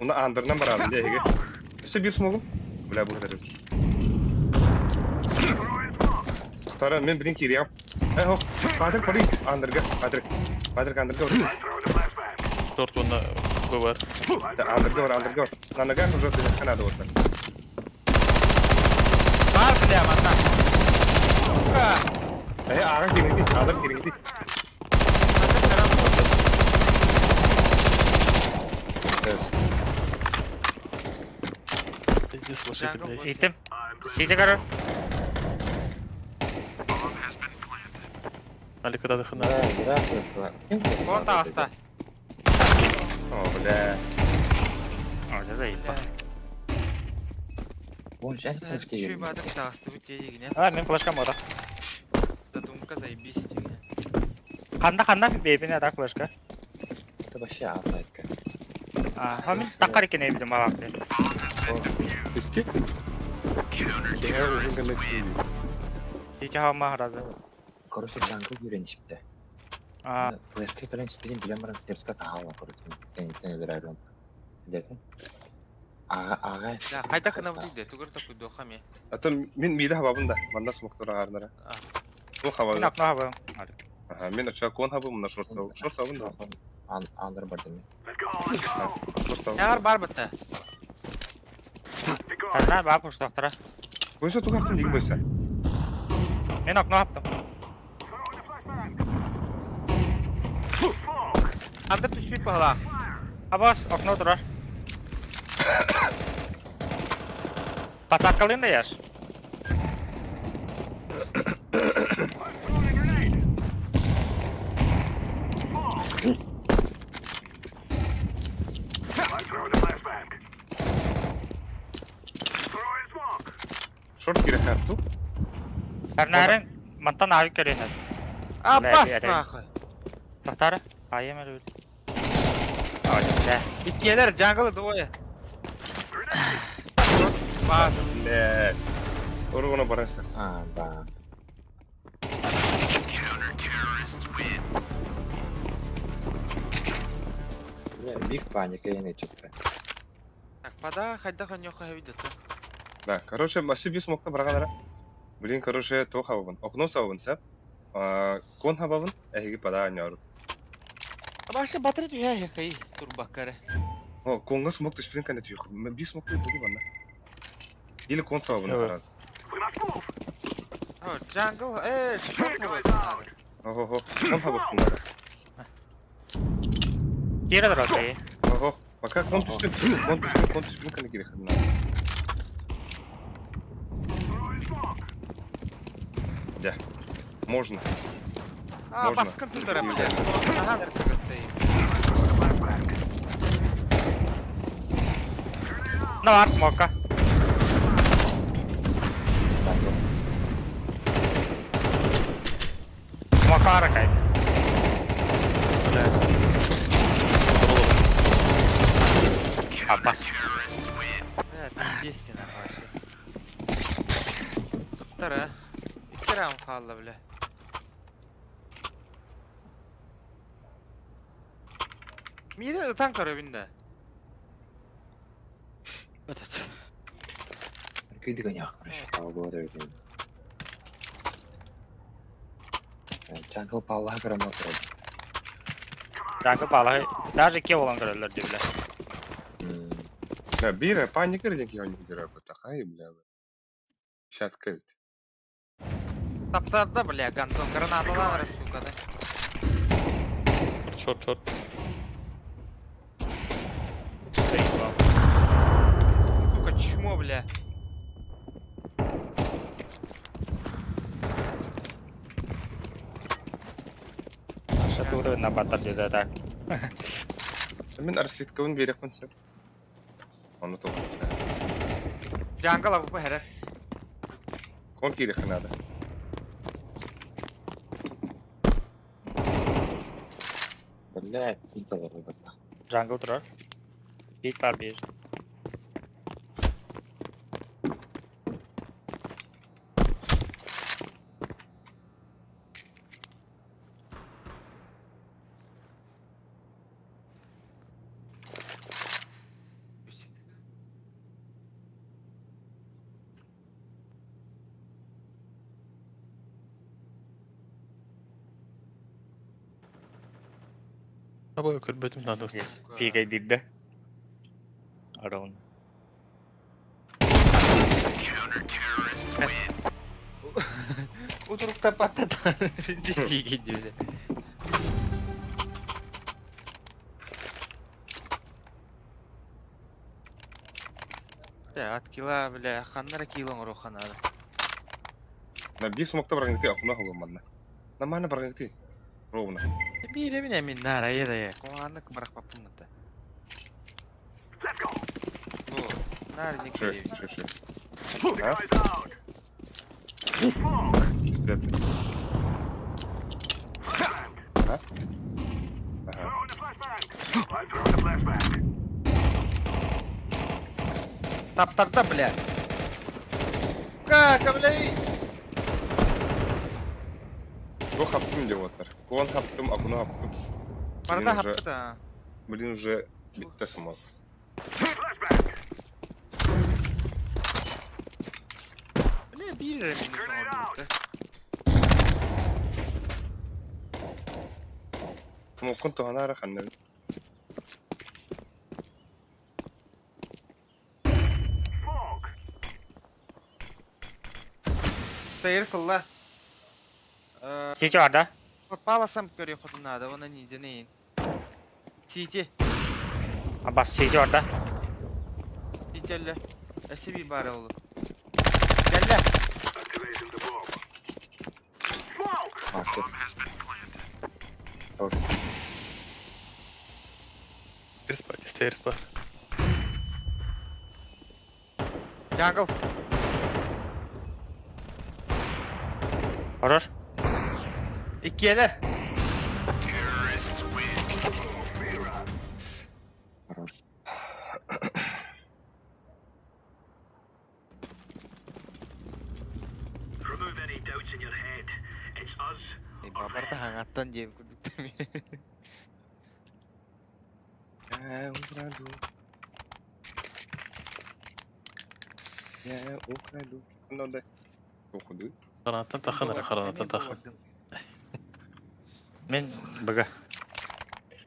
Онна андырынан барар деге. Өсө бир смогум. Бля бу хатыр. Тара мен билин кириям. Э хо, Патрик бari андырга, Патрик. Патрик андырга бар. Шорт онна бар. Да, андырга бар, андырга бар. На ногах уже ты надо вот. Бар, бля, манна. Сука. Э, ага кириңди, андыр кириңди. блядь. Иттим. Сити көрөр. Алика да хана. Кон таҕыста. О, бля. О, это заебал. Вон, сейчас Чүй баадык таҕыстыбыт диэгине. А, мен флешка мода. Задумка заебись диэгине. Ханна ханна бэйбин ата флешка. Это вообще асайка. А, мен таккар экен эбидим алак. Икки? Кеһэ уһун гына киирии. Сити хама харазы. Короче, джангл үйренişipti. А, Флешка кэлэн түспүтүн билэн баран стерска таһаала, короче. Кэнниттэн өлөрөөрүм. Дэтин. Ага, ага. Да, хайда кынабыт диде, тугур токуйду хами. А то мин мида хабабын да, манна смоктор аарнара. Бу мен хабабын. окно хабым. Аха, мен оча кон хабым, мына шорт сабым. Шорт сабым да. Андыр бар деме. Шорт сабым. Ягар бар бытта. Тарна баа пуштактара. Бойса тугактын деген бойса. Мен окно хаптым. Андыр түспүт баһала. Абас, окно турар. Патакалын да яш. Шорт кире хатту. Тарнарын мантан ары көрүнөт. Абас нахуй. Тохтары. Айым эле. Ай, да. Иккиэлэр джангл двое. Бар. Бля. Оргона бараса. А, да. Бля, биг паника я не читаю. Так, пода хайда ханёха видится. Да, короче, маси би смокта барганара. Блин, короче, то хабабын. Окно сабабын сап. Кон хабабын, эһиги пада аньяру. Абашы батыры түһэ хэй турбаккары. О, конга смок түспүн кане түйөх. Би смокта туги банна. Или кон сабабын Evet. раз. О, джангл, э, шорт надо. Охо, кон хабабын надо. Кире турар кайы. Охо, пока кон түстүн, кон түстүн, кон түспүн кане кире хадна. Да. Можно. А, Можно. баскын тутара, блядь. Ага, наркотик. На бар смока. Смока ары кай. Блядь. Абас. Бля, пиздец ты нахуй вообще. Туттара. Икки раунд хаалла, бля. Мире ытан көрөбүн да. Этот. Күйді коняк, короче, паугода өтен. Джангл палла грамота. Жаңы бала. Даже ке болан көрөлөр дебиле. Да, бира, паника деген кийин жүрөп такай, бля. Десятка ведь. Таптарда, бля, гандон, гранаталар, сука, да. Шорт, шорт. Сука, чмо, бля. Шатуры на батар деде так. Мен арситкабын берекмин сеп. Оны тоқ. Джангл абы хәрә. Кон кире ханада. Бля, пинталар выборда. Jungle турар. Бит бар бир. Абы көрбөтүм надо. Здесь. Пигай дидде. Арон. Утурукта паттата. Пиздец дигән бля. От кила, бля, ханнара кило оҥоруохха наада. На биир смокта баргыты акуна холу манна. Нормально баргыты. Ровно. Биирэбин эмин наара айа Куһааннык барахпаппын мытта. Бу, наар ник Шö, биэрэбин. шö, шö. А? Стрелять. А? Ага. Таптарда, бля. Как, бля? Бу хаптым деп отыр. Кулан хаптым, акуна хаптым. Барда Блин, уже, хапты да. блин, уже битте смок. Бля, биир эмин оҥорбут. Смоккун туһанаары ханна. Тайыр сылла. Сити бар да? Паласам көрү хотунаада, она ниже нейин. Сити. Абас сити бар да? Сити элле. Эси bir бары олу. Кэллэ. Market. Stairs бар, stairs бар. Jungle. Хорош. Иккиэлэр. Хорош. Бабарда хаңаттан диэн курдук тэми. Я украду. Я украду. Ну да. Уходу. Харанаттан тахан эрэ, харанаттан тахан. Мен бага.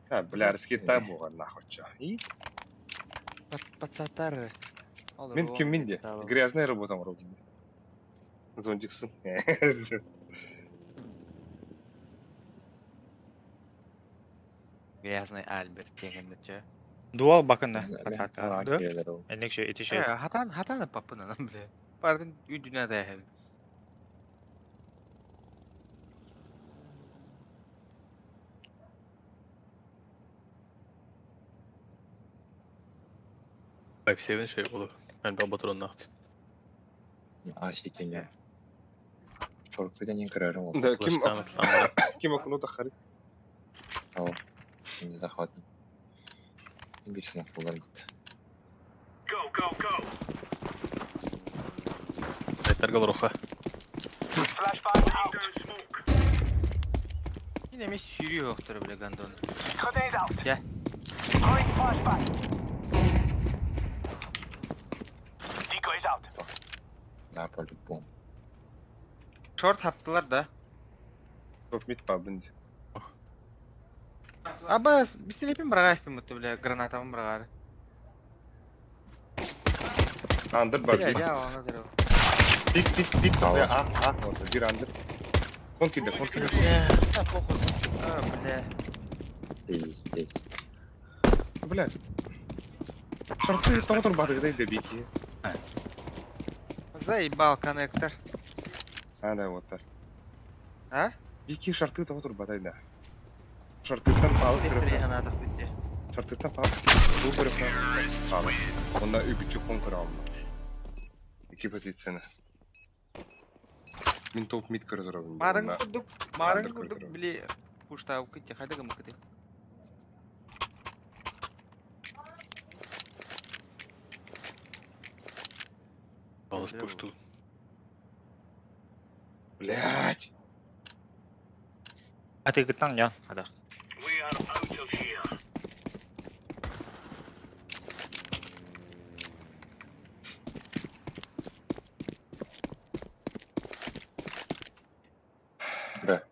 А, бля, раскитай буга нахуй чё. И? Пацатар. Мен ким минде? Грязная работа морог. Зонтик сун. Грязный Альберт дегенде чө. Дуал бакында. Ага, киэлэр ол. Энник шö ити шö. Э, хатан хатан паппын анам бля. Бардын үйдүнэ да эһэбин. Five seven şey olur. Ben bir батроннаах. А, ситине. Шоркудан кырарым ол. Да, ким Флешканы тламара. ким окуну тахары. Ол. Не захватно. Бир смок булар бит. Айтаргал руха. Yine mi sürüyor yoktur bile gandonu. Gel. Да, по-любому. Short haptılar da. Топ мид пабын. Аба, бистелепин бырагайсың мытты бля, гранатамын бырагары. Андер бар. Бля, я оны дерев. Пик, пик, пик. А, а, вот, бир андер. Кон киде, кон киде. Да, похуй. А, бля. Пиздец. Блядь. Шорты тоғытыр бадыгыдай да бики. Заебал коннектор. Сада вот так. А? Бики шарты тоғытыр бадай да. Шартыттан палыс Электр көріп. граната бітті. Шартыттан палыс. Бу көріп. Палыс. Онда үгүчү кон көрө алмы. Iki позицияны. Мин топ мид көрө турабын. Марын курдук, марын Андер курдук, көрө били пуштау кытте, хайда гым кытте. Балыс пушту. Блять. А ты гыттан я. Ада. Бра.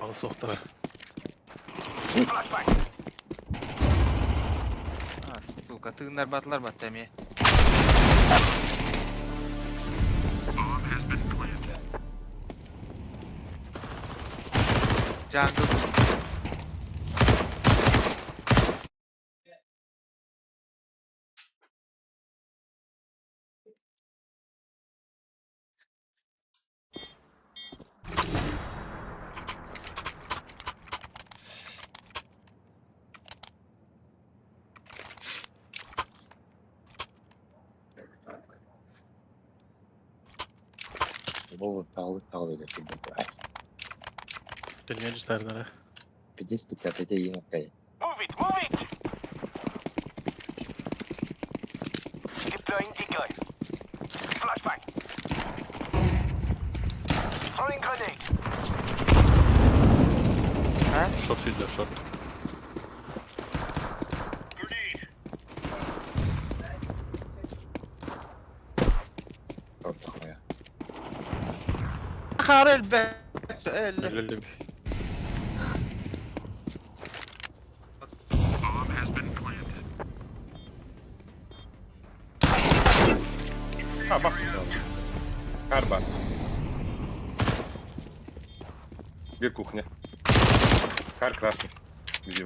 Балыс охтара. А, сука, тыгындар батылар батты эми. Jungle. Вова тағылы тағылы деп келді. Пельмени ждардара. Пидес бит это ең окей. Шорт видно, шорт. Хары элбэ. Элле. Өлөлүм. А, бас. Карба. Где кухня? Кар красный. Где?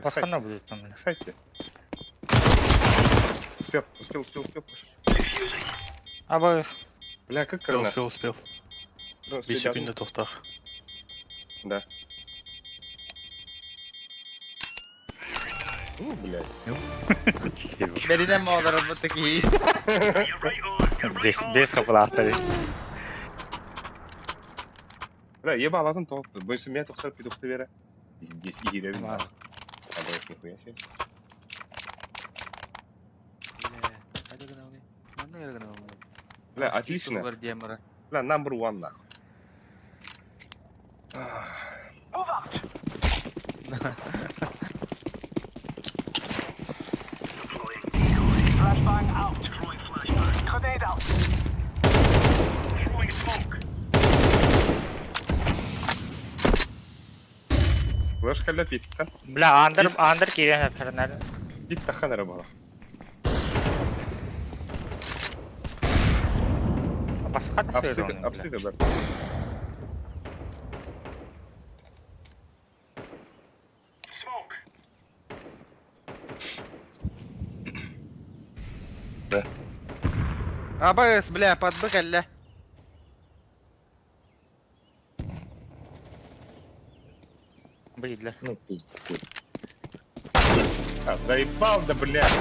Пасхана будет там. Кстати. Успел, успел, успел, успел. А вы... Бля, как Успел, карна? успел, успел. Ну, Бес следят. секунда тохтах. Да. Ну, блядь. Беринен мağlar bu такие. Бес, бес хапылаахтары. Бля, еба алатын топ. Бойсы меня тохтар пидухты вера. Здесь и гире. А, блядь, нихуя себе. Бля, отлично. Бля, number one нахуй. Флешка для питта. Бля, андер, андер киирэн эппернер. Питта ханара была. Басқа Апсыга, апсыга бар. АБС, бля, подбыкалля. Быйдылар. Ну, пиздец. А, заебал, да, блядь.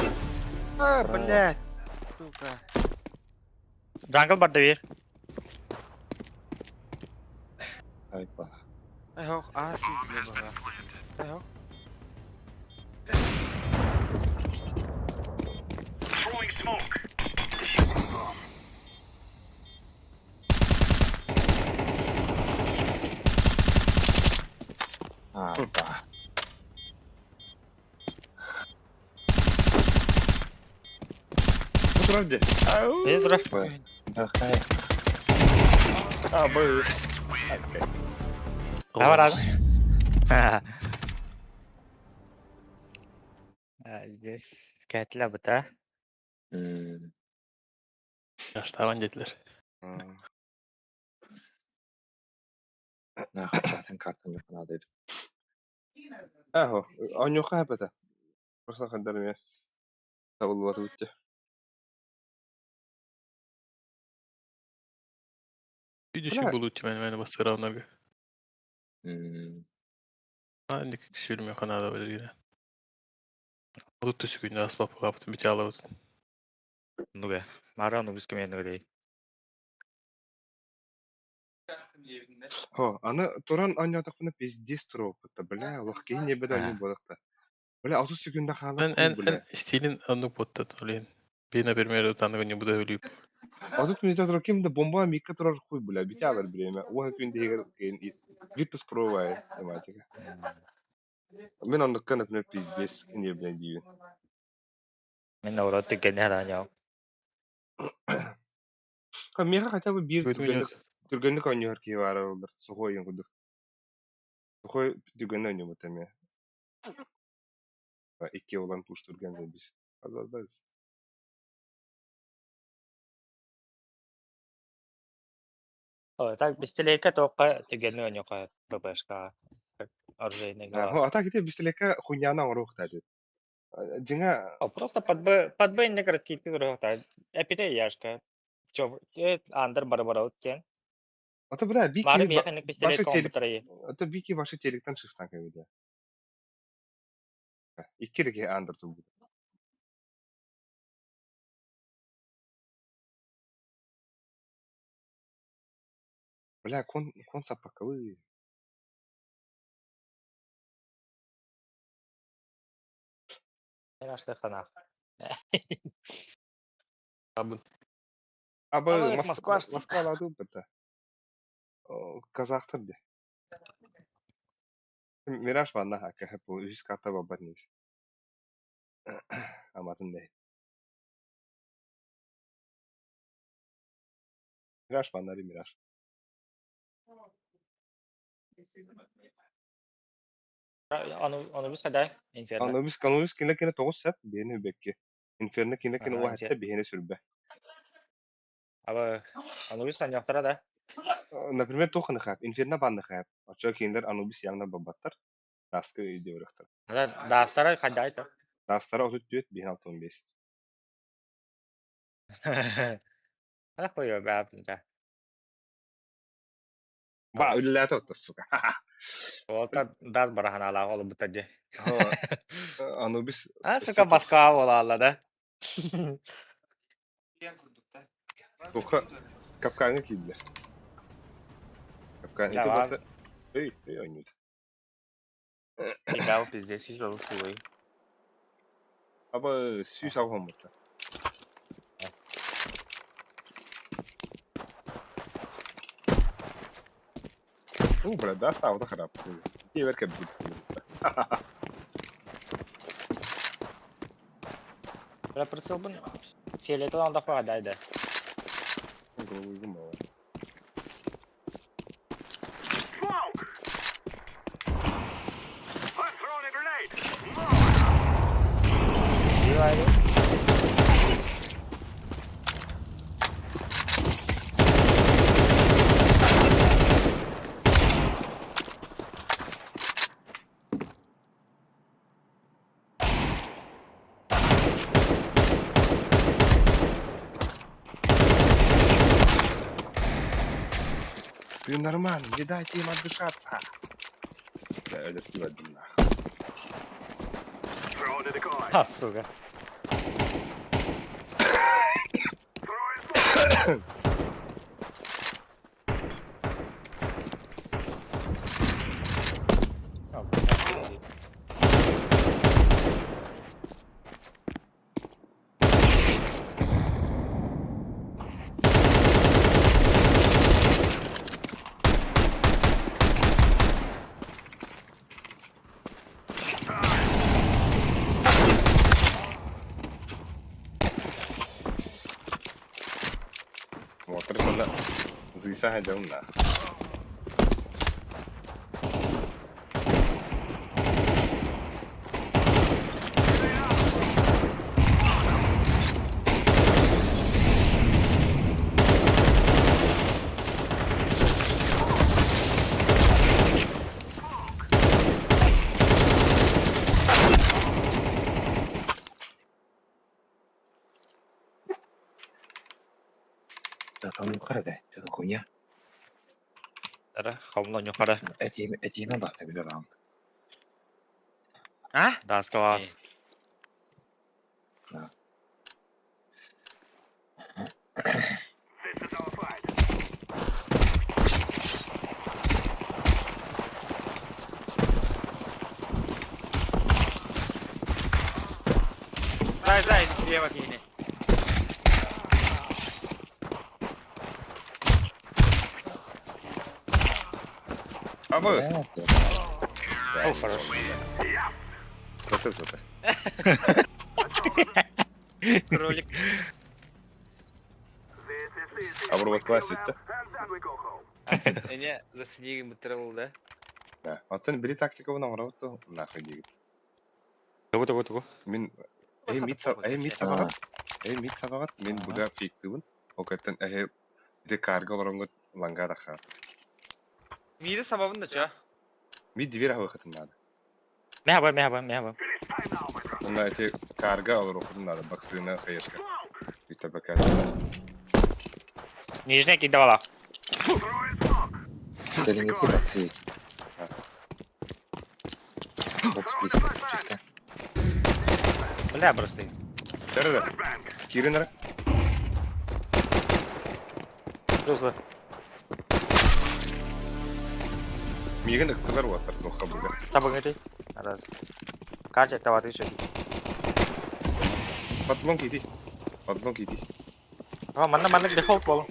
А, блядь. Сука. Джангл бар бир. Ай, ба. Ай, хок, а, сука, Ай, хок. А, ба. Ну, вроде. Ау. Бир. Да, хай. А, бы. Окей. Давай раз. Здесь кәтлә бута. Яштаган детлер. Нахуй, картын картын yok надо. Ахо, оньоха хапата. Просто хандар мен. Табылбаты бутты. Үйдүшү Бля. болуу тимен мени бастыраунарга. Андик сүрмө канада билгине. Олут түсү күндө аспап капты бите алабыт. Нуга. Мара ну бискемен нугай. Хо, аны туран оньотохуна пиздец туруп бля, лох кийин небеде оньо бодакта. Бля, 30 секунда хаалар Эн хуй, эн бля. эн стилин аннык боттат олен. Бина пример таныгы не буду өлүп. 30 минут турар ким да бомба микка турар хуй, бля, бите алар биреме. Уха күн дегер кейин Витус пробай тематика. Мен оннукка, например, пиздец не бля дию. Мен орот түгенне хараняу. Ха, меха хотя бы бир Көтү түргөнлүк түргөнлүк оньор ки бар олар. Сухой ең кудук. Сухой түргөнлүк оньо бутаме. Икки улан пуш түргөн биз. Азазбайбыз. О, так бистелейке тоққа түгенне оньоқа ППшка. Оружейный А, а так ите бистелекке хуйняны оңорух тады. Жиңа О, просто под Б, под Б не городские пигры, та. Эпиде яшка. Чё, андер барбара кен. Ата бля, бики Мары механик башы пистолет телек. компьютера. Ата бики башы телектен шыктан кабиде. Икки эрэ киһи аан турбут. Бля, кон, кон саппаковый. Хана. Абын. Абы Абы, Москва. Москвалаады да. Казахтар де. Мираж ванна хака бу үс карта бабар немес. Аматын дэй. Мираж ванна Мираж. Анубис қайда? Инферно. Анубис Анубис кине кине тоғыз сәп бейні үбекке. Инферно кине кине уа хәтта бейні сүрбе. Абы Анубис саняқтара да. Например, тохны хап, Инферно банны хап. Ача киндер Анубис яңна бабаттар. Даскы үйде өріқтір. Дастара қайда айта? Дастара 34, бейін 65. Ана қойы бәп. Ба, үліләті отты, сука. Олта дас барахан ала ол бутади. Анубис. А, сука, Москва бола алла да. Тоха капканга кийдилер. Капкан ити бата. Эй, эй, ойнут. Игал пиздец, жол хуй. Аба сүүс алган бутта. У, бля, да, сау, да харап. Дивер кэббит. Бля, прицел бун. Фиолетовый анда хуй да. Голову гумала. Ты нормально, не дайте им отдышаться. Да, это ты один нахуй. А, сука. Вот, это Зыса хотел нахуй. Да, там yukarıda. Это хуйня. Ара, хомно нюхара. Эти имена да, тебе раунд. А? Дас класс. Да. Дай, дай, слева кини. Абы. О, хорошо. Заты, заты. Кролик. Абы вот класс да? Не, зацени бутырыл, да? Да. Атын били тактика вона работа нахуй дигит. Тугу, тугу, тугу. Мин э мит э мит сабагат. Э мит сабагат мен буга фейктыбын. Окаттан э де карга олоронгот ланга даха. Миди сабабын да чё? Мид дверь хавахатын надо. Мә мә мә Онна эти карга олорохатын надо баксына хаешка. Үтә бака. Нижний кидавала. Стерингети баксы. Бокс близко чекта. Бля, бырастыы. Дәрі Кирин ара. Плюс. Миигин ыктылар уоттар туохха быга. Табыгын ити. Раз. Кача таваты еще. Подлон кити. Подлон кити. А, манна манна дефолт бол.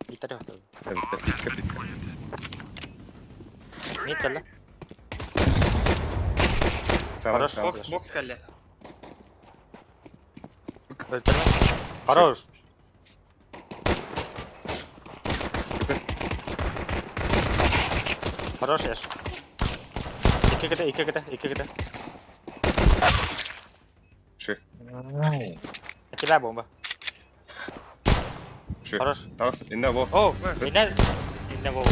Итаре хатыл. Эбитте питка питка. Не кэллэ. Саҕа Хорош. саҕа. Бокс, бокс кэллэ. Өлтөрмө. Хорош. Хорош яш. Икки кете, икки кете, икки кете. Ши. Ай. Тебя бомба. Ши. Хорош. Тас, инна во. О, инна инна во.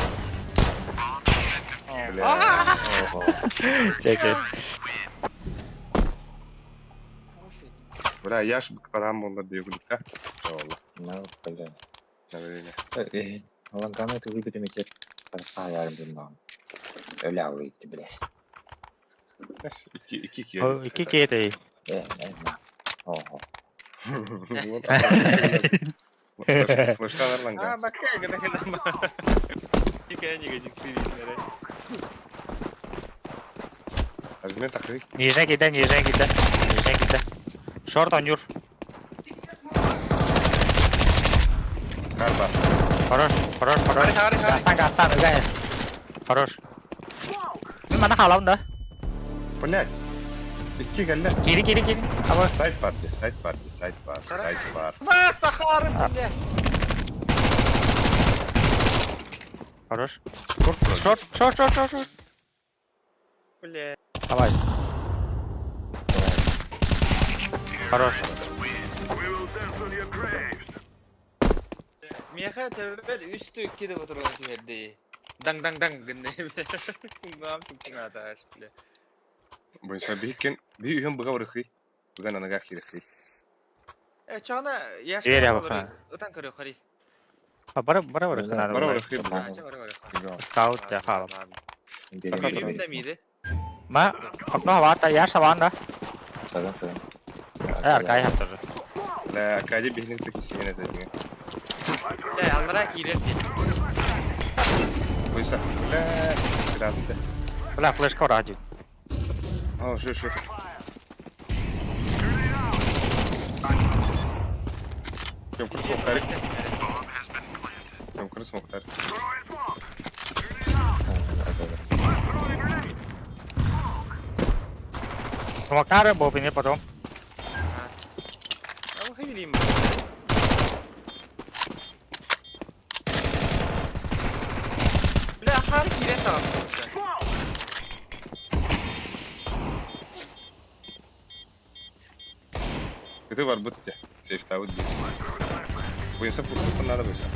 Бля. Чекай. Бля, я ж падам боллар диye да. Ола. Ну, бля. Наверное. Лаганы ты выбери тебе. Паяр блин. Öyle avlayıttı bile. İki iki iki. Икки кете. Ого. Флешталар А, ланга. бакка гына гына. Икән егетик привет. Ажмен такый. Нижний ките, нижний ките. Нижний ките. Шорт он юр. Карба. Хорош, хорош, хорош. Хари, хари, хари. Гаттан, гаттан, үгә. Хорош. Мин мана халам да. Блядь. İki geldi. Кири, кири, кири. Аба. Сайт бар, сайт бар, сайт бар, сайт бар. Бас, сахарым, бля. Хорош. Шорт. Шорт, шорт, шорт, шорт, шорт. Бля. Давай. Хорош. Меха төбел үстү киде отырган түһәрде. Даң даң даң гынны. Гам тутына бля. Бойынша бейкен, бей үйін бұға ұрықи. Бұған анаға хирықи. Э, чана яш. Веря баха. Ытан көрө хари. А, бара, бара, бара, надо. Бара ұрықи. Скаут я халам. Yürüyüm миди. Ма, окно хавата, я шаванда. Саган, саган. Э, аркай хаттыр. Ла, кади бейхнің тәкесеген әтәдіңе. Э, аллара кирер ди. Бойынша, бля, кірадынды. Бля, флешка ради. А, шу, шу. Көмкір смоктар. Көмкір смоктар. Смоктары, бобины потом. А хирим. Бля, хар кирер тагын. Көті бар бұтты. Сейфтауы дейін. Бойынша пустықын надо бойынша.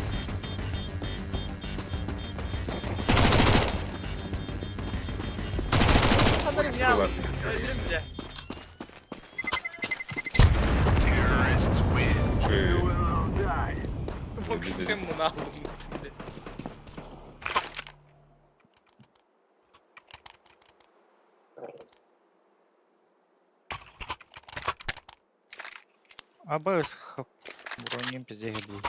Хандарым я. Өлдүрүм бля. Боксым мына. АБС броним пизде был.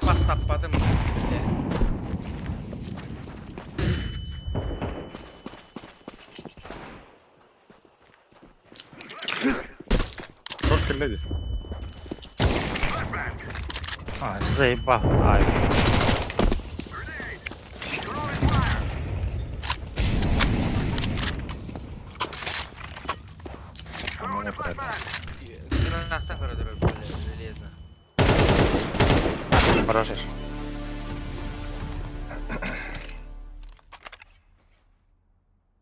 Бас таппадым. Бля. Шорт келледи. А, заебал. Ай. Нахтан көрөдөр, бля, железно. Хорош.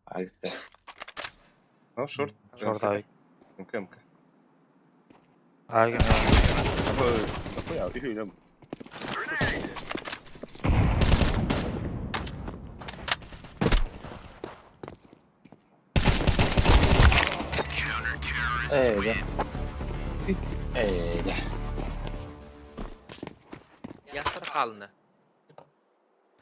Альте. Ну, шорт. Шорт ай. МК, МК. Ай, Апы, апы, я, Эй, да. Ээ, Ястар хаалына.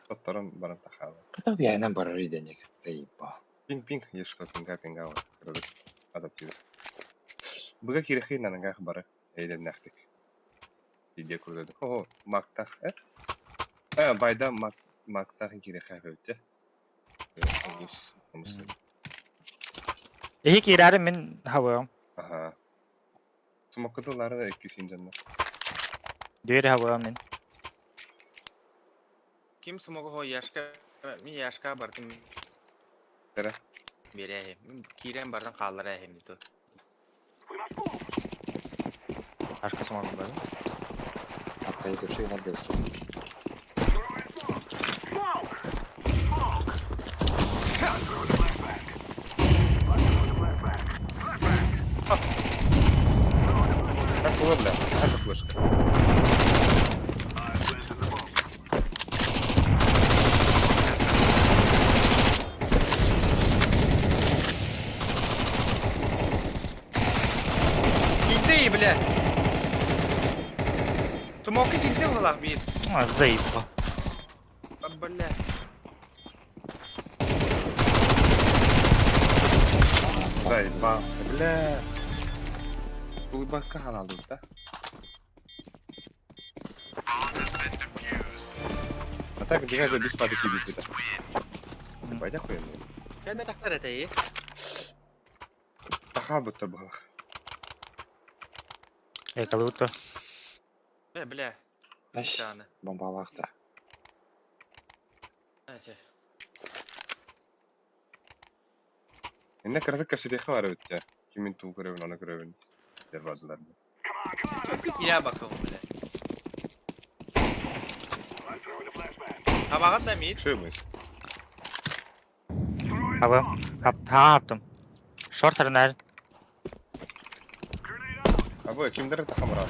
Отторон баран тахаала. Кытап яйынан барар иденик заебал. Пинг-пинг, есть что, пинга пинга вот. Адаптивис. Быга кирехи нанагах бары. Эйденнәхтик. Иде курдады. О, мактах, э? Э, байда мак мактах кирехи өттө. Ус, ус. Эһи киирээри мин хабыам. Аха. Смоккытылары иккисин жанна. Двери хабыам мин. Ким смогу хо яшка, мин яшка бардым. Тара. Берәһи. Мин кирән бардым калыр әһим дито. Ашка смогу бар. Аркайы души надо. Как было, бля? Это флешка. Килде, бля. Смоки килде булак бит. А, заебал. А, бля. Заебал. Бля. Глубоко надо, да? А так, дигай без пады кибит это. Пойдя хуйня. Кәлмә тактар әтәй. Таха бытта балах. Э, калуто. Бля, бля. Аш, Таны. бомбалахта. Әче. Инне кырдык кәпсетехе бар өттө. Кимин туу көрөбүн, аны көрөбүн. Дербазылар. Кирә бакыл, бля. Табагат да мит. Шөй мыз. Хабыам. Хап, хаптым. Шорт арнар. Абы кимдер тахамыра.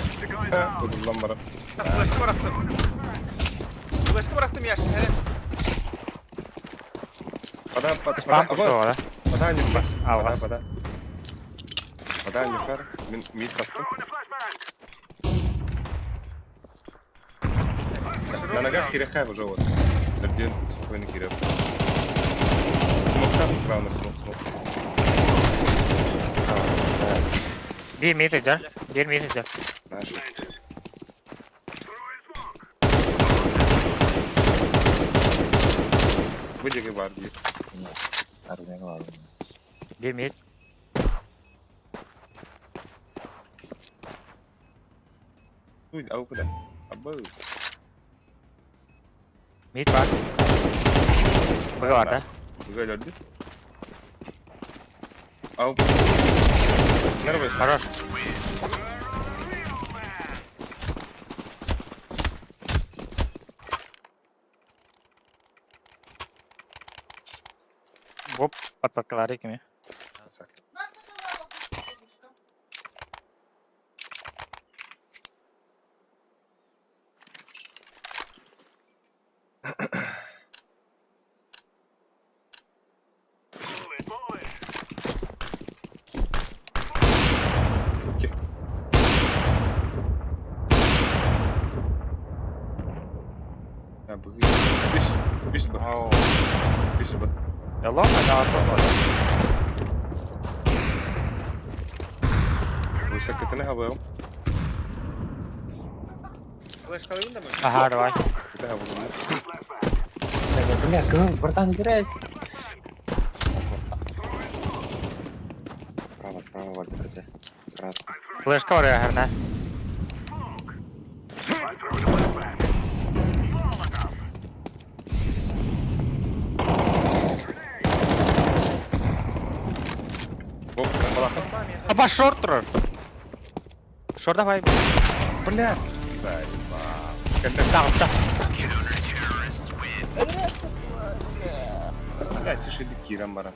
Будуллан бара. Флешка бырактым. Флешка бырактым яшка. Хәле. Пода, пода, Спам пода, пуштова, да? Пода не пар. А, Пода, вас. пода. Пода не пар. Мин мид хаптым. На ногах кирехай уже вот. Дерден спокойно кирев. Смок там, главное, смок, смок. Bir mid edер. Bir mid edер. Наши. Выдергай бар, дир. Армия ладно. Bir mid. Уй, ау куда? Абыз. Mid бар. Быга бар да. Быга өлөрдү. Ау. Нервы. Хорош. Воп, подпаткалары кими. А, быгы. Үс, үс б. Үс б. Ялло, да, Высокотыны хабыл. Флешка алайын да мы? Ага, давай. Это хабыл. Бля, гыл, братан, играйся. Право, право, Вальтер, КТ. Право. Флешка бар я Оп, балаха. Аба шорт турар. Шорт давай. Бля. Заебал. Да, да. Бля, тише кирам бара.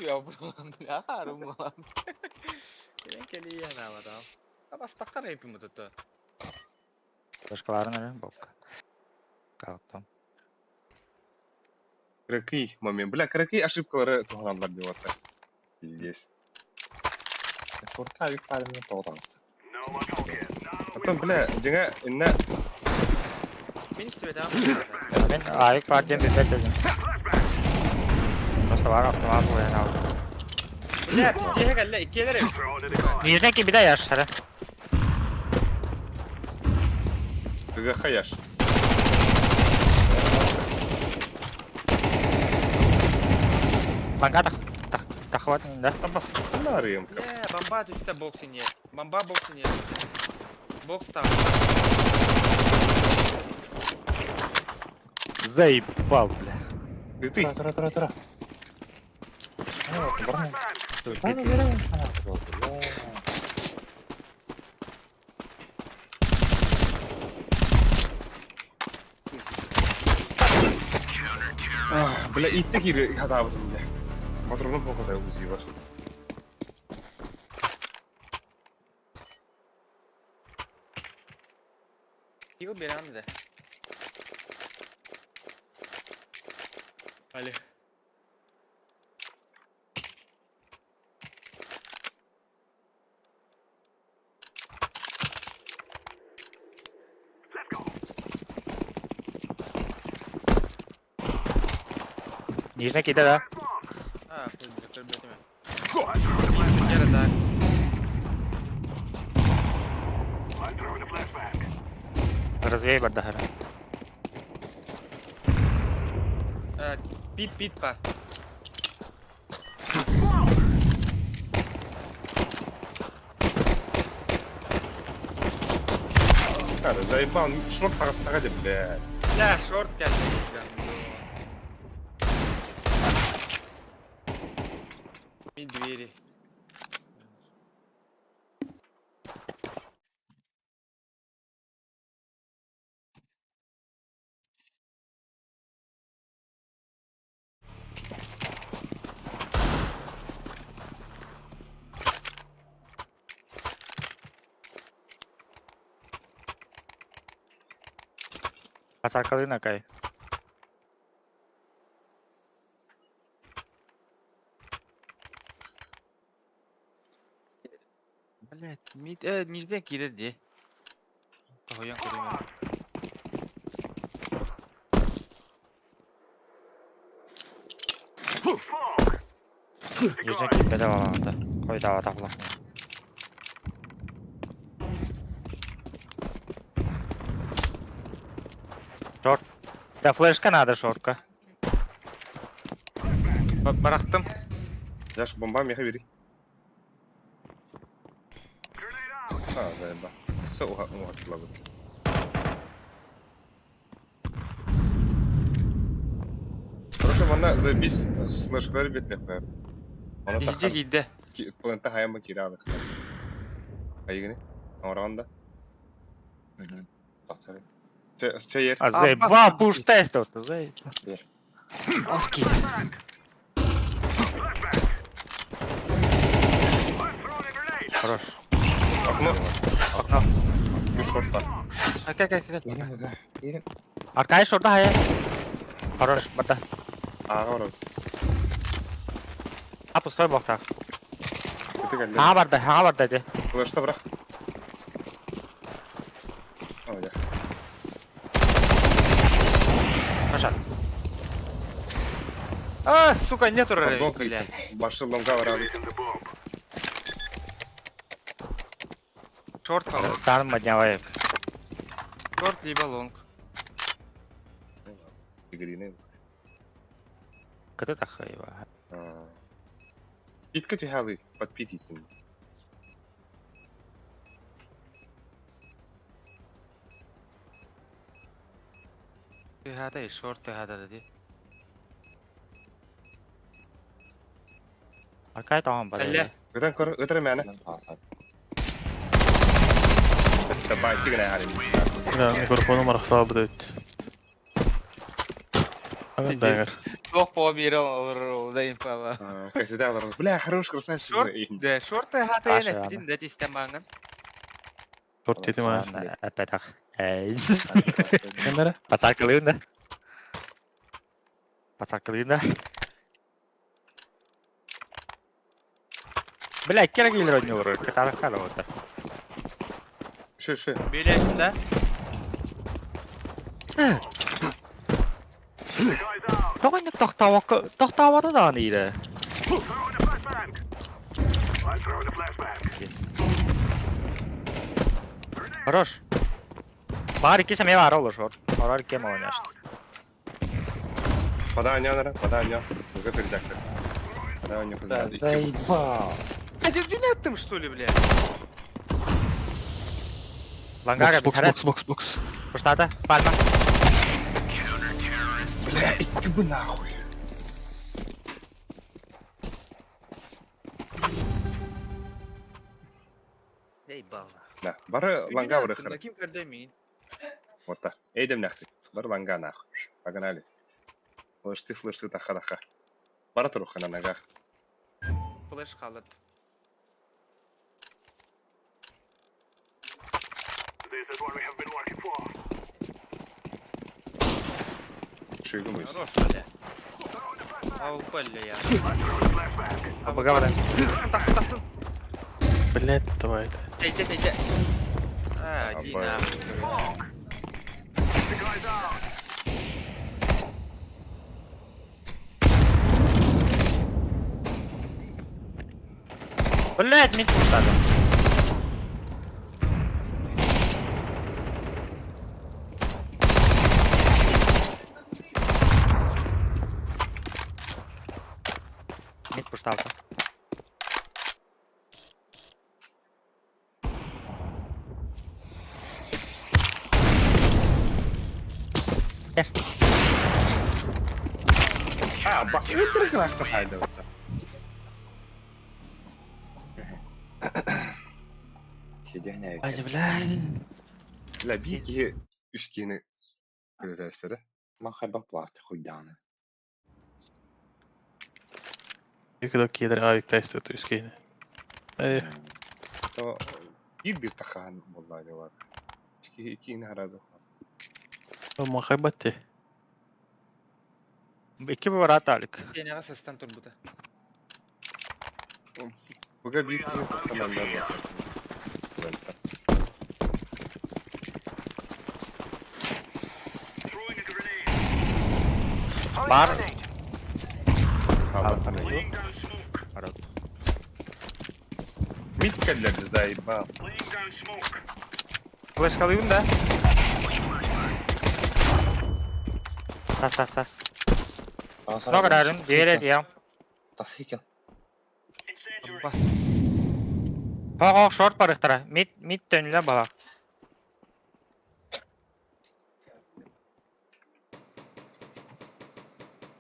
Я бля, харум балам. Келен кели яна адам. Абас тактар эпим тут. Флешкаларын әле, бопка. Калттым. Кракый момент. Бля, кракый ошибкалары туганалар деп атта. Пиздец. Шортка авик парымын тоҕо таҕыста. Оттон, бля, дьиҥэ, иннэ Мин истибэтим. Мен авик бар диэн билбэт дедим. Просто бар автомат буйан алды. Бля, пиздеһэ кэллэ, иккиэлэр эбит. Нижний кибиде яшары. ГГХ яш. Банга тах тах тахват да. Абастарыем. Бля, бомба түстэ боксе нет. Бомба боксе нет. Бокс там. Заебал, бля. Ты ты. Тура, тура, тура, тура. Барна. Бля, итте кири хатабытым бля. Патронum покатай узи бар. Игл берем да. Али. Нижний киде да. А, көрбөтүм. Gel так. Развей бардахара. Пит пит па. Кара, заебал, шорт тағыстаға деп, бля. Бля, шорт кәлді. Ми двери. Атакалы накай. Блять, мид нижден кирер де. Тоян көрөм. Нижний кибеде баланды. Койда атакла. Шорт. Да флешка надо, шортка. Барақтым. Яш, бомба меха бери. А, заеба. Все, уха, уха, Короче, манна заебись слэшкалар бетеп. Аны Нижде кийде. Планета хайма киралы. Айгыны. Амаранда. Че че ер. А заебал, пуш тест вот, заебал. Бер. Оски. Хорош. Окно. Окно. Bir шорт бар. Ака ака ака. Берем, ага. Берем. Аркай шорта хая. Хорош, бата. Ага, бар. А пустой бокта. Это кәлле. Ха барда, ха барда де. Флешта бирак. О, я. Хорошо. А, сука, нет ура. Лонг Башы лонга бар abi. Шорт пал. Станом поднявай. Шорт либо лонг. Игрине. Кыты тахайва. Итке түхәли, подпить иттим. Түһәдә, шорт түһәдә ди. Аркай тагын бар. Әллә. Өтен көр, өтер мәне. Чабай тигене харим. Да, микрофону марахсаа быдыт. Ага, дагар. Туох по бире олор да инфа. Кайсыда алар. Бля, хорош красавчик. Шорт, да, шорт хата Аша, еле ана. битин да тистен маңын. Шорт дедим а. Әпәтах. Әй. Кемдер? Атакалыйын да. Атакалыйын да. Бля, икки эрэ киилэр оонньуулар, кытаанахха да буолта. Ши, ши. Билет, да? Тоҕо инник тохтообокко тохтообото даҕаны иирэ. Хорош. Баар икки сэмэ баар олор шор. Орор икки молоняшты. Подай нара, подай Уже передак. Подай Да заебал. А ты там что ли, блядь? Лангага Бокс, бокс, бокс, бокс. Пуштата, пальма. Бля, иди бы нахуй. Заебал. Да, бары ланга вырыхыр. Ким көрдөмин? Вот так. Эйдем нахуй. Бары ланга нахуй. Погнали. Флешты, флешты, таха-таха. Бара туруха на ногах. Флеш халат. Шигумысь. Хорош, бля. АВП, бля, я. Поговорим. Тахсын, тахсын. Блять, давай это. Тей, тей, тей. А, иди нахуй. Блять, мид пуштата. Мид пушталка. А, бас, өтірік нақты хайда вот. Ай, бля. Бля, би киһи үс киһини көтөстөрө. Махайба плат хуйданы. Екі кедер авик тесті өту үскейні. Эй, То биир бир тахаан боллаа бар. Үс киһи иккини харады. махайба те. Икки бара алик. Сеняга састан турбута. Буга биир киһи тахааннар басар. Бар. Мид кэллэрди заебал. Флеш халыйын да? Тас, тас, тас. Догарарым, диэре диям. Тасыйкин. Хо-хо, шорт барыхтара. Мид, мид төнлө бала.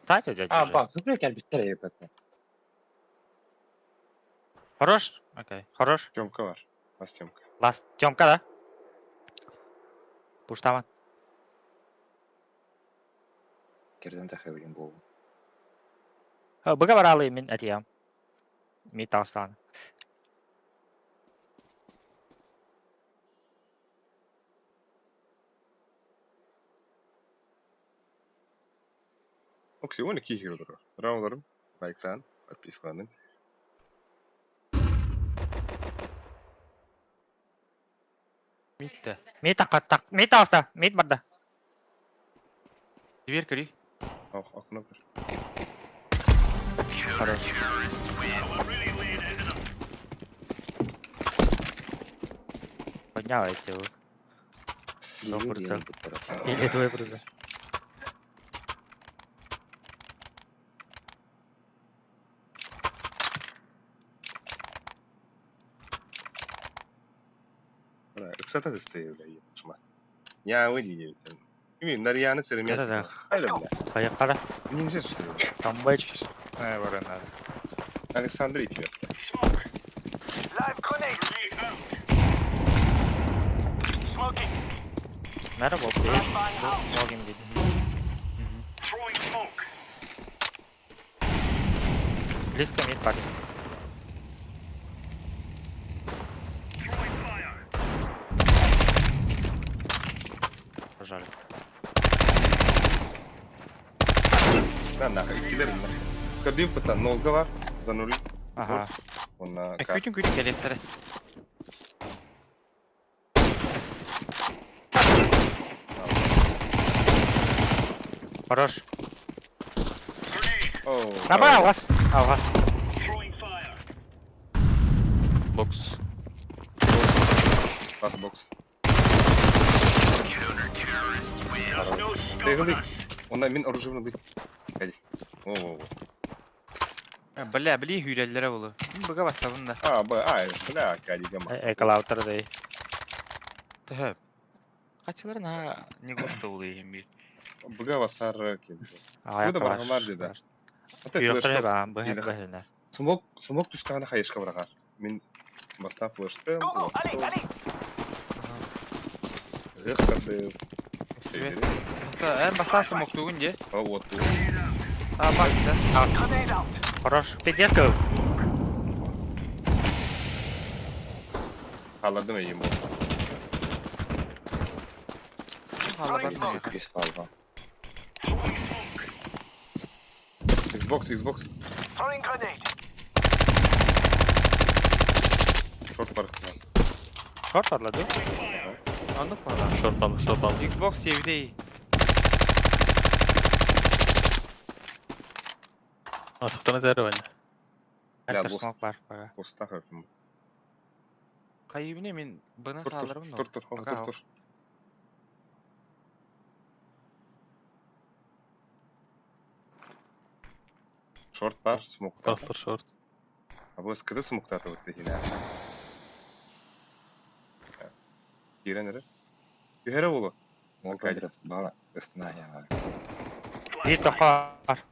Сайт дядя. А, ба, супер кэлбиттэр ебать. Хорош? Окей, хорош. Тёмка бар. Бас Тёмка. Ласт, Тёмка, да? Пуштаман. Керден тахайбын болу. Быга баралы мин атиям. Мид тастан. Окси, оны кихи олорор. Рауларым, лайктан, подпискаланын. Митте. Мид так, мид таста, мид барда. Дверь кори. Ох, окно бар. Хорош. Поднял эти его. Или твой просто. Ыксата тесте бля, ебашма. Я выйди ебать. Ими Нарьяны сырымя. Да-да. Хайда, бля. Поехали. Не же Там бэч. Надо. Александр пьет. Merhaba, bu Login dedi. Близко мид парень. Пожали. Да нахуй, иккилер нахуй. Кадив пыта нолга бар, за нуль. Ага. Онна Күтүн күтүн кэлиэхтэрэ. Хорош. Оу. Давай, алғас. Алғас. Бокс. Бас бокс. Тегылы. Онна мин оружие лы. Кади. О, о, о. Бля, били hüyrellere bulu. Быга басабын да. А, б, а, бля, кади гама. Эколаутер дей. Төһө. Качыларын ha не госто булу ем бир. Быга басар кем. Ая Бу да баргалар деди. Юктыр ба, бу хеп бәһенә. Смок, смок түштәгәне хаешка баргар. Мин баста флештым. Эх, кады. Эн баста смок тугун де. А вот. А, баста. Хорош. Пиздец Халадым ему. Халадым. Xbox, Xbox. Шорт бар. Шорт барлады. Anlık mı? Шорт алды, шорт алды. Xbox evde iyi. Асықтан әтәрі бәне. Бля, Бер смок бар. Бага. Боста хөкүм. Кайыбine мен бына Тур, тур, салырым тур, тур, тур, тур. Шорт бар, смок. Бастыр шорт. А бұл скд смоктаты вот дегенә. Кирен эре. Күһәрә булу. Ол кадрас бала ыстына яңа. Bir тохар.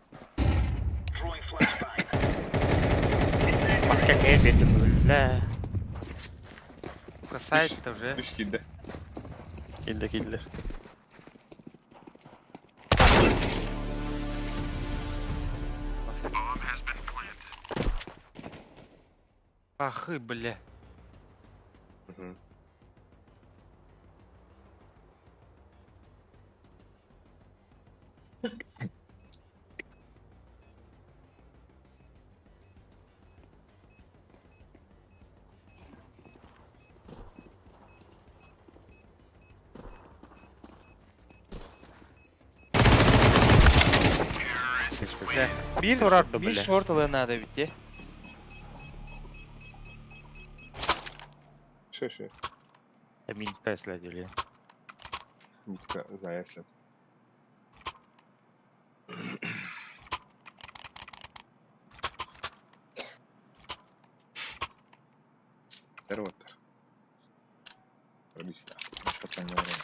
Баска не берді бля. Касается уже. Үш килде. Килді, килділер. Ахы, бля. Bir, Турарды, bir бля. шорт алынады битте. Шö, шö. Минутка исследовали. Митка заяслет. Первотер. Пробиста. Шорт не орын.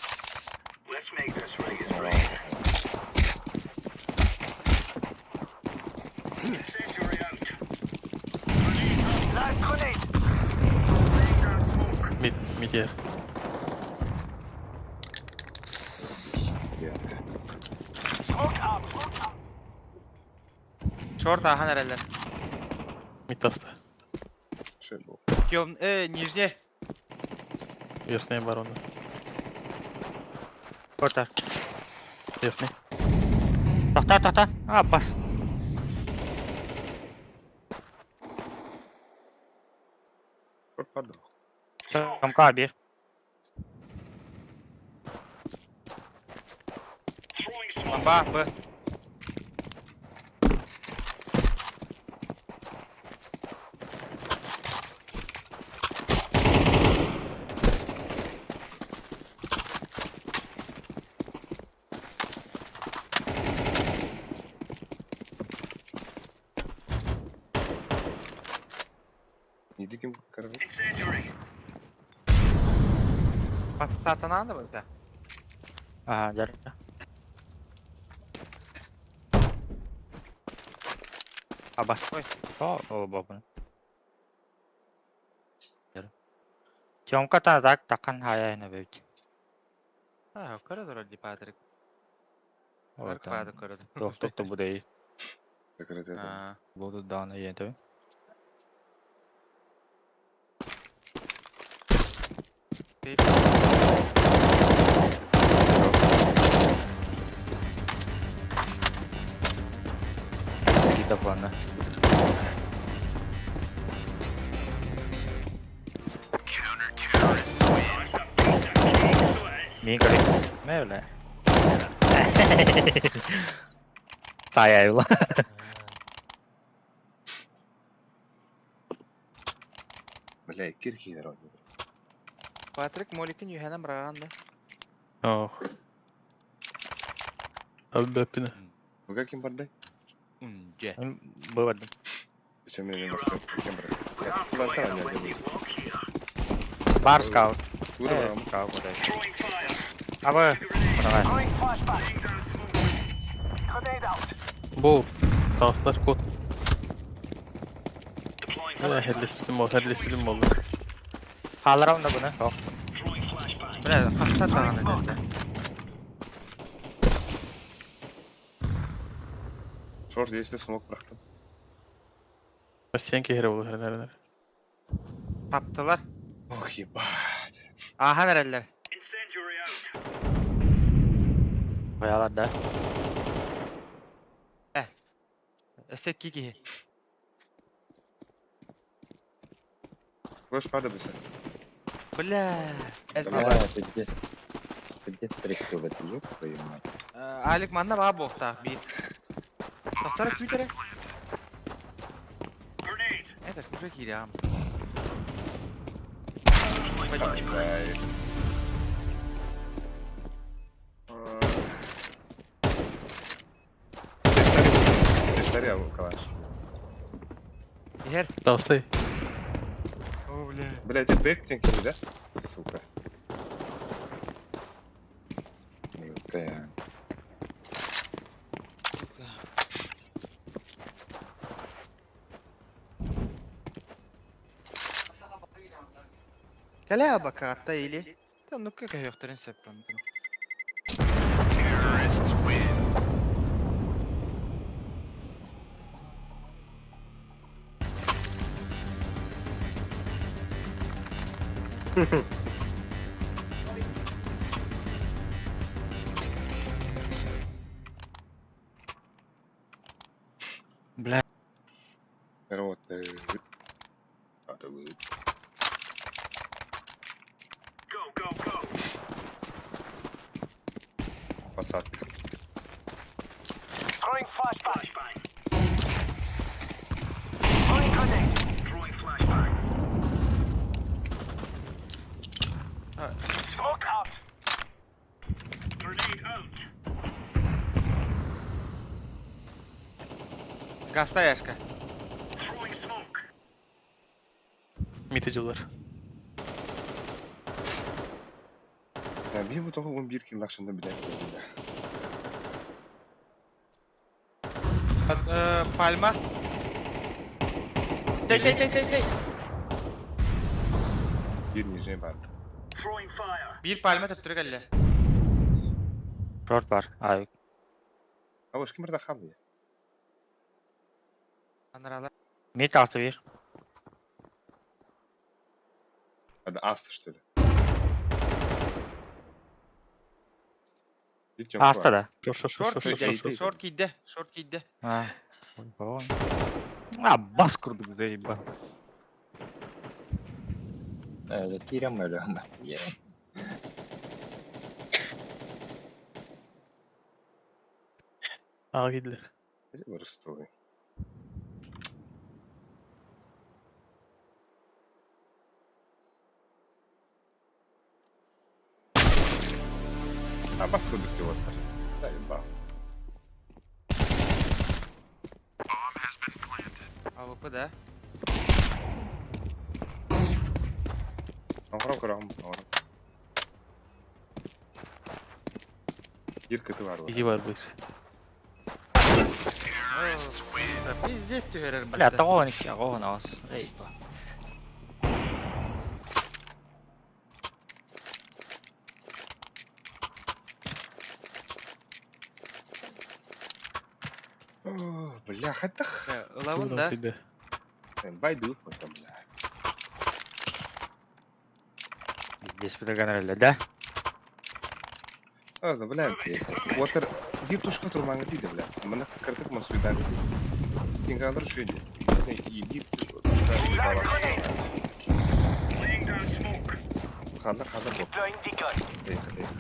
Мид, мид ер. Шорт ахан әрәлер. Мид таста. Шö бу. Тем, нижне. Верхний бар онда. Кортар. Верхний. Тохта, тохта. А, бас. Шорт барды. Тамка bir. Бомба, Б. Неди ким карабы? Паттата надо было, да? Ага, жар. А бас. Ой. О, о, бабын. Тёмка та так такан хая на бит. А, көрөдөр ди Патрик. Вот Патрик көрөдөр. Тох тох тох буде. Закрытый. Буду дан ете. Какие-то планы. Мин көрүн. Мэ бля. Таайайла. Бля, кирхинер он. Патрик Моликин юһэнэн быраҕан да. Ох. Албэппинэ. Вы ким бардай? Унже. Бывадым. Зачем мне не Кем бардай? Плантара не отдавайся. Бар скаут. Тура барам. Скаут куда. Абы. Давай. Бу тастар кот. Бля, херлеспитим бол, херлеспитим болду. Хааларам да буны. Ох. Бля, хахта тағаны десе. Шорт если смог бырахтым. Сен кehre болду хернер. Таптылар. Ох, ебать. Ахан эреллер. Коялар да. Өсө кики. Флеш падает все. Бля. Бля, пиздец. Пиздец трехтёв это, ёб твою мать. Алик манна баа буохтаах биир. Тохтора күүтэрэ. Это күүрэ киирээм. Повторял, калаш. Иһэр. Толстой. О, бля. Бля, это бэк тенки, да? Сука. Бля. Кэлэ албакаатта или. Та ну как көһүөхтэрин сөп онтон. Бля. Вот. Это будет. Посадка. Гаста яшка. Митежилер. Би бу тоҕо 11 кил лакшында билэр бля. Пальма. Тей, тей, тей, тей, тей. Бир нижний бар. Биир пальма төттөрү кэллэ. Шорт бар. Ай. А уж ким барда хабы? Анаралар. Мид алты бир. Это аста, что ли? Аста да. Шор, шор, шор, Шорт шор, шор, киирдэ, шор. шорт киирдэ, шорт киирдэ. А. Ой, А, бас курдук заеба. Это кирем или Я. Ага киирдилер. Ростовый. А бас курдук вот. Заебал. АВП да. Оҥорон көрөҕүм, оҥорон. Биир кыты бар Ики бар бир. Пиздец түһэрэр Бля, батта. тоҕо он оҕон ос. Эй, ба. Бля, хаттах. Ылабын да. Байду потом, бля. Здесь фотографировали, да? Ладно, бля, Уотер, биир тушка турмаҥа тиийдэ, бля. Манна кырдык мас уйдаан Кингалар шүйді. Биир тушка ебала. Халар, халар бу. Тихо, тихо.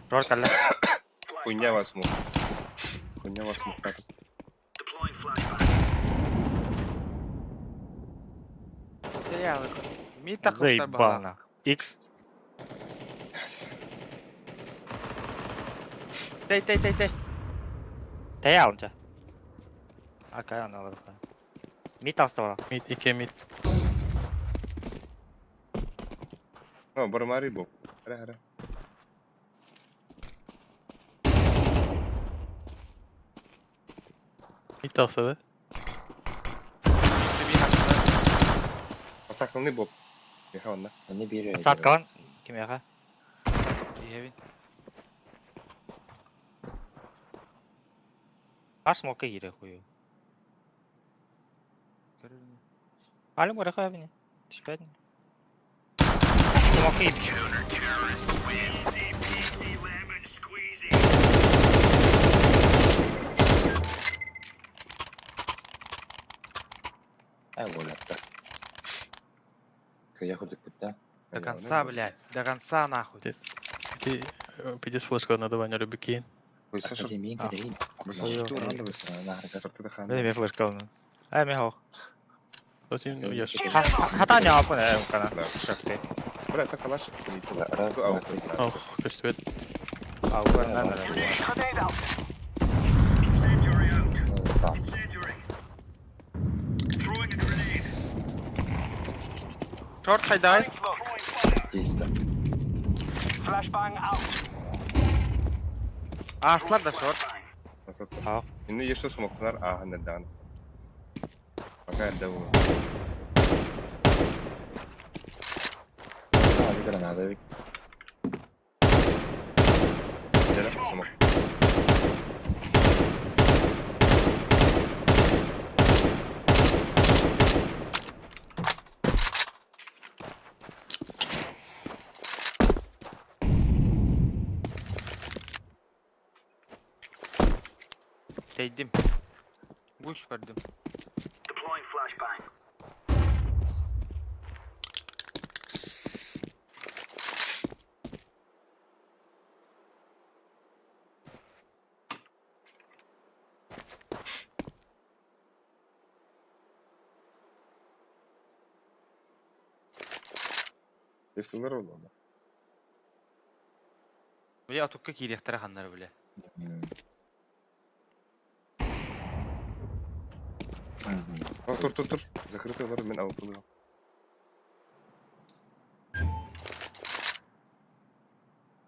Рор кэллэ. Хуйня вас мух. Хуйня вас мух. Заебал нах. X. Тэй тэй тэй тэй. Тэйэ онча. Акай аналар. Мид астала. Мид, 2 мид. О, бармари бо. Хара хара. Мид алса да. Асакланы бо. Меха онна. Они биир Саткалан. Кимеха? Иһэбин. Аш смока кире хую. Али мора хабини. Түспәдин. Смока кире. Э, воля. Я хоть да? До конца, блядь. До конца нахуй. Ты пиздец флешка надо Ваня Любикин. Мен мен флешка алны. Ай мен хох. Один я Хата не апын э кана. Шакты. Бля, это калаш. Раз, два, три. Ох, көстүбэт. А, на Шорт хайдай. Чисто. Аслар да шорт. Инде еще смоктар аха нердан. Пока эрдэ бу. Hadi granada bir. Жара смок. Тейдим. Гуш бардым. Тексулар oldu. Бля, атукка кириэхтэрэ ханнар, бля. О, тур, тур, тур. Закрытый бар мен алып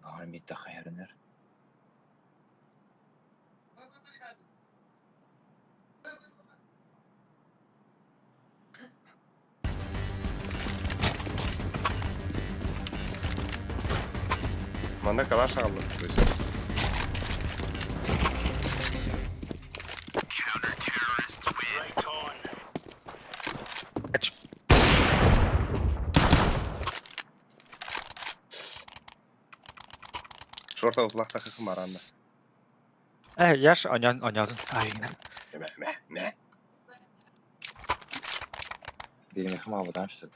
Ağır mid takayarınır. Манда калаш алды. То есть. Шорт алып лахта хахым аранна. Э, яш онян онян. Ай, Мә, мә, мә. Benim yakım abi işte.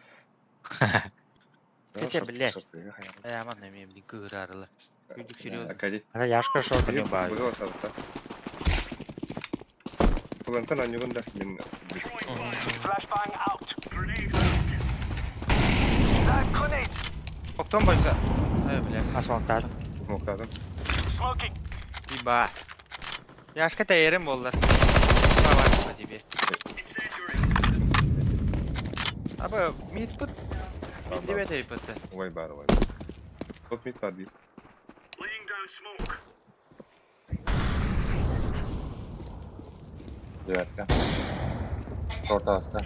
Хотя, блядь. Я манна мен блин кыгырарылар. Күндүк серьезно. Акади. Ата яшка шорт не бай. Быгы басады. Плантан анюгын да мен Октон бойса. Ай, бля. Асфальттадым. Моктадым. Иба. Яшка тәйерим боллар. Давай по тебе. Аба, мид пут. Мид дебет әйпетті. Ой бар, ой. Тут мид бар дейм. Девятка. Шорт аста.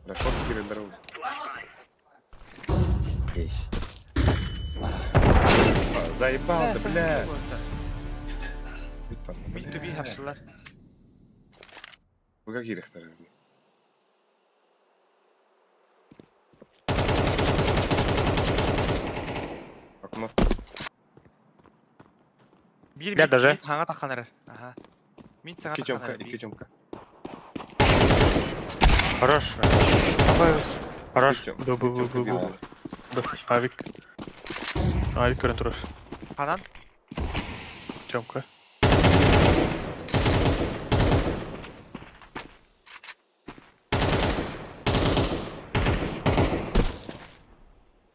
Бля, шорт кирелер oldu. Здесь. Заебал да, бля. Мид түби хапсылар. Быга кирехтер. Окно. Биир Да мид даже. мид хаҥа таххан эрэр. Аха. Мид саҥа Икки таххан чомка, эрэр икки биир. чомка. Хорош. Хорош. Икки Б, Б, Б, чомка Б, биир Б. буолла. Б. Авик. Авик көрөн турар. Ханан? Тёмка.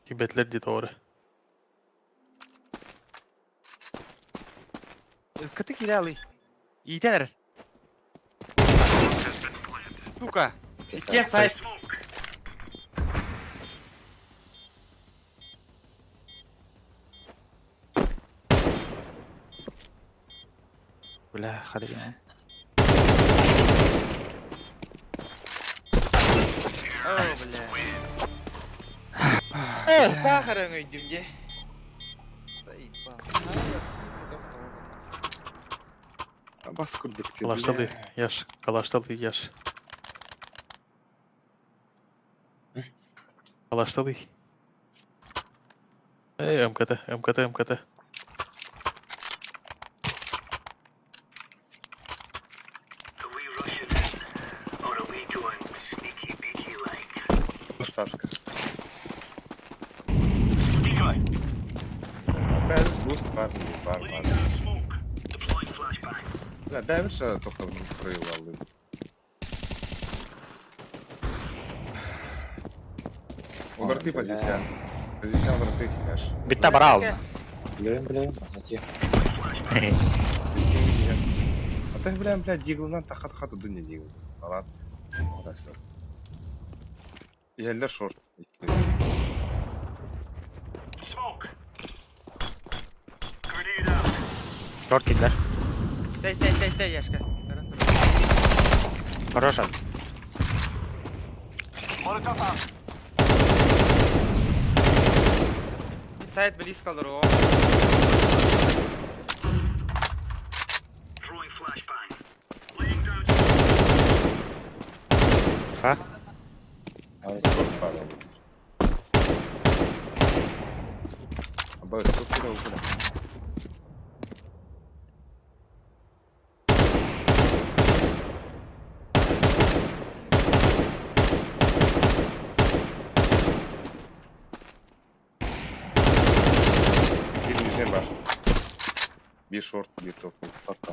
Тибетлер дии тоҕо эрэ. Кыты киирэ алый. Иитэн эрэр. Сука. Иккиэн сайт. Бля, хадри. О, бля. Э, сахар өҥөйдүм дии. Заебал. Бас курдук ти, Калашталый, бля. Яш. Калашталый, Яш. Калашталый. Эй, МКТ, МКТ, МКТ. Сашка. Бэл буст бар, бар, бар. Бля, бэбит шада тохтор прыгал. Ударты позиция. Позиция ударты, Яш. Битта барал. Билэм, билэм, ати. А ты, бля, бля, диглынан тахат хату дуня дигл. Алат. Тасыр. Иһэллэр шорт. Шорт киллер. Тэй, тэй, тэй, тэй, Яшка. Көрөн тур. Хорош. Сайт близко олору. Ха? Шорт падал. Абы, тут куда куда? Bir yüzden var. Bir short, bir top. Пока.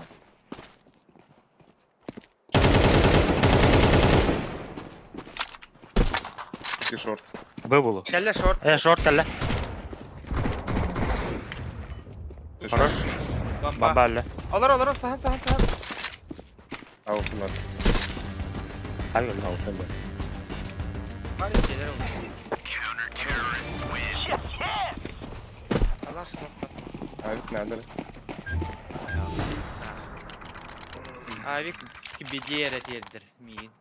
İki short. Б булу. Кэллэ шорт. Э, шорт кэллэ. Bir Хорош. short. Бомба. Бомба өллө. Олор, олор, саһан, саһан, саһан. Altınlar. Хай өллө. Altınlar. Бар келер ол. Алар шортта. Abi nerede? Авик беде эрэ миин.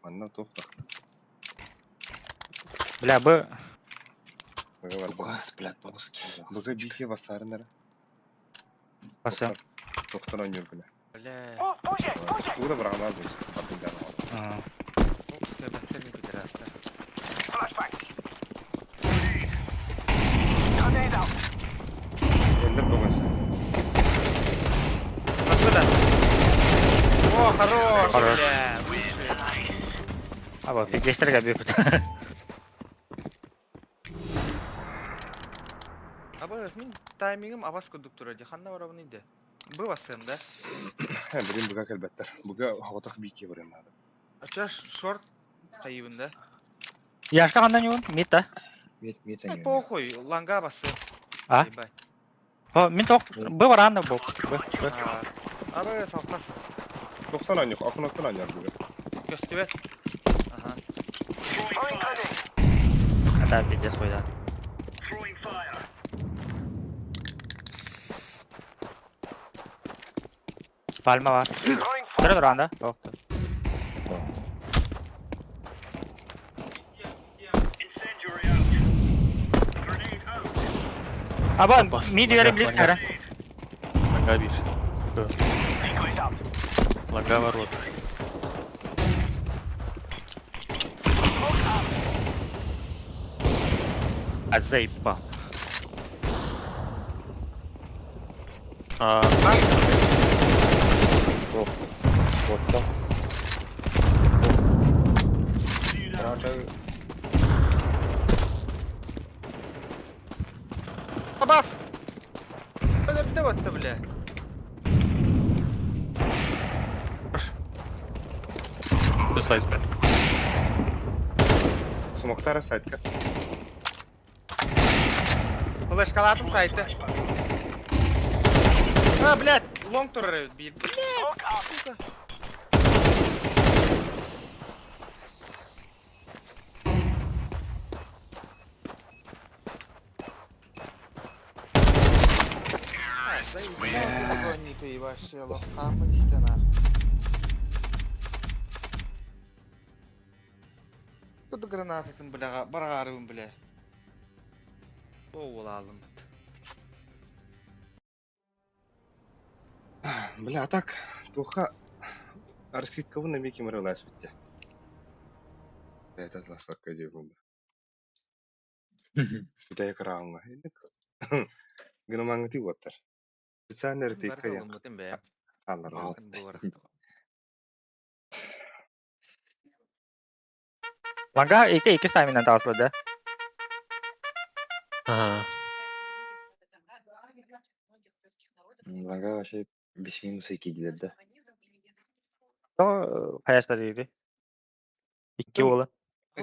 Манна тоқта. Бля, Б. Тугас, бля, тоски. Быга бихе басарынара. Баса. Тоқтан ойныр бля. Бля. Тура брама быз. Батылдан. Бәттер пидорастар. Элдер бөгөнсө. Откуда? О, хорош, Хорош. бля. Выше. А вот, пиздестерге бүйүк. Аба, мин таймингым абас курдук турар ди. Ханна барабын иде. Бу басым да. Билин буга келбеттер. Буга хоготох бихе барым надо. Ача шорт кайыбын да. Яшка кандай юун? Мид да? Мид, мид Э, похуй, ланга басым. А? Ебать. О, мин ток. Б баран бу. Б. Б. Аба салкас. Тоқтан ойныр, акын ойныр буга. Көстүбөт. Ага. Это пиздец хуй да. Пальма бар. Тура туранда. Тоқты. Аба, Бас, мид диэри ланга, близ ланга. кара. Ланга бир. Б. Ланга бар вот. А заебал. А, Вот так. Абас! Өлөрдө батта бля. Two sides back. Смоктара сайтка. Флешкалатым сайты. А, блядь, лонг турар бир. Блядь, сука. Тут гранататын бля, бараарыбын бля. Боулалым. Бля, а так, туха Арситкабын на меки мырылас битте. Это ласпакка диэбин. Бүтэйэ кыраҕаҥҥа. Гынамаҥҥыты уоттар. Специально ретейка диэн хааллараллар. Ланга икки икки стаминан таҕыспыт да? Ага. Лага вообще без минуса кидилер да. То хайаста диэби. Икки уола.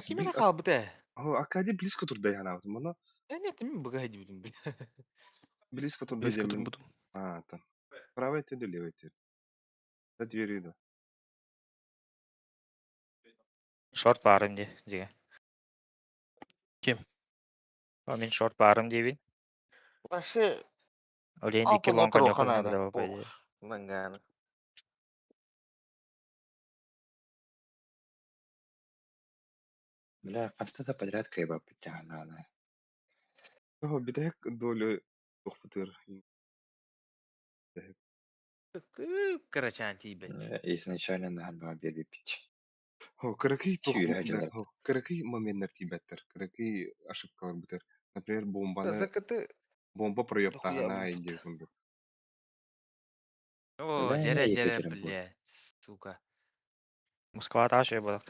Ким эрэ хаалбыт ээ? О, Акади близко турда янаабытым оно. Э, нет, мин быга дибитим бля. Близко турда Близко диэмин. турбутум. А, там. Правый или левый теперь? За дверью да. Шорт баарым дии дигэ. Ким? О, мин шорт баарым диибин. Вообще, Олен икки Алтын лонг отыру коньяк канада. Ланганы. Бля, хаста да подряд кайба битяна. О, бүтэһик долю тухпутыр. Кырачаан тиийбэт. Изначально на два бери пить. О, кыракый тух Сүүрэ дьылар. кыракый моменттар тиийбэттэр. Кыракый ошибкалар бутер. Например, бомбаны Закаты бомба дохуя проёптаҕына булбут. индия курдук. О, Бля, дьэрэ дьэрэ, Екатеринбург. бля, сука. Москва тааш буолар.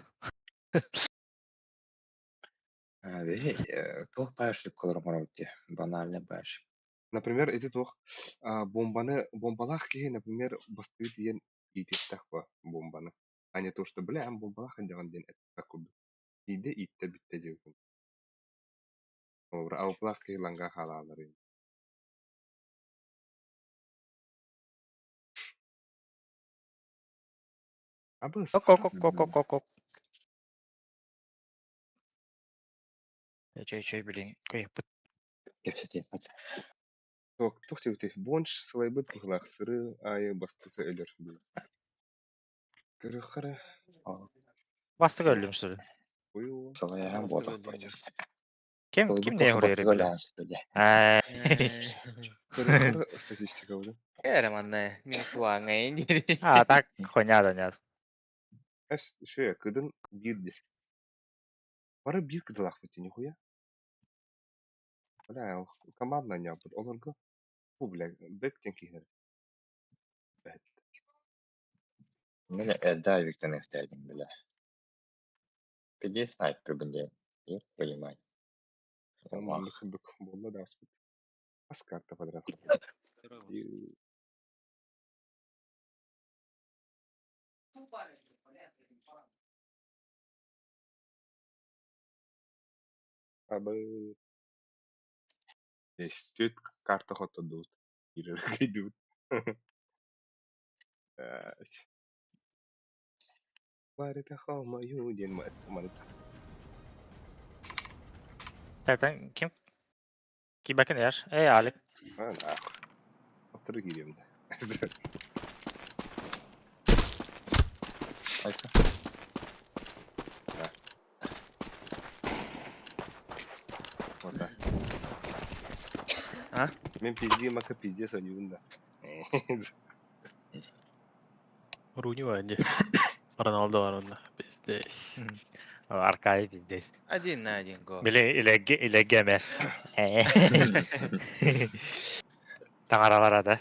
Туох баар ошибкалар оҥоробут банально баар ошибка. Например, ити туох бомбаны бомбалаах киһи, например, бастыы тиийэн иитиэхтээх ба бомбаны. А не то, что, бля, бомбалаах диэн диэн эттээх курдук. Тиийдэ ииттэ бүттэ диэбит. Олор алпалаах киһи ланга хаалаалар. Абыс. Ок ок ок ок ок ок. Чэй чэй билин кыйыппыт. Кэпсэтиэхпит. Туох туох диэбитий? Бонч сылайбыт быһыылаах сырыы аайы бастакы өлөр. Көрүөххэ Бастакы өллүм сыры. Ой, Сылайаһан буотах пойдет. Ким ким не хуруйар бля? Аа. Көрүөххэ статистика буде. Эрэ манна минус уаҥа А так хуйня да нет. Эс шөйө кыдын биир Бары биир кыдылаахпыт нихуя. Бля, командна ньааппыт олорго бу бля бэк диэн киһилэр. Бэт. Мин эрдэ Виктор ихтээдим бля. Пиздец снайпер диэн. Ёб твою мать. Маннык курдук буолла да ааспыт. Хас карта подряд. Абы Эстүт карта хотодуут. Кирэргэйдүүт. Барыта хаамаю диэн маныта. Zaten ким? Кибакен эр. Эй, Алик. А, нахуй. Оттыры киириэм да. Айта. Вот так. А? Мен пизди мака пиздец ойуун да. Руни бар дии. Роналдо бар онно. Пиздец. Аркадий пиздец. Один на один, го. Били илеге илегемер. Таҥаралара да.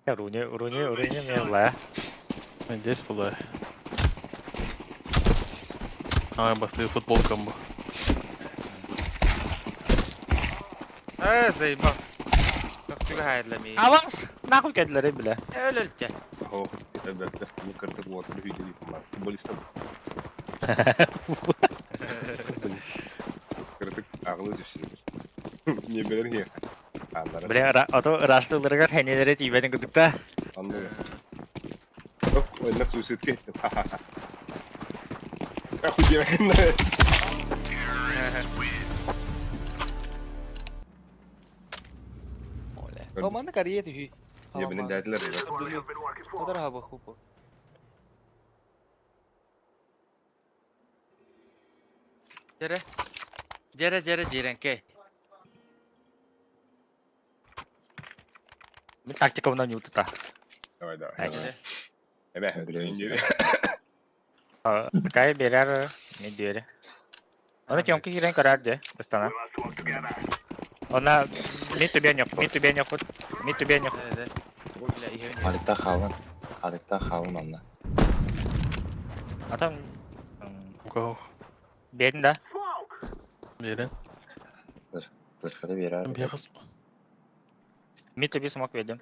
Руни, Руни, Руни мелла. Здесь была. А, басты футболкам бу. Э, заебал. Төхтүгө хайдла ми. Аванс! Нахуй кәдләре бля. Өлөлтө. О, это не кыртык вот, видели, футболиста. Кыртык ағылы түсін. Не білер не. Аннары. Бля, ато раштыларга хәнеләре тибәдең көтүктә. Аннары. Оп, ойна суицид кеттім. Охуенно. О, манна карьер түһүй. Я бені дәділер. Тодор хаба хупу. Жере. Жере, жере, жеренке. Мин тактика уна нютта. Давай, давай. Эбе, Кай берер, мен бере. Оны тёмки кирен карар де, бастана. Она ми тебе не, ми тебе не ход, ми тебе не. Арыкта халын. Арыкта халын онна. А там Кого? Берин да. Берин. Флешкада берер. Бегас. Ми тебе смог ведем.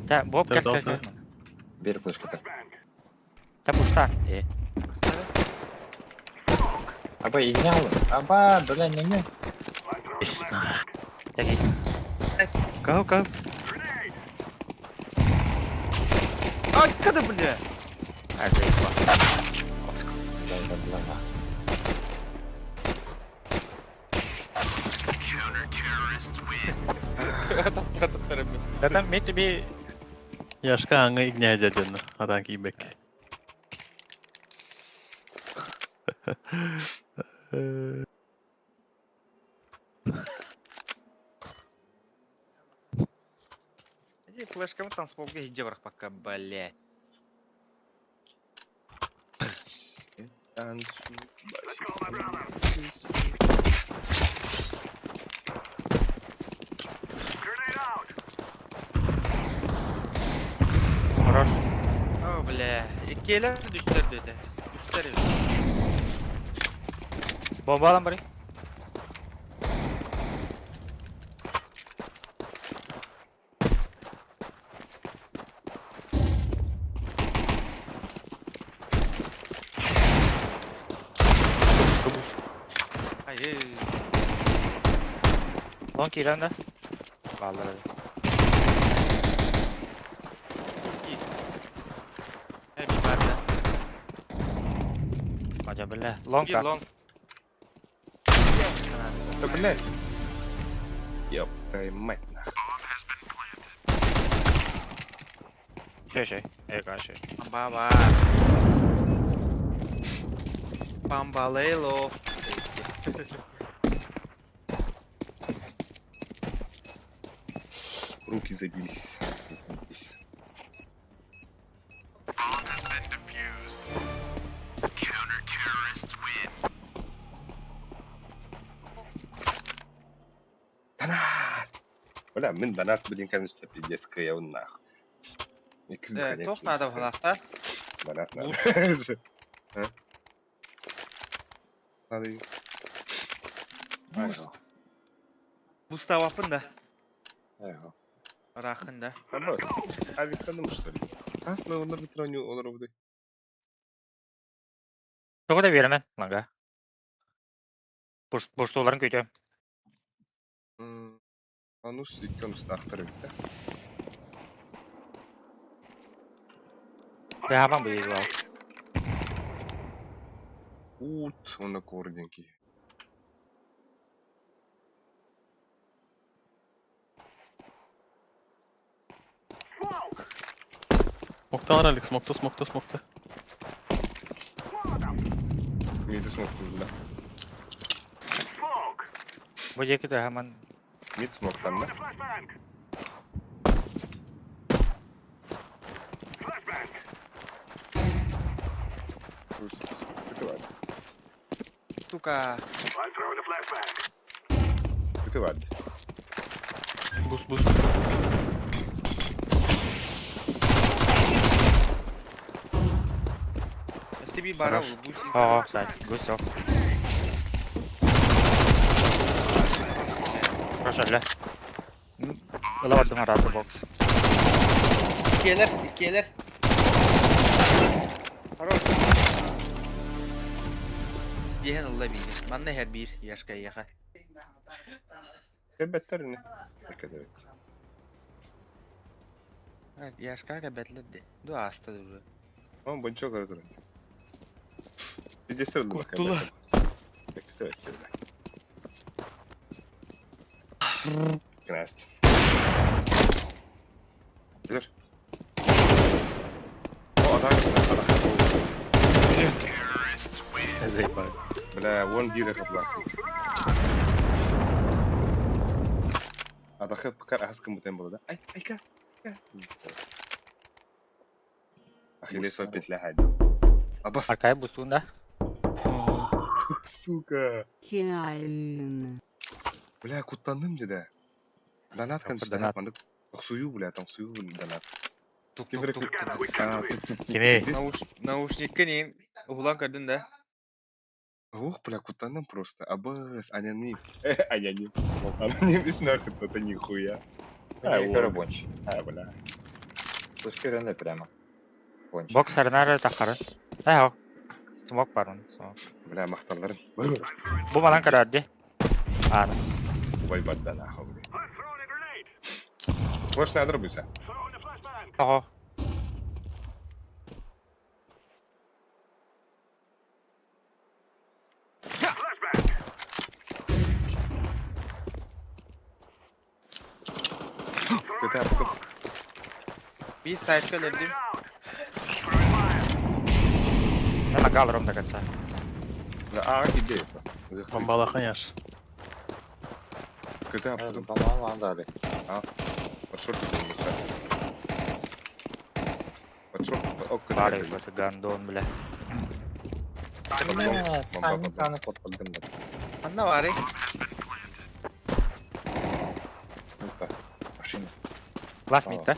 Та, Боб, как как? Бер флешката. Та пушта. Э. Аба игнялы. Аба, бля, не не. Кого, кого? Ай, када, бля? А, заебал. Да, да, да. Да там ми тебе Яшка аңа игня дядяны. Адан кийбек. Иди флешками там смог иди враг пока, блядь. Хорош. О, бля. Иккиэлэр үстэр дөтө. Үстэр. Бомба алам бari. Ай, эй. Лонг кирен да. Баллар. Э, би бар да. Мажа бля. Лонг. Би лонг. Да, блядь. Ёб твою мать, нахуй. Шей, шей. Э, шей. Баба. Бамбалейло. Руки забились. Забились. Донат! Бля, мен донат, блин, конечно, пиздец, кыяун нахуй. Э, тох надо в глаза. Донат надо. А? Надо. Буст. Буставапын да. Эго. Рахын да. Абас, а виктаным что ли? Аслы онор битроню олор буду. Тоғы да беремен, ланга. Буштуларын көйті. Анус иккөн устаахтар эбит. Хаман быйыл. Ут, онно корденки. Смоктан Алекс, смокта, смокта, смокта. Миди смокту да. Бу жеки да хаман. Мид смоктан да. Сука. Это ладно. Бус, бус. би бара Хорош. бу О, сайт. Гусев. Хорошо, ля. Ыла бардым араты бокс. Иккиэлэр, иккиэлэр. Хорош. Диэһэн ылла биири. Манна иһэр биир Яшка эйиэхэ. Кэбэттэр ини. Кэбэт. Яшка кэбэтлэр де. Ду ааста уже. Он бончо көрө турар. Пиздец турду. Куттула. Крест. Билер. О, атак, атак. Заебали. Бля, вон бире капла. Атахы пкар аскым бутен было, да? Ай, айка, айка. Ахиллесова петля хади. Абас. Аркай бустун да? Сука. Бля, куттанным деда. Донат конечно, Донат. донат. Тохсую, бля, тохсую, донат. Тук Ким тук тук. А, тук тук. Кими? Наушникка не углан көрдүн да. Ох, бля, куттанным просто. Абас, аноним. Аноним. Аноним и нахуй, это нихуя. А, Көрө вот. бонч. А, бля. Слышь, көрөнө прямо. Бонч. Бокс арнары тахары. Ай, Смок барун. Смок. Бля, мақталарым. Бу малан карарды. Ана. Ой, бада нахуй, бля. Флеш надо рубиться. Ого. Это потом. Bir сайтка өлөрдүм. Мен галром до конца. Бля, а, идея это. Бомбалахан яш. Это потом. Бомбалахан дали. А, под шорты был, Под шорты, о, Бары, какой-то гандон, бля. Саны подпадым. Анна бары. Ну-ка, машина. Класс мид, да?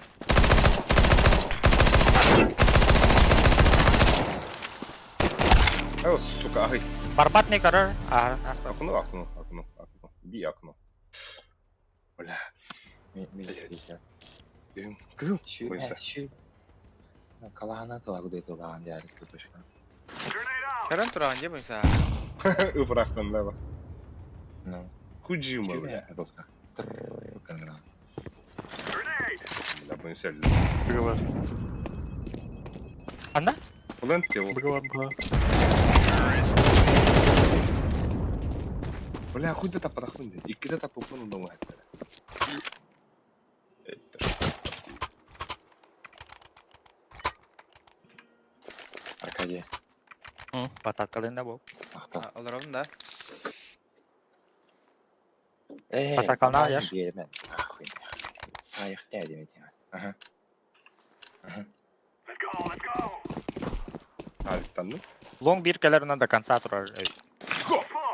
О, сука, ай. Барбатный король. А, Окно, окно, окно, окно. Би окно. Бля. Кыл. Калаана тулагы тулаган дияри тутушка. Көрөн тураган же буйса. Ыпырахтан лева. Ну. Худжима, бля. Бля, буйся. Быгавар. Анда? Плент его. Быгавар была. Бля, хуй да таппатахпын дии. Иккитэ таппыппын онно уһаттара. Аркадий. Бататкалында бу. Олоробун да. Батакална яш. Сайых дәдем етем. Ага. Ага. Аликтанны. Лонг бир келеринен до конца турар.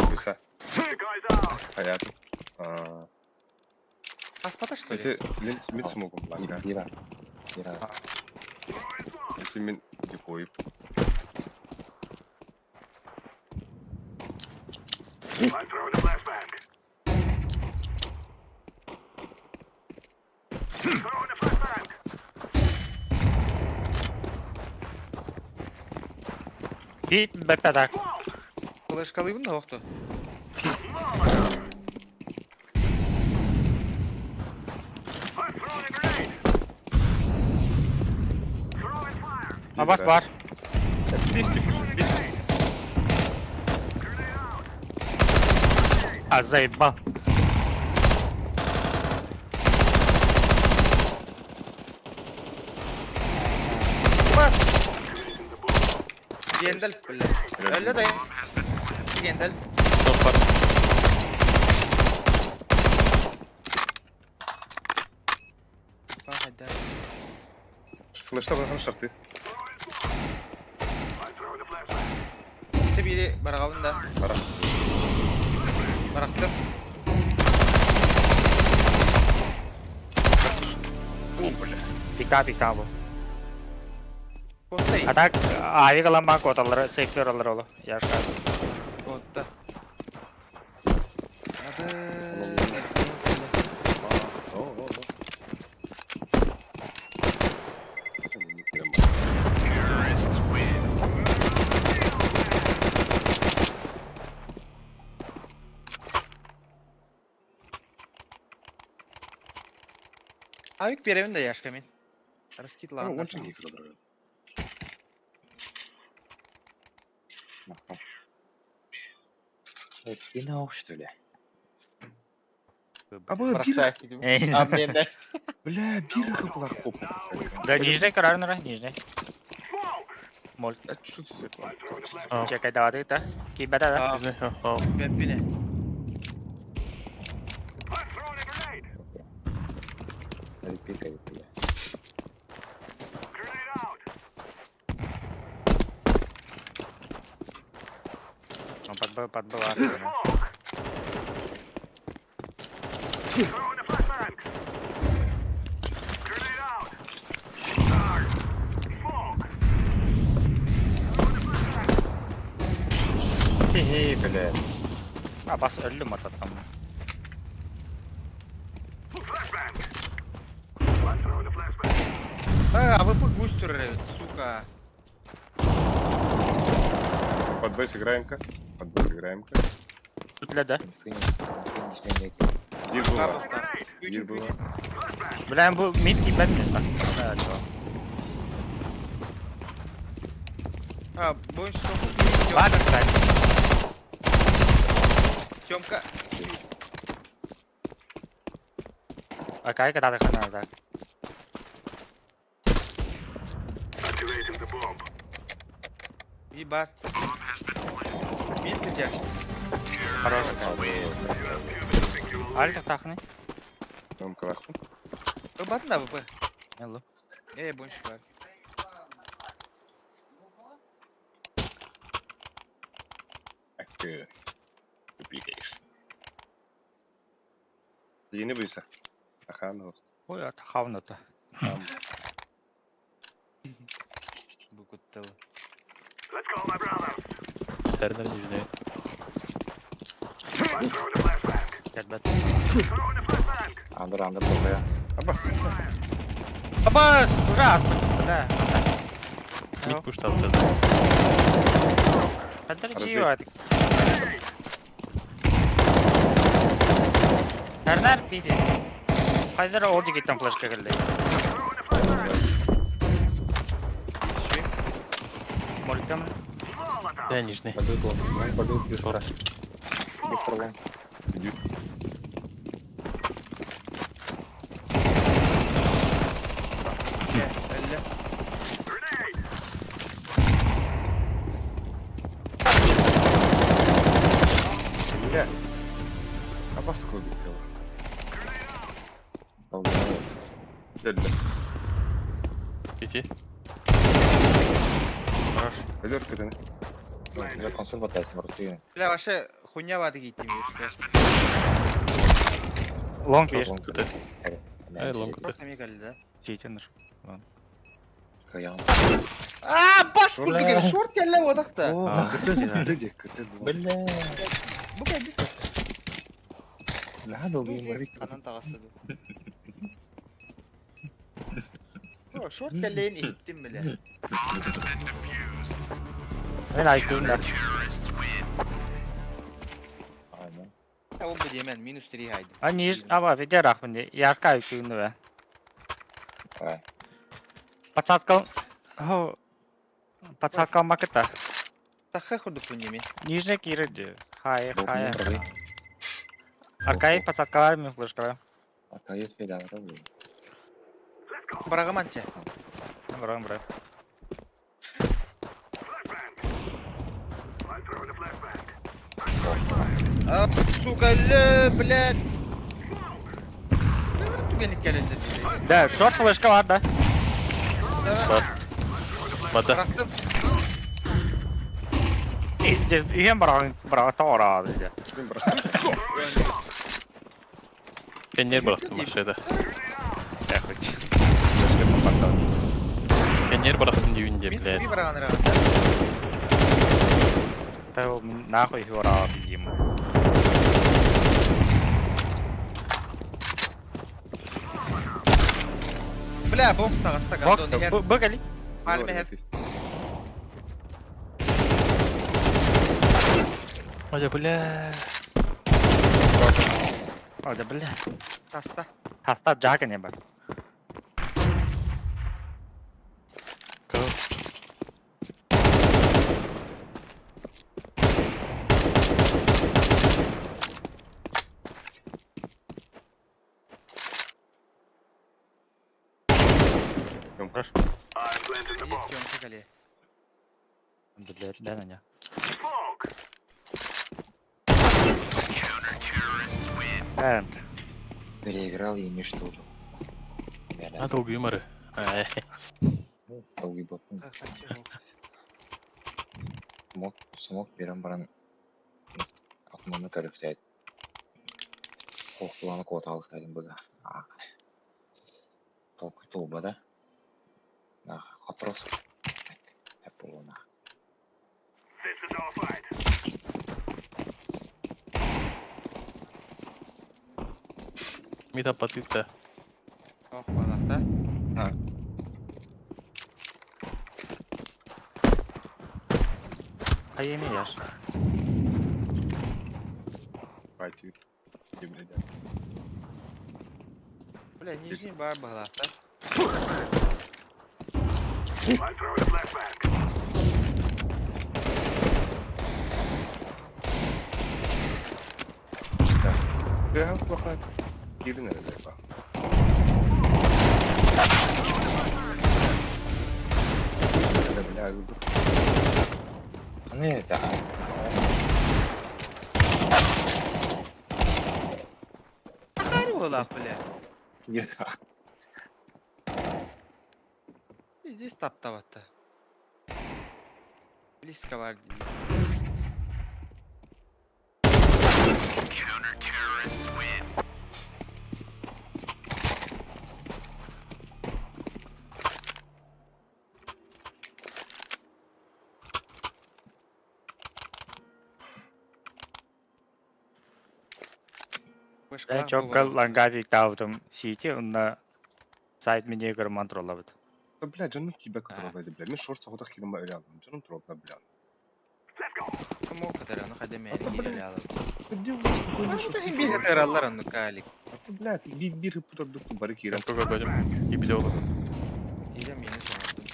Буйса. Хаят. А. Аспата что ли? Эти мен мен смогу ланга. Бира. Бира. Эти мен дикой. Бит бепедак. Флешкалыйбын да окту. Абас бар. Листик уже, листик. А заебал. Гендал, бля. Өлө да. Гендал. Хайда. Флешта бархан шарты. Себири барагабын да. Барахсы. Барахтым. О, бля. Пика, пика бу. Куоттай. А так, авик ылан баан куоталлара, сейфтер аллар олу. Яшка. Куотта. Авик биэрэбин да Яшка мин. Раскид Ну, ладно. он же не фродровит. Спина что ли? А вы Бросай. А мне дай. Бля, бир хыплар хоп. Да, нижний карарнера, нижний. Моль. А что ты такое? Чекай, давай ты, Кибета, да? Бэппине. Пикай, бля. Он подбыл, подбыл, Хе-хе, бля. А, бас өллүм ататтам. А, АВП гусь турыры, сука. Под Б сыграем-ка. Под Б сыграем-ка. Тут да? Бир было. Бир было. Бля, бу мид кибет мне так. Да, чё. А, больше Ладно, кстати. Тёмка. А кай когда ты хана так? Ебать. Мид сидят. Хорош. Альта тахны. Там краху. Батын АВП. Алло. Эй, больше бар. Так, ты пикаешь. Yeni buysa. Ахан Ой, это хавна-то. Бу кутталы. Тернер нижний. Ребят. Андер, андер, ПВ. Абас. Абас, ужасно, да. Мид пуш там тогда. Подожди, это. Тернер пиди. Хайдер ол дигиттен флешка келди. Моликам. Да, нижний. Пойду лонг, пойду быстро. Быстро лонг. Иди. Әллә. Бля. Абас кодик тело. Дельта. Пяти. Хорош. Пойдет катаны. Я консоль батайсың, просто. Бля, вообще хуйня вады гитти. Лонг бир. КТ. Ай, лонг КТ. Просто мегаль, да? Ситенер. Каян. А, бас курдук, шорт әллә одақта. КТ, КТ, КТ. Бля. Бу кәйбит. Надо убить. Анан тагасы. О, шорт кәлләйен иттим бля. Мен айттым да. Та ол бе минус 3 хайды. А ниж, аба, виде рахмын. Ярка айттым да. Подсадка. О. Подсадка макета. Таха курдук бу неме. Нижний кирди. Хай, хай. Аркай подсадкалар мен флешкалар. Аркай филяр. Барагаманча. Браво, браво. А, сука, ле, блядь. Түгенік келеді. Да, шорт флешка бар, да. Вода. Бырақтым. Здесь иген барагын, барагы тора диде. Кеннер бырахтым машина. Эх, хоть. Флешка попадал. Кеннер. Нер барахтын дьүүн дьэ, блядь. Би бараҕан Та нахуй хора ему. Бля, бокс таҕыста Бокс, гандон иһэр. быгали. Пальма иһэр. Ой, бля. О, да бля. Таста. Хаста жака не бар. Хорошо. Съемка кэлиэ. Блядь, да на меня. Энд. Переиграл и уничтожил. А долгий юморы. Долгий был. Смог, смог берем баран. Атманы көрүктәйт. Хохтуланы куоталыктайдым быга. Толкуй туба да. Нах, опрос. Эппулуна. Mitä patita? Ох, балахта. А я не яш. Пати. Блядь. Бля, нижний бар балахта. Тыга плохо. Кирин эрэ ба. Да, бля, Не, это... Хари бля. Нет. Здесь таптаватта. Близко бар дии. Я чокка лангави таутум сити на сайт меня гормон троллабыт. Да, бля, дьонум тебя троллайды, бля. Мен шорт соҕотох киирэн өлө алдым. Дьонум тролла, бля. Кому катара, ну хотя А то, мен блядь, киирэ алып. Где у вас спокойно Ну шорт ты бир катараллар онну калик. А то, бля, ты бир бир путар бары киирэн. Только годим. И взял. Киирэ мени соңордум.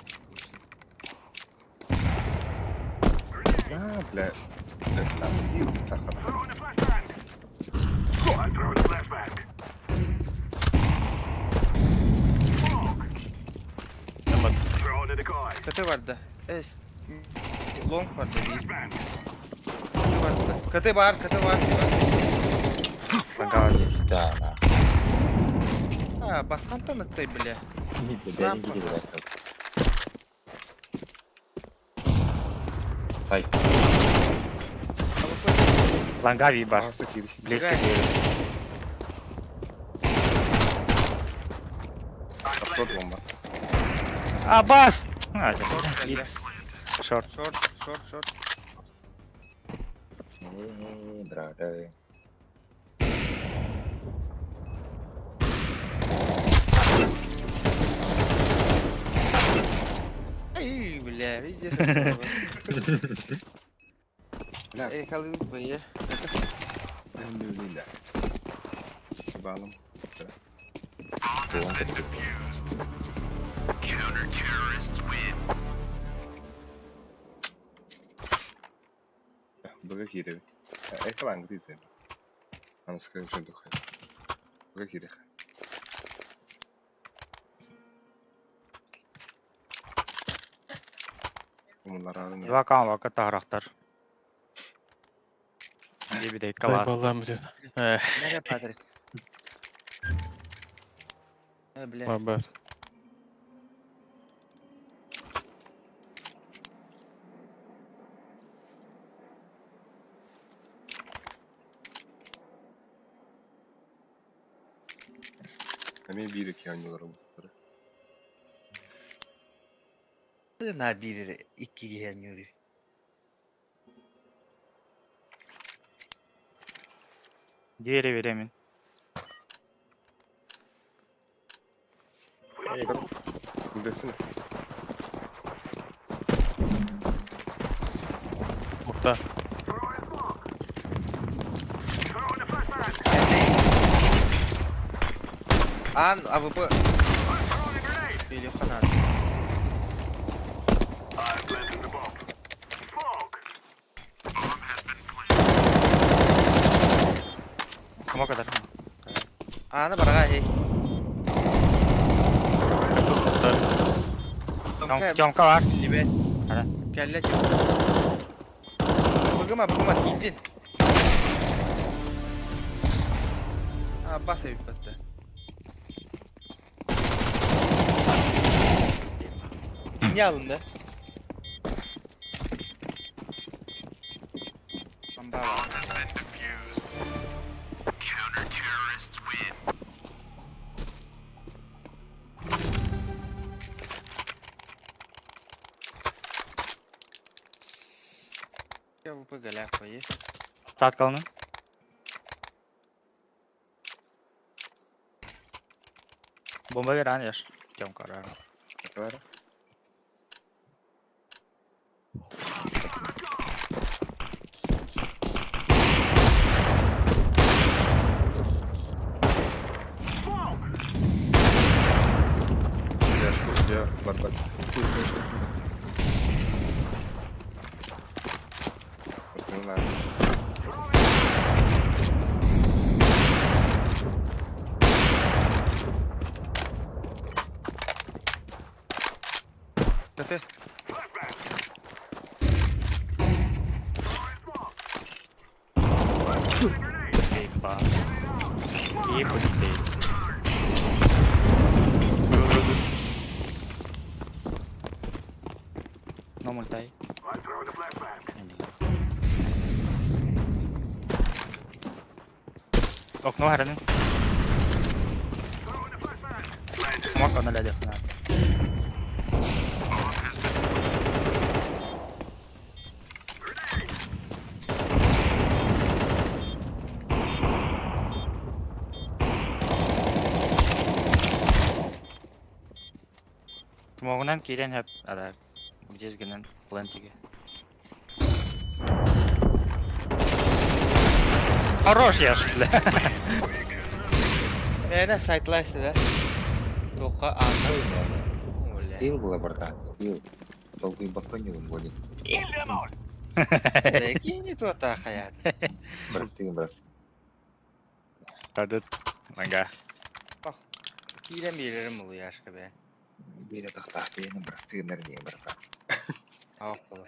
Да, бля. Бля, да, бир тахара. Каты барда. Эс. Лонг барда бир. Каты барда. Каты бар, каты бар. Лангави. Да, да. А, басқантан ыттай, бля. Да, не видел, Сайт. Лангави бар. Аста кири. Близко двери. Шорт бомба. Абас! А, это Шорт, бля. Шорт. Шорт, шорт, шорт. Брат. Эй, бля, везде. Бля, Эй, халы, бля. бля. Балом. Быга киирэбит. Экран дизель. Аны скриншот духай. Быга киирэх. Умунларарын. Вакан вака тахарахтар. Дебидей Дай калас. баллам бүтүн. Нере Патрик. Э, бля. Бар. Эми биир эки оонньуулар буттара. На биир икки киһи анньыырый. Двери беремин. Дэсин. Орта. Аан АВП. Илюха надо. Кому kadar? Ааны барга хей. Тёмка бар. Либет. Ара. Кэллэ. Быгыма, быгыма, тиийдин. А, бас эбит батта. Не алынды? Бомба. Я ВП голяк поесть. Saat kalını. Bomba veren yer. Тёмка ара. Бар. Я барбат. Таты. Ейба. Ебать. No multai. Окно гараны. Смок на лядях. Смогунан кирен хәп, ада, генен плантиге. Хорош я ж, бля. Мэнэ сайтлайсы да. Тоқа аны. Стил была, братан, стил. Долго и бакони болит. Кинь то та хаят. Прости, брас. Адыт, ага. Киирен биэрэрим улу яшка бе. Бире тахта, бени прости, нерни, братан. Ах була.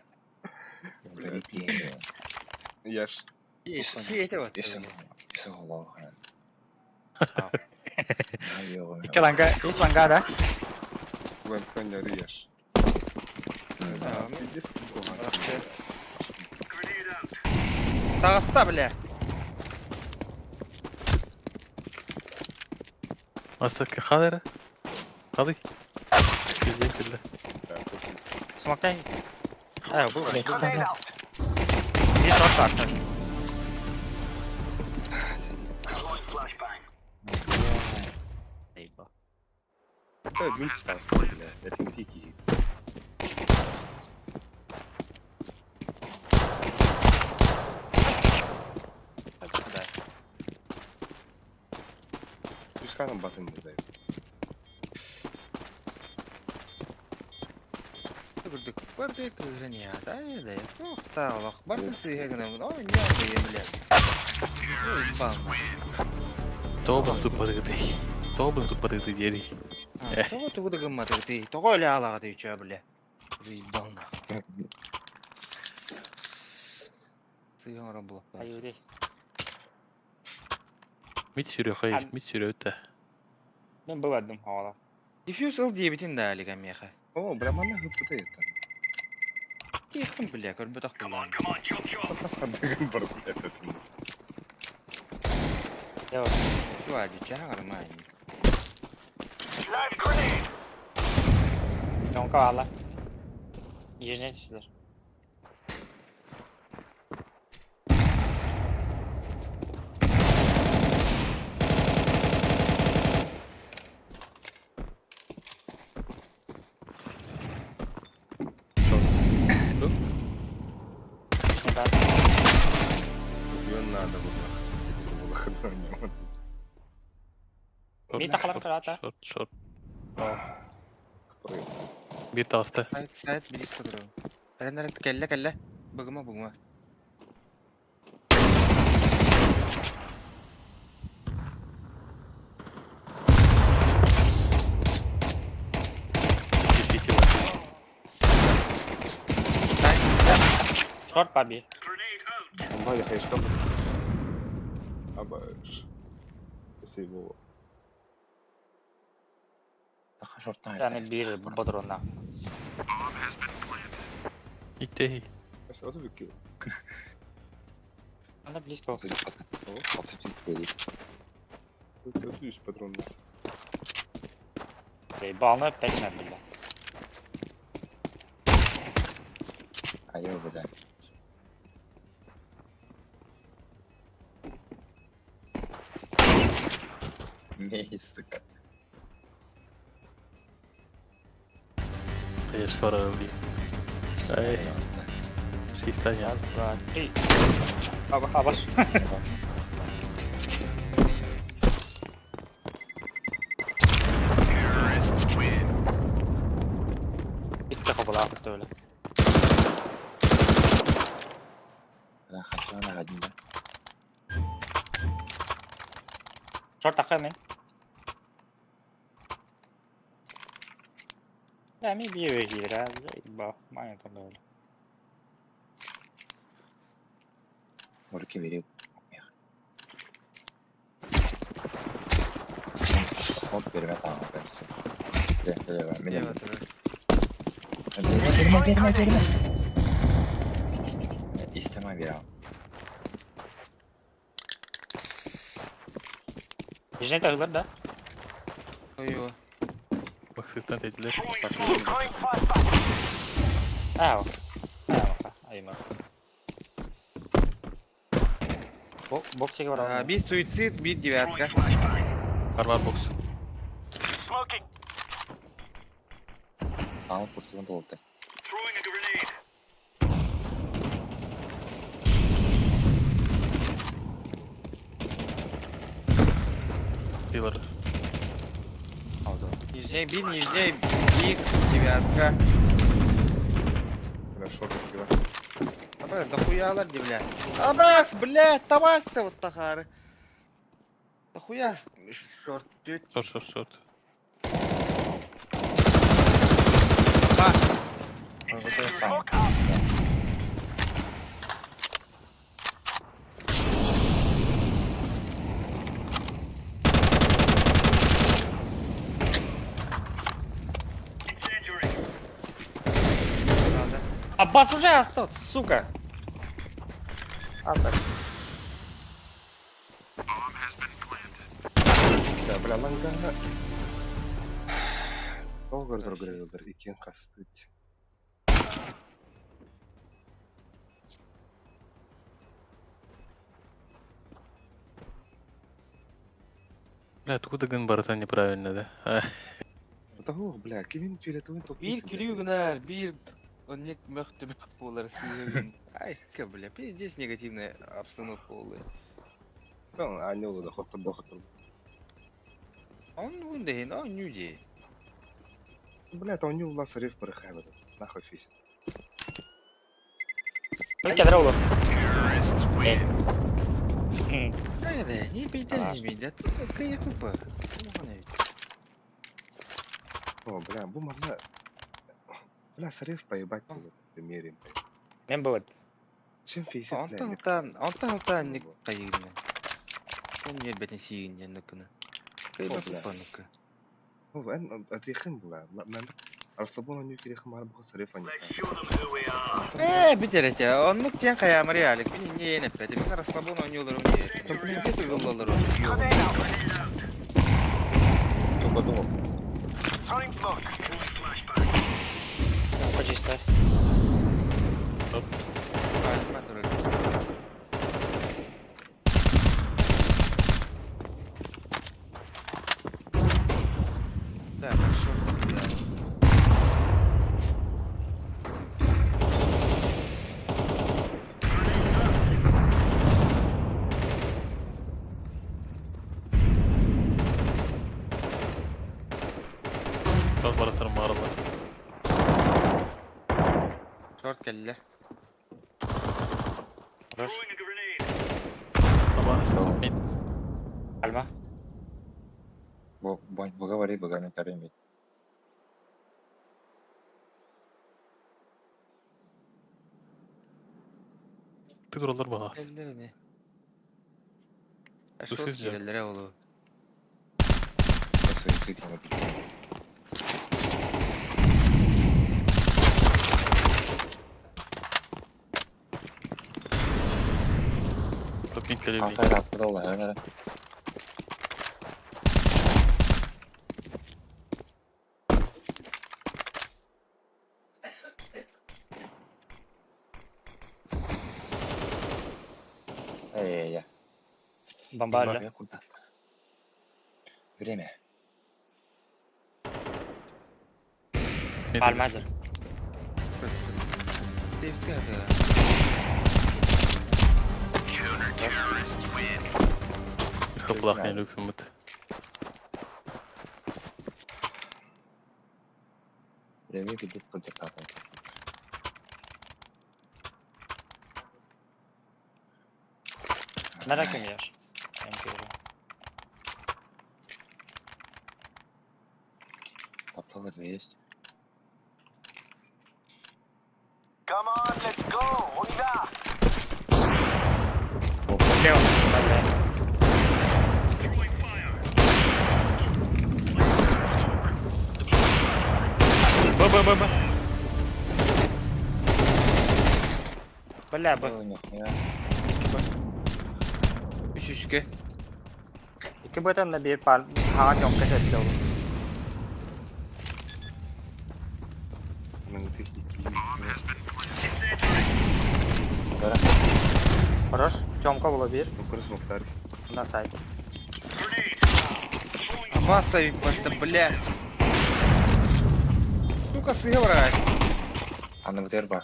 Я ж. Ете вот. Все голову. Икки ланга, үс ланга да? Лэнконер ешь. Тағыста, бля. Мастер хадера. Хады. Пиздец, Смоктай. А, был. И шорт артер. Это мультфаст, бля. Это не тики. Пускай нам батын не знаю. Күрдүк. Барды кыжыня, да, да. Тохта олох. Барды сыйгынан. Ой, не алды, бля. Тобын тупорыгды. Тобын тупорыгды дери. Того тугу гымматы ты. Того эле алага ты чё, бля. Уже ебал нахуй. Сыйган робла. Аюри. Мит сүрө хай, мит сүрө өтө. Мен был одним хавала. Диффьюз ыл диэбитин да алига меха. О, бля, мана хыпыта это. Тихым, бля, көрбөтөх булан. Пасхадыгын бар, бля, это. Я Чуа, дича, нормально. Тёмка ала. Нижний сидер. Ее надо было. Мин тахалар кырата. Шорт, шорт. Bir таҕыста. Сайт, сайт, близко турар. Эрэн эрэн кэллэ кэллэ. Быгыма быгыма. Шорт паби. Валя, хайшка. Абаш. Спасибо. Yani bir bodrona. Икки. Сразу выкинул. Она близко. Тут есть патроны. Балны опять на бля. А я угадаю. Мей, сука. Конечно, пора Ай. Систаня. Раз, два, три. Аба, аба. Bitti kapılar attı öyle. Она хотела на один, да? Шорт такой мен. Я ми бью игра, заебал, майя там böyle. Руки бери. Вот берме там, кажется. Меня. Берме, берме, берме. İsteme bir al. Нижний тагылар да? Ой-ой. Баксыттан dediler. А, а, айма. Боксиге бар. Би суицид, би девятка. Бар бокс. Al kurtulun doldu. Diyorlar. Нижний би, нижний икс, девятка. Хорошо, как Абас, дохуялар ди, бля. Абас, блядь, табас-то вот тахары. Дохуя, шорт, тють. Шорт, шорт, шорт. Ба. Аббас уже остался, сука. А так. Да, бля, ланга. Долго другой икин хастыть. Бля, откуда гын барата неправильно, да? Того, бля, кимин фиолетовый топ. Bir күлүү гынар, bir оннек мөхтү болар сүйгөн. Ай, ка, бля, пиздец негативная обстановка болы. А не было доход, доход. Он вундейн, он нюди. Бля, там у него ласа риф порыхай в этот. Нахуй фиси. Только дрова. Не бейде, не бейде. Кая купа. О, бля, бу могла... Бля, срыв поебать было, примерим. Мен было. Чем фейсит, бля? Онтон алтан, онтон алтан не кайыгын. Он не бетен сийин нукына. Кая купа нука. О, эн атыхын була. Мен Арслабон они кирихым арбы срыв они. Э, битерете, оннук тен каямыр ялик. Мин не енеппети. Мин расслабон ойнууларым не. Кесил боллалар. Только думал. Почистай. Шорт кэллэ. Хорош. Аба, мид. Альма. Бу буга барый буга мен көрөйм бит. Ты туралар баҕа. Кэллэр ини. Сыс Шорт дьэ. киирэллэрэ олу. Суицид ему Топин кэлэ Асай аспыда ол эһэн эрэ. Эй-эй-эй. Бомба Я куда? Время. Пальма дыр. Тевке атыга. Хапылах не любим Время видит против Merak yer. MK. Попало есть. Come on, let's go. On y va. Слева. Бля. Б, Б, Б, Б. Бля, Б. Ой, нихуя. Үш үшке. Икки Б-тан да bir пал... Хаға тёмка сәтті ол. Хорош. Тёмка было bir. Көрүс мактар. На сайт. Абаса это, бля. Сука, сыграть. Аны бутер ба.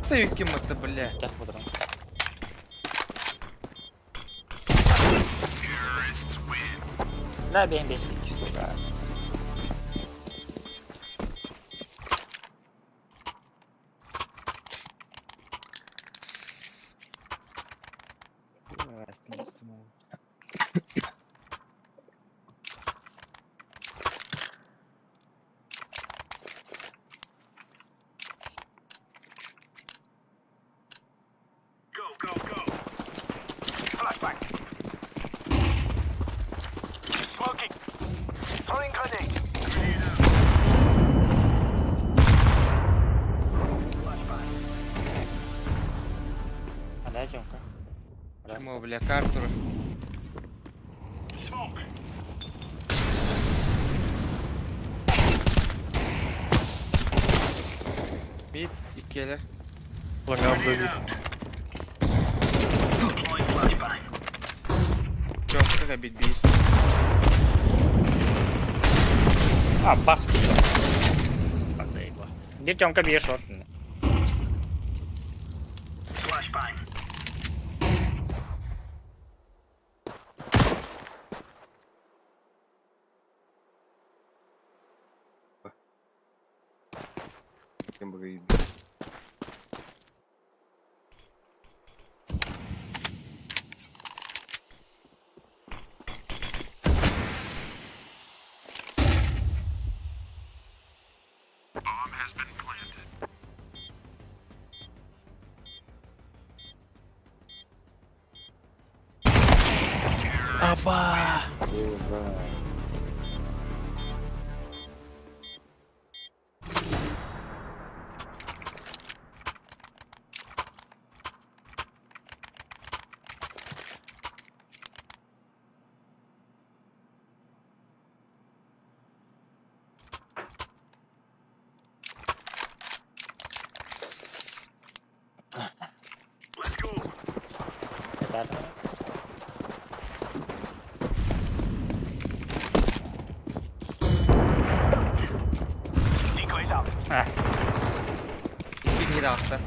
Савик кем это, бля. Сейчас буду. Да, бей, бей, сука. Go, go, go. Flashbang. Smoking. Throwing grenade. А дай Тёмка. Чмо, бля, картур. Smoke. Бит, иккелер. Лангам да Deploying flashbang. Чомка бит бит. А, бас. Bir Тёмка bir шорт. Flashbang. Кем багай. Аба! Let's go. Это. Decoys out. А, Икки киһи даҕаста.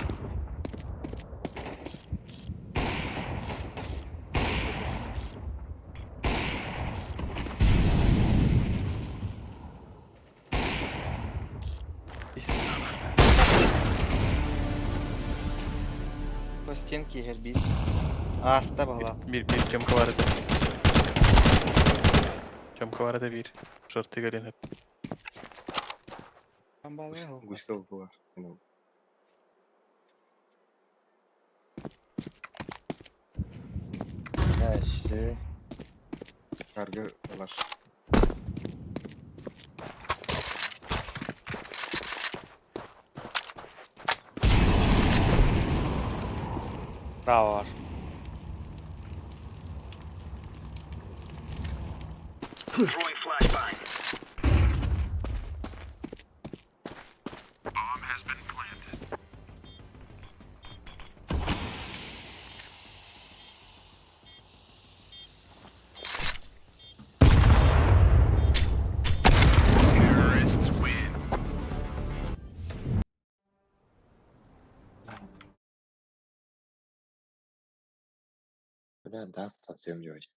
По стенке гербит. Ааста бала. Bir, bir Тёмка var edi. Тёмка var edi bir. Шорты галин hep. Гуська была. Дальше. Карга алаш. Право var. Бля, даст совсем девочка.